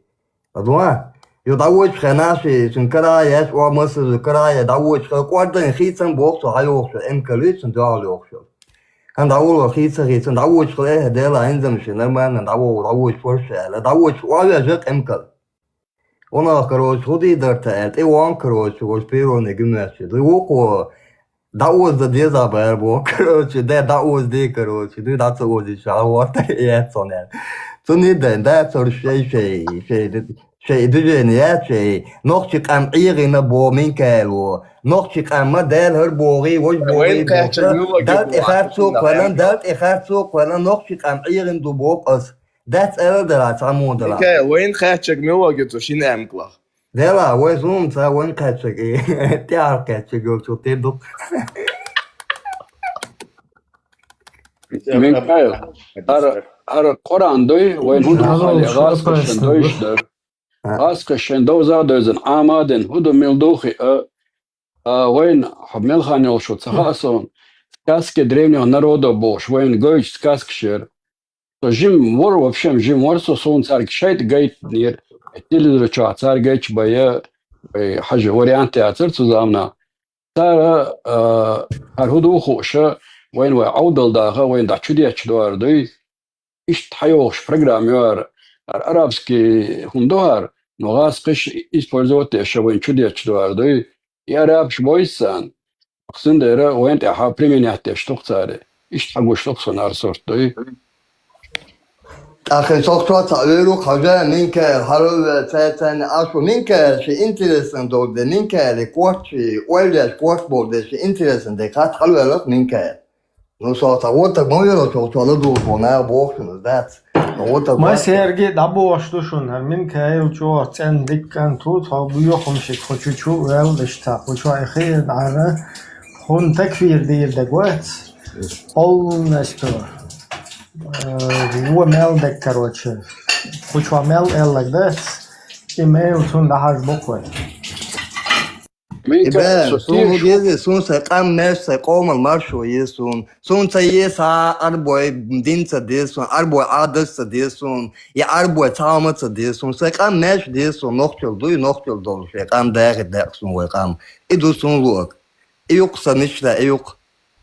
Адуа? Ю дӀавоьдуш хенахь ши, цуьнан кара еш, о масса карая, дӀавоьдуш хилла, кӀордайн хийцам боху со, хьайохуш, М кӀал вуьйцу, дуьхьал йохуш. Хан дӀаволо хийца, хийца, дӀавоьдуш хилла, э, Дела, хӀинца-м ши, нормально, дӀаволо, дӀавоьдуш вара шу аьлла, дӀавоьдуш, о веш М кӀал. Унах, короче, хӀун дийр дар-те аьлла, тӀе вон, короче, ваш пироне гимнастчи. Дуй вукхо, дӀаоза деза бер бо, короче, де дӀаоза де, короче, дуй дӀа ца озийча, хьан вортар яц сон аьлла. Цуьнан дай, да, цуьра шей, шей, шей, шей движение яц, шей, нохчий къам ӀийгӀина бо М кӀало. Нохчий къам ма Дела хӀара бохий, ваш бохий, Вайн кхаьччаг боху. муьлхха Дала тӀе боху, харцо Ӏабдулла, кхоьллина, Ӏабдулла. Дала тӀе харцо кхоьллина, нохчий къам ӀийгӀина ду боху ас. Дац аьлла дара, цхьа мо дара. Микаил, вайн кхаьччаг муьлхха цу шина М кӀалах? Дела, вай зум ца вайн кхаьччаг, и тӀаьхьара кхаьччаг йолчу тӀе ду. Микаил, хӀара, хӀара Къуръан дуй, вайн хӀун Алло, хали шо гӀазкхашан опасно, дуйш да? Дар. ГӀазкхашан довза а довзан, Ӏама а дина, хӀун ду мила духи а, а, вайн хьо мелхан йолуш ца хаьа суна, сказки древнего народа бохуш, вайн гойту сказкаш яра. Со жим вара, вообще жим вара со, суна цаьрга шайтӀа гайтинера, телевизор чохь цаьрга гайташ бая, вай хьажа вариант яцара цу заманахь. Цара, а, хӀара хӀун ду хууша, вайна вай Ӏовдал даха, вайна дӀа чу детташ дора дуй. Иштта хьайогӀуш программа йора, хӀара арабский хӀума ду хӀара, но гӀазкхаша использовать деш вайна чу детташ дора дуй. И арабаш бойса царна. Цундела вайна тӀехьа применять деш ду-кх цара. Иштта хьагуш ду-кх суна хӀара сурт дуй. ТӀаккха со цо ца вуьйлу хьажа, Микаил, хьалаве, цай-цайна Ӏаш ву, Микаил, ши интересно долу де, Микаил, корт ши, ойла еш корт болу де, ши интересно де, кхат хьалавеллакх, Микаил. Ну, со ца вотаг ма вела, со цо ладугӀу бо, наха боху шуна, дац. Со вотаг Ма вац. Серги дӀабохуш ду шуна, хӀара Микаил чӀогӀа цӀена дикка кӀант ву, тхо буьйхамшиг кху чу чу а ваьлла, иштта кху чу а хиира дӀара, хӀунда такфир дийр даг вац? Полностью. Э, вон мел даг, короче. Кху чу мел эллаг дац, и мел цунна дӀахьажа бу кхой. Микаил, Ибрахим, со суна хӀун тешаш деза, суна сайн къам меш, сайн къоман маршо еза суна. Суна ца еза, Ӏарбой дин ца деза суна, Ӏарбой Ӏадат ца деза суна, я Ӏарбой цхьа хӀума ца деза суна. Сайн къам меш деза суна, нохчалла дуй, нохчалла долу, шайн къам даха декъа суна вай къам. И ду суна луъаг. И ю-кх сан мечта, и ю-кх.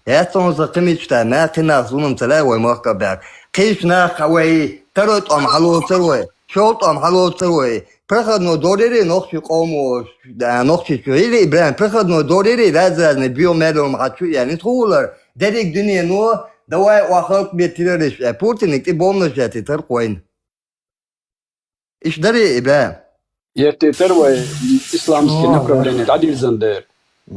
Яц хьуна сан кхин мечта, нах кхин нах зулам ца лаьа вай махка баьхка. Кхечу нах вай тара тӀом хьалоцур вай, шовла тӀом хьалоцур вай. Проходной дорийра нохчий къомо, да, нохчий чу. Или, Ибрахим, проходной дорийра, раз-разный био мелом хьа чу яьлла. Тхо хулар, дерриг дуьнено, давай, охалк бе террорист, э, Путиниг тӀе бомбанаш яьтти тар кхойна. Иш дарий, Ибрахим? Еттийтар вай исламский О, направление дӀадирзан дер.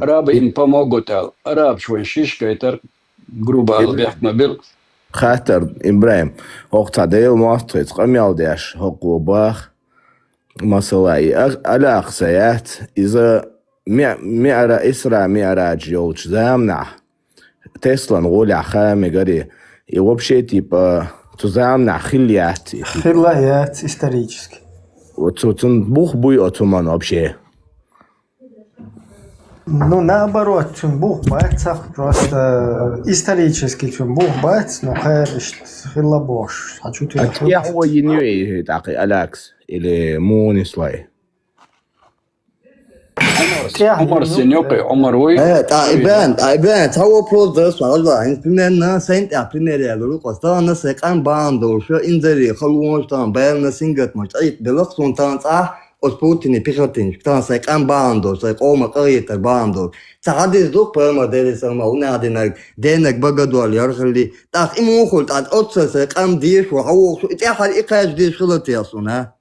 Арабы им помогут аьлла. Арабаш вайн шиш гайтар, грубо аьлла, бехк ма бил. Хаттар, Ибрахим, хӀокху цхьа Дела мотт тхоьца къамел деш, хӀокхо бах, масала, и а-, алякъса яц, иза миъ-, миъра-, Исра Миърадж йолчу заманахь, Теслан гӀолехь ха мегарий, и вообще, типа, цу заманахь хилла яц и, типа. Хилла яц исторически. Вот цу-, цун бух буй оцу хӀуман вообще? Ну, наоборот, цун бух бац, просто исторически цун бух бац, но кхераш хилла бохуш. А чу А тӀехь хӀун йина ю и тӀаккха, алякъса или муха нисло и? Ӏумар син ю кхин, Ӏумар вуй? Э, тӀа, Ибрахим, тӀа, Ибрахим, цхьа вопрос дара сан, хьажа, хӀинца примерно сайн тӀехь пример ялур ву-кх ас. Тахана сайн къам бахьана долуш, инзаре, халонаш тахана, баьлла сингаттамаш, Ӏийта белахь суна тахана цӀахь, Оцу Путине пехотинчка, тахана сайн къам бахьана долуш, сайн къоман къахетар бахьана долуш. Ца хьадис ду-кх пайхамар Делан салам, хӀунда аьлла динарг, денаг багадор ярхалли, тӀаккха и муха хуьлу, тӀаккха оццул сайн къам дезаш ву, хьан вохуш, и тӀаьххьара и кхаьчна дезаш хила те суна, а?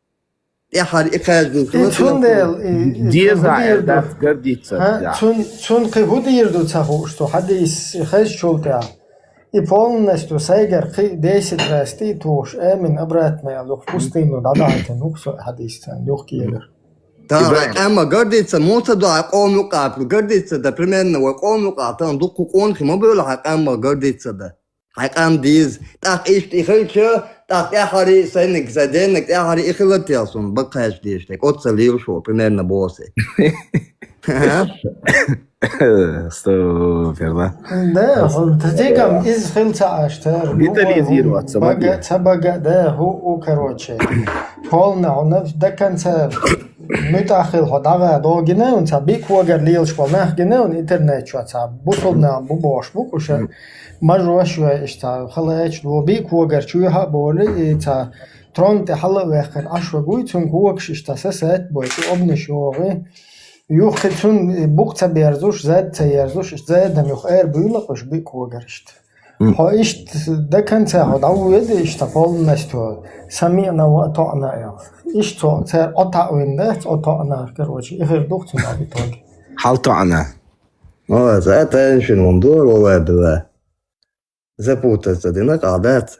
ТӀаьххьара и кхаьчна дезаш И хила те суна? Цундела, и, и, Деза хӀун дийр ду? Дац гардица, Хьа, да. Цун, цун кхин хӀун дийр ду ца хууш цу хьадис хезчул тӀаьхьа? И полностью сайгара кхин десять раз тӀе а тухуш, амин обратно аьлла, юха пустыну дӀадахьийтина ву-кх со хьадис царна юхкегара. Та хьайн къамма гардица, муха ца до хьайн къоман юкъахь, гардица дан, примерно, вай къоман юкъахь тахана дуккха къонахий ма бевлла хьайн къамма гардица дан. Хьайн къам деза. ТӀаккха иштта и хилча, тӀаккха тӀаьххьара сайниг, сайн денаг тӀаьххьара и хила те суна, баккхаьчча дезаш дерг. Оццул лелаш ву, примерно, боху аса. Астагфирулла. Да, хьо, тигам иза хила ца Ӏаш тара. Детализироваться бага, могу. Ца бага, да, хӀу, у, короче. Полна хьуна до конца муьтӀахь хила хьо дӀагӀа догина, хӀун ца бик вогар лелаш болу нах гина, хӀун интернет чу ца бусулба нах бу бохуш бу кхуша. Мажош вай иштта, халач, во бик вогар чуьйхьа а боли, и ца трон тӀе хьала а ваьккхина Ӏаш вагуй, цунга вогаш иштта сасаьт бой, цу обнаш йогӀи. Юххе цунна букъ ца берзуш, зад ца ерзуш, иштта зада юха эр буьйлакъуш бикъ вогар иштта. Хьо иштта до конца хьо дӀавоьду иштта полностью, самиъна ва атоъна аьлла. Иштта цо цара Ӏотаъ вина дац, Ӏотоъна, короче, и хир ду-кх цуьнан в итоге. Хьал тоъна. Молодец, а тайна шуна хӀума дора, валла, билла. Запутаться дина къа дац.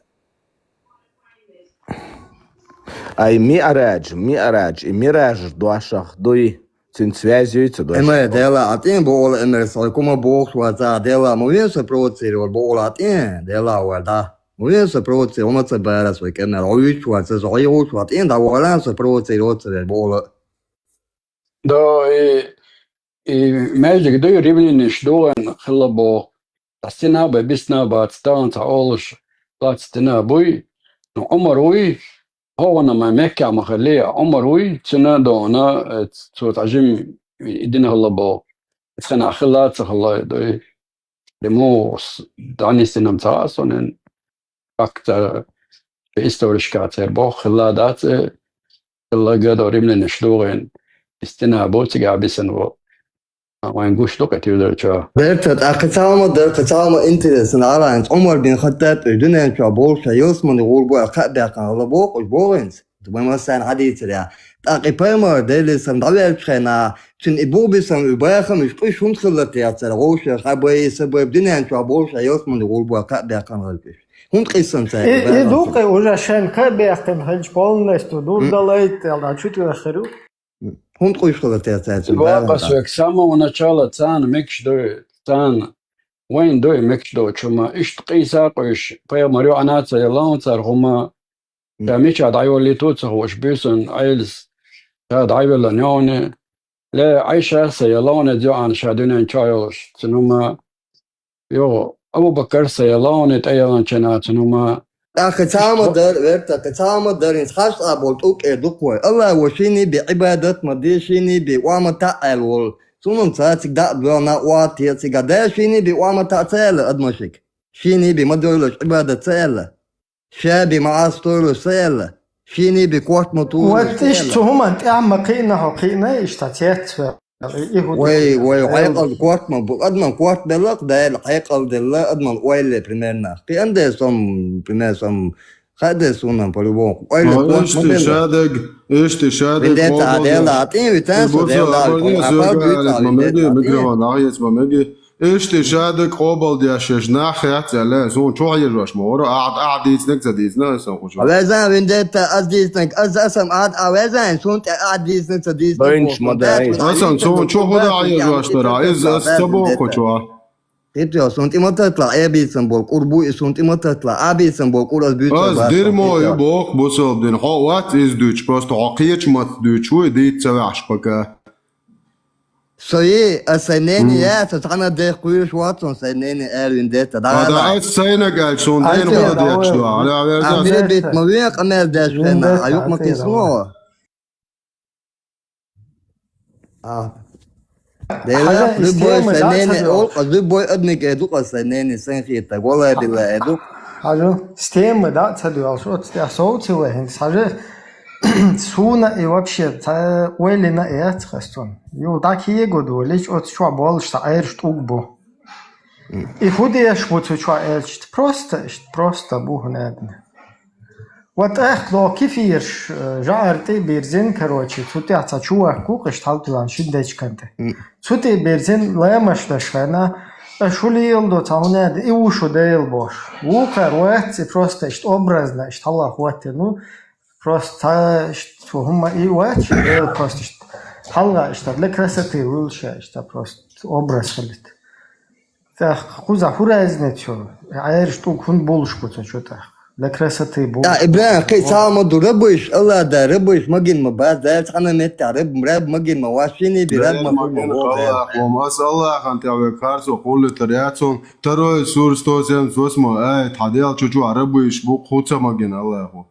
Ай, миъраджа, миъраджа, и миража дошах дуй, цуьнца связь юй ца дош? Эмай, Дела, а тӀен бу ола эмер, сой кума бохуш ваца, Дела, ма вен со провоцировать бу ола а тӀен, Дела, вар да. Ма вен со провоцировать, ма ца бара сой кемер, хьо вуьйцуш ваца, со хьо йогӀуш ваца, тӀен да вара со провоцировать ца вер бу ола. Да, и, и маьждиг дуй, римлянаш дугӀан хилла боху. Ткъа стена бай, бистина бац, тахана ца олуш, лац стена буй. Ну, Ӏумар вуй, хӀокхунна ма Меккехь ма хилли, Ӏумар вуй, цуьнан а догӀана, э, цо цхьа жима и дина хилла боху. Цхьана хилла а ца хилла дуй. Де муха с-, дӀанисдинарг ца хаьа суна, как-то историшкахь церан боху хилла дац, э, хилла гадо римлянаш дугӀийна, и стена бу цигахь бисина ву. А вайн гуш ду кхетийдалчо. Берта, тӀаккха кхин цхьа хӀума дара, кхин цхьа хӀума интересно, Ӏара, хӀинца Ӏумар бин Хаттаб уьш дуьнен чохь болуш, ялсамане гӀур бу аьлла кхаъ баьккхина хилла боху уьш боху хӀинца. Вайн массарна хьадийцарехь. ТӀаккха и пайхамар Делера салам дӀаваьллачу хенахь, цуьнан и бу бисина, и бахамаш, къуьш хӀунда хилла те цара, вовшех хьан бай, са бай, дуьнен чохь болуш, ялсамане гӀур бу аьлла кхаъ баьккхина хилла уьш. ХӀунда къийсина цара И, и бахам? Ду-кх уже шайн кхаъ баьккхина хилча полностью, дур далайта аьлла, чу тоьххира ю. ХӀунда къуьйсуш хилла те цаьрца? Вакъа соьга, с самого начала царна мегаш ду, царна вайн ду и мегаш доцу хӀума. Иштта къийса а къуьйсуш, пайхамар юьхьанца ца яллалц цара хӀума. Ша мичахь дӀайоллийта а ца хууш буьйсанна Ӏелас, ша дӀайоллина йогӀу. Ле, Ӏайша а ца яллалц иза юьхьанца ша дуьнен чохь йолуш, цуьнан хӀума. Йо, Абу-Бакар а ца яллалц тӀеяллинчу хенахь цуьнан хӀума. ТӀаккха кхин цхьа хӀума дара, Берта, кхин цхьа хӀума дара, хӀинца хьаштагӀа болу тӀулг эр ду-кх вай. АллахӀа вай шийний бен Ӏибадат ма де, шийний бен охьа ма таӀа аьлла волу. Цунна цара цига дӀа а доьгӀна, охьа а те цига. Дала шийний бен охьа ма таӀа ца аьлла адамашка? Шийний бен ма дойлаш Ӏибадат ца аьлла? Ша бен ма Ӏастойлаш ца аьлла? Шийний бен корта ма тухалаш ца аьлла? Вот иштта цу хӀуманна тӀехь ма кхиъна хьо, кхиъна иштта цецвер. И хӀун Вай, тӀе вай, хьекъал корта ма бу, адаман корта белла-кх Дала, хьекъал делла, адаман ойла, примерно. Кхиъна де сом, пример сом, хаа де суна по-любому. Ойла корта ма белла. Иштта шадерг, иштта шадерг. Вендетта къобалдеш. Дела, а тӀе витан со Дела, а пар дуьйцу а вендетта, а тӀе. Микрофон, а ец ма меги. Иштта шадерг къобалдеш, шаьш нах хецъяьлла, суна чу хьежош ма вара, ахьа, ахьа дийцинарг ца дийцина, сан кху чу. А везан вендетта, аз дийцинарг, аз, асан, а, а везан, суна тӀе ахьа дийцинарг ца дийцинарг. Дайнаш ма дай. Асан, суна чу хӀун дан хьежош дара, иза аса ца боху чу. Хитвел, суна тӀе ма татла, э бийцан бол, кӀур бу и суна тӀе ма татла, а бийцан бол, кӀур аз буьйцан. Аз дермо ю боху бусалба дин, хьо вац иза дуьйцуш, просто хьо кхечу маца дуьйцуш ву, и дийца ца ваьхьаш пока. Со и, а сайн нене яц, со цхьана а дех кхуьйруш вац, сон сайн нене аьлла вина детта. Да, да, ас сайнаг аьлча, суна дена хӀун деш ду? Хьала веза. А мира бит ма вен къамел деш хенна, а юкъ ма кисмо. А. Дела, любой сайн нене, олкъа, любой адмиг э дукъа сайн нене, сайн хетаг, валай билла э дукъа. Хьажа, стема да ца дуьллуш, оцу тӀехь совци вай хӀинца, хьажа. Суна и вообще ца ойла йина яц хастун. Юл дак хиего ду, лич оц чуа болш са айрш туг бу. И худеш бу цу чуа элчт. Просто, ишт просто бу хунадна. Вот эх, но кифирш, э, жаар ти бирзин, короче, цу тя ца чуа кукиш талпилан шиндеч канте. Цу ти бирзин лемаш дашхана, э, шули ел до ца хунад, и ушу дел бош. Вука руэц, и просто ишт образно, ишт хала хуате, ну, просто ишт хумма и уэч, дел просто ишт халга ишт для красоты вылша, ишт просто образ халит. Так, хуза хуразне чё, айрш туг хун болш куца чё так. Для красоты бу. Да, Ибрахим, кай сама ду рыбыш, Алла да рыбыш, магин ма баз, да, цана метта рыб, рыб магин ма вашини, би рыб ма магин ма. Аллах, ва мас Аллах, анте аве карсо, хули таряцун, второй сур сто семьдесят восьмой, ай, тадел чучу арабыш, бу хуца магин Аллаху.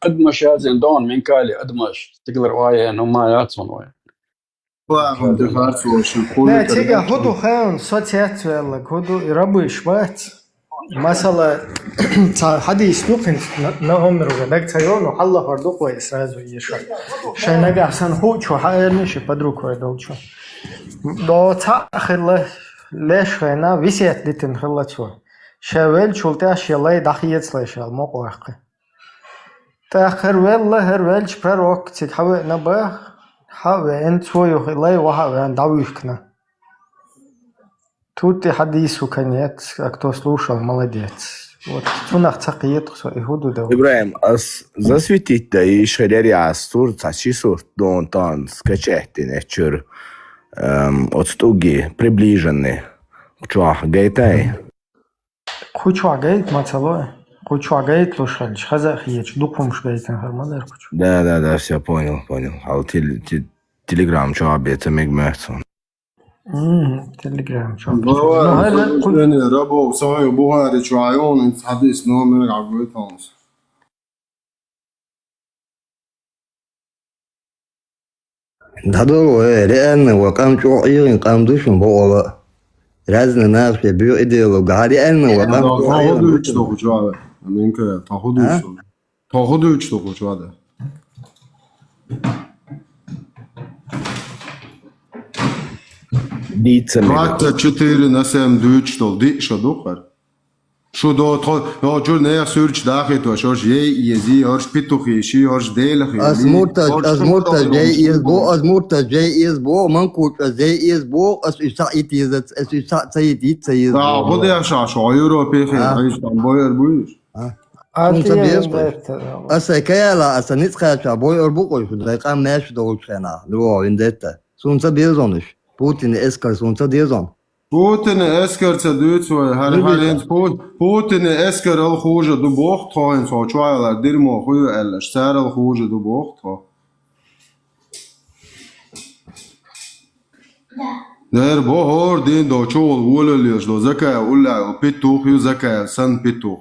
Адмаш язен дон, мен кали адмаш, тиглар вае, ну ма яцун вае. Аллаху, анте карсо, ши хули таряцун. Не, тига худу хан, соцяцвелла, худу и рабыш бац. Масала, ца хадис духин на, на омруга, даг ца йону, халла хор духвай сразу еша. Шай нага сан ху, чу хаэрни, ши под рукой долчу. До ца хилла, леш хайна, висет дитин хилла цу. Шай вел чултя, шай лай дахиец лай шал, мокъ вахкы. Та хэр велла, хэр велч пророк, цит хаве на бах, хаве эн цу ю хилай, ва хаве ан давишкна. Тут и хадису конец, а кто слушал, молодец. Вот, цунах цакъет, хсо и худу дав. Ибрахим, ас засветить да и шерери ас тур, ца чи сурт дон тан, скачать ты не чур, эм, от стуги, приближенный. Чуа, гайтай. Кучуа гайт, мацалой. Кучуа гайт, лушаль, хаза хиеч, дукумш гайтан хармалер кучу. Да, да, да, всё, понял, понял. А вот тел-, те-, Telegram чуа бета мегмерцун. Мгм, Telegram чё. Давай, ну, хай, сообщение, рабов, свою Бухари, чё, айон, инц хадис, номер, какой там. Дадо, э, реально, ва, къам чё, ирин, къам душун, бо, ола. Разные нации, бю, идеология, реально, ва, къам чё, ирин. Та ходуч, то, чё, а? Аминка, та ходуч, а? То. Та ходуч, то, чё, а? Дийца мега. Двадцать четыре на семь дүүч дол, ди шо дукъар. Шу до тхо, но жур не сурч дахи то, шорш ей ези, орш петухи ши, орш делахи. Аз мурта, аз мурта жей из бо, аз мурта жей из бо, ман куч аз жей из бо, аз уса ит из, аз уса цаит ит цаиз. Да, бо. Худ я ша, шо Европе хе, а? Айш там бояр буиш. А? Сунца безон. Аса каяла, аса ницхача бояр бу кой, дай къам меш долчена. Луо индета. Сунца безоныш. Путин эскар сунца дезон. Путин эскар ца дүүц вай, хар-, харин Пу-, Путин эскар ал хуже ду бохт, хоин со чуайла дерьмо хую эллаш, цар ал хуже ду бохт, хо. Дер бо хор дин до чуул ула леш до, закая уля, петух ю закая, сан петух.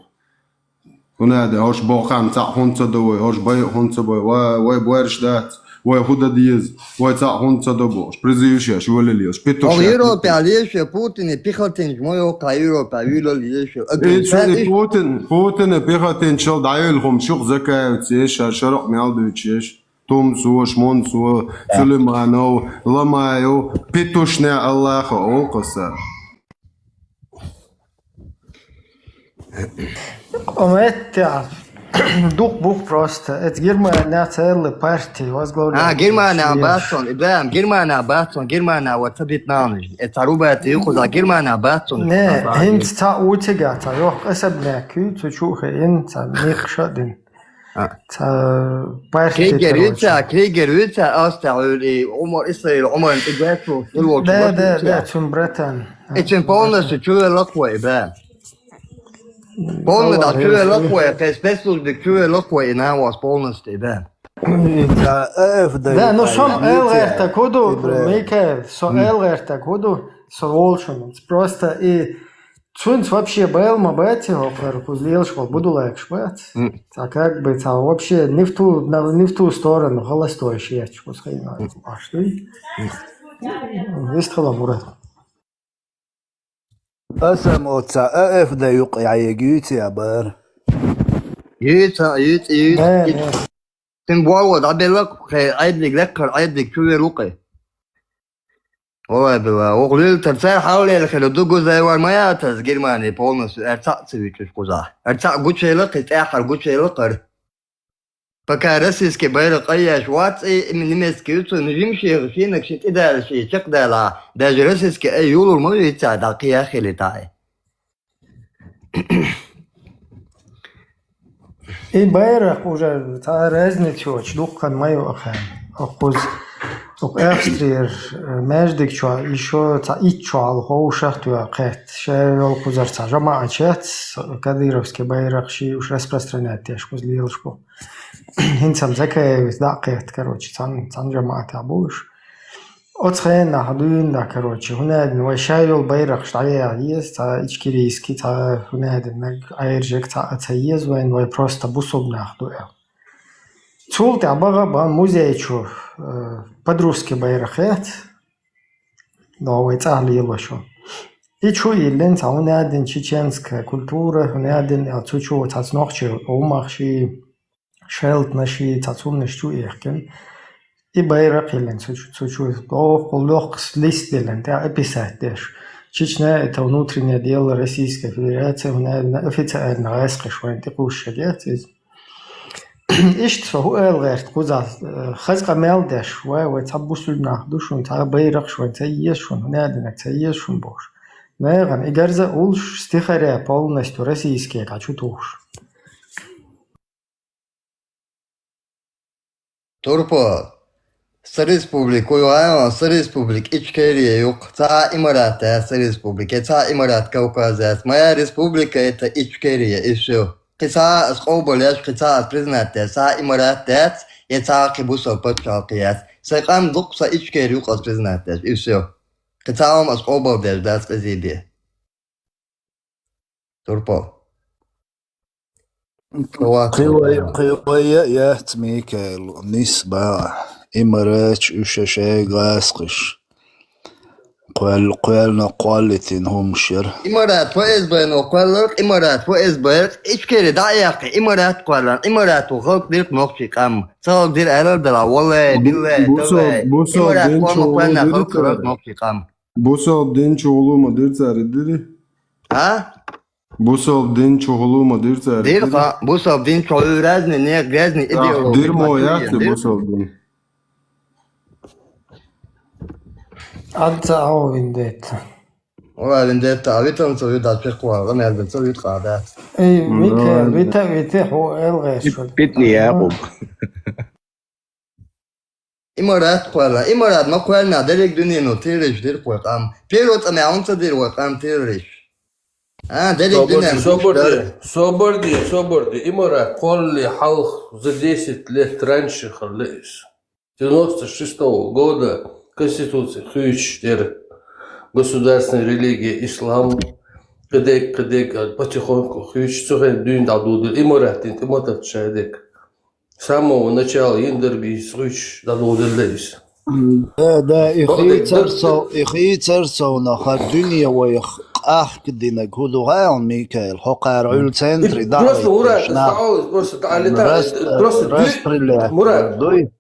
Унаде, хош бо хам ца хунца до вой, хош бай хунца бой, ва-, вай буэрш дац, вай худа диез, вай ца хунца до бош. Призывши, аш вали леш, петух. О, шат Европе, леш, Путин, пехотинч, мой ока Европе, вило леш. Э, чё, Путин, Путин, пехотинч, шел дайл хум, шух закаев, цеш, шар-, шарок мял дучеш. Тумсо, Шмонсо, Сулейманов, Ламаев, петушня Аллаха, олкоса. Омеття. Дух бух просто. Это Германия целая партия возглавляет. А, Германия батсон, Ибрахим, Германия батсон, Германия вот сабит нам. Это рубает и куда Германия батсон. Не, хин ца утига, ца ёх особняк, цу чухе ин, ца мих шадин. А. Ца партия, короче. Кригер юца, кригер юца, Австрия, и Умар, Исраил, Умар, и Грецию, и вот. Да, да, да, цун братан. И цун полностью чуе лаквой, да. Полный, да, чуе лаквой, то есть спецслужбы чуе лаквой, и на вас полностью, да. Да, ну, сом элгер так худу, Микаэл, со элгер так худу, со волшебниц. Просто и цунц вообще бэл ма бэти, хо, хэр, куз лиэл школ, буду лайк шбац. М. Ца как бы, ца вообще не в ту, на, не в ту сторону, холостой шиячку схайна. М. А что и? М. Вестхала Мурат. Аса ма оццо А Ф Д юкъе яйег юйци а бара. Юйца, юйца, юйца. Символ дӀабелла кхе, Ӏедалиг лекхар, Ӏедалиг чу велукъе. Валлай билла, вокъ лил тарцар хьаллел хила дугузай вар ма ятаз Германия полностью, эр цаӀ ца вичӀуш кхуза. Эр цаӀ гучвелахъи, тӀехьар гучвелахъар. Пока российский байракъ айяш вацӀи, им немецкий юцу, ну, жим ши, шинаг ши тӀидал ши, чакхдала, даже российский ай юлур ма вица, да кхия хили тай. И байракъ уже цхьа разница йоч, дуккхан ма ю ахаан. Укхуз, укх Австрияр, э, маьждиг чу, ещё цхьа итт шу хьалха ховшах туя кхет. Ша йол кхузар цхьа жамаӀат шец, кадыровский байракъ ши уж распространять деш кхуз лелаш бу. ХӀинца-м Закаевец дӀа а кхетта, короче, цхьан, цхьан жамаӀатехь бу уж. Оцу хенахь дуьйна, короче, хӀунда аьлла вай ша йолу байракхаш дӀаяхьа еза, цхьа ичкерийский, цхьа хӀунда аьлла Ӏаьржаг, цхьа а ца еза вайн, вай просто бусулба нах ду аьлла. Цул тӀаьхьа баха а бан музей чу, э, под русский байракх яц, но вай цӀахь лелош ву. И чу йиллина цхьа хӀунда аьлла чеченская культура, хӀунда аьлла цу чу цхьацца нохчий гӀумах ший, шелтнаш и цхьа цуннаш чу а яхкина. И байракх йиллина цу чу, цу чу доккхул лохкас лист деллина, тӀе описать деш. Чечня — это внутреннее дело Российской Федерации, хӀунда аьлла официально гӀаьскхиш вайн тӀекхуссуш яц иза. Иштта со хӀу ала гӀерта кхузахь, э, хаза къамел деш, вай, вай цхьа бусулба нах ду шуна, цхьа байракхаш вайн ца еза шуна, хӀунда аьлла ца еза шуна бохуш. Нагахь и гарза а уллуш, стихаря полностью российский кхаьчу тухуш. Турпал. Сан республика, ой, вай, сан республика Ичкерия ю-кх. Цхьа а имарат дац сан республика, я цхьа а имарат Кавказ яц. Моя республика — это Ичкерия, и всё. Кхин цхьа а ас къобал еш, кхин цхьа а ас признать деш, цхьа а имарат дац, я цхьа а кхин бусалба пачхьалкх яц. Сайн къам дуккха сан Ичкери ю-кх ас признать деш, и всё. Кхин цхьа а хӀума ас къобал деш дац къизий бен. Турпал. Кхин вай, кхин вай я, яц, Микаил, нисба. Имаратча уьш шаьш гӀаскхиш. Кхоьл-, кхоьллина, кхоллийтина хӀумаш яра. Имарат Ф С Б-но кхоьллира, имарат Ф С Б-х, Ичкери дӀа а яьккхи, имарат кхоьллина, имарат ву халкъ дира-кх нохчий къам. Ца халкъ дира аьлла дала, валлай, бу-, биллай, бусалба, таллай. Бусалба имарат дин къома чу кхоьллина дира халкъ дира-кх нохчий къам. Бусалба дин чу гӀуллу ма дира цара, дира? А? Бусалба дин чу гӀуллу ма дира цара, дира? Дира-кх, бусалба дин чу разный, не, грязный идеология. Дира мо яц бусалба дин. Ад ца а виндетта. Вала виндетта, а витан ца вида чекхвала, мел ца вид къада. Эй, Микаил, вита, вита, хьо элгъеш. Питни Якъуб. Имарат кхоьллина. Имарат ма кхоьллина, дерриг дуьнено террориш дира-кх вай къам. Первый цӀа мел хӀунда ца дира вай къам террориш? А, дерриг дуьнен собар де, собар де, собар де. Имарат кхоллале хьалха за десять лет раньше хилла иза. Девяносто шестого года Конституция хуьйцуш дера. Государственная религия — ислам. Кхидерг, кхидерг, а, потихоньку хуьйцуш, цу хенахь дуьйна дӀадоладелла. Имарат дин тӀе ма татташ шадерг. С самого начала йина дара бийца гӀуьйчуш дӀадоладелла иза. Да, да, и хийцар сов-, и хийцар совнаха дуьне вайх къахка динарг хӀун ду хаьий, Микаил? ХӀокхара Ӏуьллу центре дӀа а хӀиттина, нах. Просто дӀалетта, рас-, просто расстрелять дуй.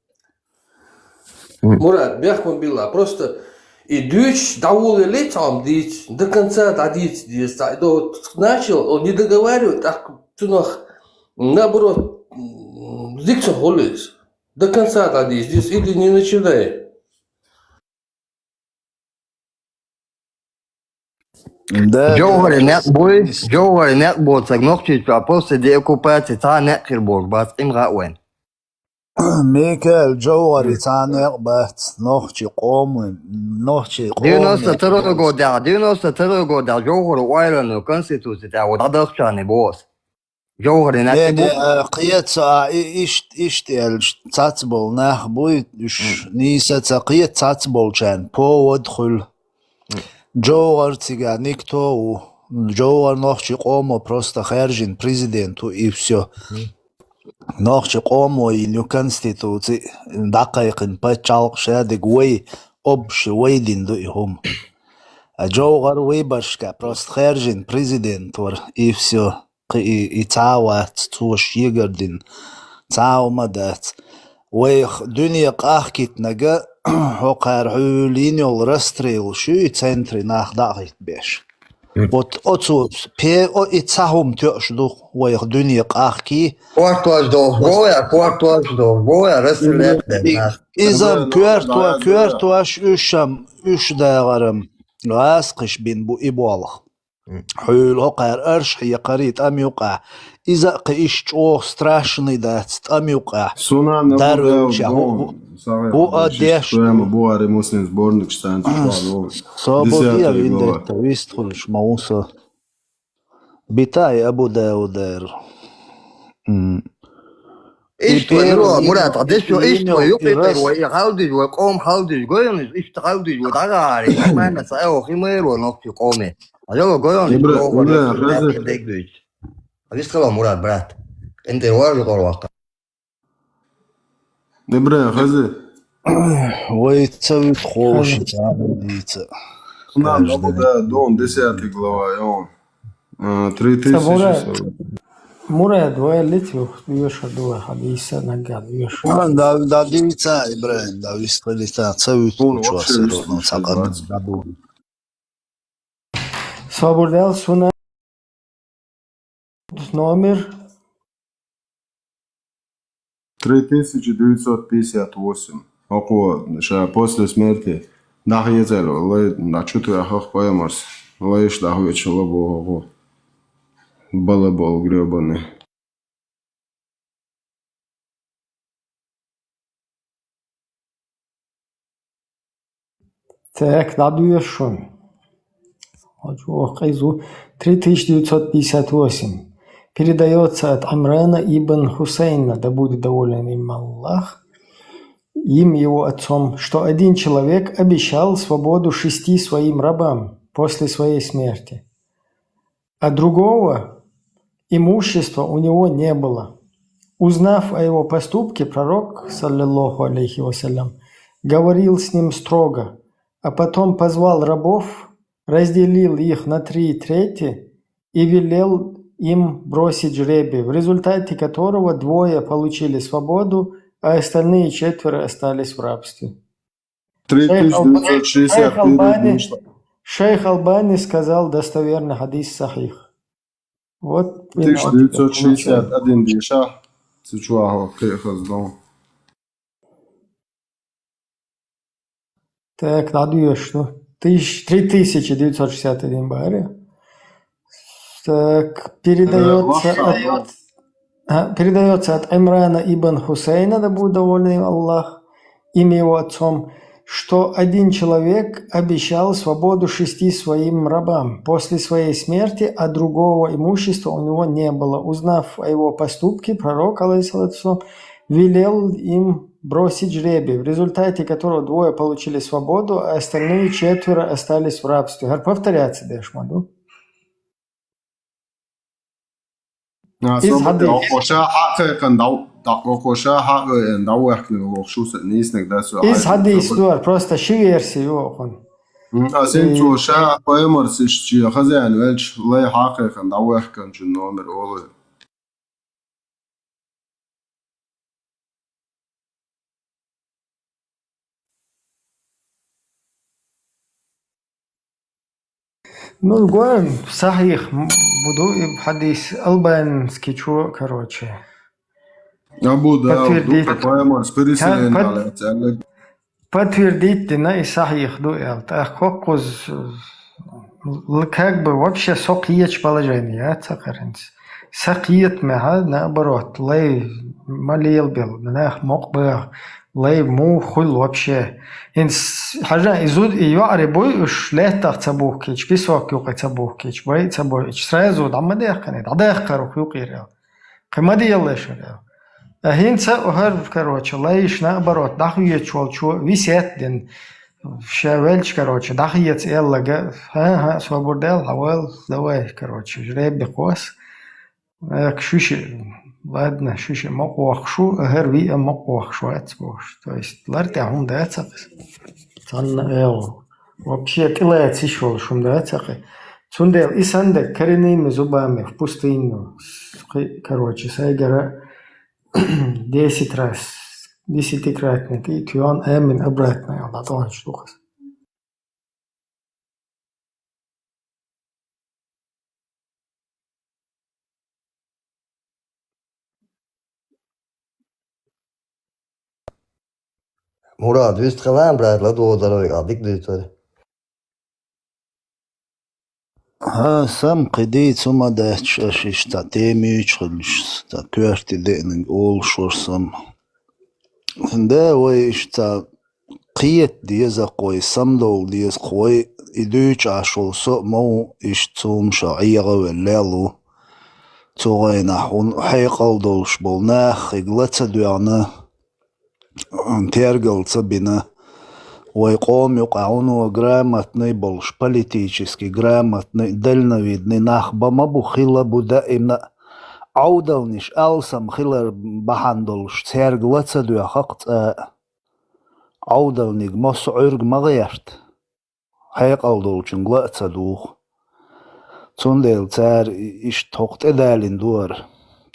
Мурад, бехк ма билла, просто и дуьйцуш дӀаволавеллий цхьа хӀума дийца, до конца дӀадийца деза. Цхьа, и до-, начал он не договаривать, тӀаккха цунах, наоборот, м, дика ца хуьлу иза. До конца дӀадийца деза, или не начинай. Да, ЖовхӀаре некъ буй, ЖовхӀаре некъ боцург Нохчийчохь после деоккупации цхьа а некъ хир болуш бац, къимгӀа а вайн. Микаил, ЖовхӀаре цхьа а некъ бац, нохчий къоман, нохчий къоман. Девяносто второй годехь, девяносто второй годехь ЖовхӀаро ойла йина конституци тӀехь ву дӀадахчарний боху ас. ЖовхӀаре нах. Не, не, а, кхета со, а, и-, ишт-, иштта аьлча, цхьацболу нах буй, уьш нийсаца кхета цхьацболчарна, повод хуьлу. ЖовхӀар цигахь никто ву. ЖовхӀар нохчий къомо просто хаьржина президент ву, и всё. Нохчий къомо йина ю конституци, дӀакхайкхина пачхьалкх шадерг вай, общий вай дина ду и хӀума. А Джовгар выборщика просто хаьржина президент вара, и всё. Кхы и, и цхьа а вац, цо шегара дина. Цхьа а хӀума дац. Вайх дуьне къахкийтинарг, хӀокхара хьуьлла йина йолу расстрел ю и центре нах дӀа а хӀиттабеш. Вот оцо пе-, о, и цхьа хӀума тоьуш ду вайх дуьне къахкий. Кортош долу, гоя, кортош долу, гоя, расстрелять дерг нах. Иза-м коьрто-, коьртош уьш-м, уьш дагӀар-м гӀазкхаша бина бу и болх. Хьуьлла хӀокхара арш хьекхарий тӀам юкъахь. Иза а кхин иштта чӀогӀа страшный дац тӀам юкъахь. Сунан даруьлча хӀу-, хӀу-, хӀу а деш ду. Бухари, Муслим сборникаш царна чохь ду. Собур диа виндетта, вистхуьлуш ма ву со. Битай Абу Даудера. М. Иштта вай, Мурат, Мурат, а деш йо, иштта вай, юкъе вай, и хьалдиж вай, къом хьалдиж, гойланаш, иштта хьалдиж вай, дӀагӀари, хӀуманна ца айо, хи майро нохчи къоме. А йо, гойланаш, Ибра-, гохор, Ибра, хаза. Дегдуьйч. А вистхила, Мурат, брат. КъинтӀера вар жукъор ваккха. Ибрагим, хаза? Вай ца вуьту ховши, хаза. Цхьа а дийца. Нам Абу Дауда, десятая глава, йо. А, три тысячи. Ца Мурад, Мурад, вай литвух, вешар ду вай хьадийса, наггад вешар. Ан да, да дийца, Ибрагим, да вистхилита, ца вуьту. Хун чуо вообще сиро, вистхилита, ну, ца къам, бац. Да ду. Собур дел, суна номер. Три тысячи девятьсот пятьдесят восемь. ХӀокхо ша после смерти дӀахецар, лай, дӀа чу тоьхна пайхамарс, лайш дӀахоьцуш хилла боху хӀокхо. Балабол грёбаный. Так, дӀадоьшу шуна. Хьо чу воккха иза ву. Три тысячи девятьсот пятьдесят восемь. Передаётся от Имрана ибн Хусейна, да будет доволен им Аллах, им и его отцом, что один человек обещал свободу шести своим рабам после своей смерти. А другого имущества у него не было. Узнав о его поступке, пророк, саллаллаху алейхи вассалям, говорил с ним строго, а потом позвал рабов, разделил их на три трети и велел им бросить жребий, в результате которого двое получили свободу, а остальные четверо остались в рабстве. Шейх Албани, шейх Албани сказал, достоверный хадис, сахих. Вот, тысяча девятьсот шестьдесят один дийша, цу чохь кхин хаза ду. Так, дӀадоьшу. Тысяч-, три тысячи девятьсот шестьдесят один бахьара. Так, передаётся от, а, передаётся от Имрана ибн Хусейна, да будет доволен им Аллах, им и его отцом, что один человек обещал свободу шести своим рабам после своей смерти, а другого имущества у него не было. Узнав о его поступке, пророк, алейхиссалату вассалам, велел им бросить жребий, в результате которого двое получили свободу, а остальные четверо остались в рабстве. ХӀара повторяться деш ма ду. А, иза хьадис. Оха ша хьакхайкхина дӀа-, дӀа-, оха ша хьакхайкхина дӀаваьхкина воху шу са нийснаг дац ву. Иза хьадис ду, просто ши версия ю окхун. М, а сен цо ша пайхамарс иштта шен хаза аьлла велча, лай хьакхайкхина дӀаваьхкинчун номер олу. Ну, гуан, сахих м-, буду и хадис албанский чё, короче. Абу Дауд, подтвердить. Ду, по-моему, с переселением, Ка-, под-, аль-, аль-, подтвердить дина и сахих ду, эл. Так, коккуз, л-, как бы вообще со кхечу положение, а, ца каранц. Са кхета меха, наоборот, лай ма лелабел, нах мокъ бах. Лай муха хуьлу вообще? Инс хьажа, и зуд, и йоӀари буй, уьш лаьттах ца бухкийча, песок юкъе ца бухкийча, бай ца бойча, сразу дӀа ма даьккхина, дӀадаккхар ух юкъера. Кхин ма деллашара. А хӀинца а хӀара, короче, лайш наоборот, дӀахоьцуш волчо висет дина. Ша велча, короче, дӀахеца эллага, хӀа-хӀа, собар дел, хьавал, давай, короче, жребий кхосса. Эк, шуьша, ладно, шуьша ма къохкуш ву, а хӀара виъ а ма къохкуш вац бохуш. То есть, лар тӀехь хӀума дац акхас. Цхьанна а эгӀо. Вообще, тӀелаца йиш йолуш хӀума дац хьакхи. Цундела и санна дерг коренными зубами в пустыню, с-, кхи-, короче, сайгара десять раз, десятикратник и тхоьхна амин обратно аьлла, дӀатӀоьхьуш ду хаза. Мурад, вистхилам, брат, ладогӀа дара вай, а дика дуьйцура. ХӀа, сам кхин дийца хӀума дац, аша иштта тема йийцича хилча, цхьа коьрте деанарг олуш вара сам. Да, вай иштта кхета деза-кх вай, самадовла деза-кх вай, и дуьйцуш Ӏаш волу со а ма ву, иштта цу хӀумаша Ӏехавелла лелла ву. Цу гӀайнахь хӀун хьекъал долуш болу нахе ла ца доьгӀна, тергал ца бина. Вай къоман юкъахь хӀуно грамотный болуш, политически грамотный, дальновидный нах бан ма бу, хилла бу даимна а. Ӏовдалнаш алсам хилар бахьана долуш, цаьрга ла ца доьгӀна-кх цкъа а. Ӏовдалниг массо а Ӏуьрг ма гӀерта, хьекъал долчуьнга ла а ца дугӀу. Цундела цара и-, иштта хӀокху тӀедалийна ду хӀара.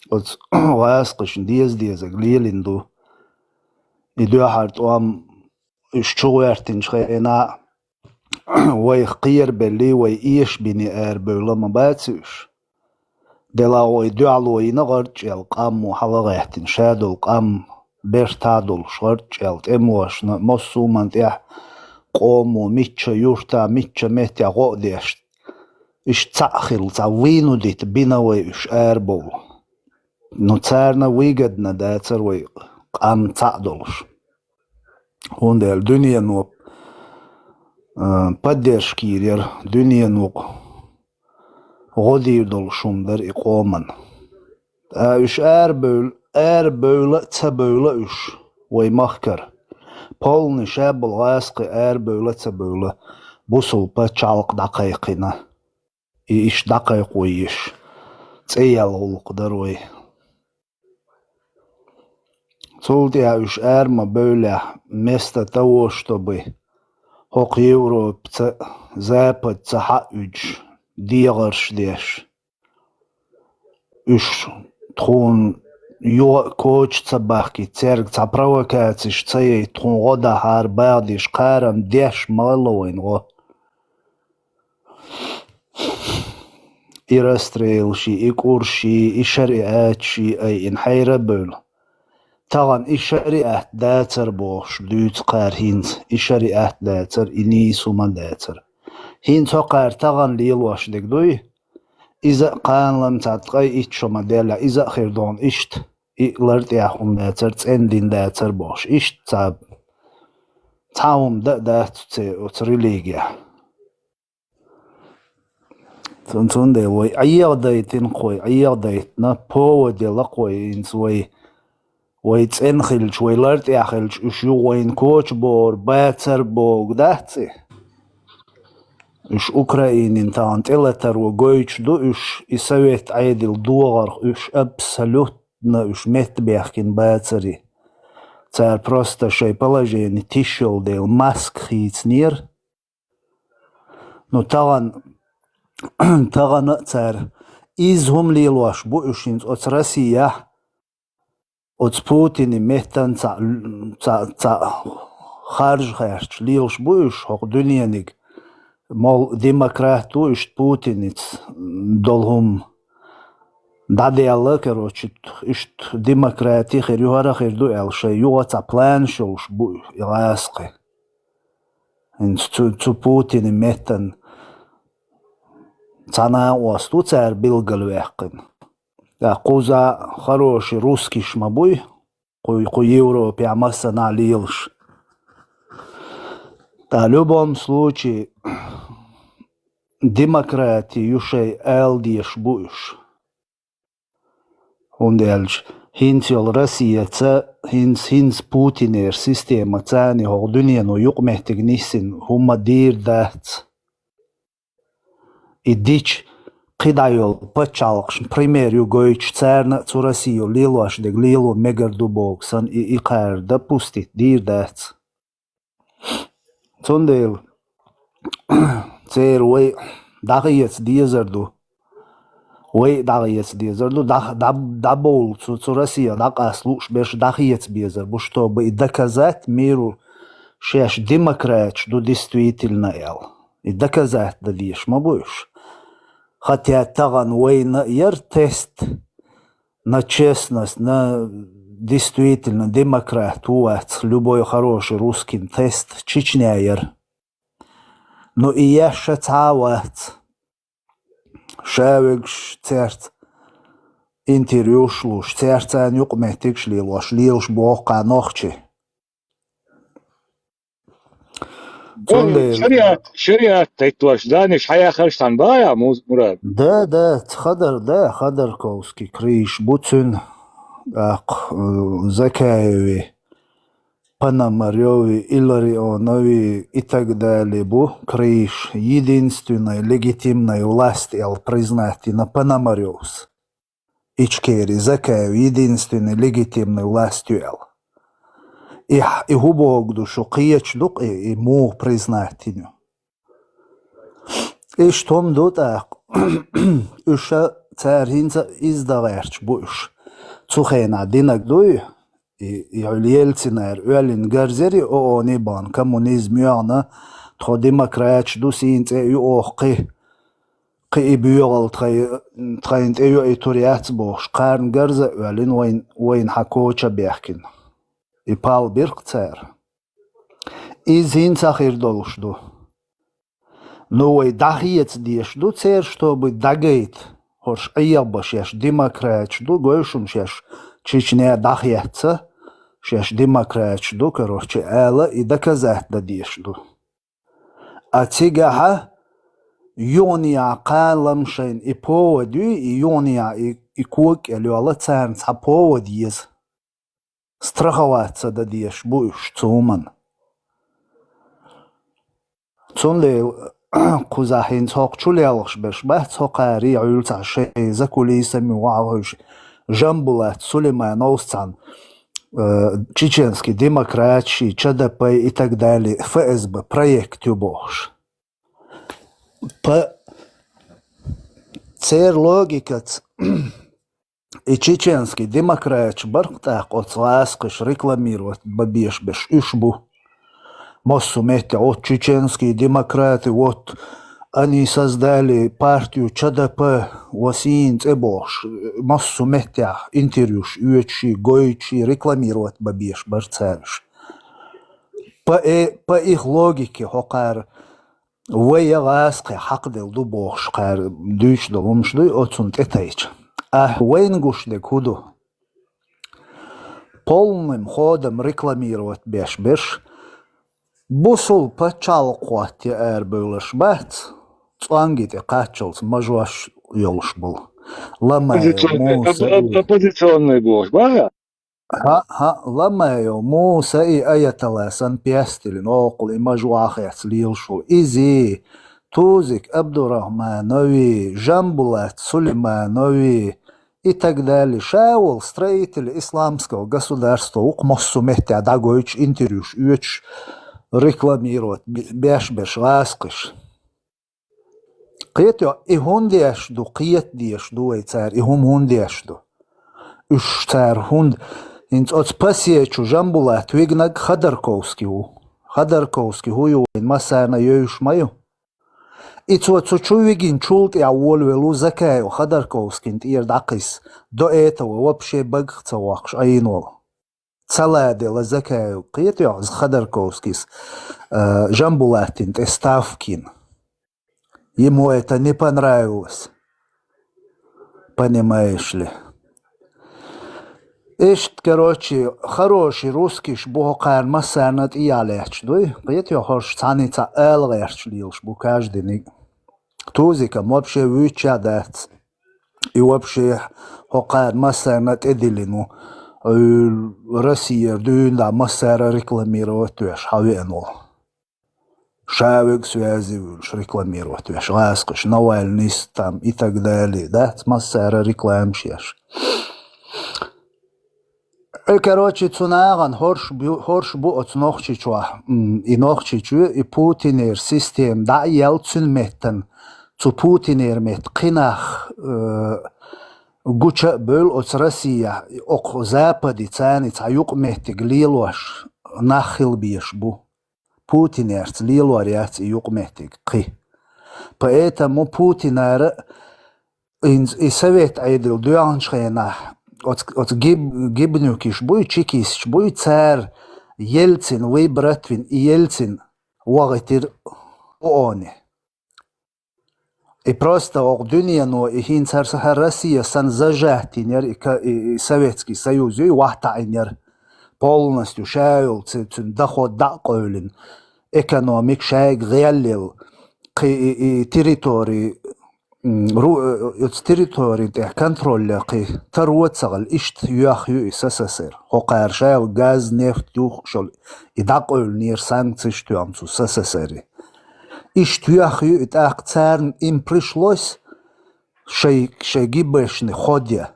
Оцу гӀазкхашна деза-дезарг лелийна ду. И дуьххьара тӀом уьш чу гӀоьртинчу хенахь а, вайх кхерабеллий, вай эшабиний арабевлла ма бац уьш. Делахь вай дуьхьало йина гӀарчӀел къам ву хьалагӀаьттина, ша долу къам бертахь долуш гӀарчӀел тӀемошна, массо а хӀуманна тӀехь къомо мичча юьртахь, мичча меттехь гӀо а деш, иштта цхьаъ хилла, цхьа вынудить бина вай уьш арабовла. Ну, царна выгодно дацара вай къам цхьаъ долуш. ХӀунда аьлча дуьнено, а, поддержка йийр яра, дуьнено гӀо дийр долуш хӀума дара и къоман. Ткъа уьш арабевлла, арабевлла а ца бевлла уьш вай махкара, полный ша болу гӀазкхи арабевлла а ца бевлла, бусулба пачхьалкх дӀакхайкхина. И иштта дӀакхайкхо йиш, цӀе яьлла гӀуллакх дара вай. Цул тӀаьхьа уьш ара ма бевллехь, вместо того, чтобы хӀокху Европаца а, Западца а хьа а уьдуш, дегӀарш деш, уьш тхуна юха а коча ца бахкий, цаьрга цхьа провокацеш ца яйта, тхуна гӀо дахьара бахьа деш, кхарам деш ма ло вайна гӀо. И расстрелаши, и кӀурши, и шариӀаташи айина хьайра а бевлла. Тахана и шариӀат дацара бохуш дуьйцу кхара хӀинца, и шариӀат дацара, и нийса хӀума дацара. ХӀинца хӀокхара тахана лелош дерг дуй? Иза а кханалан цхьа ткъе итт шо ма-деллехь, иза а хир дохна иштта, и лар тӀехь хӀума дацара, цӀена дин дацара бохуш. Иштта цхьа, цхьа хӀума дан а дац цу, оцу религехь. Цун-, цундела вай Ӏехадайтина-кх вай, Ӏехадайтина, повод елла-кх вай, хӀинца вай, вай цӀена хилча, вай лар тӀехь хилча, уьш юха вайна коча бохур бацара бохург дац и? Уьш Украинин тахана тӀелатаро гойтуш ду уьш, и совет Ӏедал догӀарх уьш абсолютно уьш меттабехкина бацаре. Цара просто шайн положение тиша йолу дела маска хийцинера. Ну, тахана, тахана а цара изза хӀума лелош бу уьш хӀинца оцу Россияхь, оцу Путинан меттан цхьаъ, цхьаъ, цхьаъ харжа хаьрча лелаш бу уьш хӀокху дуьнениг. Мол, демократ ву, иштта Путиница долу хӀума дӀадаьлла, короче, иштта демократи хир ю, хӀара хир ду аьлла, шайн юха цхьа планаш йолуш бу и гӀазкхи. ХӀинца цу, цу Путинан меттан цхьа накъост ву цара билгалваьккхина. ТӀаккха кхуза хороший русскиш ма буй, кху, кху Европехь массанхьа лелаш. Ткъа любом случае, демократи ю шайн ала дезаш бу уьш. ХӀунда аьлча хӀинца йолу Россияца, хӀинца, хӀинца Путинера системаца а хӀокху дуьнено юкъаметтиг нисйина хӀума дийр дац. И дича кхидӀа йолу пачхьалкхашна пример ю гойтуш, царна а цу Россио лелош дерг лело мегар ду бохург санна, и, и кхара допустить дийр дац. Цундела церан вай дӀахеца дезар ду. Вай дӀахеца дезар ду, дӀа-, дӀа-, дӀабовла цу, цу Россе дӀакъаста лууш берш дӀахеца безар бу, чтобы и доказать миру, шаьш демократаш ду действительно аьлла. И доказать дан дезаш ма бу уьш. Хотя тахан вайна яр тест на честность, на действительно демократ ву вац, любой хороший русскин тест Чечня яр. Ну и яьшша цхьа а вац. Ша вегаш цаьрца интервьюш луш, цаьрца юкъаметтигаш лелош, лелаш боху кхана нохчий. Цундела шариат, шариат тайттош, даниш хьаяхарш тхан бая, Муз-, Мурад? Да, да, ц-, хадар, да, Ходорковский криш бу цуьнан, тӀаккха, э, Закаеви, Пономарёви, Илларионови и так далее бу криш, единственная легитимная власть аьлла признать йина Пономарёвс. Ичкери Закаев единственный легитимный власть ю аьлла. И, и хӀу богу ду шу кхеча ду-кх и, и муха признать йина ю? Иштта хӀума ду тӀаккха. Уьш цара хӀинца а иза дан гӀерташ бу уьш. Цу хенахь динарг дуй, и, и Ельцинара оьллина гарзери ООН-и бахана, коммунизм йоьгӀна, тхо демократаш ду, сийна цӀе а ю оха кхин, кхин и боьгӀал тхай-, тхайна тӀе йоуьйтур яц бохуш, кхарна гарза а оьллина вайн, вайна хьан коча а баьхкина. И пал бира-кх цара. Иза хӀинца а хир долуш ду. Ну, вай дӀахеца дезаш ду церан, чтобы дӀагайта, хӀорш Ӏехаба шаьш демократаш ду, гой шуна шаьш Чечня дӀахеца, шаьш демократаш ду, короче, ала и доказать дан дезаш ду. А цигахьа юханехьа кхалам шайна и повод юй, и юханехьа и, и кога кӀел йолла царна цхьа повод еза. Страховаться дан дезаш бу уьш цу хӀуманна. Цундела кхузахь хӀинца хӀокху чу лелхаш берш бац, хӀокхари Ӏуьллуцахь шайн закулисами вахьа хьуьйш Жамбулат Сулеймановс цхьаьна, э, чеченский демократши, ЧДП и так далее, ФСБ проект ю бохуш. По церан логикаца, и чеченский демократаш баркъ тӀаккха оцу гӀазкхиш рекламировать бан беш берш уьш бу. Массо а метте, вот чеченские демократы, вот они создали партию ЧДП, васийна цӀе бохуш, массо а меттехь интервьюш оьцуш, гойтуш, рекламировать бан беш бара цара уьш. По, э, по их логике, хӀокхара вай я гӀазкхе хьакхаделла ду бохуш кхара дуьйцуш долу хӀумаш дуй, оцунна тӀетайча. Ахь вайна гуш дерг хӀун ду? Полным ходом рекламировать беш берш, бусул пачхьалкх хӀотта я арабевлларш бац, цӀонги тӀе кхаччалц мажош йолуш болу. Ламаев Оппозиционный, Муса оппо-, и оппозиционный бохуш бара? ХӀаъ, хӀаъ, Ламаев Муса и Аятолла санна пестилина, оккхул и мажа вахецна лелаш волу. Изий, Тузик Абдурахманови, Жамбулат Сулейманови и так далее. Ша волу строители исламского государства ву-кх массо а меттехь дӀагойтуш, интервьюш оьцуш, рекламировать бе-, беш берш гӀазкхиш. Кхетий, и хӀунда деш ду, кхета деш ду вай цара, и хӀума хӀунда деш ду? Уьш цара хӀунда, хӀинца оцу пасе чу Жамбулат вигнаг Ходорковский ву. Ходорковский хӀун ю вайна массарна а евзаш ма ю? И цо цу чу вигина чул тӀаьхьа волавелла ву Закаев Ходорковскийна тӀера дӀакхисса, до этого вообще багах ца воккхуш Ӏийна волу. Ца ладелла Закаев, кхетий, Ходорковскийс, э, Жамбулатина тӀе ставка йина. Ему это не понравилось. Понимаешь ли? Иштта, короче, хороший русскиш бу хӀокхарна массарна а тӀехьа лаьтташ дуй. Кхетий, хӀорш цхьаьнца ала гӀерташ лелаш бу каждыйниг. Тузикам вообще вуьйцуш а дац. И вообще хӀокхарна массарна а тӀедиллина ву. Э, Россияра дуьйна дӀа массара а рекламировать веш хьан веана волу. Ша вега связи вуьлуш рекламировать веш, гӀазкхаш, Навальныйс там и так далее, дац массара а рекламаш еш. Э, короче, цу нагӀан хӀорш бу, хӀорш бу оцу Нохчийчохь. М, и Нохчийчоь, и Путинера система дӀа а яьлла цуьнан меттан, цу Путинера метта кхин нах, э, гуча а бевлла оцу Россехь, и окху Западе царна цхьа юкъаметтиг лелош нах хила безаш бу. Путинерца лелор яц и юкъаметтиг кхин. Поэтому Путинара и, и совет Ӏедал доьгӀначу хенахь оцу, оцу гиб-, гибнюкиш буй, чекисташ буй, цара Ельцин, вай братвин, и Ельцин вахийтира ООНе. И просто окху дуьнено и хӀинца хӀара са-, хӀара Россия санна зажатийнера и ка-, и, и Советский Союз юй, вахтаӀийнера. Полностью ша йолу цы-, цуьнан доход дӀа а къевлина, экономика шайга гӀелъелла, кхин и, и территори, м, ру-, э, оцу территори тӀехь контроль кхин таро а ца хилла, иштта йоьхна ю и СССР. ХӀокхара шайла газ, нефть юхуш йолу, и дӀакъевлинера санкцеш тоьхна цу СССР-и. Иштта йоьхна ю и тӀаккха царна, им пришлось шайн, шайн гибешни ходья.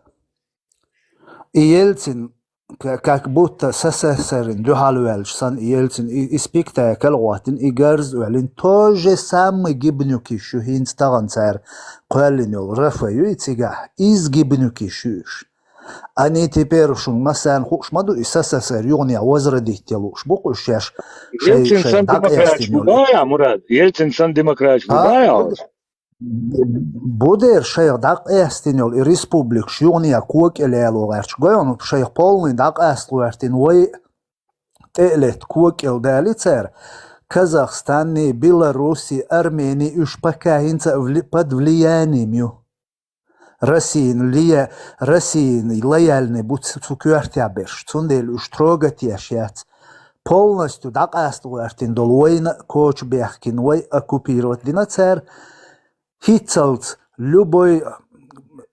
И Ельцин, ка-, как будто СССР-ин дуьхьал ваьлча санна, и Ельцин и, и спектакль а гӀоттина, и гарз а оьллина, то же самое гибнюкиш ю хӀинца тахана цара кхоьллина йолу РФ юй цигахь, иза гибнюкиш ю уьш. Они теперь шуна массарна хууш ма ду, и СССР юханехь возродить ян лууш бу-кх уьш шаьш шайн, Ельцин шайн санна демократаш дӀакъаьстина йолу. Бу баьхьа, Мурад? Ельцин санна демократаш бу баьхьа? Будер шайх дӀакъаьстина йолу и республикаш юханехь кокӀел яло гӀерташ гой хьуна, шайх полный дӀакъаста гӀертина вай тӀе а летта кокӀел дали цара, Казахстанни, Беларуси, Армени, уьш пока хӀинца а вли-, под влиянием ю. Россин лия-, Россин лояльный бу цу, цу коьртехь берш, цундела уьш трогать еш яц. Полностью дӀакъаста гӀертина долу вайна а коча бехкина, вай оккупировать дина цара. ХӀинццалц любой,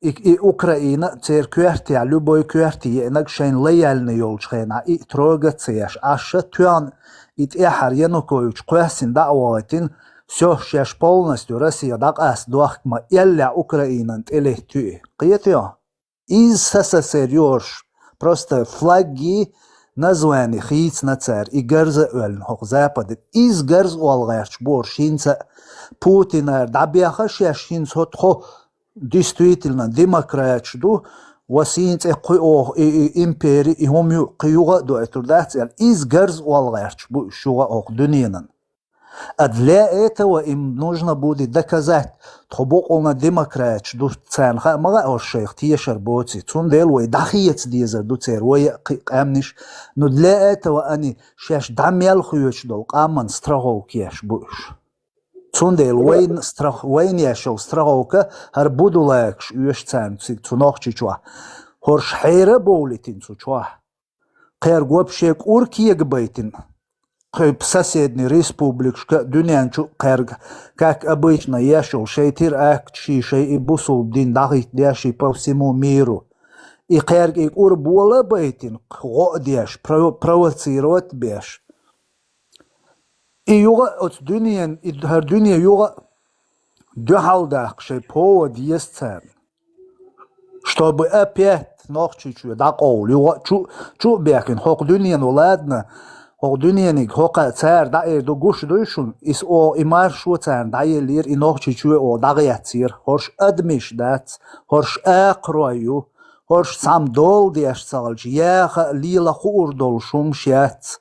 и, и Украина а церан коьртехь, любой коьрте еанарг шайна лояльный йолчу хенахь, и трогать ца еш, Ӏаш а тоьхна, и тӀаьхьара Янукович кхоьссина дӀа а вахийтина, всё, шаьш полностью Россия дӀакъаста дохка ма аьллехь, Украинан тӀе летта ю и. Кхета хьо? Иза СССР йоьхуш, просто флаги, название хийцина цара, и гарза а оьллина хӀокху Западе. Иза гарза олла гӀерташ бу хӀорш хӀинца а. Путинара дӀабеха шаьш хӀинца хӀо тхо действительно демократаш ду, ва сийна цӀе кхуьу оха и, и импери, и хӀума ю, кхин юха а доуьйтур дац аьлла, иза гарза олла гӀерташ бу уьш юха а хӀокху дуьненан. А для этого им нужно будет доказать, тхо бокъонца демократаш ду, царна хаа ма хаьа хӀорш шайх тешар боций, цундела вай дӀахеца дезар ду церан, вай а кхин къаьмнаш. Но для этого они шаьш дӀа мел хоьцуш долу къаман страховка еш бу уьш. Цундела вайна страх-, вайна еш йолу страховка хӀара будулакаш оьшу царна цу, цу Нохчийчохь. ХӀорш хьера а бовлийтина цу чохь. Кхерга вообще кӀур кегабайтина. Кхин соседний республикашка а, дуьнен чу а кхерга, как обычно еш йолу шайн теракташ, шайн и бусулба дин дӀахӀиттадеш по всему миру. И кхерга и кӀур бола а байтина, гӀо а деш, прово-, провоцировать а беш. И юха а оцу дуьненан, и хӀара дуьне юха а дуьхьал даккха шайн повод еза царна. Чтобы опять Нохчийчоь дӀакъовла, юха а чу, чу а бехкина, хӀокху дуьнено, ладно, хӀокху дуьнениг, хӀокху цара дӀаэр ду, гуш дуй шуна, иза оха и маршо царна дӀаеллера, и Нохчийчоь оха дӀагӀеттера, хӀорш адамаш дац, хӀорш акхарой ю, хӀорш цхьамма дола деш ца хилча, яха а, лела хуур долуш хӀумаш яц.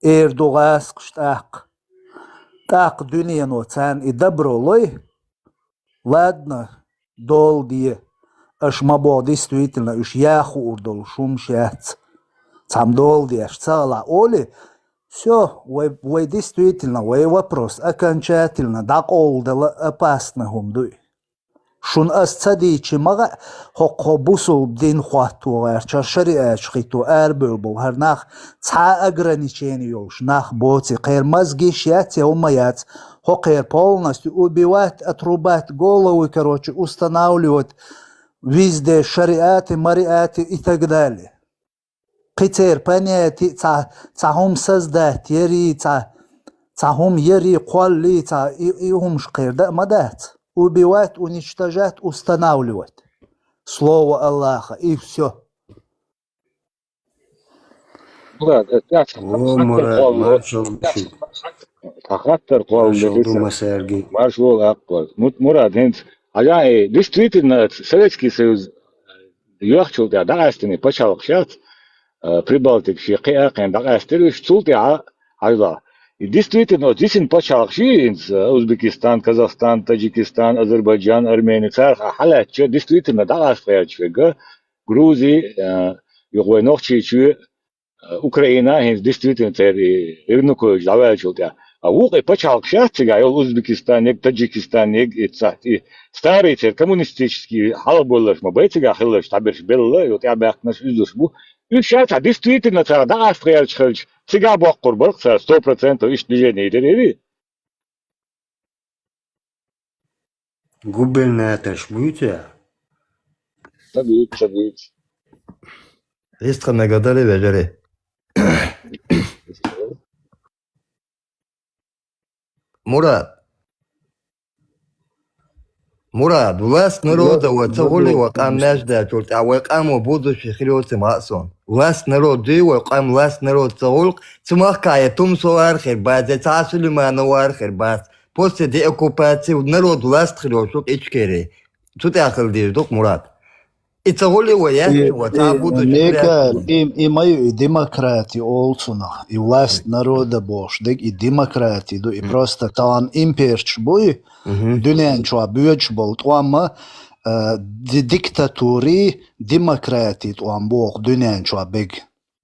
Эр ду гӀазкхаш тӀаккха. ТӀаккха дуьнено царна и добро лой, ладно, дола де, аша ма боху, действительно, уьш яха хуур долуш хӀумаш яц. Цхьамма дола деш ца хилахь олий, всё, вай, вай действительно, вай вопрос окончательно дӀакъовладала опасный хӀума дуй. Шуна ас ца дийчи ма хаьа, хӀокху бусулба дин хӀотто гӀерташ, шариаташ хӀитто арабевлла болу хӀара нах, цхьа а ограничение йолуш нах боций, кхеран мозгаш яц я хӀума яц, хӀокхеран полностью убивать, отрубать головы, короче, устанавливать везде шариаты, мариаты и так далее. Кхин церан понятие, цхьа, цхьа хӀума создать ярий, цхьа, цхьа хӀума ярий, кхоллий, цхьа и, и хӀумаш кхеран даа ма дац. Убивать, уничтожать, устанавливать. Слово Аллаха, и всё. Мурад, э, тӀаьхьа О, хаттар Мурад, кхолла. Маршал ду шуьга. Хаттар кхолла, Маршал ду, Лариса. Масарги. Маршал аккхор. Мут-, Мурад, хӀинца, хьажа, э, действительно, Советский Союз, э, йоьхначул тӀаьхьа дӀакъаьстина пачхьалкхаш яц, э, Прибалтика ши кхиа кхин дӀакъаьстира уьш, цул тӀаьхьа, хьажа. И действительно, оцу дисина пачхьалкхаш хӀинца, э, Узбекистан, Казахстан, Таджикистан, Азербайджан, Армения, царах хьалаьцча, действительно, дӀакъаста гӀерташ верг, Грузи, э, юха вай Нохчийчоь, Украина хӀинца действительно церан и Янукович дӀаваьллачул тӀаьхьа. А вукху и пачхьалкхаш яц цигахь йолу Узбекистаниг, Таджикистаниг, и ца-, и старый церан коммунистический хьалхабевлларш ма бай цигахь хилларш, цхьаберш белла, юха тӀаьхьабаьхкинарш уьззуш бу. Уьш яц, а действительно цара дӀакъаста гӀерташ хилча, цигахь боккхур бара-кх цара, сто процентов иштта движение дерриге. Губернаторш буьйцу я? Ца буьйцу, ца буьйцу. Рист хьан мегар дара, вежарий. Мурад. Мурад, власть народа вай ца гӀур, вай къам маьждачул тӀаьхьа вай къам вай будущий хир йоцу ма хаьа суна. Власть народа дуй вай къам, власть народа ца гӀуллакх, цу махкахь я Тумсо вара хир бац, я цхьа Сулейманов вара хир бац. После деоккупации народ власть хир йолуш ву-кх Ичкери. Цу тӀехь хила дийр ду-кх, Мурад. И ца гӀуллакх вай яц, и, вай цхьа и, будучи Мика, хилла. И, и ма ю и демократи олу цунах. И власть народа бохуш дерг и демократи ду. И просто тахана имперчаш буй, дуьнен чохь боьдуш болу тӀом а, э, ди-, диктатури, демократи тӀом боху дуьнен чохь бег.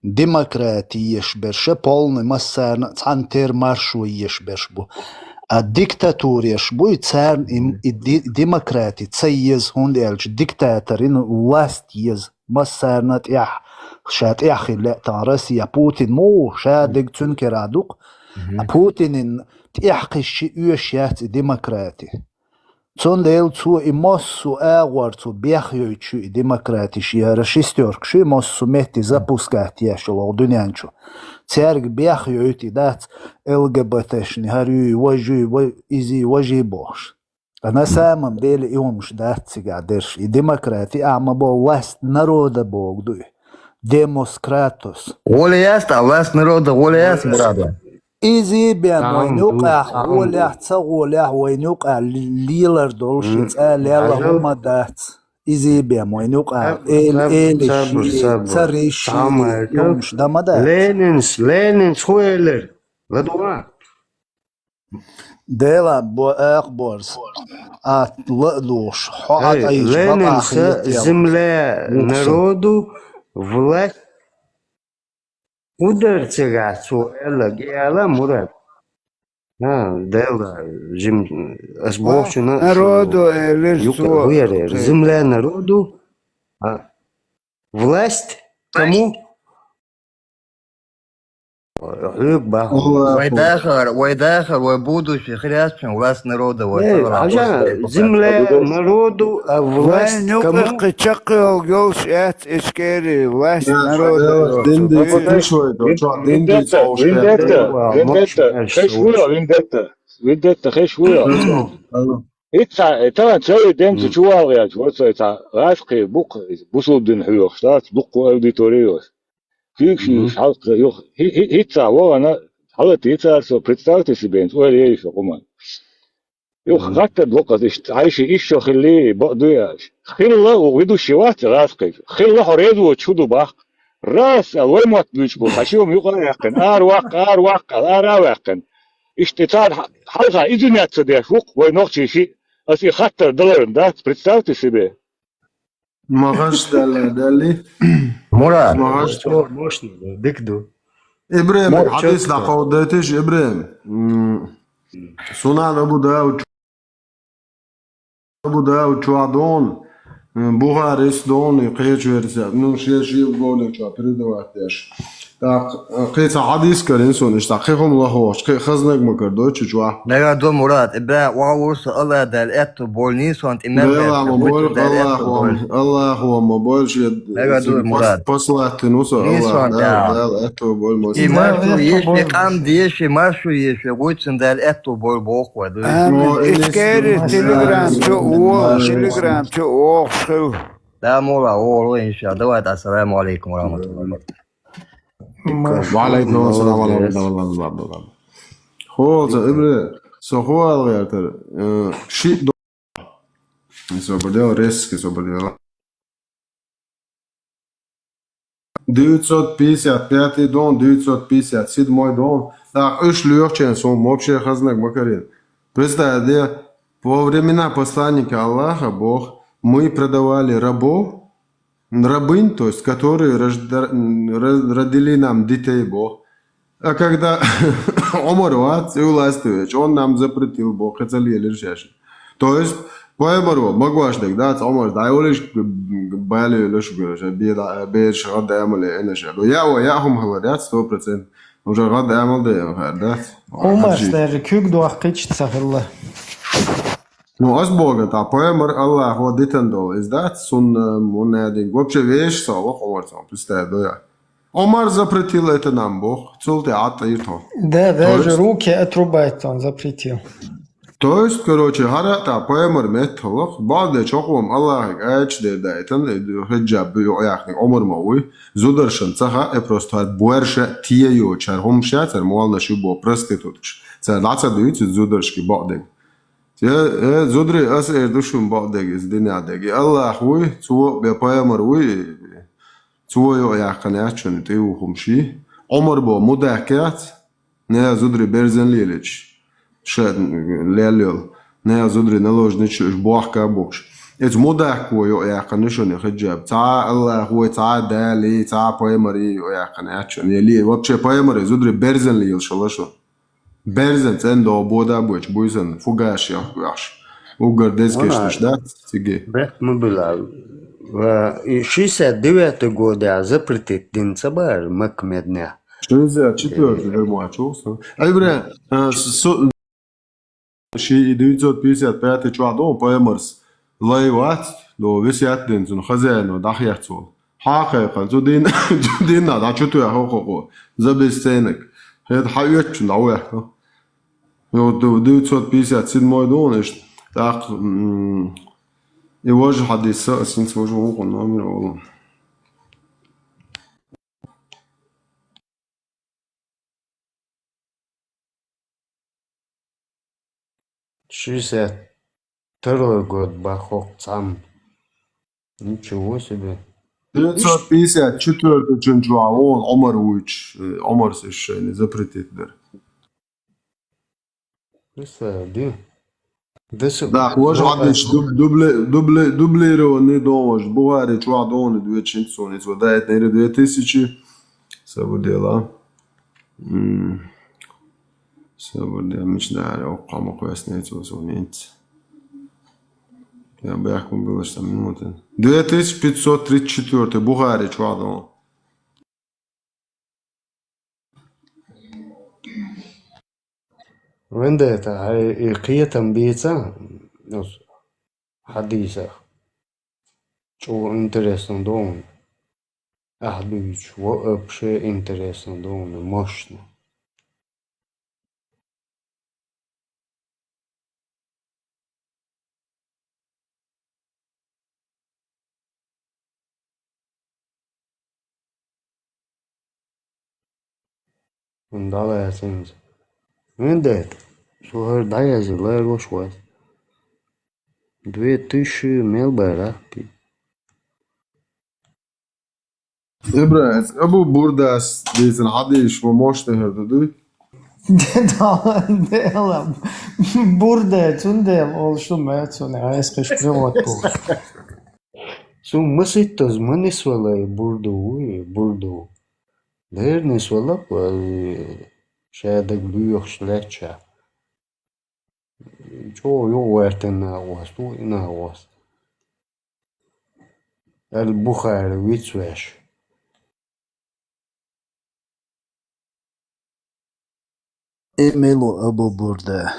Демократи еш берш а полный массарна а цхьаьна тера маршо еш берш бу. А диктатуреш буй, царна и, и ди-, демократи ца еза, хӀунда аьлча диктаторина власть еза. Массарна а тӀехь, ша тӀехь хила лаьа тахана Россия, Путин муха ша дерг цуьнан кара ду-кх. А Путинин тӀехь кхин ши оьшуш яц и демократи. Цундела цо и массо а агӀор цо бехйойтуш ю и демократиш, я шестёркаш ю массо а метте запускать еш йолу дуьнен чу. Цаьрга бехйойту и дац ЛГБТ-шна, хӀара юй, важа юй, ва-, изий, важий бохуш. Ткъа на самом деле и хӀумаш дац цигахь дерш. И демократи а ма боху, власть народа боху ду и. Демос кратос. ГӀоле яц, ткъа власть народа гӀоле яц, Мурада. Изий бен вайна юкъахь, гӀолехь, ца гӀолехь, вайна юкъахь лелар долуш и цӀа лелла хӀума дац. Изий бен вайна юкъахь эли, эли ши, ца риш ши, хӀумаш дан ма дац. Ленинс, Ленинс хӀун элира? ЛадугӀа. Дела бо-, акха борз. Ат ла а луш, хьо а тӀайча, Ленинс бакъахь хетел. Земля народу, власть Удар цигахь цо аьлла, геала Мурад. А, Дела, жим, ас бохучуна, народу элира цо. Земля народу, а, власть кому? Хьоьга баху. Вай дахар, вай дахар, вай будущий хрящин власть народа, вай. Эй, цавала, Аша, земля народу, а власть кому? Вайн юкъа кхин чекхйолу йолуш яц Ичкери, власть народа. Дин дийца тиш вай, то чо, дин дийца. Виндетта, виндетта, виндетта, хеш вуйо, виндетта, виндетта, хеш вуйо. Итца, э, тан цеве ден цу чувал яц, вот цо итца, гӀаскхи букх, бусулба дин хьоьхуш дац, дуккху аудитория йош. Куьйгаш юьйш хьалкха юха, хӀи-, хӀи-, хӀицца вахана, хьала тӀе цара со, представьте себе, ойла ейша хӀума. Юха хаттар локхаза иштта, Ӏайши, иштта хилли, бакъ дуй аьлча. Хилла, ву ведущий вац, гӀаскхийчу. Хилла, хьо реза воцуш хӀун ду бах? Раз, аьлла, вай мотт буьйцуш бу, хьан ши хӀума юкъа а яьккхина, ара ваккха, ара ваккха, аьлла, ара а ваьккхина. Иштта цара хьалха извиняться деш ву-кх, вай нохчий шиъ, ас и хаттар даларна дац, представьте себе. Ма гӀаш далла, далли. Мурад. Ма гӀаш. Мощно, дика ду. Ибрем, хьадис дӀакховдайтиш, Ибрем. М, Сунан Абу Дауд, Абу Дауд чохь дон, м, Бухарис дон, и кхечу версия. Ну, шен шен говле чохь передавать деш. Так, кхин цхьа хьадис карийна суна иштта, кхин хӀума лахочу, кхин хазнаг ма карадо чу чохь. Мегар ду, Мурад, и бӀе ван вур со Алла Дала аьтту болу нийсонан тӀе мел. Дела ма бойла, Аллахо, Аллахо ма бойла шен. Мегар ду, Мурад. Пос-, послаттина ву со Аллах, Дала аьтту бойла ма. И маршу еши, къам деши, маршу еши, вуьйцун Дала аьтту бойла боху вай ду. Амин. Ишкери телеграм чу вогӀу, телеграм чу вогӀуш хила. Да, Мурад, вогӀу, иншалла. Давай, ассаламу алейкум ва рахматуллахи. Ва алейкум ассалам, ва алейкум ассалам. Хо, ца, ибре, со хо алгъяртар, э, ши до-, собар дела, резко собар дела. Девятьсот пятьдесят пятый дон, девятьсот пятьдесят седьмой дон. Так, уж лёгчен сом, вообще хазнаг макарин. Представь, да, во времена посланника Аллаха, Бог, мы продавали рабов, рабынь, то есть, которые рожда-, м, ра-, родили нам детей, Бог. А когда Умар вац, и властвует, он нам запретил, Бог, хотел еле решаешь. То есть, поэмар во, могу аж так, да, Умар, да, и олиш бали леш, беда, беш, гад амале, эна ша. Я, во, я хум халарят, сто процентов. Уже гад амал да, я, да. Умар, даже кюк дуах кычца хилла. Ну, аз Бога, та поэмар Аллах, во дитан дол, из да, сунна, мунадин. Вообще вещь, со, во, Умар, со, представь, да, я. Умар запретил это нам, Бог. Цулте атаирто. Да, даже руки отрубать он запретил. То есть, короче, гьара та пайхамар метталах, баъде чохвам Аллахьи ачдер дайтан, хиджаб бу яхни Умар ма вуй, зударшан цаха, э, просто гьар буарша тия йо, чар хумша, цар муална шибо проституткаш. Цар лаца дуйци зударшки баъдег. Те, э, зудри ас эр душун баъдег, из динадег. И Аллахь вуй, цо бе пайхамар вуй, цо йо яхкан ячун тиу хумши. Умар бо мудаккац, не зудри берзен лилич. Ше лелил. Не зудри наложнич уж бохка бокш. Эц мудакко йо яхкан нишуни хиджаб. Ца Аллахь вуй, ца дали, ца пайхамари йо яхкан ячун. Ели вообще пайхамари зудри берзен лил шалашун. Берзен цен до бода буч буйсан фугаш яхгаш. Угар дезкешташ да, циги. Бек ма билал. Ва и шестьдесят девятый года запретит дин цабар Мак медня. Шестьдесят четвёртый дер муачуса. Ай, бре, э, с-, с-, ши и девятьсот пятьдесят пятый чуа дон пайхамарс лай вац, до висят дин цун хозяину дахьяц вол. Хьахайхан, цу дин, цу дин на, да, чу туя хо-хо-хо. За бесценок. Хед хьаёччун, да, уя. Вот девятьсот пятьдесят седьмой дон, иш. Так, м, и вож хадиса, синц вож вон номер вол. Шестьдесят второй год бахок цам. Ничего себе. Девятьсот пятьдесят четвёртый чун чуа вон Умар вуч, э, Умар священный запретит дер. Представь, да. Да, вож хадис дуб-, дубле-, дубле-, дублированный дон вож. Бухари чуа дон две тысячи, вот да, это две тысячи. Сабудела. М. Сабудела, мечтали, о, кама квестнец, вот, вот, нет. Я бы их убил, что минуты. Две тысячи пятьсот тридцать четвёртый, Бухари чуа дон. Вендета, а и кхетам бийца, ну, с-, хадисах. Чу интересно дон. Ах, дуйч, вообще интересно дон, мощно. Ун дала ясинз. Вендет. Сухар да язи, лайр вош вайс. Две тысячи мел байра. Ибра, Абу Бурдас дезин хадиш ва мощный хер дуй? Дела, дела. Бурда, цунде, ол шу ме, цуне, айс кыш привод бу. Су мысыттоз, мынис валай бурду, уй, бурду. Дернис валак, вай, шадаг люйохш леча. Чо йо вертен на вас, ту на вас. Аль-Бухари вицвеш. Эмилу Абу Бурда.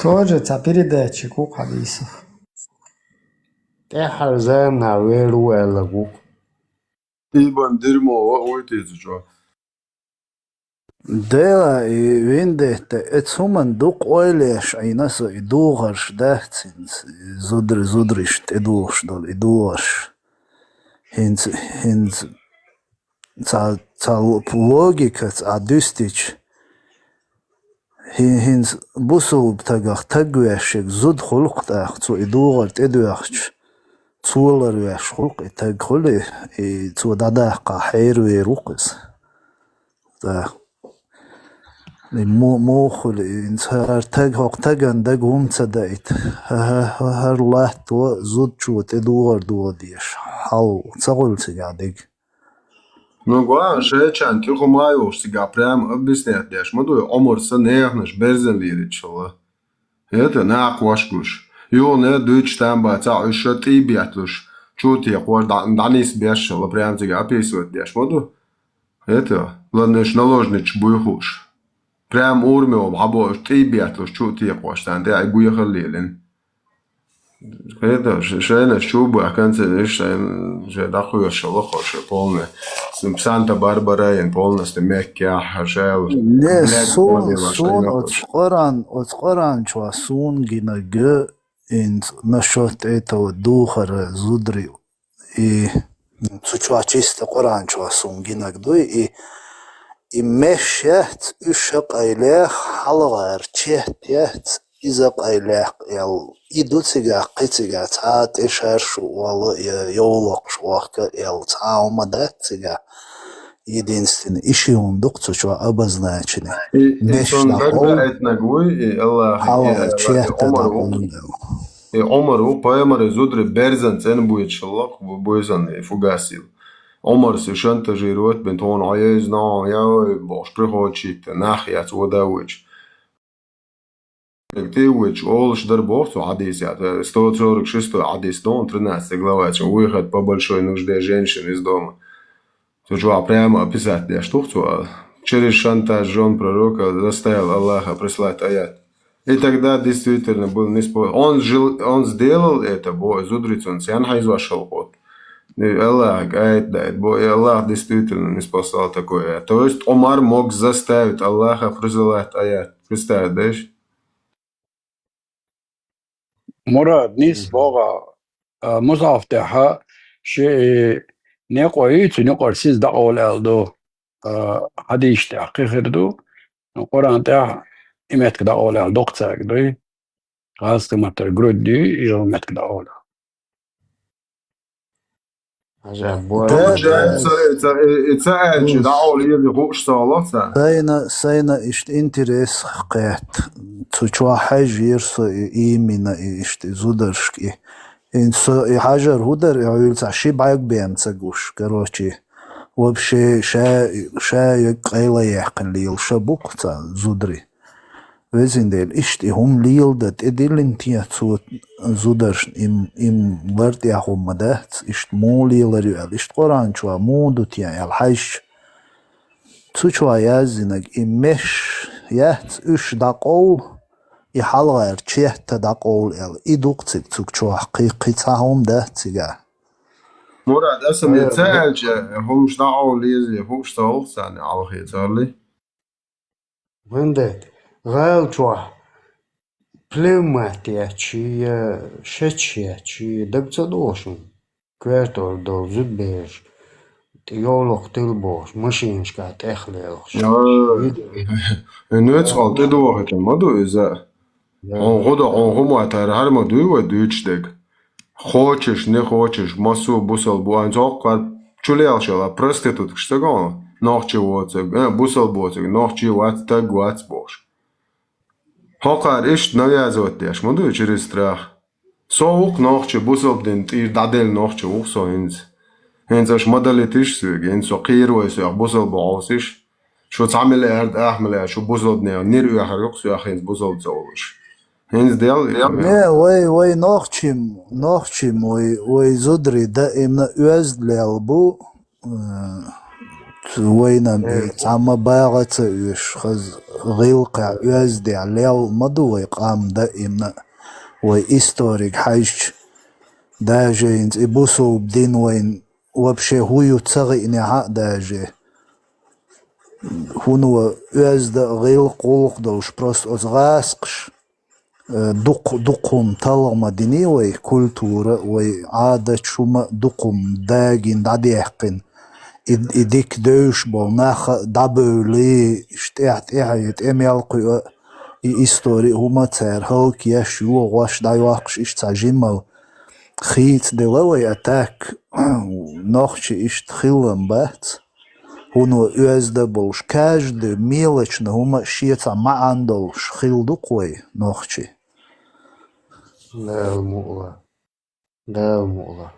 Тоже ца передачи ку хадисов. Те хар займ на веру эла гук. Ибн Дирмова уйтизу чо. Дела и виндетта, эц хуман дукъ ойлеш, айнасо и дугъарш да, цинц, зудр-, зудриш, те дугъш дол, и дугъарш. Хинц, хинц, Цхьа, цхьа логикаца а дуьстича, хӀин-, хӀинца бусулба тагах таг вешшиг зуда хуьлу-кх тӀаккха, цо и духар тӀедоьхча, цо ларвеш хуьлу-кх и таг хуьлий, и цо дӀадаккха хьеравер ву-кх иза. ТӀаккха и му-, муха хуьлу, и хӀинца хӀара таг, хӀокху тагана дага хӀума ца даийта, хӀа-, хӀа-, хӀа-, хӀара латто зудчо тӀедухар доха дезаш хьал ца хуьлу цигахь дерг? Ну, гуа, шайчарна тӀе хӀума а йолуш, цигахь прямо объяснять деш ма ду, Ӏумарс неханаш берзан лелийча хилла. ХӀета, нах кхоьссуш. Юха дуьйцуш там бацахь, уьш ша тӀе а бетталуш, чу а текхош, дӀа-, дӀанисбеш хилла, прямо цигахь описывать деш ма ду. ХӀета, ладно, уьш наложницаш буй хууш. Прямо урамехь хӀума хьабоуш, тӀе а бетталуш, чу а текхош, царна тӀехь и гуьйхар а лелийна. ХӀета, ш-, шайнаш чу а баьхкина, ца деш, шайна, шайн дӀакхоьруш хилла-кх шайн полный. Санта-Барбара йина полностью меккехь, шайла. Не, суна, суна оцу Къуръан, оцу Къуръан чохь суна гинарг, хӀинца насчёт этого духара зударий, и цу чохь чисто Къуръан чохь суна гинарг дуй, и, и меш яц, уьш ша къайлех, хьалхара четта яц, иза къайлех аьлла. И ду цигахь, кхин цигахь цхьа а тӀе шаршу олу я йовлакхаш охка аьлла, цхьа а хӀума дац цигахь. Единственное, и ши хӀума ду-кх цу чохь обозначенный. И, и меш цунна дӀакъовла, дагна айтинарг вуй, и Аллахьан, и хьалхара четта Ӏумар ву, дӀакъовла аьлла. И Ӏумар ву, пайхамаран зударий берзан цӀена буьйцуш хилла-кх, бу-, буьйсанна и фугасил. Ӏумарс и шантажировать бина, тхуна Ӏан еза, но, яй, бохуш, приходчийта нах яц вода вуьйцуш. ТӀе а вуьйцуш, олуш дара боху цу хьадисехь, сто сорок шестой хьадис ду, тринадцатая глава, чу выход по большой нужде женщин из дома. Цу чохь прямо описать деш ду-кх цо, через шантаж жён пророка заставил Аллаха прислать аят. И тогда действительно был неспо-, он жил, он сделал это, бо, зударий цунна цхьаьна хьийзош хилла-кх. И Аллаха аят даийта, бо, и Аллах действительно ниспослал такой аят. То есть Ӏумар мог заставить Аллаха присылать аят. Представь, да? Мурад, нийса боху, а, мусхьаф тӀехь ши некъ ю, цу некъара сиз дӀакъовла аьлла ду, а, хьадисаш тӀехь кхин хир ду, Къуръан тӀехь и меттиг дӀакъовла аьлла доккха цаьрга дуй, гӀазкхи маттара грудь дуй, и меттиг дӀакъовла. Хьажа, бой. Получается, и ца, и, и ца аьлча, дӀакъовла еза хууш ца хилла царна. Сайна, сайна иштта интерес кхетта. Цу чохь хьаьжжира со и именно и иштта и зударшка и. ХӀинца со и хьажар хӀун дара, и хьуьлцахь ши бӀаьрг бен ца гуш, короче. Вообще, ша, ша йаг къайла яьккхина лела ша бу-кх цхьа зударий. Везан Дела, иштта и хӀума леладан тӀедиллина те цо зударшна, им, им лар тӀехь хӀума ма дац, иштта муха лелар ю аьлла, иштта Къуръан чохь муха ду те аьлла хьаьжча, цу чохь яздинарг, и меш яц, уьш дӀакъовла, и хьалхара четта дӀакъовла аьлла, и ду-кх цига цу чохь, кхин, кхин цхьа хӀума дац цигахь. Мурад, аса ме ца аьлча, хӀумаш дӀакъовла еза хууш ца хилла царна, Ӏалхе царли. ХӀунда гӀала чохь пневмат етташ я шечаш етташ я, дага ца догӀу шуна? Коьртара долу зудабераш тӀе йовлакх тилла бохуш, машинашкахь тӀехлелхаш. Ой. Нуьцкъала тӀедохуьйтур ма ду иза. Хьуна хӀун до, хьуна хӀун мотт, хӀара ма дуй вай дуьйцуш дерг. Хочешь, не хочешь, массо а бусалба бу, хӀинца хӀокхара чулелхаш йолу проституткаш ца го хьуна, нохчи воцург, э, бусалба воцург, нохчи вац, таг вац бохуш. ХӀокхара иштта навязывать деш ма дуй через страх. Со ву-кх нохчи, бусалба дин тӀера дӀаделла нохчи ву-кх со хӀинца. ХӀинца аша ма далийтиш соьга, хӀинца со кхийра вай соьх бусалба хьовсийша. Шу цхьа миллиард, ах миллиард, шу бусалба нехан нир оьхур ю-кх соьх хӀинца бусалба ца волуш. ХӀинца дел, дел. Не, вай, вай нохчим, нохчим, вай, вай зударий даимна оьзда лелла бу, э, вайна, э, цхьамма багӀа ца оьшуш, хаза гӀиллакхехь оьздехь лелла ма ду вай къам даимна, вай историг хьаьжча. Даже хӀинца и бусалба дин вайна вообще хӀун ю ца хиънехь а даже. ХӀунда оьзда а гӀиллакх гӀуллакх долуш, просто оцу гӀазкхаша, э, дукх-, дукха хӀума талха ма дина вай, культура, вай Ӏадаташ хӀума дукха хӀума дагийна, дӀадаьккхина. И, и дика девзаш болу нах а дӀабевлла, иштта тӀаьхьа-тӀаьхьа и тӀемел кхуьу, и истори а хӀума цара хӀаллакъеш, йогӀош, дӀайоккхуш, иштта цхьа жимма хийцаделла вай атака, нохчий иштта хилла бац. ХӀуно оьзда болуш, каждый мелочь хӀума а шен цхьа маьӀна долуш хилла ду-кх вай, нохчий. Дала мукъ лахь. Дала мукъ лахь.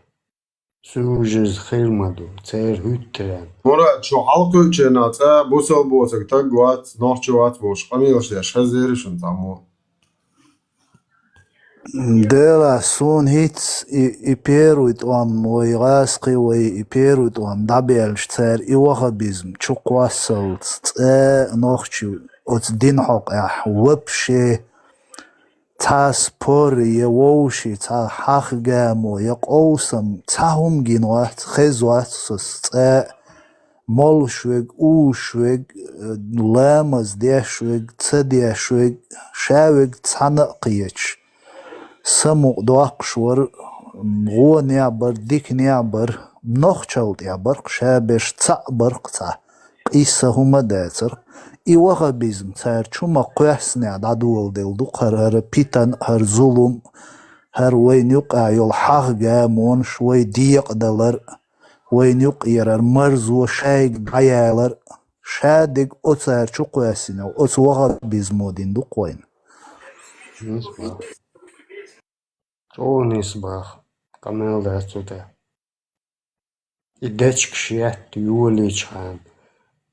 Суьйжаза хир ма ду, церан хӀуьттаренна. Мурад, шу хьалакхуьучу хенахь цкъа бусалба боцург стаг вац, нохчо вац бохуш къамелаш деш хезнера шуна цхьаммо? Делахь, суна хӀинца и, и первый тӀом вай гӀазкхий, вай и первый тӀом дӀабаьлча, цара и ваххабизм чукхоссалц цкъа а нохчий оцу динан хьокъехь вообще цхьа спор я вовшийн цхьа хьагӀ-гамо я къовсам цхьа хӀума гина вац, хезна вац соьца цкъа а, молуш верг, уьйзуш верг, ламаз деш верг, ца деш верг, ша верг цхьаьна а кхеташ, самукъа доккхуш вара, вон неӀ бара, дика неӀ бара, нохчалла тӀехь бара-кх, ша берш цхьаъ бара-кх цхьа, къийса хӀума а дацара-кх. И ваххабизм цара чу ма кхоьссинехь дӀадоладелла ду-кх хӀара, хӀара питана а, хӀара зулам а, хӀара вайна юкъахь йолу хьагӀ-гамонаш, вай декъадалар а, вайна юкъара хӀара марзо шайга дӀаялар а, шадерг оцара чу кхоьссина, оцу ваххабизмо дина ду-кх вайна. Нисбахь. ЧӀогӀа нисбахь. Къамел дац цу тӀехь. И дечигаш етта йолийчхьана,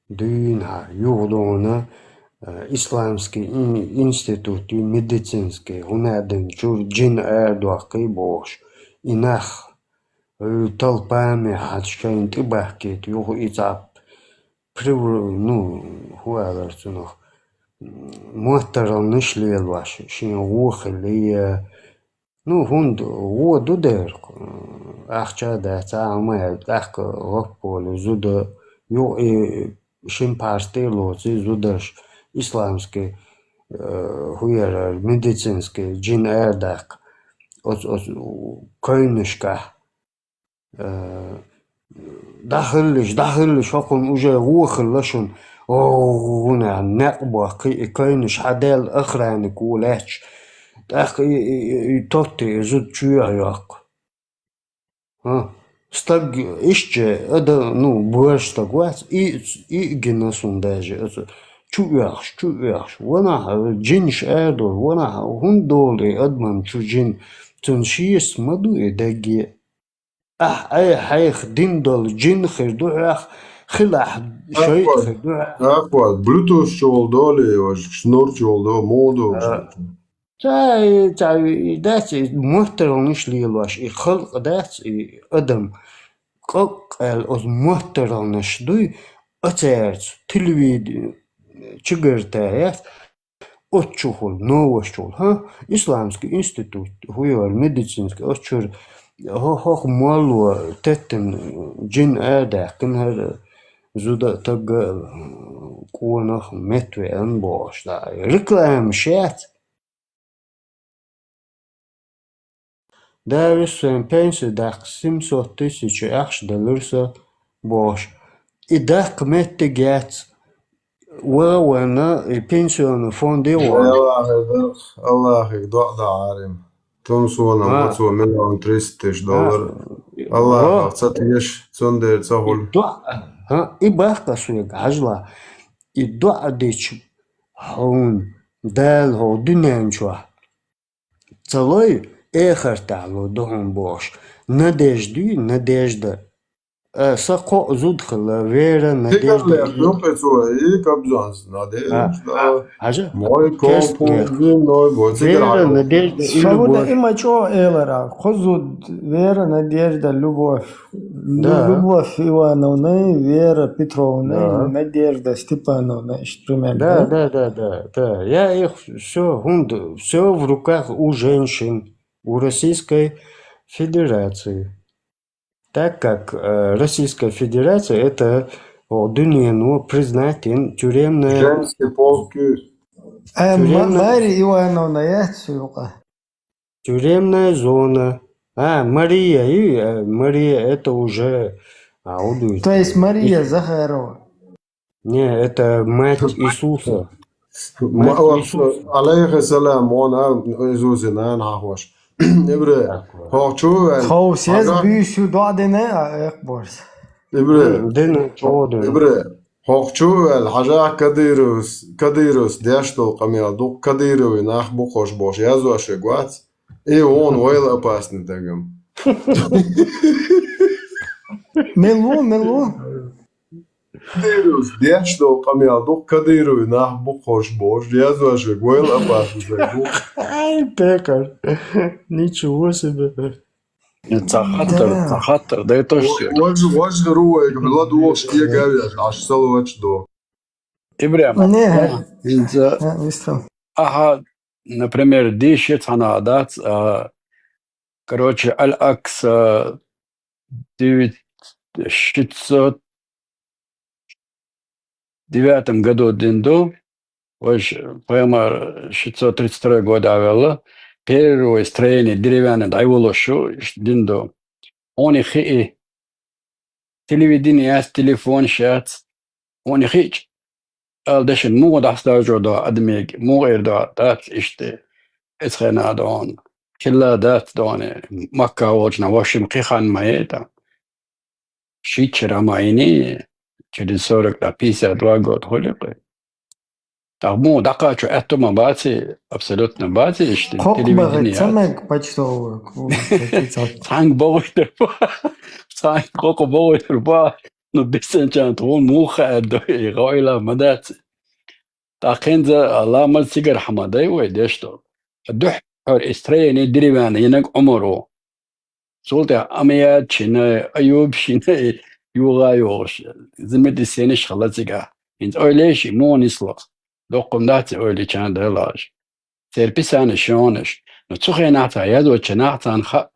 дуьйна хьан юха догӀуна, э, исламский ин-, институт ю, медицинский, хӀунда аьлча чуьра жин арадоккхий бохуш. И нах, э, толпами хьан шайна тӀебахкийта юха и цхьа прив-, ну, хӀун алара цунах, м, моттараллаш лелош, шен гӀо хилла, я, ну, хӀунда гӀо ду дера, ахча а дац, а хӀума а, тӀаккха гӀопполе зуда, юха и шина пхьарс тӀе а лоций зударш, исламский, э, хӀун яра, медицинский, жин арадаккха, оцу, оцу кевнашкахь. Э, дӀахиллалаш, дӀахиллалаш, хӀокхунна уже гӀо хилла шуна. О, хӀунда аьлча некъ боккхий, и кевнаш хьан даьлла охранник ву лаьтташ. ТӀаккха и, и, и, и тоттий, и зуда чоьхьа йоккху. ХӀа? Стаг иштта, ада, ну, божа стаг вац, и, и гина суна даже, аса чу оьхуш, чу оьхуш. Ванахь, жинаш арадолу, ванахь, хӀунда долу и адаман чу жин? Цунна шеца ма ду и дагге. Ахь, ай, хьайх дин долу жин хир ду хьох, хилахь шайтӀа хир ду хьох. Ахпа, Bluetooth чу волу долу, важа, шнур чу волу долу, муха долу. А. Ца, ца, и дац, и моттараллаш лелош, и халкъ дац, и адам. Къакъ аьлла, оцу моттараллаш дуй, ацаьрца, телевидение, чигарта яц. Оцу чухула, новаш чухула, хӀа? Исламский институт, хӀун яра, медицинский, оцу чуьра, хӀо-, хӀокху молло теттина жин арадаьккхина хӀара зуда а, тагга а, къонах а меттавеана бохуш, да, рекламаш яц. Да, вуьсу сайн пенси даккха семьсот тысяч ахча далура сан бохуш. И даккха меттиг яц. Ваха а вайна, и пенсионный фонде а вахана. Аллахьига, Аллахьига доӀа дан Ӏарим. Тун сона ма цо миллион триста тысяч доллар. Аллахьах ца теша, цундела ца хуьлу. И доӀа, хӀа, и баккха соьга, хьажал. И доӀа дича хьуна Дала хӀокху дуьнен чохь ца лой, эхартахь ло ду хьуна бохуш. Надежда юй, надежда. А, сан кхоъ зуда хилла, вера, надежда. Дикарлех юкъе цо, и кабзанца, надежда. А, хьажа? Мой композиной, бо, вера, надежда и любовь. Свобода, и ма чӀогӀа элара. Кхо зуда, вера, надежда, любовь. Да. Любовь Ивановна, вера Петровна, да. Надежда Степановна, иштта примерно, да? Да, да, да, да, да. Я их всё, хӀунда, всё в руках у женщин, у Российской Федерации. Так как, э, Российская Федерация это, о, дуьнено признать ин тюремная... Женский пол куьйса. Э, Ма-, тюремная... Мария Ивановна яц юкъа? Тюремная зона. А, Мария, и, э, Мария, это уже, А, удуй. То есть Мария Захарова. Не, это мать Иисуса. Мать Иисуса. Алейхи салам, он, а, Иисусе, наверное, хохош. Ибре, хохчу, э, хоху сез хага бюсю дуа дене, а, эх, борс. Ибре. Дена, чего дена? Ибре, хохчу, э, хажа Кадыровс, Кадыровс, деш дол къамел, дук Кадыровы нах бу хош бош, я зуаше гуац. И он вайл опасный дагам. Мелу, мелу. Кадыровс деш дол къамел, дук Кадыровы нах бу хош бош, я зуаше вайл опасный дагам. Ай, пекар. Ничего себе. Ца хаттар, да, ца хаттар, да и то, что. Вож, вож руэ, гмела дуош, я гавя, аш салвач до. Ибрема. Не. Ага, например, диши цана дац, а, короче, Аль-Акса, девять, шестьсот девятом году динду, вож, поймар шестьсот тридцать второй год авелла, первое строение деревянное, да, его лошу, динду. Он и хи и телевидение яц, телефон шац, он и хич. Ал дешин мугъ дахтажо до адмиг, мугъ ир до дац иште. Эцхена дон. Килла дац доне. Макка волчна, в общем, кихан маета. Шичера майни, через сорок до пятьдесят два год холикъы. Та му дакъачу эттума баци, абсолютно баци иште. Телевидение яц. Цамек почтовый. Цанг богуйтер ба. Цанг кокъу богуйтер ба. Ну, бисенчан тун муха эддо, и гойла мадац. Та хенза ламаз сигар хамадай вай дешто. Дух хор строение деревянное, инаг умару. Султа Амият шина, Аюб шина, юга югаш. Зимити сениш хала сига. Инз ойлеши монисло. Доккум даци ойли чан делаш. Церписана шонаш. Но цухенахца язо чанахцан ха.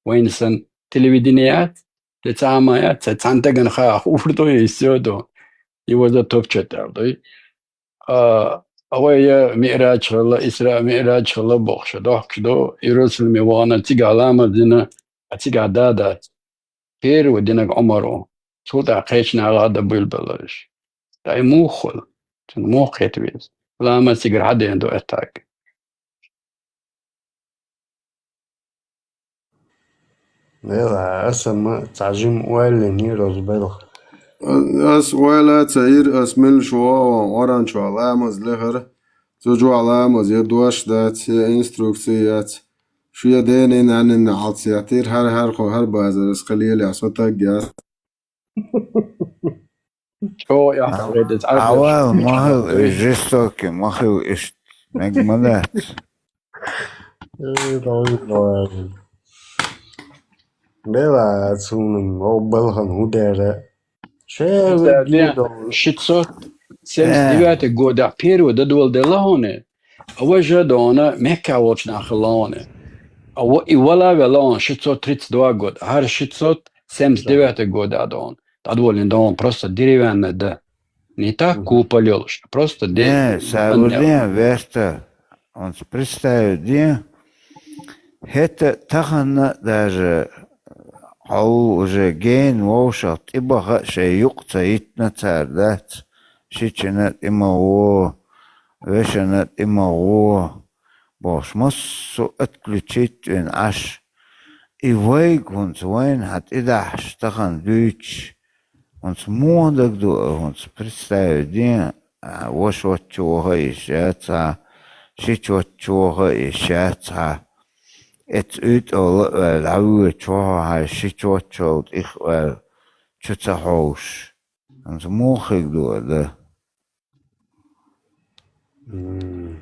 Вайнсан телевидение яц, те цама яц, те цантаган ха, урдо и всё до. Его затопчет, да. А, авая Миъраж хала, Исра Миъраж хала бохша, дохкш до, Иерусалиме вана цига ламаз дина, а цига дада. Первый динаг умару. Цута кечна гада билбалаш. Тай мухул. Цун мух хетвиз. Ламаз цигар хаден до этак. Нела, аса ма цажим уэллини розбелх. Ас уэла цаир, ас мил шуа, оран шуа, ламаз лехар. Цу жуа ламаз, я дуаш дац, я инструкция яц. Шу я дени нанин алц ятир, хар, хар, хо, хар базар, ас халиели, ас ватаг яц. Чё я А, говорю, это авал, махал, жестокий, махал, ишт, мегмалят. Э, давай, давай. Бела, цунун, о, балхан, худера. Че, да, вы, да, видел? Шестьсот семьдесят девятый год, а первый додвал де лаоне. А вы же дона, мекка волчна хлоне. А вот и вала велон, шестьсот тридцать два год, а шестьсот семьдесят девятый год, а дон. Додвалин дон, просто деревянный, да. Не так купол ёлш, просто де-, Не, сабудин верта. Он представит дин. Хета таханна даже хау уже ген вовшал тибаха шей юкца итна цар дац. Шичина тимагу, вешана тимагу. Бош массу отключить вин аш. И вайг хунц вайн хат идахш тахан дюйч. Онц муха дагадоагӀа, онц представить ден, а, вош вачча ваха йиш яц хьа, шич вачча ваха йиш яц хьа. Эц уьйтӀала а ваьлла, дӀавоьдуча ваха хьа, шич ваччал тӀих а ваьлла, чу ца хьовш. Онц муха хиг ду ада? М.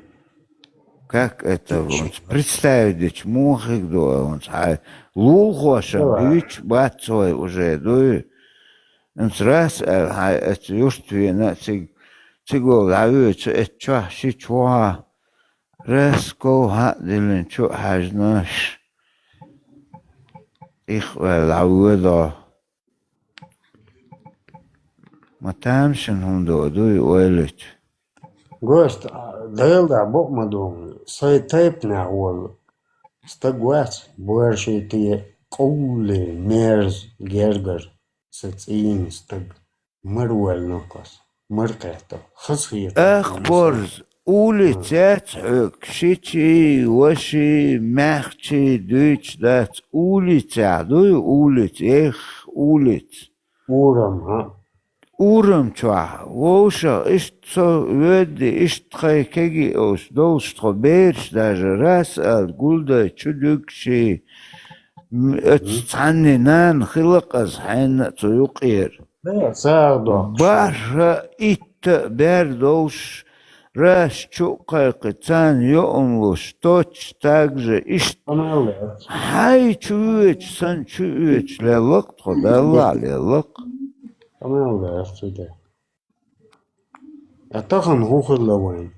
Как это, представить дича муха хиг ду, онц хьай лулхоша дуьйцуш бац вай уже, дуй? Онц раз аьлла, хьай эца юрт вена, цига, цига дӀавоьдуча, эца чохь шича ваха, раз ков хьа а диллина чу а хьаьжнаш, тӀих а ваьлла, дӀавоьдо. Ма тамашийна хӀума ду, дуй, ойлача? Гост, а, Дала да бакъ ма ду, сай тайпанехь волу стаг вац, боьрший те къовлий, мерза, гергара. Са цӀийна стаг. Мара ваьлла кхос. Мара кхетта. Хаза хетар. Ах, борз, улица яц хьоьга, шичи, ваши, мягчи дуьйцуш дац. Улицехь дуй, улица, эх, улица. Урам, хӀа? Урам чохь, вовшах, иштта со воьдди, иштта тхайн кегий олуш долуш тхо бераш даже, рас аьлла, гулдай, чу дуьгуши, м, оцу цхьанне нана хила-кх аса хьенна а цу юкъера. Да, сагӀа доккхуш. БархӀа, итт а бер долуш, рас чу а кхайкхи, царна юург луш, точно так же иштта. Къамел яц. Хьайн чу оьцуш, сан чу оьцуш лелла-кх тхо, Далла лелла-кх. Къамел яц цу тӀе. Ткъа тахана хӀун хилла вайн?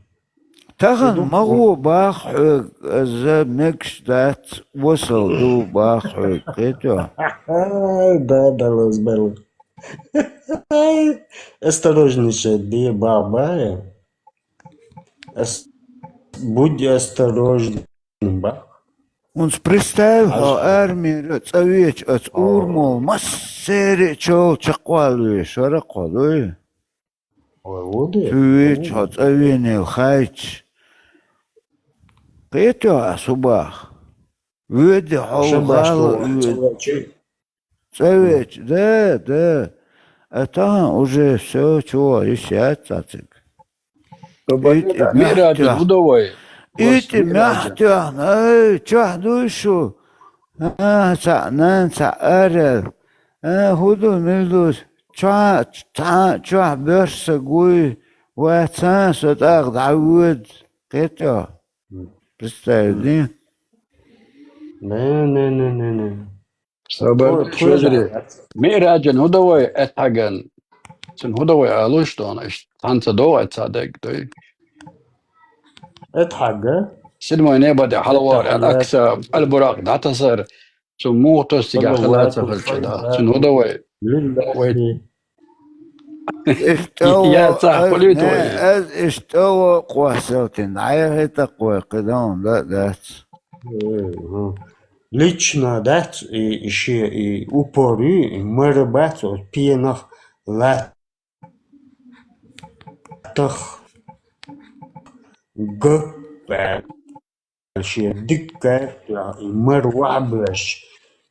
Тахана ма гӀо бах хьоьга, аза мегаш дац, осал ду бах хьоьга, кхетий хьо? Ай, да, далаза белла. Осторожничать де бах, бах я. Ас-, будь осторожен, бах. ХӀунца представь хьо, армийра цӀа веча оцу урмал массеран а чола чекхвалла веш вара-кх хьо, дуй? Ой, ву де? Цу веча хьо цӀа венел хаьттича. Кхетий хьо ас хӀун бах? Воьдий хьо гӀала а воьдий. ЦӀа веча, да, да. А тахана уже всё, чу ван йиш яц цхьа цига. Итт и меттиг тоьхна. Итт и меттиг тоьхна, ай, чохь дуй шу? А, цхьаъ нана, цхьаъ араяьлла. А, хӀун ду, мила ду? Чохь, цхьа а чохь боьрша стаг вуй, вац, а, со тӀаккха дӀавоьду. Кхетий хьо? Представь, дий? Не, не, не, не, не. Собар, тхо-, тхо шозри. Миъраджан хӀун дан вай, Этхьаган? Цуьнан хӀун дан вай алуш тхуна, иштта цхьаьна ца догӀу цхьа дерг, дуй? Этхьага? Седьмой небо тӀе хьалавара, Этхьага. Акса, Аль-Буракъ дӀатасар, цу муха тосу цигахь хила ца хилча, да. Цуьнан хӀун дан вай? Лиллахи. Вай. Иштта я ца хьулуьйту вай. Аз иштта а ван къоссалтина, дӀаяхийтакх вай, кхидӀа хӀума дан а дац. Э, хӀу. Лично дац, и, и шен, и упор ю, и мара бац, оцу пенах латтах га баьлла. Шен дика каьртахь и мара вахьбоьжча,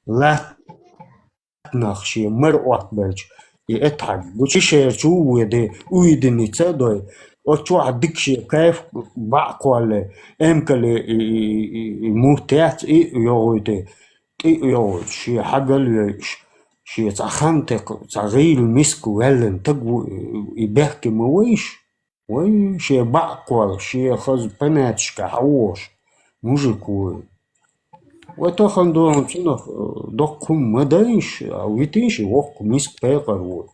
латтанах шен мара Ӏоттабелча, и Этхьаг гучу шерчу а воьдий, уьйдиница а дой, оцу чохь дика шен кайф баӀ кхоллий, эмкале и, и, и, и мутт яц и а йогӀуьйтий, тӀе а йогӀуьйтуш, шен хьагал а йойуш, шен цхьа хан текха, цхьа гӀийла миска ваьллина таг ву и, и бехке ма вайша. Вай, шен баӀ кхолла, шен хаза панаташка хьан вогӀуш, мужик ву. Вай тахана догӀун цунах, э, доккха хӀума ма дайша, а витийша, воккха миска пекъар ву.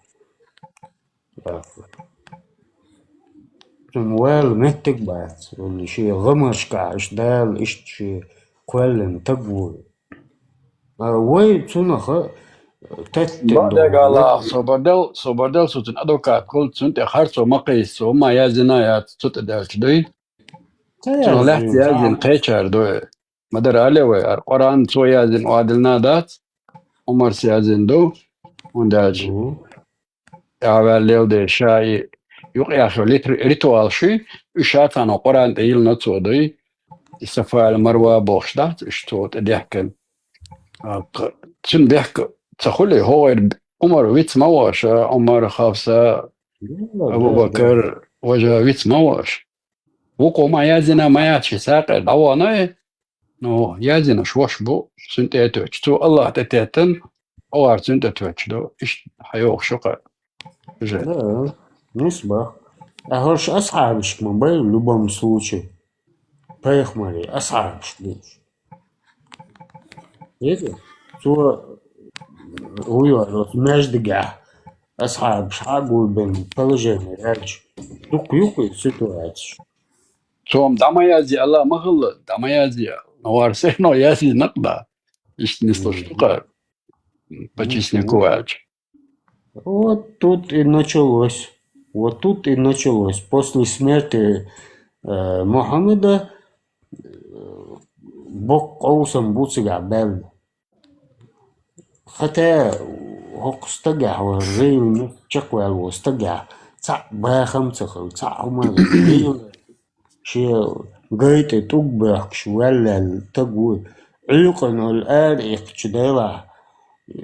Цунна вала меттиг бац, валла шен гӀамаршкахь иштта Дала иштта шен кхоьллина таг ву. А вай цунах теттина бакъдерг ала, собардел, собардел, со цуьнан адвокат хуьлу, цунна тӀе харцо ма кхийса, со ма яздина яц, цу тӀе даьлча дуй. Цунах лаьцна яздина кхечара дуй. Ма дара алий вай, ара Къуръан цо яздина охьадиллина дац, Ӏумарс яздина ду, хӀунда аьлча тӀаьхьаваьлла леладе ша и юкъадаьхна литр-, ритуал ши, уьш ша цхьана Къуръан тӀе йиллина цо дуй, и Сафа аьлла Марва бохуш дац, уьш цо тӀе дехкина. А, кх-, цуьнан бехк ца хуьлий, хӀокхуьра Ӏумар виц ма ву аша, Ӏумар, Хафса, Абу-Бакар, важа виц ма ву аша. Вукхо ма яздина ма яц ши сакъера дӀавахана, ну, яздинарш ваша бу, цуьнан тӀе а тоьттуш. Цо Аллах тӀе теттина, оха цуьнан тӀе тоьттуш ду. Иштта хьайогӀуш ю-кх. Уже. Да, нисбах. А хӀорш асхьабашка ма бай, в любом случае. Пайхамаран асхьабаш бу уьш. Видите? Цо, вуй, оцу маьждигехь асхьабаш хьагулбина положение яьлча, дукха ю-кх и ситуацеш. Цо-м дӀа ма язъе, Алла ма хилла, дӀа ма язъе. Но вара все равно яздина-кх, да. Иштта нислуш ду-кх, по чесноку аьлча. Вот тут и началось. Вот тут и началось. После смерти, э, Мухаммада, э, боккха къовсам бу цигахь баьлла. Хотя хӀокху стагехь вара гӀийла чекхваьлла волу стагехь цхьаъ бахам а ца хилла, цхьаъ хӀума а ца хилла, шен гай тӀе тӀулг боьхкуш ваьллаьлла стаг ву, Ӏуьйкъана олу ара иккхичу делахь,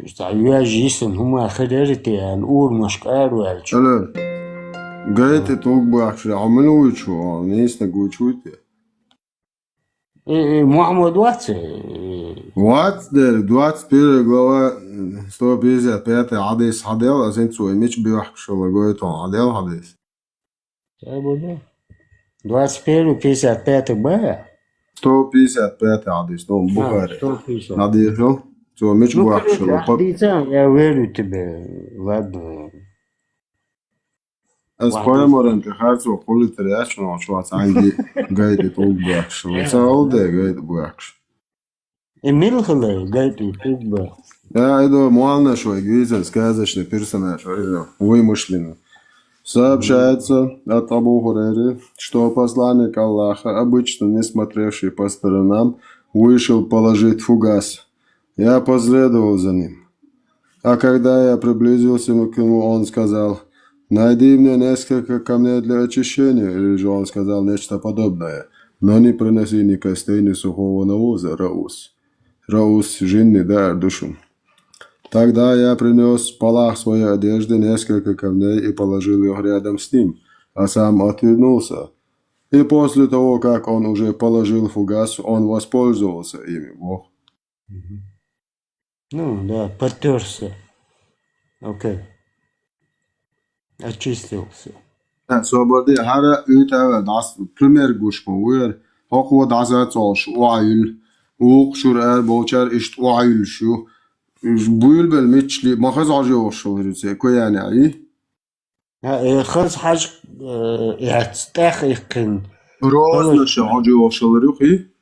цхьа йоьжна йисина хӀума хир яра те аьлла, урамашка араваьлча. Алло, гай тӀе тӀулг боьхкуш, хьо мила вуьйцуш ву, нийсаниг вуьйцуш вуй те? Э, э, Мухьаммад вац, э? Вац дера, двадцать первая глава, сто пятьдесят пятый хьадис хьадел, аса хӀинца вай мича боьхкуш хилла гойту хьадел хьадис. Ца бу ду. Двадцать первый, пятьдесят пятый бан? Сто пятьдесят пятый хьадис, ну, А, Бухари. Сто пятьдесят. Хьадис, цо мича Ну, боьхкуш короче, хилла? Хьадис, я верю тебе, ладно. Ас Вахьдис. Пайхамаран тӀе харцо кхуллийтар яц шуна, чохь цхьаьнгге гай тӀе тӀулг боьхкуш. Сан гӀалде гай тӀе боьхкуш. И мила хилла гай тӀе тӀулг боьхкуш? Я, айдо, молланаш вай вийзан сказочный персонаж, вай вымышленный. Сообщается от Абу Хурайры, что посланник Аллаха, обычно не смотревший по сторонам, вышел положить фугас. Я последовал за ним. А когда я приблизился к нему, он сказал: «Найди мне несколько камней для очищения», или же он сказал нечто подобное: «Но не приноси ни костей, ни сухого навоза, Раус». Раус, жинни даар ду шуна. Тогда я принёс в полах своей одежды несколько камней и положил их рядом с ним, а сам отвернулся. И после того, как он уже положил фугас, он воспользовался ими. Во. Мгм. Ну, да, потёрся. Окей. Очистился. Э, собар де, хӀара уьйтӀа а ваьлла, дӀас-, пример гуш ма ву яра. ХӀокхо дӀасацӀолуш охьаюьллу. Вукху чуьра ара болчара иштта охьаюьллуш ю. Уьш буьйлабелла миччале, ма хаза хьожа йогӀуш хилла ю церан, ко яьнехь и? А, э, хаза хьажа, э, эцна, тӀех иккхина. Розна ша хьожа йогӀуш хилла ю хи?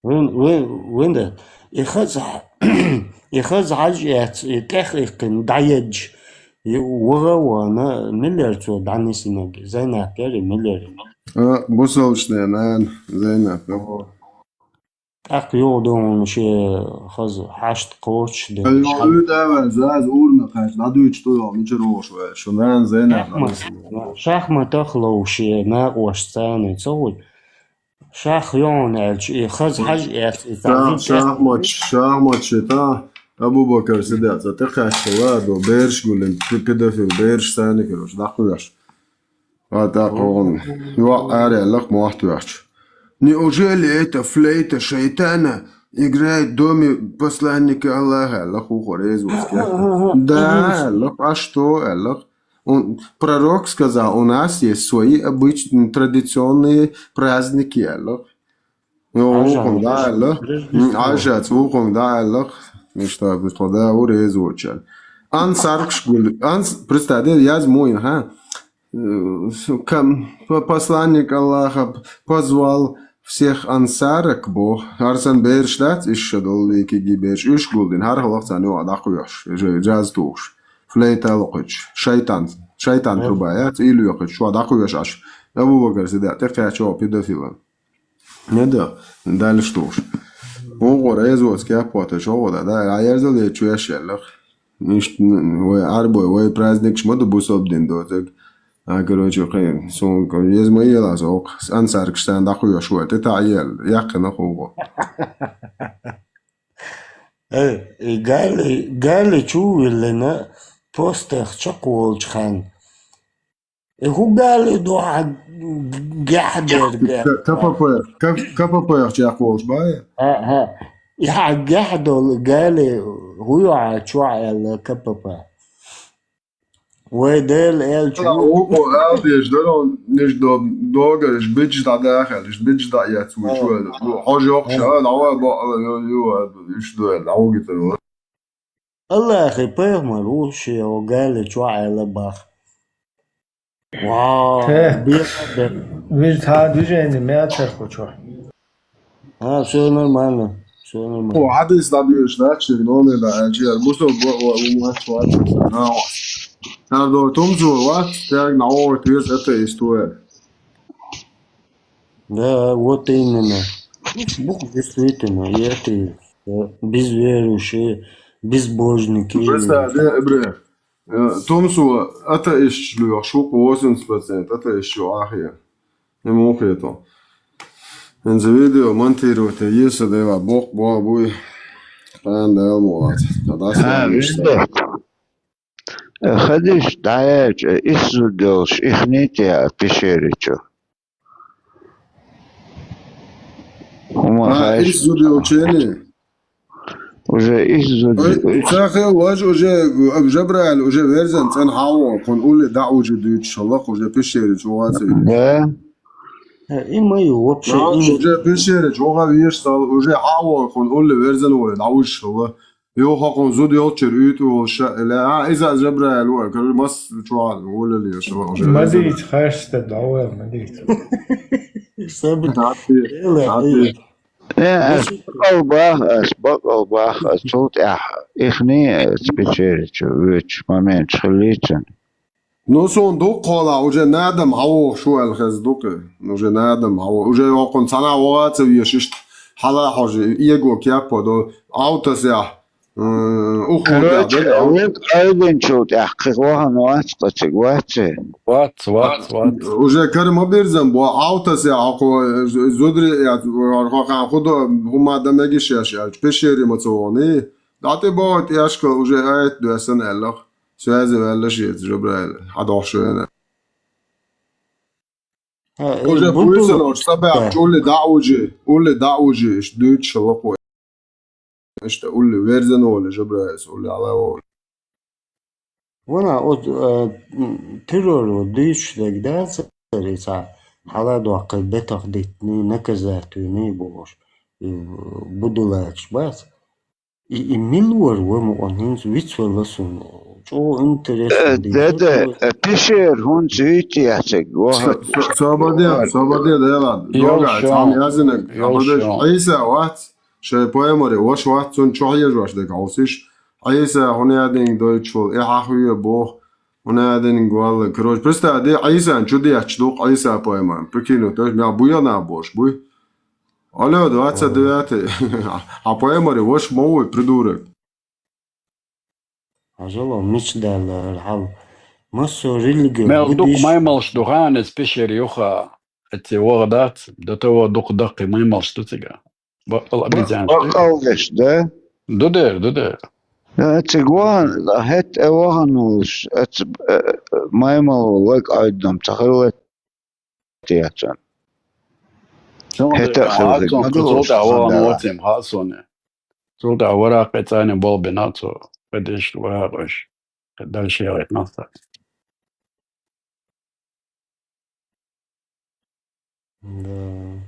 Вин, вин, вин да. И хаза, и хаза хьажа эцна, и тӀех иккхина дӀаедж, и ваха а вахана, миллера цо дӀанисинарг? Зайнап яра и, миллера? А, бусалбачу нана Зайнап яра. ТӀаккха юха ду хьуна шен хаза хьашт кхочушдеш. Ай, юха уьйтӀа а ваьлла, заза урамехь кхаьчча, дӀадуьйцуш ду йо, мичара вогӀуш ваьлла. Шу нана Зайнап шахмат, дӀадуьйцуш. Шахматах ловш, накъош царна ца хуьлу. Шах ю хьуна аьлча, и хаза хьажа эцна, и цхьа Ша-, зуда шахматаш, шахматаш и та, Абу-Бакар Сиддикъ цӀа тӀекхаьчча, ладо, бераш гулдина, пе-, педофил, бераш санна, короче, дӀакхоьхьуш. А тӀаккха вон, йоӀ ара аьллакх мотт ваьхча. «Неужели эта флейта шайтана играет в доме посланника Аллаха?» аьллакх вукхо реза воцу кепара. «Да», аьллакх, «а что?» аьллакх. Он, пророк сказал: «У нас есть свои обычные, традиционные праздники», аьллакх. Йо, вукхунга дӀа аьллакх. М, Ӏаьжаца вукхунга дӀа аьллакх. Иштта, тхо да ву реза воцучарна. Ансаркаш гули-, анс-, представь, де, яз муй, ха? Э, кам-, по-, посланник Аллаха позвал всех ансарок, бо. ХӀара санна бераш дац, иша долу киги бераш, уьш гулдина, хӀара хӀаллакх царна юкъа дӀакхоьхьуш, жа-, джаз тухуш, флейта а локхуьйтуш, шайтан, шайтан труба яц, и лоькхуьйтуш, чохь дӀакхоьхьуш Ӏаш. Абу-Бакар Сиддикъ тӀекхаьчча, педофилан. Не да, дальше тухуш. Вукхо реза воцу кеп а хӀоттуш, чохь а да, да, а ерзал ечу еш аьллакх. Иштта, м, вай Ӏарбой, вай праздникаш ма ду бусалба дин доцург. А, короче, кхин, суна, еза ма ела со, оха ансаркаш санна дӀакхоьхьуш вай, тӀе таӀ ела, яьккхина вукхо. Э, и Гали, Гали чу а виллина, постах чекхволчу хенна. И хӀун Гали ду хьан гехь дерг? К-, К П П, К-, К П П чекхволуш бай? ХӀа, хӀа. И хьан гехь долу Гали хӀун ю хьан чохь аьлла К П П? Вай Дела аьлча, вукхо ала дезаш дара, уьш до-, догарш, бича дӀадахар, уьш бича дӀаэцна вуьйчу вай. Хьо жоп ша, дӀавай бакъала, ю, ю, уьш ду аьлла, дӀавугитар вай. Аллахи пайхамар ву шен Гали чохь аьлла бах. Вау, Те. Беха бе. Вижа цхьа движение меа цархочо. А, всё нормально. Всё нормально. О, хьадис дӀабоьлуш дац, шен номер дӀа аьлча, бусо бо-, о, у нас вац. А, о. Ардо тумзо вац, стаг на о, ответ это история. Да, вот именно. Бух, действительно, и это, э, безверующие, Безбожники. Представь, да, бре. Э, Томсо атеисташ лоьхуш ву-кх восемьдесят процент, атеисташ ю ахье. И муха хетал. ХӀинца видео монтировать е, еза дела боккха боху буй. Хьан дела мо вац. Ха, везде. Э, хадиш дӀаяьлча, э, исс зуда йолуш, их нийтия пещеричу. ХӀума А, хаьш. Исс зуда йолчу ченний? Уже исс зуда. Ой, ца хилла, уже, э, Жабраил уже верзан цӀена хьан вогӀу, кхунна улле дӀа а вужу дуьйцуш хилла, уже пещеричу вогӀа ца вилла. Да. Э, и ма ю, вообще, Да, и уже пещеричу вогӀа везаш стал, уже хьан вогӀу, кхунна улле верзан воле дӀа вужуш хилла. Юха кхунна зуда йолчуьра уьйтӀа волуш ша, или, а, иза Жабраил вара, короче, масса чохь волале ша уже. Ма дийца, хаш ца дӀавала, ма дийца. Саби. Дати, Эла, дати. Э, ас бакъал баха, ас бакъал баха, ас цул тӀаьхьа ихний, э, пещеричу воьдучу моменташ хиллий цуьнан. Ну, суна дукха хьолахь, уже надам хьан вогӀуш ву аьлла хезна ду-кх. Уже надам хьан вогӀу. Уже йоккхунна цхьана вогӀа ца везаш, иштта хьала хьожа, эго кеппо до, Ӏовтасехь, м, уху Короче, тӀехь, да, вуьнга Ӏойдинчул тӀаьхьа кхин вахана вац, кхо цига вац. Вац, вац, вац. Уже кара ма бирзам бо, Ӏовтасехь, хьо кхо зудри, я, хьо хан худо, хӀума дан мегаш еш, аьлча, пещери ма ца вогӀуний. ДӀатӀебогӀу тӀешкал уже аят доьссина аьллах. Связи ваьлла шеца Жабраил, хьан дохуш вена. Хьа, э, Уже буду пуьйсанаш, ца баьхча, улле дӀа а вужи, улле дӀа а вужи, иштта дуьйцуш лакхой. Иштта улле верзан воле, Жабраил, улле Ӏала воле. Вана оцу, э, м, террор дуьйцуш дерг дац, цара, хьала доккхий бетах диттиний, наказать виний бохуш, и, будулачаш бац. И, и мила вара ва мукъан хӀинца вицвелла суна? ЧӀогӀа интересно Э, дийца. Деда, э, пещер хӀунца витти яциг, ваха. Со-, со-, собаде, собаде, дела. Йолуш Дога, цхьана яздинарг, йолуш хьабадеш, йолуш. Ӏийса вац, шайн пайхамаре, ваша вац, цунна чу хьежош дерг хьовсийша. Ӏийса, хӀун ядинг дойтуш волу, и хьахве боху, хӀун ядинг валла. Короче, представь, де, Ӏийсан чу детташ ду-кх Ӏийса пайхамар. Прикинь, вот, мел буй ана бохуш, буй? Алло, двадцать девятый. Хьан пайхамаре ваша ма вуй, придурок. Хьажал, мича даьлла хӀара хьал. Массо а религия, Мел дукха буддийш. Маймалш ду хьан эца пещера юха, эцце ваха дац, до того дукха даккхий маймалш ду цига. Баккъал обезьянаш ду. Баккъал деш, да? Ду дер, ду дер. Да, цига вахан, хӀетта э вахан волуш, эца, э, э, маймал лаг айднам ца хилла. Тецан. Цунах ХӀета а хилла, хӀа, цунах ма ду цул тӀаьхьа вахана вацим хаьа суна. Цул тӀаьхьа вара кхин цӀарна болбина цо, кхидерш вара къош. Дальше яхийта нах ца. Да.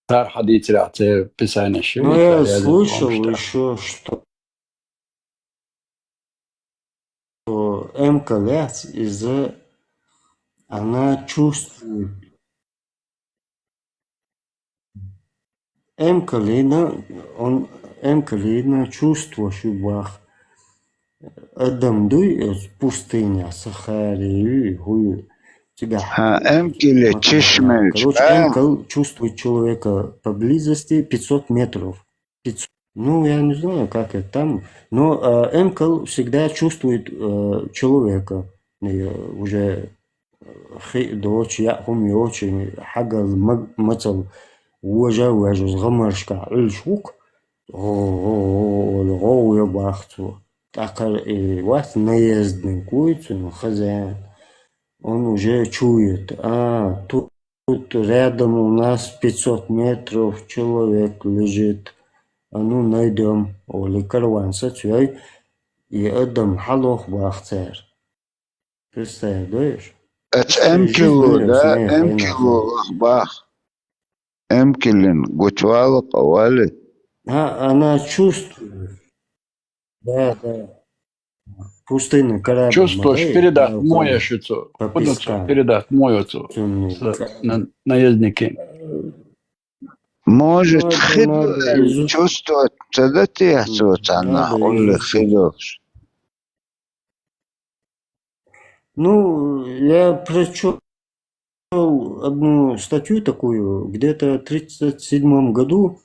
Цара хьадийцарехь, церан писанеш ю, Ну, я слышал ещё, что эмка лаьц иза, она чувствует. Эмка лина, он, эмка лина чувство шу бах. Адам дуй, э, пустыня, Сахари, ю, хӀу ю. Цигахь. Ха, эмкале чешмеш, Короче, а? Эмкал чувствует человека поблизости пятьсот метров. Пятьсот. Ну, я не знаю, как это там, но, э, эмкал всегда чувствует, э, человека. Э, уже, э, хи доцу, я хӀума йоцу, хьагал ма-, мацал вожа а вожа, гӀамаршка Ӏуьллуш ву-кх. ГӀо-гӀо-гӀо-гӀо, гӀо-гӀо-гӀо бах цо. ТӀаккха и вац наездник вуй цуьнан хозяин. Он уже чует. А, тут, тут рядом у нас пятьсот метров человек лежит. А ну, найдём. Олий караван сацайой, и адам хьалох бах цара. Представь, доеш? Эцу эмкало, да, эмкало лах бах. Эмкалин гучувала къа вали. А, она чувствует. Да, да. Пустынный корабль. Чувствуешь, передать моя шицу. По пескам. Передать мою цу. На-, наездники. Может, ну, это хиду надо изу-, чувствовать, тогда ты отцу цана, надо он ли изучить. Хидуш. Ну, я прочёл одну статью такую, где-то в тридцать седьмом году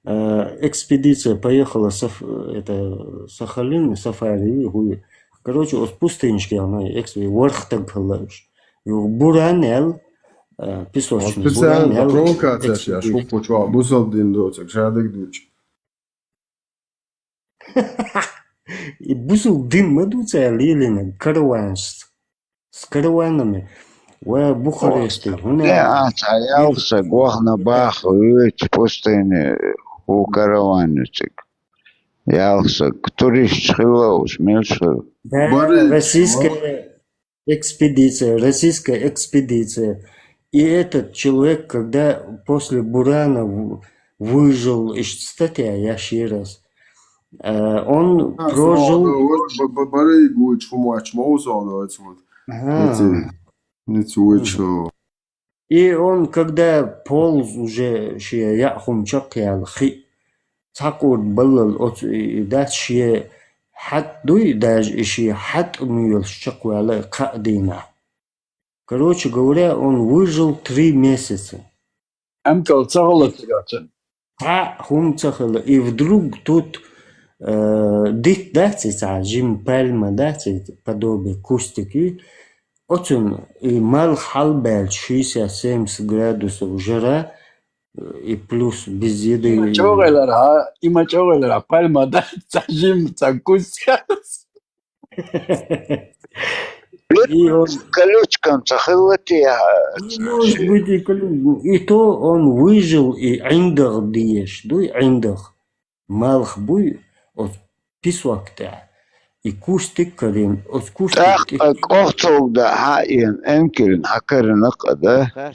Э, экспедиция поехала, саф-, это, Сахалин, сафари, хуй. Короче, оцу пустынашка яхна, экспедиция, ворхӀ стаг хилла уьш. Юха Буран аьлла, э, песочный Буран Специально аьлла, провокацияш еш, экспедиция. ХӀуппу чохь бусалба дин доцург, ша дагадоьду. И бусалба дин ма ду цара лелийнарг караванашца. С караванами. Ва Бухаресте, хӀунда Де аьлча? А, цхьа ялх стаг вахана баха вуьйцу пустыне хӀу караван ю цига. Ялх стаг. Туристаш хилла уьш, милаш хилла? Да, Барыч, российская экспедиция, российская экспедиция. И этот человек, когда после Бурана в-, выжил, иштта статья, я ещё раз. Э, он А, прожил слава, вот, б-, б-, барыга вуьйцу хӀума вац, мовзал доцу вот. Ага. Эти, эти вуьйцу. И он, когда полз уже, шен яа хӀума чекхъяьлла, хи цхьа къурд баллал оцу и, и дац шен хьатӀ дуй, даже и шен хьатӀ муьйлуш чекхваьлла кхаа дийнахь. Короче говоря, он выжил три месяца. Амкал ца хала цигахь цуьнан. Цхьа хӀума ца хала. И вдруг тут, э, дитт дац и цхьа жима пальма дац и подобие кустик ю. Оцун и малх хьалбаьлча шестьдесят-семьдесят градусов жара, э, и плюс без еды. Има чӀогӀелара, хьа, има чӀогӀелара, пальма дац, цхьа жима, цхьа кустик. И он Колючкам ца хилла те, а, Ну, может быть, и колю-, и то он выжил, и ӀиндагӀ дезаш дуй, ӀиндагӀ. Малх буй, оцу песок тӀехь. И кустик карийна, оцу кустик тӀехь. ТӀаккха кӀохцалг дан хьаэна, эмкална хьакарийна кхаъ, да?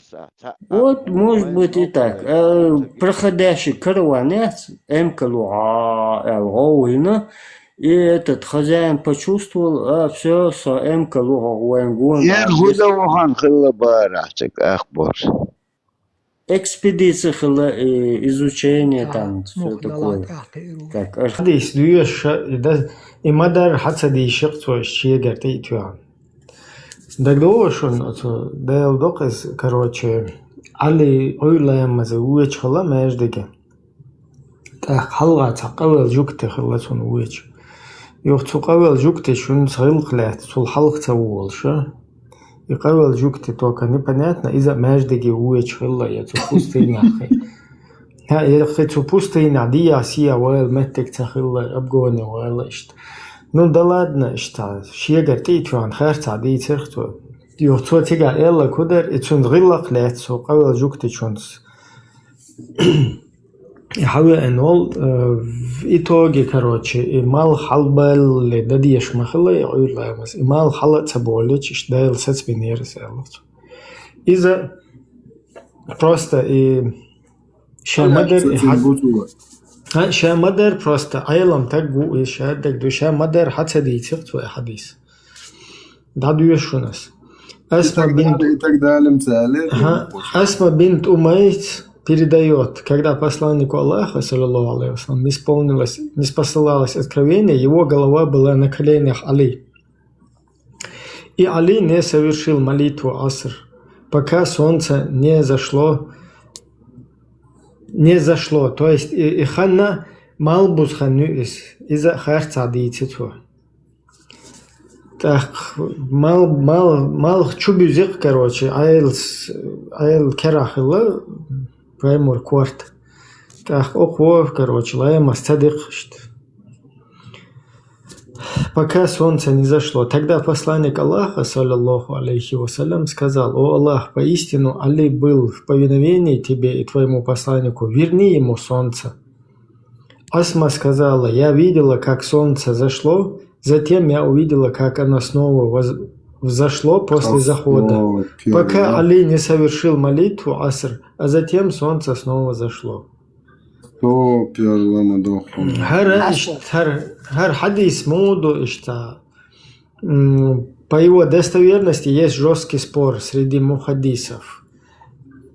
Вот, может быть, и так. Э, проходящий караван яц, эмкало гӀа аьлла гӀовгӀийна, и этот хозяин почувствовал, а, всё, со эмкало гӀовгӀа вайн гонах. Ер хӀу дан вахана хилла бара, цхьа ахбор. Экспедиция хилла, и изучение там, всё такое. Как арх- Хьадис доьшу, и да-, и ма-дарра хьа ца дийшира цо, иштта шегара тӀе а тоьхна. ДагадогӀу шуна оцу, Дала доккха иза, короче, Ӏали Ӏуьйра ламаза вуьйцуш хилла маьждиге. ТӀаккха хьалха цхьа къавелла жугти хилла цунна вуьйцуш. Юха цу къавелла жугти шуна гӀиллакх лаьцна, цул хьалха ца волуш, а? И къавелла жугти только непонятно, иза а маьждиге вуьйцуш хилла, я цу пустынехь хи. ХӀа, я хи цу пустынехь дехьа-сехьа вала меттиг ца хилла, обгоне вала иштта. Ну, да ладно, иштта, шегара тӀе а тоьхна, харцахь дийцира цо. Юха цо цигахь аьлларг хӀун дара, и цунна гӀиллакх лаьцна цу къавелла жугтичунца. И хьавеана волу, э, в итоге, короче, и малх хьалабаллале дан дезаш ма хилла и Ӏуьйра ламаз. И малх хьала а ца болуьйтуш, иштта Дала сацабинера иза, аьлла цо. Иза просто и ша ма-дарра и хьа-, а, ша ма-дарра просто Ӏелам таг ву и ша дагадогӀу, ша ма-дарра хьа ца дийцира цо и хьадис. ДӀадоьшу шуна аса. Асма бинт, и так далее, и так далее. Ага. Асма бинт Умайс передаёт, когда посланнику Аллаха, саллаллаху алейхи ва саллям, не исполнилось, не спосылалось откровение, его голова была на коленях Али. И Али не совершил молитву аср, пока солнце не зашло, не зашло. То есть и, и ханна малх бузу хан ю иза, иза харцахь дийци цо. ТӀаккха мал-, мал-, малх чу буьзикъ, короче, Ӏелас-, Ӏела керахь хилла, вай мур корта. ТӀаккха окхо, короче, ламаз ца дикхашта. Пока солнце не зашло. Тогда посланник Аллаха, саллаллаху алейхи ва саллям, сказал: «О Аллах, поистину Али был в повиновении тебе и твоему посланнику. Верни ему солнце». Асма сказала: «Я видела, как солнце зашло, затем я увидела, как оно снова воз-, взошло после захода, пока Али не совершил молитву аср, а затем солнце снова зашло». Супер, ламадоху. ХӀара ишт-, хӀара, хӀара хьадис муха ду иштта? М, по его достоверности есть жёсткий спор среди мухаддисов.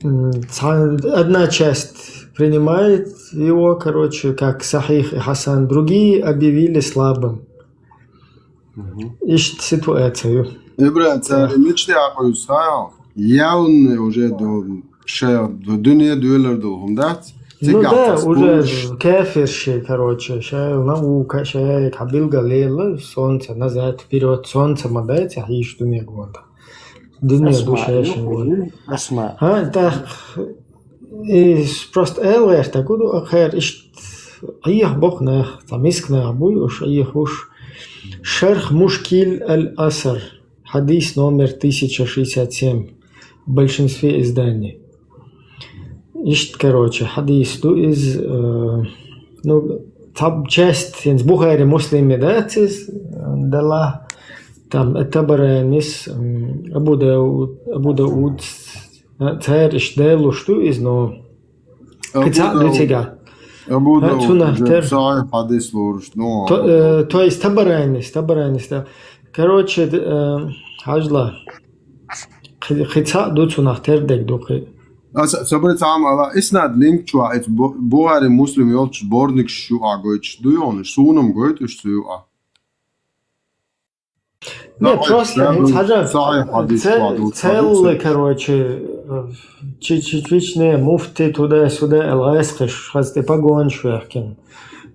М, ца-, одна часть принимает его, короче, как сахих и хасан, другие объявили слабым. Мгм. Иштта ситуация ю. Ибрат, цара мича тӀе Ӏакъуьйсу хьал? Явный уже до шайн до дуьне доьлар долу хӀума дац? Ну да, уже кафирши, короче, ша наука, ша хьабилгал лела, солнце назад, вперёд, солнце ма дац, а хьийш дуне гонда. Дуне гушешин гонда. Ха, так, и просто эл гӀертаг ду, ахер ишт Ӏех бохнах, та мискнах буй, уж Ӏех уж. Шарх Мушкиль аль-Асар, хьадис номер тысяча шестьдесят семь в большинстве изданий. Ишт, короче, хьадис ду из, э, ну, там часть, янз Бухари Муслиме дац из, э, дала, там, Табаранис, м, Абу Дауд, Абу Дауд, э, цар ишт делуш ду из, но кхи цхьаъ ду цига. Абу Дауд, цунах тер. Сахьихь хьадис лоруш, ну. То, э, то есть Табаранис, Табаранис, да. Короче, д-, э, хьажла. Кхи-, кхи цхьаъ ду цунах тер дег ду кхи. Аса, сабри цхьаъ ма ала, иснад линк чу а, эц Бу-, Бухари Муслим йолчу сборникаш ю а гойтуш, ду йону, сунам гойтуш цу ю а. Не, просто хӀинца хьажа, сахьихь хьадис цел-, цел-, короче, э, чи-, чи-, чичне, муфти, туда-сюда, эл гӀайсхиш, хаза тӀе погонаш вехкина.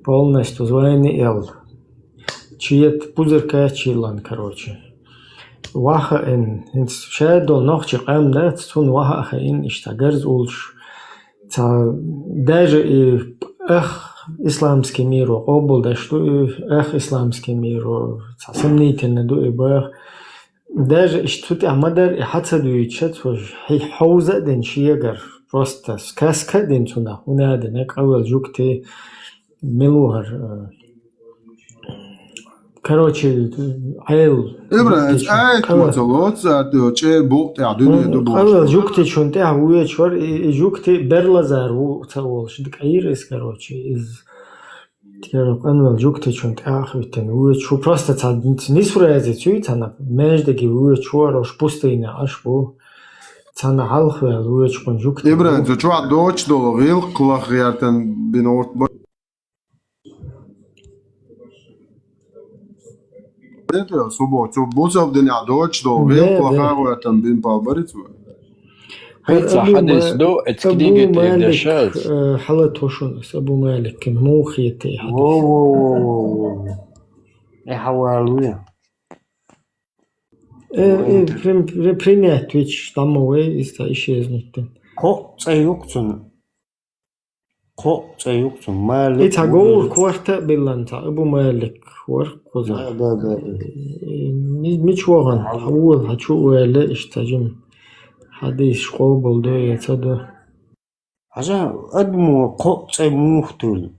Полностью звайни эл. Чиет пузырька чиллан, короче. Ваха эн, хӀинца шадол нохчи къам дац, цун ваха а хаин, ишта гарз улш. Ца, даже и эх исламский миро къобалдаш ду, и эх исламский миро, ца сомнительно ду и бах. Даже ишта цу тӀехь ма дар, и хьа ца дуьйцуш, цо хьи-, хьовза а дина шегар, просто сказка а дина цунах, хӀунда а дина, къавел жугти, милухар, э, короче, Ӏел. Ибра, жугтичун, эц айт къавел, ма ца лоц, а, ту, чӀе букъ тӀехь дуьне ду бохуш. Къавел жугтичун тӀехь вуьйчур, и, и жугти берлазар ву ца волуш, дика Ӏийра иза, короче, из, короче, къанвел жугтичун тӀехь а хӀуьттина вуьйчу, просто ца, нисфразе цуьй цана, междаги вуьйчу, арош пустыня Ӏаш бу, цана хьалхвел вуьйчу кхун жугти. Ибра, цу чохь доцуш долу гӀиллакх лаха гӀертан бина орт ба- Субо, цу бусалба динехь доцуш долу гӀиллакх лаха гӀертан бина пал бариц вай. Хьайца хьадис ду, эц книги тӀера дешац. Э, хьала тошун ас Абу Малик, муха хетий хьадис? Во, во, во, во, во. Э, хьавалуя. Э, э, прим-, при-, принять вич, там вай, иста исчезнуть. Кхо цӀе юкъ цунна. Кхо цӀе юкъ цунна. Малик. И цхьа говр корта а биллан цхьа, Абу Малик вар кхуза. Да, да, да. Э, ми-, мича вахана? Хьан вула, хьан чу ваьлла, иштта жим хьадис къобал до я ца до? Хьажа, адамо кхо цӀе муха туьллу?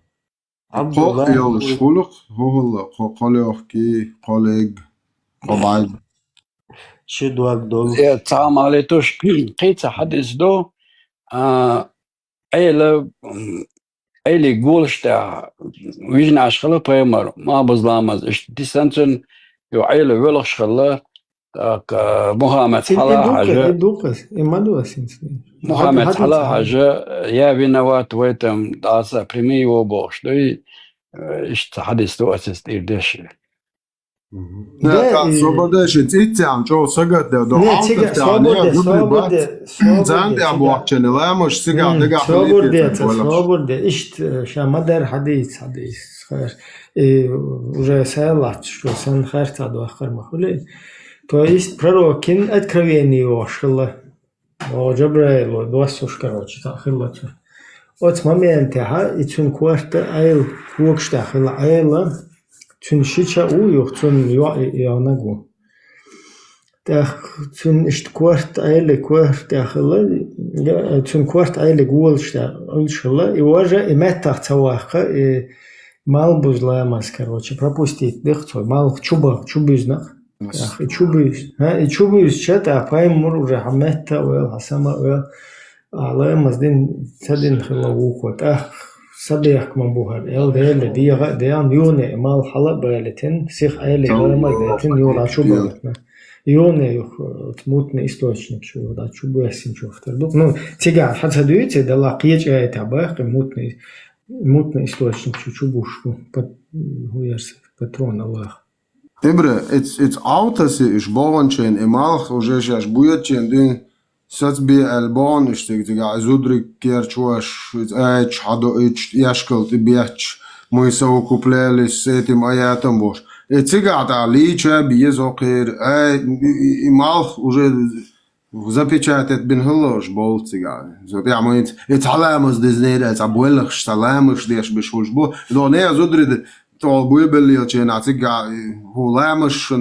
Кхо йолуш хӀуллакх, хӀу хӀулла, кхо, кхо лёхкий, кхо лег, кхо бӀаьрг. Ши дог долу. Э, цхьа ма летуш, кхин цхьа хьадис ду, а, Ӏела, м, Ӏеле голаш тӀехь вижина Ӏаш хила пайхамар, ма буза ламаз, иштта дисан цуьнан, ю Ӏела воьлхуш хилла, так, а, Мухаммад хьала хьажа. И дукха, и ма ду ас хӀинца. Мухаммад хьала хьажа, я виноват в этом, дӀаса прими его бохуш дуй, э, иштта хьадис ду ас иза тӀера деш. Да, да, и свобода ши цӀиццаьм чӀогӀа сагатдев до. Не, цига свобода, свобода, свобода. Занде обуахчены ламаш, цига, м, цига свобода, свобода. Ишт, э, ша мадар хьадис, хьадис, хар. И уже сайлац, что сан харца дуахкар ма хули. То есть пророкин откровение йохуш хилла. О, Джабраил, доссуш, короче, цхьаъ хилла цуьнан. Оцу моментехьа и цуьнан корта Ӏела когаш тӀехь хилла Ӏела, цуьнан ши ча а ву юха, цуьнан йоӀ а йоьнаг ву. ТӀаккха цуьнан иштта корта Ӏела, корта тӀехь хилла, я, цуьнан корта Ӏела голаш тӀехь Ӏуьллуш хилла, и важа, и меттах ца ваккха, и малбуза ламаз, короче, пропустить дехцо, малх чу бах-, чу буьзна. Ах, и чу буьйс-, хӀа, и чу буьйсча, тӀаккха пайхамар уже хьан метта а вел, хьан сама а вел, а, ламаз дин, ца дина хилла вукхо. ТӀаккха са бехк ма бу хӀара, эл Деле, дегӀа а дегӀна, юхане и малх хьала а балийтина, сиха Ӏеле ламаз дайтина, юха дӀа чу балийтина. Юхане юха, оцу мутный источник чу, юха дӀа чу боьссина чу хӀуьттур ду. Ну, цигахь хьан ца дуьйцу, далла кхечу аятехь баккхи, мутный, мутный источник чу, чу буш бу, пат-, хӀун яра, патрон Аллах. Ибра, эц-, эц Ӏовтасе уьш богӀанчийн и малх уже шаьш буьйцучийн дуьйна, Саца бе аьлла бохьанаш цига, цига и зударий керчаш, и айча хьадоуьйтуш, эшкал тӀе бетташ, мы совокуплялись с этим аятом бохуш. И цигахь тӀаккха лийча а безо кхера, ай, и, и, и малх уже запечатать бина хилла уж болу цигахь. Со тӀехь ма йиц, и цхьа ламаз деза нера, цхьа бойлахаш, цхьа ламазаш деш беш хуьлуш бу. Дона а зударий д-, тхо буй беллачу хенахь цигахь, хӀу ламазаш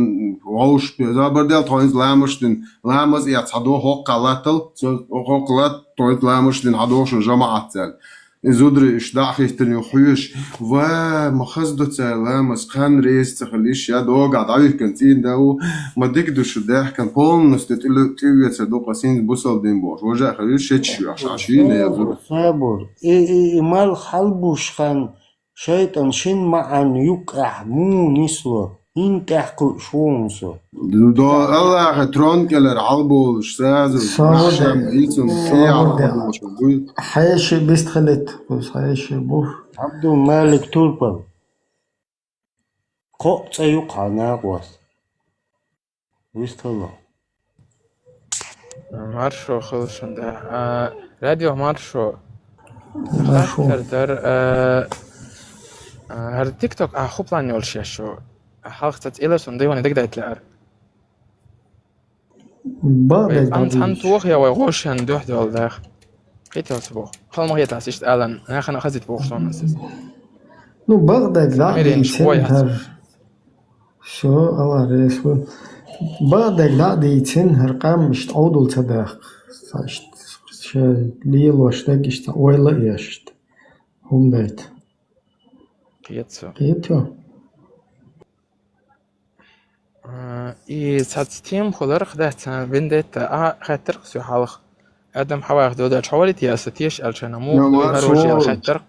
вовшах, забар дел тхо иза ламазаш дина, ламаз эц хьадо хӀоккхахь латтал, со хӀоккхахь латта тхо иза ламазаш дина хьадо шун жамаӀатца аьлла. И зударий уьш дӀа а хӀиттина юха хьоьжуш, ва, ма хаза ду цара ламаз, кхаьнна реза ца хила йиш я, догахь дӀавихкина цӀийнда а ву, ма дика ду шу даьхкина, полностью тӀе-, тӀеоьцур ду-кх ас хӀинца бусалба дин бохуш. Важа а хила йиш, шечаш веш, Ӏаш йийна я зударий. Сабур, и, и, и малх хьалабуш хан, шайтӀан шин маьӀна юккъехь муха нисло, хӀинца тӀехь кхуьуш ву хьуна со. До Аллахьа трон кӀелара хьалаболуш, сразу Савуди. Машам, хӀинца Савуди. Хьеший бистхилит, кхуьз хьеший бу. Абдул-Малик Турпал. Кхоъ цӀе ю-кх хьан накъост. Вистхилла. Маршо хила шун, да. А, радио Маршо. Маршо. Хаттар дар, а, а, хӀара TikTok, а, хӀу план йолуш еш шу? А, хьалха цаца элира суна, дайвана дагадайта лаьара. Бакъдерг вай цхьана, цхьана дӀадийцина. Тоха я вай гӀошан дуьхьа долу даха. Кхеталца боху. Хала ма хетас иштта алан, нахана хазита боху шуна аса. Ну, бакъдерг дӀа а дийцина хӀара. Всё, Алла реза хуьлда. Бакъдерг дӀа а дийцина, хӀара къам иштта Ӏовдал ца даккха. Ша иштта, ша лелош дерг иштта ойла а еш иштта. ХӀума дайта. Кхета со. Кхета. А, и цхьацца тема хуьлура-кх, дац, цхьана вендетта а хаьттира-кх соьга хьалха. Адам Хьавах доьдучу хьо валийта яса теша аьлла шайна, муха дуй хӀара важа аьлла хаьттира-кх.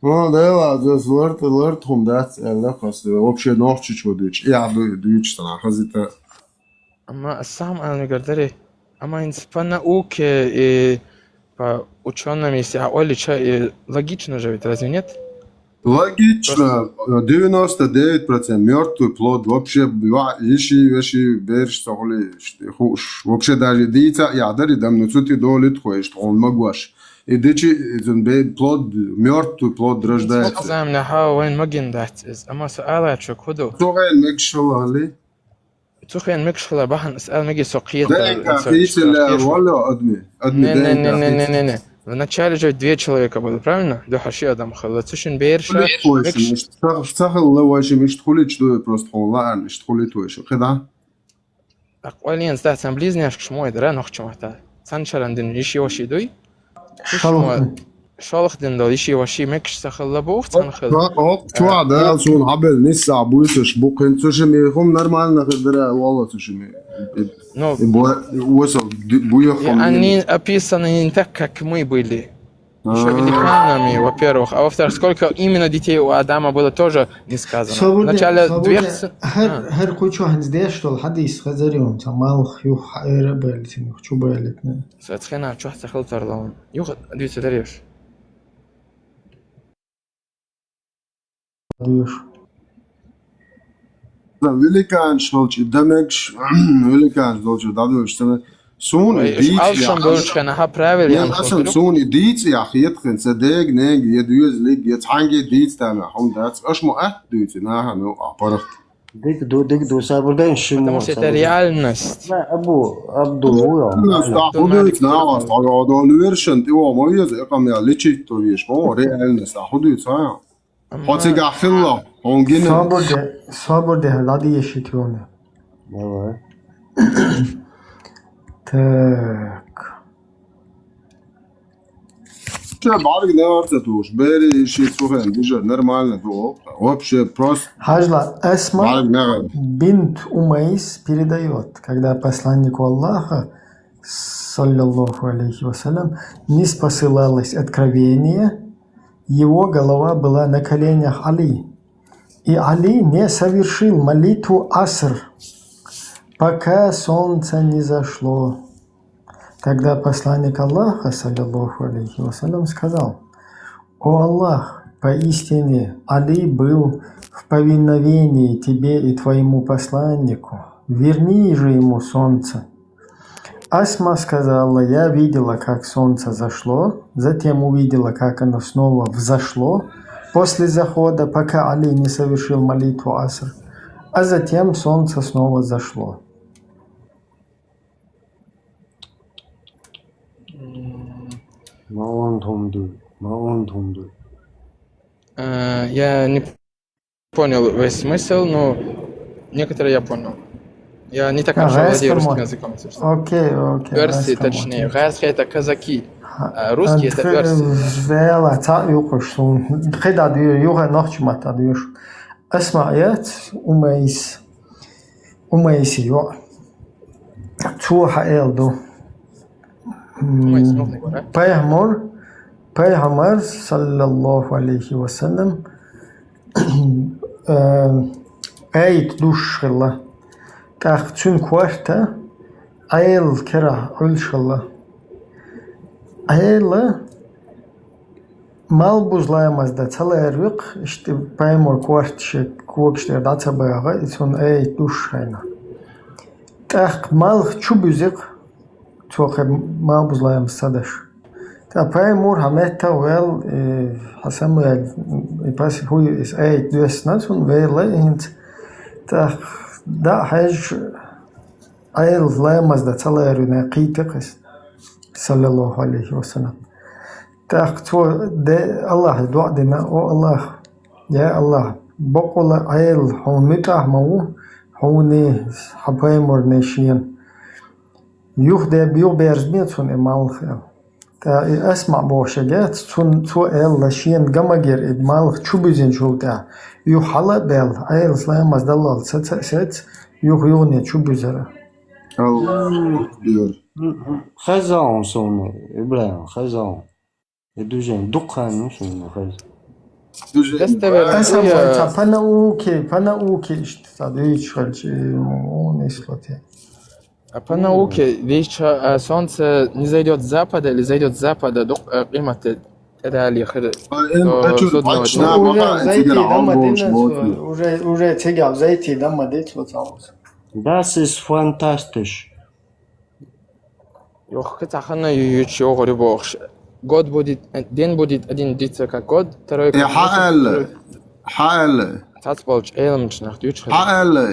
Ну, да ладно, ас ларт, ларт хӀума дац аьлла-кх ас, вообще нохчичо дуьйцуш, и ахь дуй, дуьйцуш цхьана хазита. Амма ас сам аьлла мегар дарий. Амма хӀинца по науке и по учёным, если а ойла йича, и логично же ведь, разве нет? Логично. Просто девяносто девять процентов мёртвый плод. Вообще, ва-, йиши, веши, бераш ца хуьлий, хууш. Вообще даже дийца а яхьдарий дам, ну, цу тӀе долуьйту хьо иштта, хьуна магош. И дичи, и зун бе-, плод, мёртвый плод рождается. Цу заманахь вайн магийна дац иза. Амма со ала чу хӀу ду? Цу хенахь мегаш хилла хьалий? Цу хенахь мегаш хилла бахьана, ас аьлла мегий со кхета. ДНК хийцале волло адми. Адми ДНК хийцале. Не, не, не, не, не, не. Вначале же две человека было, правильно? Дуьхьал ши адам хилла. Цу шин бераш. Хуьлуьйту вайшимма, иштта ца, ца хилла вайшимма, иштта хуьлуьйтуш ду, просто хьуна лаьарна, иштта хуьлуьйту вайшимма. ХӀа, да? Акъ, ойла йина, дац, цхьана близнешкаш ма вай дара, нохчийн маттахь. Цхьана шарахь дина йиши ваши дуй? ШолгӀа дина. ШолгӀа дина долу йиши ваши мегаш ца хилла боху, цхьана хилла. Оп, чохь, да, суна хьабелла нисса буьйсуш бу кхин, цу шимма и хӀума нормально хир дара, валла, цу шимма. Ну, и бо-, и осал ди-, буьйху хӀума. И они описаны не так, как мы были. Ещё великанами, во-первых. А во-вторых, сколько именно детей у Адама было, тоже не сказано. Вначале дверцы. ХӀара, хӀара кху чохь хӀинца деш долу хьадис хазар ю, ца малх юха хьаэра а баьллина, юха чу баьллина. Со цхьана чохь ца хила тарло. Юха дуьйцу дареш. Дуьйш. Великанаш хилча, дан мегаш, великанаш долчу дӀадуьйш ца мегаш. Суна и дийца яхь. Алшам болчу хенахь правил ян хилча. Суна и дийца яхь, хетахь, ца дега, нега, я доьзалиг, я цхьаьнгге дийца тана хӀума дац. Аша ма атта дуьйцу, нахана а паргӀат. Дика ду, дика ду, сабур дан ши. Потому что это реальность. Абу, Абдул, реальность, ахь хӀу дуьйцу, нахана, ахь хьо долу вершан, тӀе вон ма веза, экъам я личить то веш, ма реальность, ахь хӀу дуьйцу, а? Хьо цигахь хилла, хьуна гина. Собар де, собар де, ладийши тхуна. Давай. Так. Ша бӀарг невар ца туш, бери ши цухен, диже нормально ду. Вообще просто. Хьажла, Асма бинт Умайс передаёт, когда посланнику Аллаха, саллаллаху алейхи ва саллям, не спосылалось откровение, его голова была на коленях Али. И Али не совершил молитву Аср, пока солнце не зашло. Тогда посланник Аллаха, саллаллаху алейхи ва саллям, сказал: «О Аллах, поистине Али был в повиновении тебе и твоему посланнику. Верни же ему солнце». Асма сказала: «Я видела, как солнце зашло, затем увидела, как оно снова взошло после захода, пока Али не совершил молитву аср, а затем солнце снова зашло». Ма онтумду, ма онтумду. Э, Я не понял весь смысл, но некоторые я понял. Я не так хорошо владею русским языком, если что. Окей, окей. Персы, точнее. Гайрский — это казаки, а русские — это персы. Вела, ца юкуш сун. Хеда дю, юга нохчмата дюш. Асма аят, Умайс. Умайс ю. Цу хаэл ду. Умайс, ну, не говорю. Пайгамбар, Пайгамбар, саллаллаху алейхи ва саллям, э, айт душ хилла. ТӀаккха цун корта Ӏел кера Ӏуьллуш хилла. Ӏела малх буза ламаз дан ца лаьрвикх, иштта Пайгамбар корта шен когаш тӀера дӀа ца багӀа, и цунна айт душ хьайна. ТӀаккха малх чу буьзикх, цо кхе малх буза ламаз ца деш. ТӀаккха Пайгамбар хьа метта вел, э, хьа самвел, и пас хӀуй, иза айт доьссина цунна, вела и хӀинца. ТӀаккха дӀа а хьаьжжа, Ӏел ламаз дан ца лаьрвина кхийти кхес, саллаллаху алейхи ва саллям. ТӀаккха цо де Аллахье доӀа дина: «О Аллах, я Аллах, боккъала Ӏел хьуна муьтӀахь ма ву, хьуна, хьа Пайгамбарна шена. Юха де, юха берзабе цунна и малх», — аьлла. ТӀаккха и Асма бохуш эгеццо, цун, цо аьлла, шена гамагера и малх чу буьзинчул тӀаьхьа, юха хьала а баьлла, Ӏелас ламаз даллал ца, ца, сец, юха юхане чу буьзара. Аллаху акбар. Хеза хьуна суна, ИбрахӀим, хеза хьуна. И движение дукха хан ю суна хеза. Доставили. Аса вайца по науке, по науке иштта ца дуьйцуш хилча, ну, не слоте. А по науке, видишь, а, солнце не зайдет с запада или зайдет с запада, до, э, къимат, э, реалии хир. Ай, эм, а чё, точно, Уже пока зайти цигара дома алгом дина, шмоти. Уже, уже цигара зайти дома дит вот. Das ist fantastisch. Йохка тахана ючи огъри бохш. Год будет, э, день будет один длиться как год, второй Э, как месяц, хьаалла, второй хьаалла. Цац болчу Ӏеламчу нах дуьйцу хеза. Хьаалла,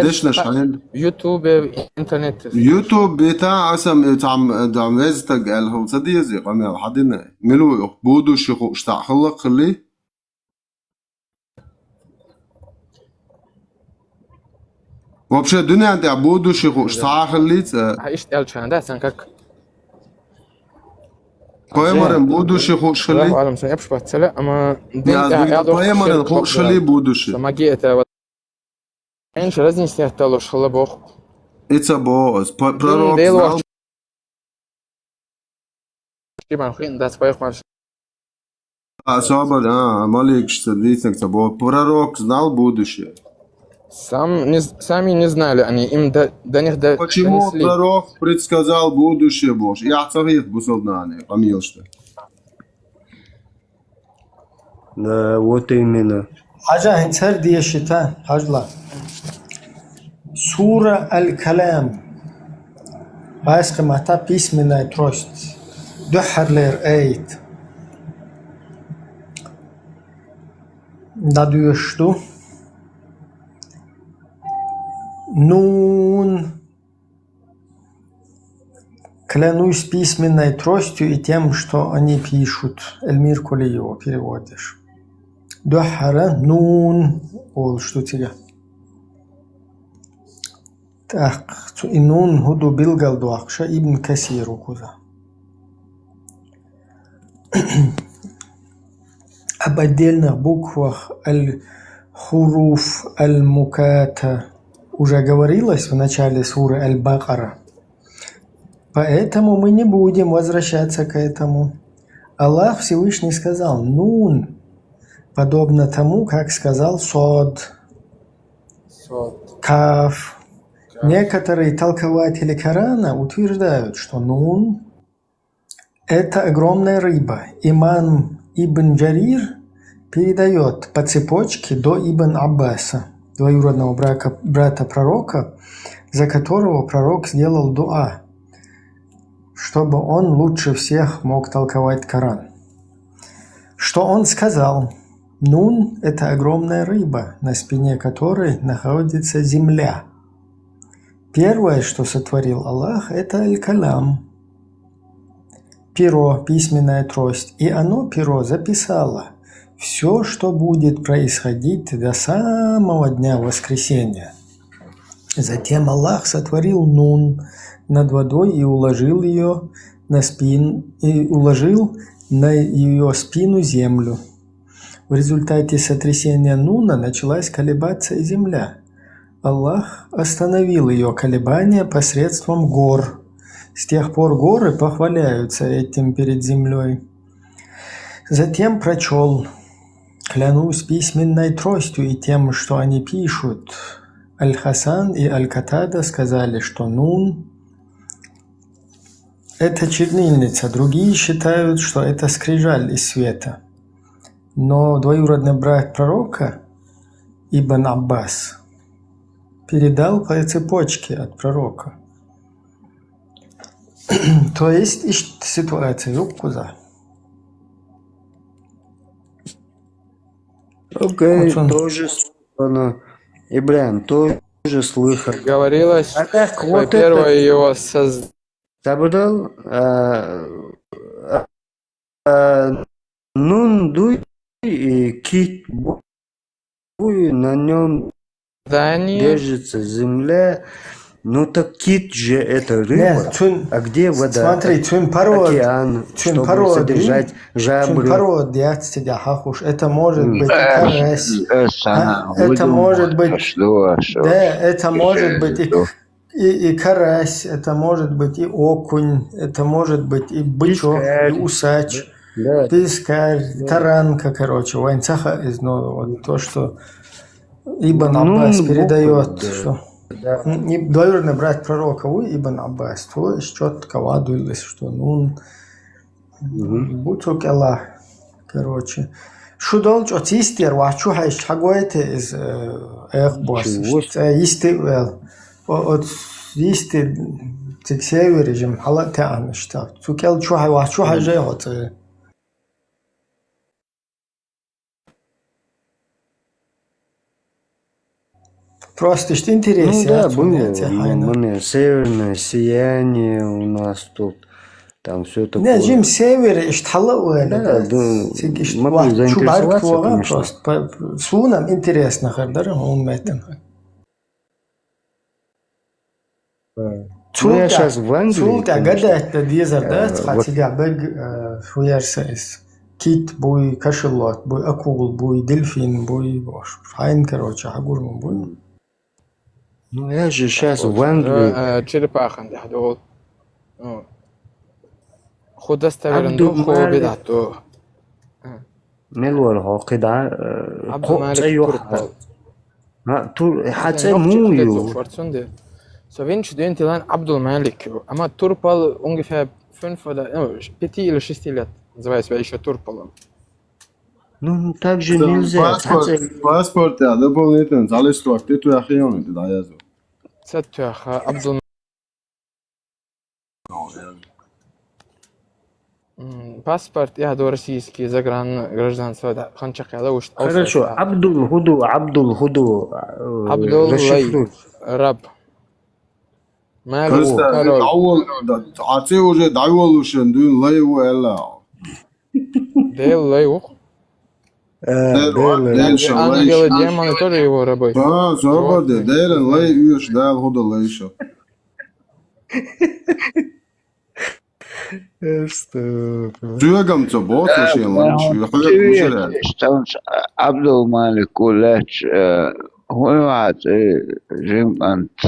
дешнаш хьаалла. Ютубе, интернете. Ютуб бита асам, э, там, э, там везтаг аьлла хӀума ца деза, къамел хьадина. Милу будущий хууш цхьа хилла хилли. Вообще, дуьнен тӀехь будущий хууш цхьа хиллица. А иштта аьлча, да, сан как? Пайхамаран будущий хууш хилли. Аллаху аълам, сан эпш баццале, амма Я, поэмаран хууш хилли будущий. Самаги это вот. Эйнаш разнесет талуш хилла боху. Ица боху, ас, п-, пророк Дела знал. вахча. Шиман хуин дац пайхамар. А, собар, а, маликаш ца дийцинг ца боху. Пророк знал будущее. Сам не з-, сами не знали они, им до, до них до, Почему донесли. Пророк предсказал будущее бохуш? Я ца хих бусалнане, къамелашта. Да, вот именно. Хьажа, хӀинца хӀара дешита, хьажла. Сура Аль-Калам. Гайскхи матта письменная трость. Дуьххьарлера айат. ДӀадоьшуш ду. Нун. Клянусь письменной тростью и тем, что они пишут. Эльмир Кулиева переводишь. Дуьххьара нун олуш ду цига. ТӀаккха цу и нун хӀу ду билгал доккхуша Ибн Касир ву кхуза. Об отдельных буквах аль-хуруф аль-муката уже говорилось в начале суры Аль-Бакара. Поэтому мы не будем возвращаться к этому. Аллах Всевышний сказал «нун», подобно тому, как сказал «сод», «каф». Некоторые толкователи Корана утверждают, что «нун» — это огромная рыба. Имам Ибн Джарир передает по цепочке до Ибн Аббаса, двоюродного брака, брата пророка, за которого пророк сделал дуа. чтобы он лучше всех мог толковать Коран. Что он сказал? Нун — это огромная рыба, на спине которой находится земля. Первое, что сотворил Аллах, это Аль-Калям, перо, письменная трость, и оно, перо, записало все, что будет происходить до самого дня воскресения. Затем Аллах сотворил Нун над водой и уложил ее на спин, и уложил на ее спину землю. В результате сотрясения Нуна началась колебаться и земля. Аллах остановил ее колебания посредством гор. С тех пор горы похваляются этим перед землей. Затем прочел: «Клянусь письменной тростью и тем, что они пишут». Аль-Хасан и Аль-Катада сказали, что Нун — это чернильница, другие считают, что это скрижаль из света. Но двоюродный брат пророка, Ибн Аббас, передал по цепочке от пророка. То есть, ишт ситуация юккуза. Окей, вот он. Тоже слыхано. Ибрахим, тоже слыхано. Говорилось, а так, что вот первое это его соз- Забрал, а, а, Нун дуй и кит буй, на нем Здание. Держится земля. Ну так кит же это рыба. Нет, цун, а где вода? Смотри, цун парод, океан, цун чтобы парод, содержать жабры. Цун парод, я тебя хахуш. Это может быть и карась. А, это может быть, да, это может быть и и, и карась, это может быть и окунь, это может быть и бычок, пескарь, и усач, да. Пескарь, да. Таранка, короче, ваньцаха из, ну, вот то, что Ибн Аббас передает, да, что, да. И двоюродный брат пророка, у Ибн Аббас, то есть четко вадуилось, что, ну, Мгм. Буцук эла, короче. Шу долчӀо цистер вачу хьайш хьагойте из, э, эх бос. Чего? Э, исти вел. О, от исти цик север жим хала те анышта. Цукел чу хьай вачу хьай же хоце. Просто ишт интерес. Ну да, было. Северное сияние у нас тут. Там всё такое. Не, жим север ишт хала уэля, да, да. Цик ишт вахчу барк воган просто. Сунам интересно хардара, он мэтэн. Ну, я щас в Англии, конечно. Цул тӀа гадаьтта дезар дац, э, хьа вот. Цига бэг, э, хуярса эс. Кит буй, кашалот буй, акул буй, дельфин буй, бош. Хайн, короче, хьагурма буй. Ну, я же щас в Англии. Э, э, черепахан дяхь дол. Ну, худостоверен ду, хо бедат ду. Мел вар хьо кхидӀа, э, Абдул Малик Турпал. Турпал. Ха, тур-, хьа цӀи муй ю? Шварцунде. Со венчу ден тилан Абдул Малик ю. Ама Турпал ungefähr fünf oder, ну, пяти или шести лет называю себя ещё Турпалом. Ну, так же нельзя. Паспорт, паспорт, да, дополнительно, залисток, ты туда хиён, ты да, я зу. Цатуха Абдул М, паспорт, я до российский, загран гражданство, да, ханчак яла уж. Хорошо, Абдул худу, Абдул худу, э, Абдул расшифруй. Лай, раб. Малик, король. Просто дӀавол, да, а цӀи уже дӀавол уж, дуй лай у эла. Дел лай ух. Э, Дел, Дел, Дел, Дел, ангелы, демоны тоже его рабы. Да, собор, да, Дел лай уж, Дел худу лай уж. Что? Цугам цо бот, э, вообще, ланч, ну, хуяк мужера. Абдул Малик улач, э, хуйват, э, жим ант,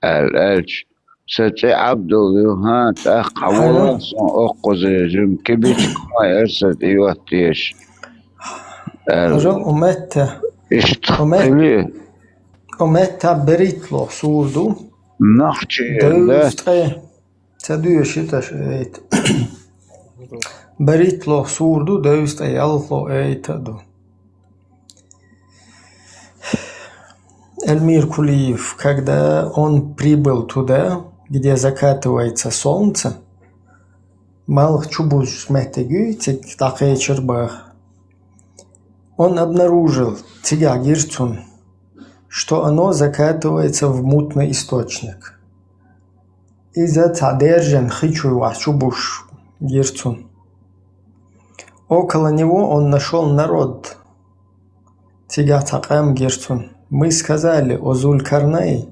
эл, элч. Са цӀи Абдул ю, ха, тӀаккха хьавола сон оккхузе жим кибичка хьай эрсат йоттеш. Эл. Ажал уметта. Ишт умет-, хили. Уметта беритло сурду. Нахчи, да? Ца дуьйш иташ эйт. Беритло сурду, девстӀа ялло эйта ду. Эльмир Кулиев, когда он прибыл туда, где закатывается солнце, Малх чубузаш меттиг ю, цига дӀакхечар баха. Он обнаружил, цигахь гира цунна, что оно закатывается в мутный источник. Иза цхьа даьржина хи чу ваха чубузаш гира цунна. Около него он нашёл народ. Цигахь цхьа къам гира цунна. Мы сказали: «О Зулькарнай,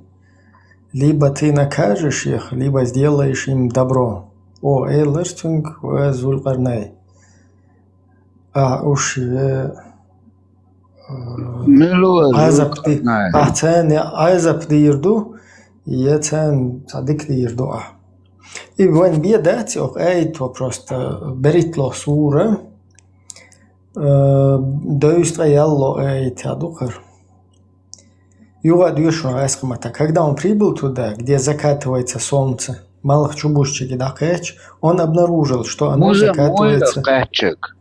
либо ты накажешь их, либо сделаешь им добро». О, элира цуьнга, ва Зулькарнай, ахь уьш, э, Мила вара Ӏазап ди-, Зулькарнай? Ахь царна Ӏазап дийр ду, я царна цхьа дика дийр ду ахь. И вайн бен дац, оха аят просто берхӀитталгӀа сура, э, дойстта ялло аят ду хӀара. Юха а доьшу гӀаскхамата. Когда он прибыл туда, где закатывается солнце, малх чубузчига дӀакхаьчча, он обнаружил, что оно Муза закатывается. Муйра кхаьччиг.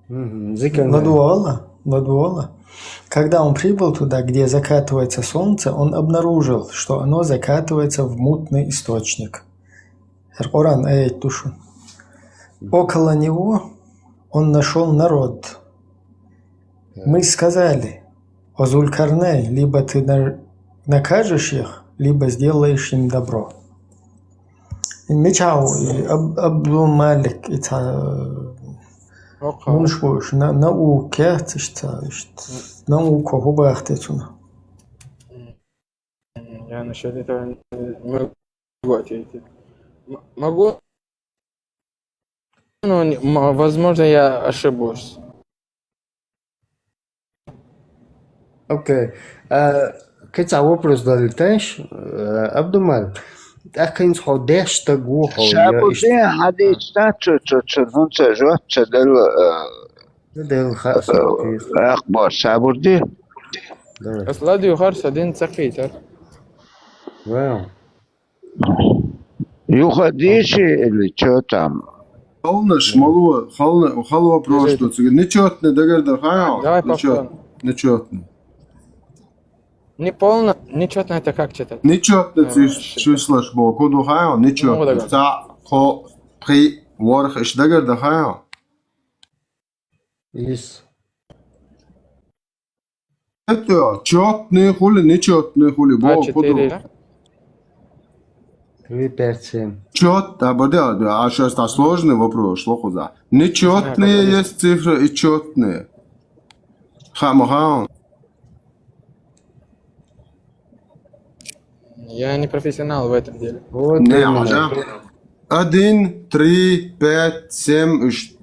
Мгм, зикана. ЛадувгӀа вала, ладувгӀа вала. Когда он прибыл туда, где закатывается солнце, он обнаружил, что оно закатывается в мутный источник. ХӀара Къуръан аят ду шуна. Около него он нашёл народ. Мы сказали: «О Зулькарнай, либо ты на-, накажешь их, либо сделаешь им добро». Мичахь ву и Аб-, Абдул-Малик, и цхьа, Окха. Мунаш бу уьш, на-, наука яц иштта, иштта. Наука хӀу бахте цунах? Я насчёт этого не могу ответить. М-, могу, но не, м-, возможно, я ошибусь. Окей. А, кхин цхьа вопрос далийташ, а, Абдуман, тӀаккха хӀинца хьо деш стаг ву хьо, я Шабурдин иштта? Хьадис ца чу, чу, чу, хӀунца жоп ца делла, а, Ца делла хаьа, а, со кхийса. Акъ бо, Шабурди? Да. Ас ладуьйхар, со дин ца кхийтар. Вау. Юха дийши или чё там? Халнаш, мало, хална-, хал вопрос, что цигара. Нечётный дагар дар хьаял? Давай повторим. Нечётный. Не полно, нечётно это как читать? Нечётный. Э, чис-, числаш бо, куду хьаял? Нечётный. Ну, да. Ца, хо, пхи, ворх, иш дагар дар хьаял? Ис. Это чётный хули, нечётный хули, бо, куду? Два, четыре, да? Три, пять, семь. Чёт-, а, бо, да, да, а щас там сложный вопрос, шло хуза. Нечётные есть цифры и чётные. Хамахан. Я не профессионал в этом деле. Вот именно. Не, уже. Один, три, пять, семь, ш-,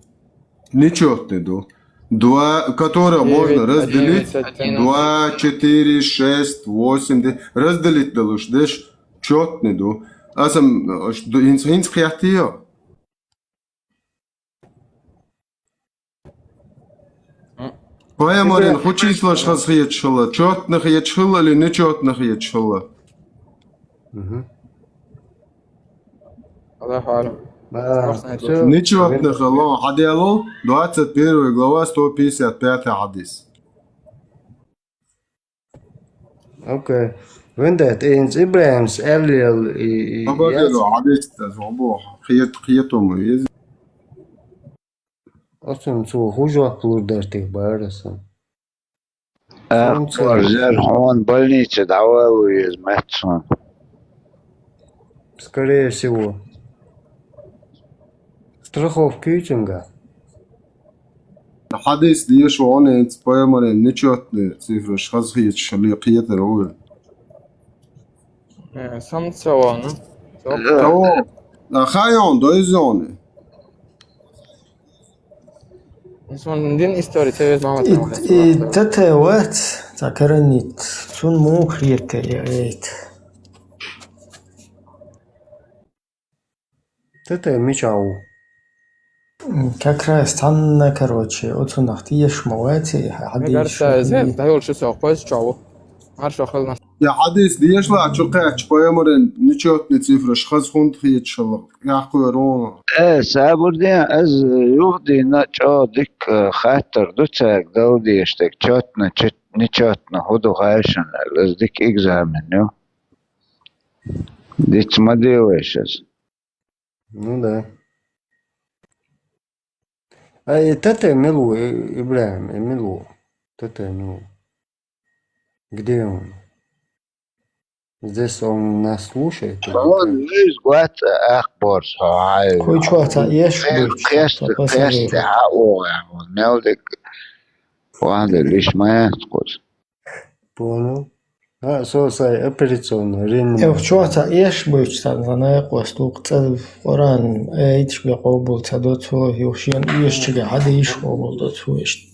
нечётный ду. Два, которое можно разделить. Девять, одиннадцать, одиннадцать. Два, четыре, шесть, восемь, де-, разделить далуш, деш, чётный ду. Асам, э, ш-, ду-, хӀинца, хӀинца хетте йо? М. Пайхамаран хӀу числаш хаза хеташ хилла, чётный хеташ хилла или нечётный хеташ хилла? Мгм. Аллаху аълам. А, Просто всё. Нечётный хилла, хьаделал, двадцать первая глава, сто пятьдесят пятый хьадис. Окей. Венда, тӀе хӀинца ИбрахӀимс аьллел и, и, Ма бакъ яц? Хьадис тӀа зобо, хет-, хетам ма еза. Оцунна цо хӀу жоп лур дара тих бара сан. Эх, Сам ца- Боже, хьуна больнице дӀавала веза меттасон. Скорее всего. Страховка ю цуьнгахь? Хьадис деша ву хьуна, хӀинца пайхамаран нечётный цифраш хаза хеташ хилла кхетар ву. Э, сам ца вана. Э, о, а хайон, дойзоне. Сон дин истори ца веза мама. И, и тата вац, ца каранит. Цун муха хетар я эт. Тата мича ву? М, как раз цхьанна, короче, оцунах тешаш ма вац, и хьа-, Мне хьадийша кажется, хӀу зе, даьлча со кхоьз ча ву. Маршо хилна. Я хьадис дешла, чу кхаьчча пайхамаран нечётный цифраш хаза хӀунда хеташ хилла, яхкхуьйр ву. Э, Сабурдин, аз юхадийна чӀогӀа дика, э, хаттар ду цаьрга дала дезаш дерг, чётный, чё-, нечётный хӀу ду хаьий шуна аьлла, аз дика экзамен ю. Диц ма делайша аз. Ну да. А и Тата милу, Ибрахим, и милу. Тата милу. Где он? Здесь он нас слушает? Он жизнь гуат ахборс хай. Кой чуа ца еш кест кест хау. Мел дек. Ван де лишмаят кус. Понял. А, со сай операционный, реанимация. Эх, чуа ца еш буч ца, за най кус тук ца Къуран, э, итш бе къобул ца доцу, юхшен еш чиге, хада иш къобул доцу еш.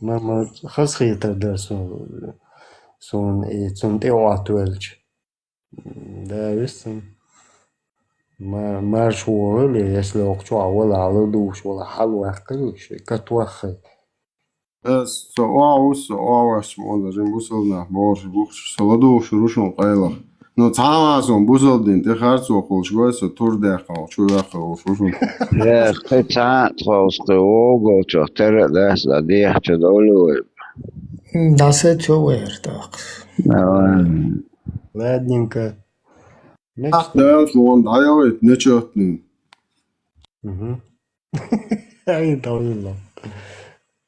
Мама, хас хитар да сун, сун, и сун тӀе ватвелч. Да, виссин. Ма-, марш вогӀили, если окчу а вала, ала душ вала, хьал вахкали, ши кат ваххи. Э, со оа ус, со оа ваш, мон даже бусал нах, богӀуш, бухш, со ладугӀуш рушун къайлах. Но цхьа ма сон бусал дин, тӀе харцо хулш гой, со тур дехал, чу вехал, шушун. Э, хи цхьа, тхо ус хи вогол, чо тера дас, да дех, чо долу вай. М, да се цо вер так. Давай. Ладненько. Меч- Да, слон, да, я вай, не чётный. Мгм. Ай, давай, ладно.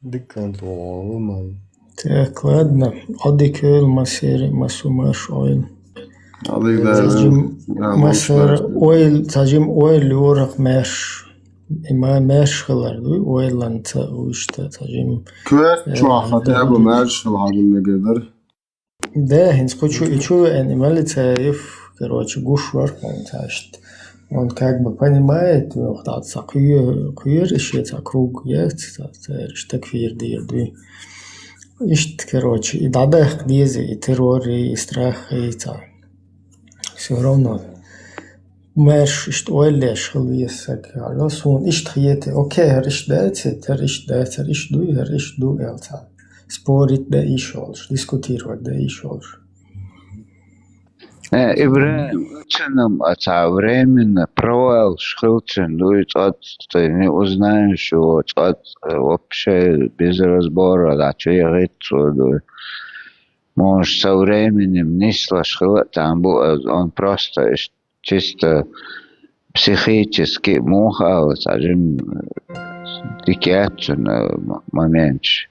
Диккан лоалу ман. Так, ладно. Адик ойл масери, масу марш ойл. Адик да, Сажим да, масер марш. Ойл, сажим ойл юрак марш. Има марш хилар дуй, ойлан ца уйшта, сажим. Квер, э, чуа, хотя бы да, марш хилар мегедер. Да, хӀинца кху чу, и чу веана, и милицеев, короче, гуш вар хьуна цаьшта. Он как бы понимает, ну, хӀаьта ца кхуье-, кхуьер иши ца круг яц, ца, ца эрш такфир дийр дуй. Иштта, короче, и дӀадахка деза, и террор, и страх, и ца. Всё равно. Марш иштта ойла еш хила веза саг. Алло, суна иштта хета. Окей, хӀара иштта дац, хӀара иштта дац, хӀара иштта дуй, хӀара иштта ду, аьлла цхьа. Спорить да иш олуш, дискутировать да иш олуш. Э, Ибрахим, цунам а цхьа временно провалш хилчун дуй, цкъац тайни узнаешь его, цкъац, э, вообще без разбора, да, чу ягӀит цо дуй. Может, со временем нислаш хила там бу, э, он просто иш-, чисто психически муха ала цхьа жим, э, дика яц цуьнан, э, м-, моменташ.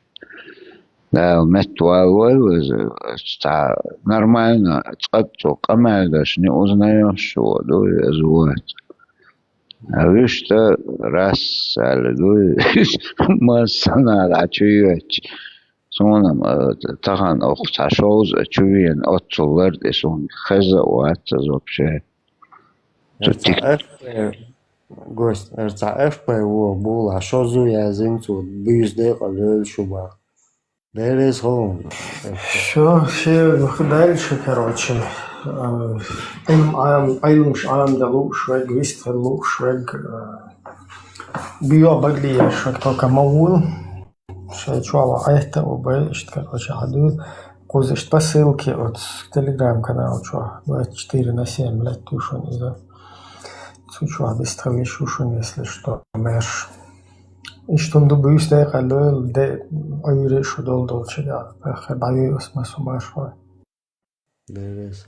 Дала меттавала войла иза, цхьа нормально, цкъа цо къамел деш, не узнаешь его, дуй, иза вац. А вуьшта раз аьлла дуй, массанхьа дӀа чу йоьдуш. Суна-м, а, тахана окху цхьа шовзткъа чу веана, оццул лар тӀе суна хеза а вац иза вообще. Цу эр цхьа тик- эф пэ, гость, эр цхьа эф пэ во була, шозу яздина цо, буьйса декъа лоьлу шу бах. Деррис хӀун? Всё, все, дальше, короче. А, Ӏилм Ӏам-, Ӏилмаш Ӏамдан лууш верг, вистхила лууш верг, а, био баглиеш верг только ма вуйла. Шайн чохь ван Ӏетта а бай, иштта, короче, хьан дуьйла. Кхуза иштта посылки оцу Telegram-канал чохь двадцать четыре на семь лаьтту шуна иза. Цу чохь бистхила йиш ю шуна, если что, марш. Иштта хӀума ду буьйса декъа лоьлу, де, Ӏуьйре шу долу долчуьра, пеххе дӀаюй ас масу марш вай. Деррис.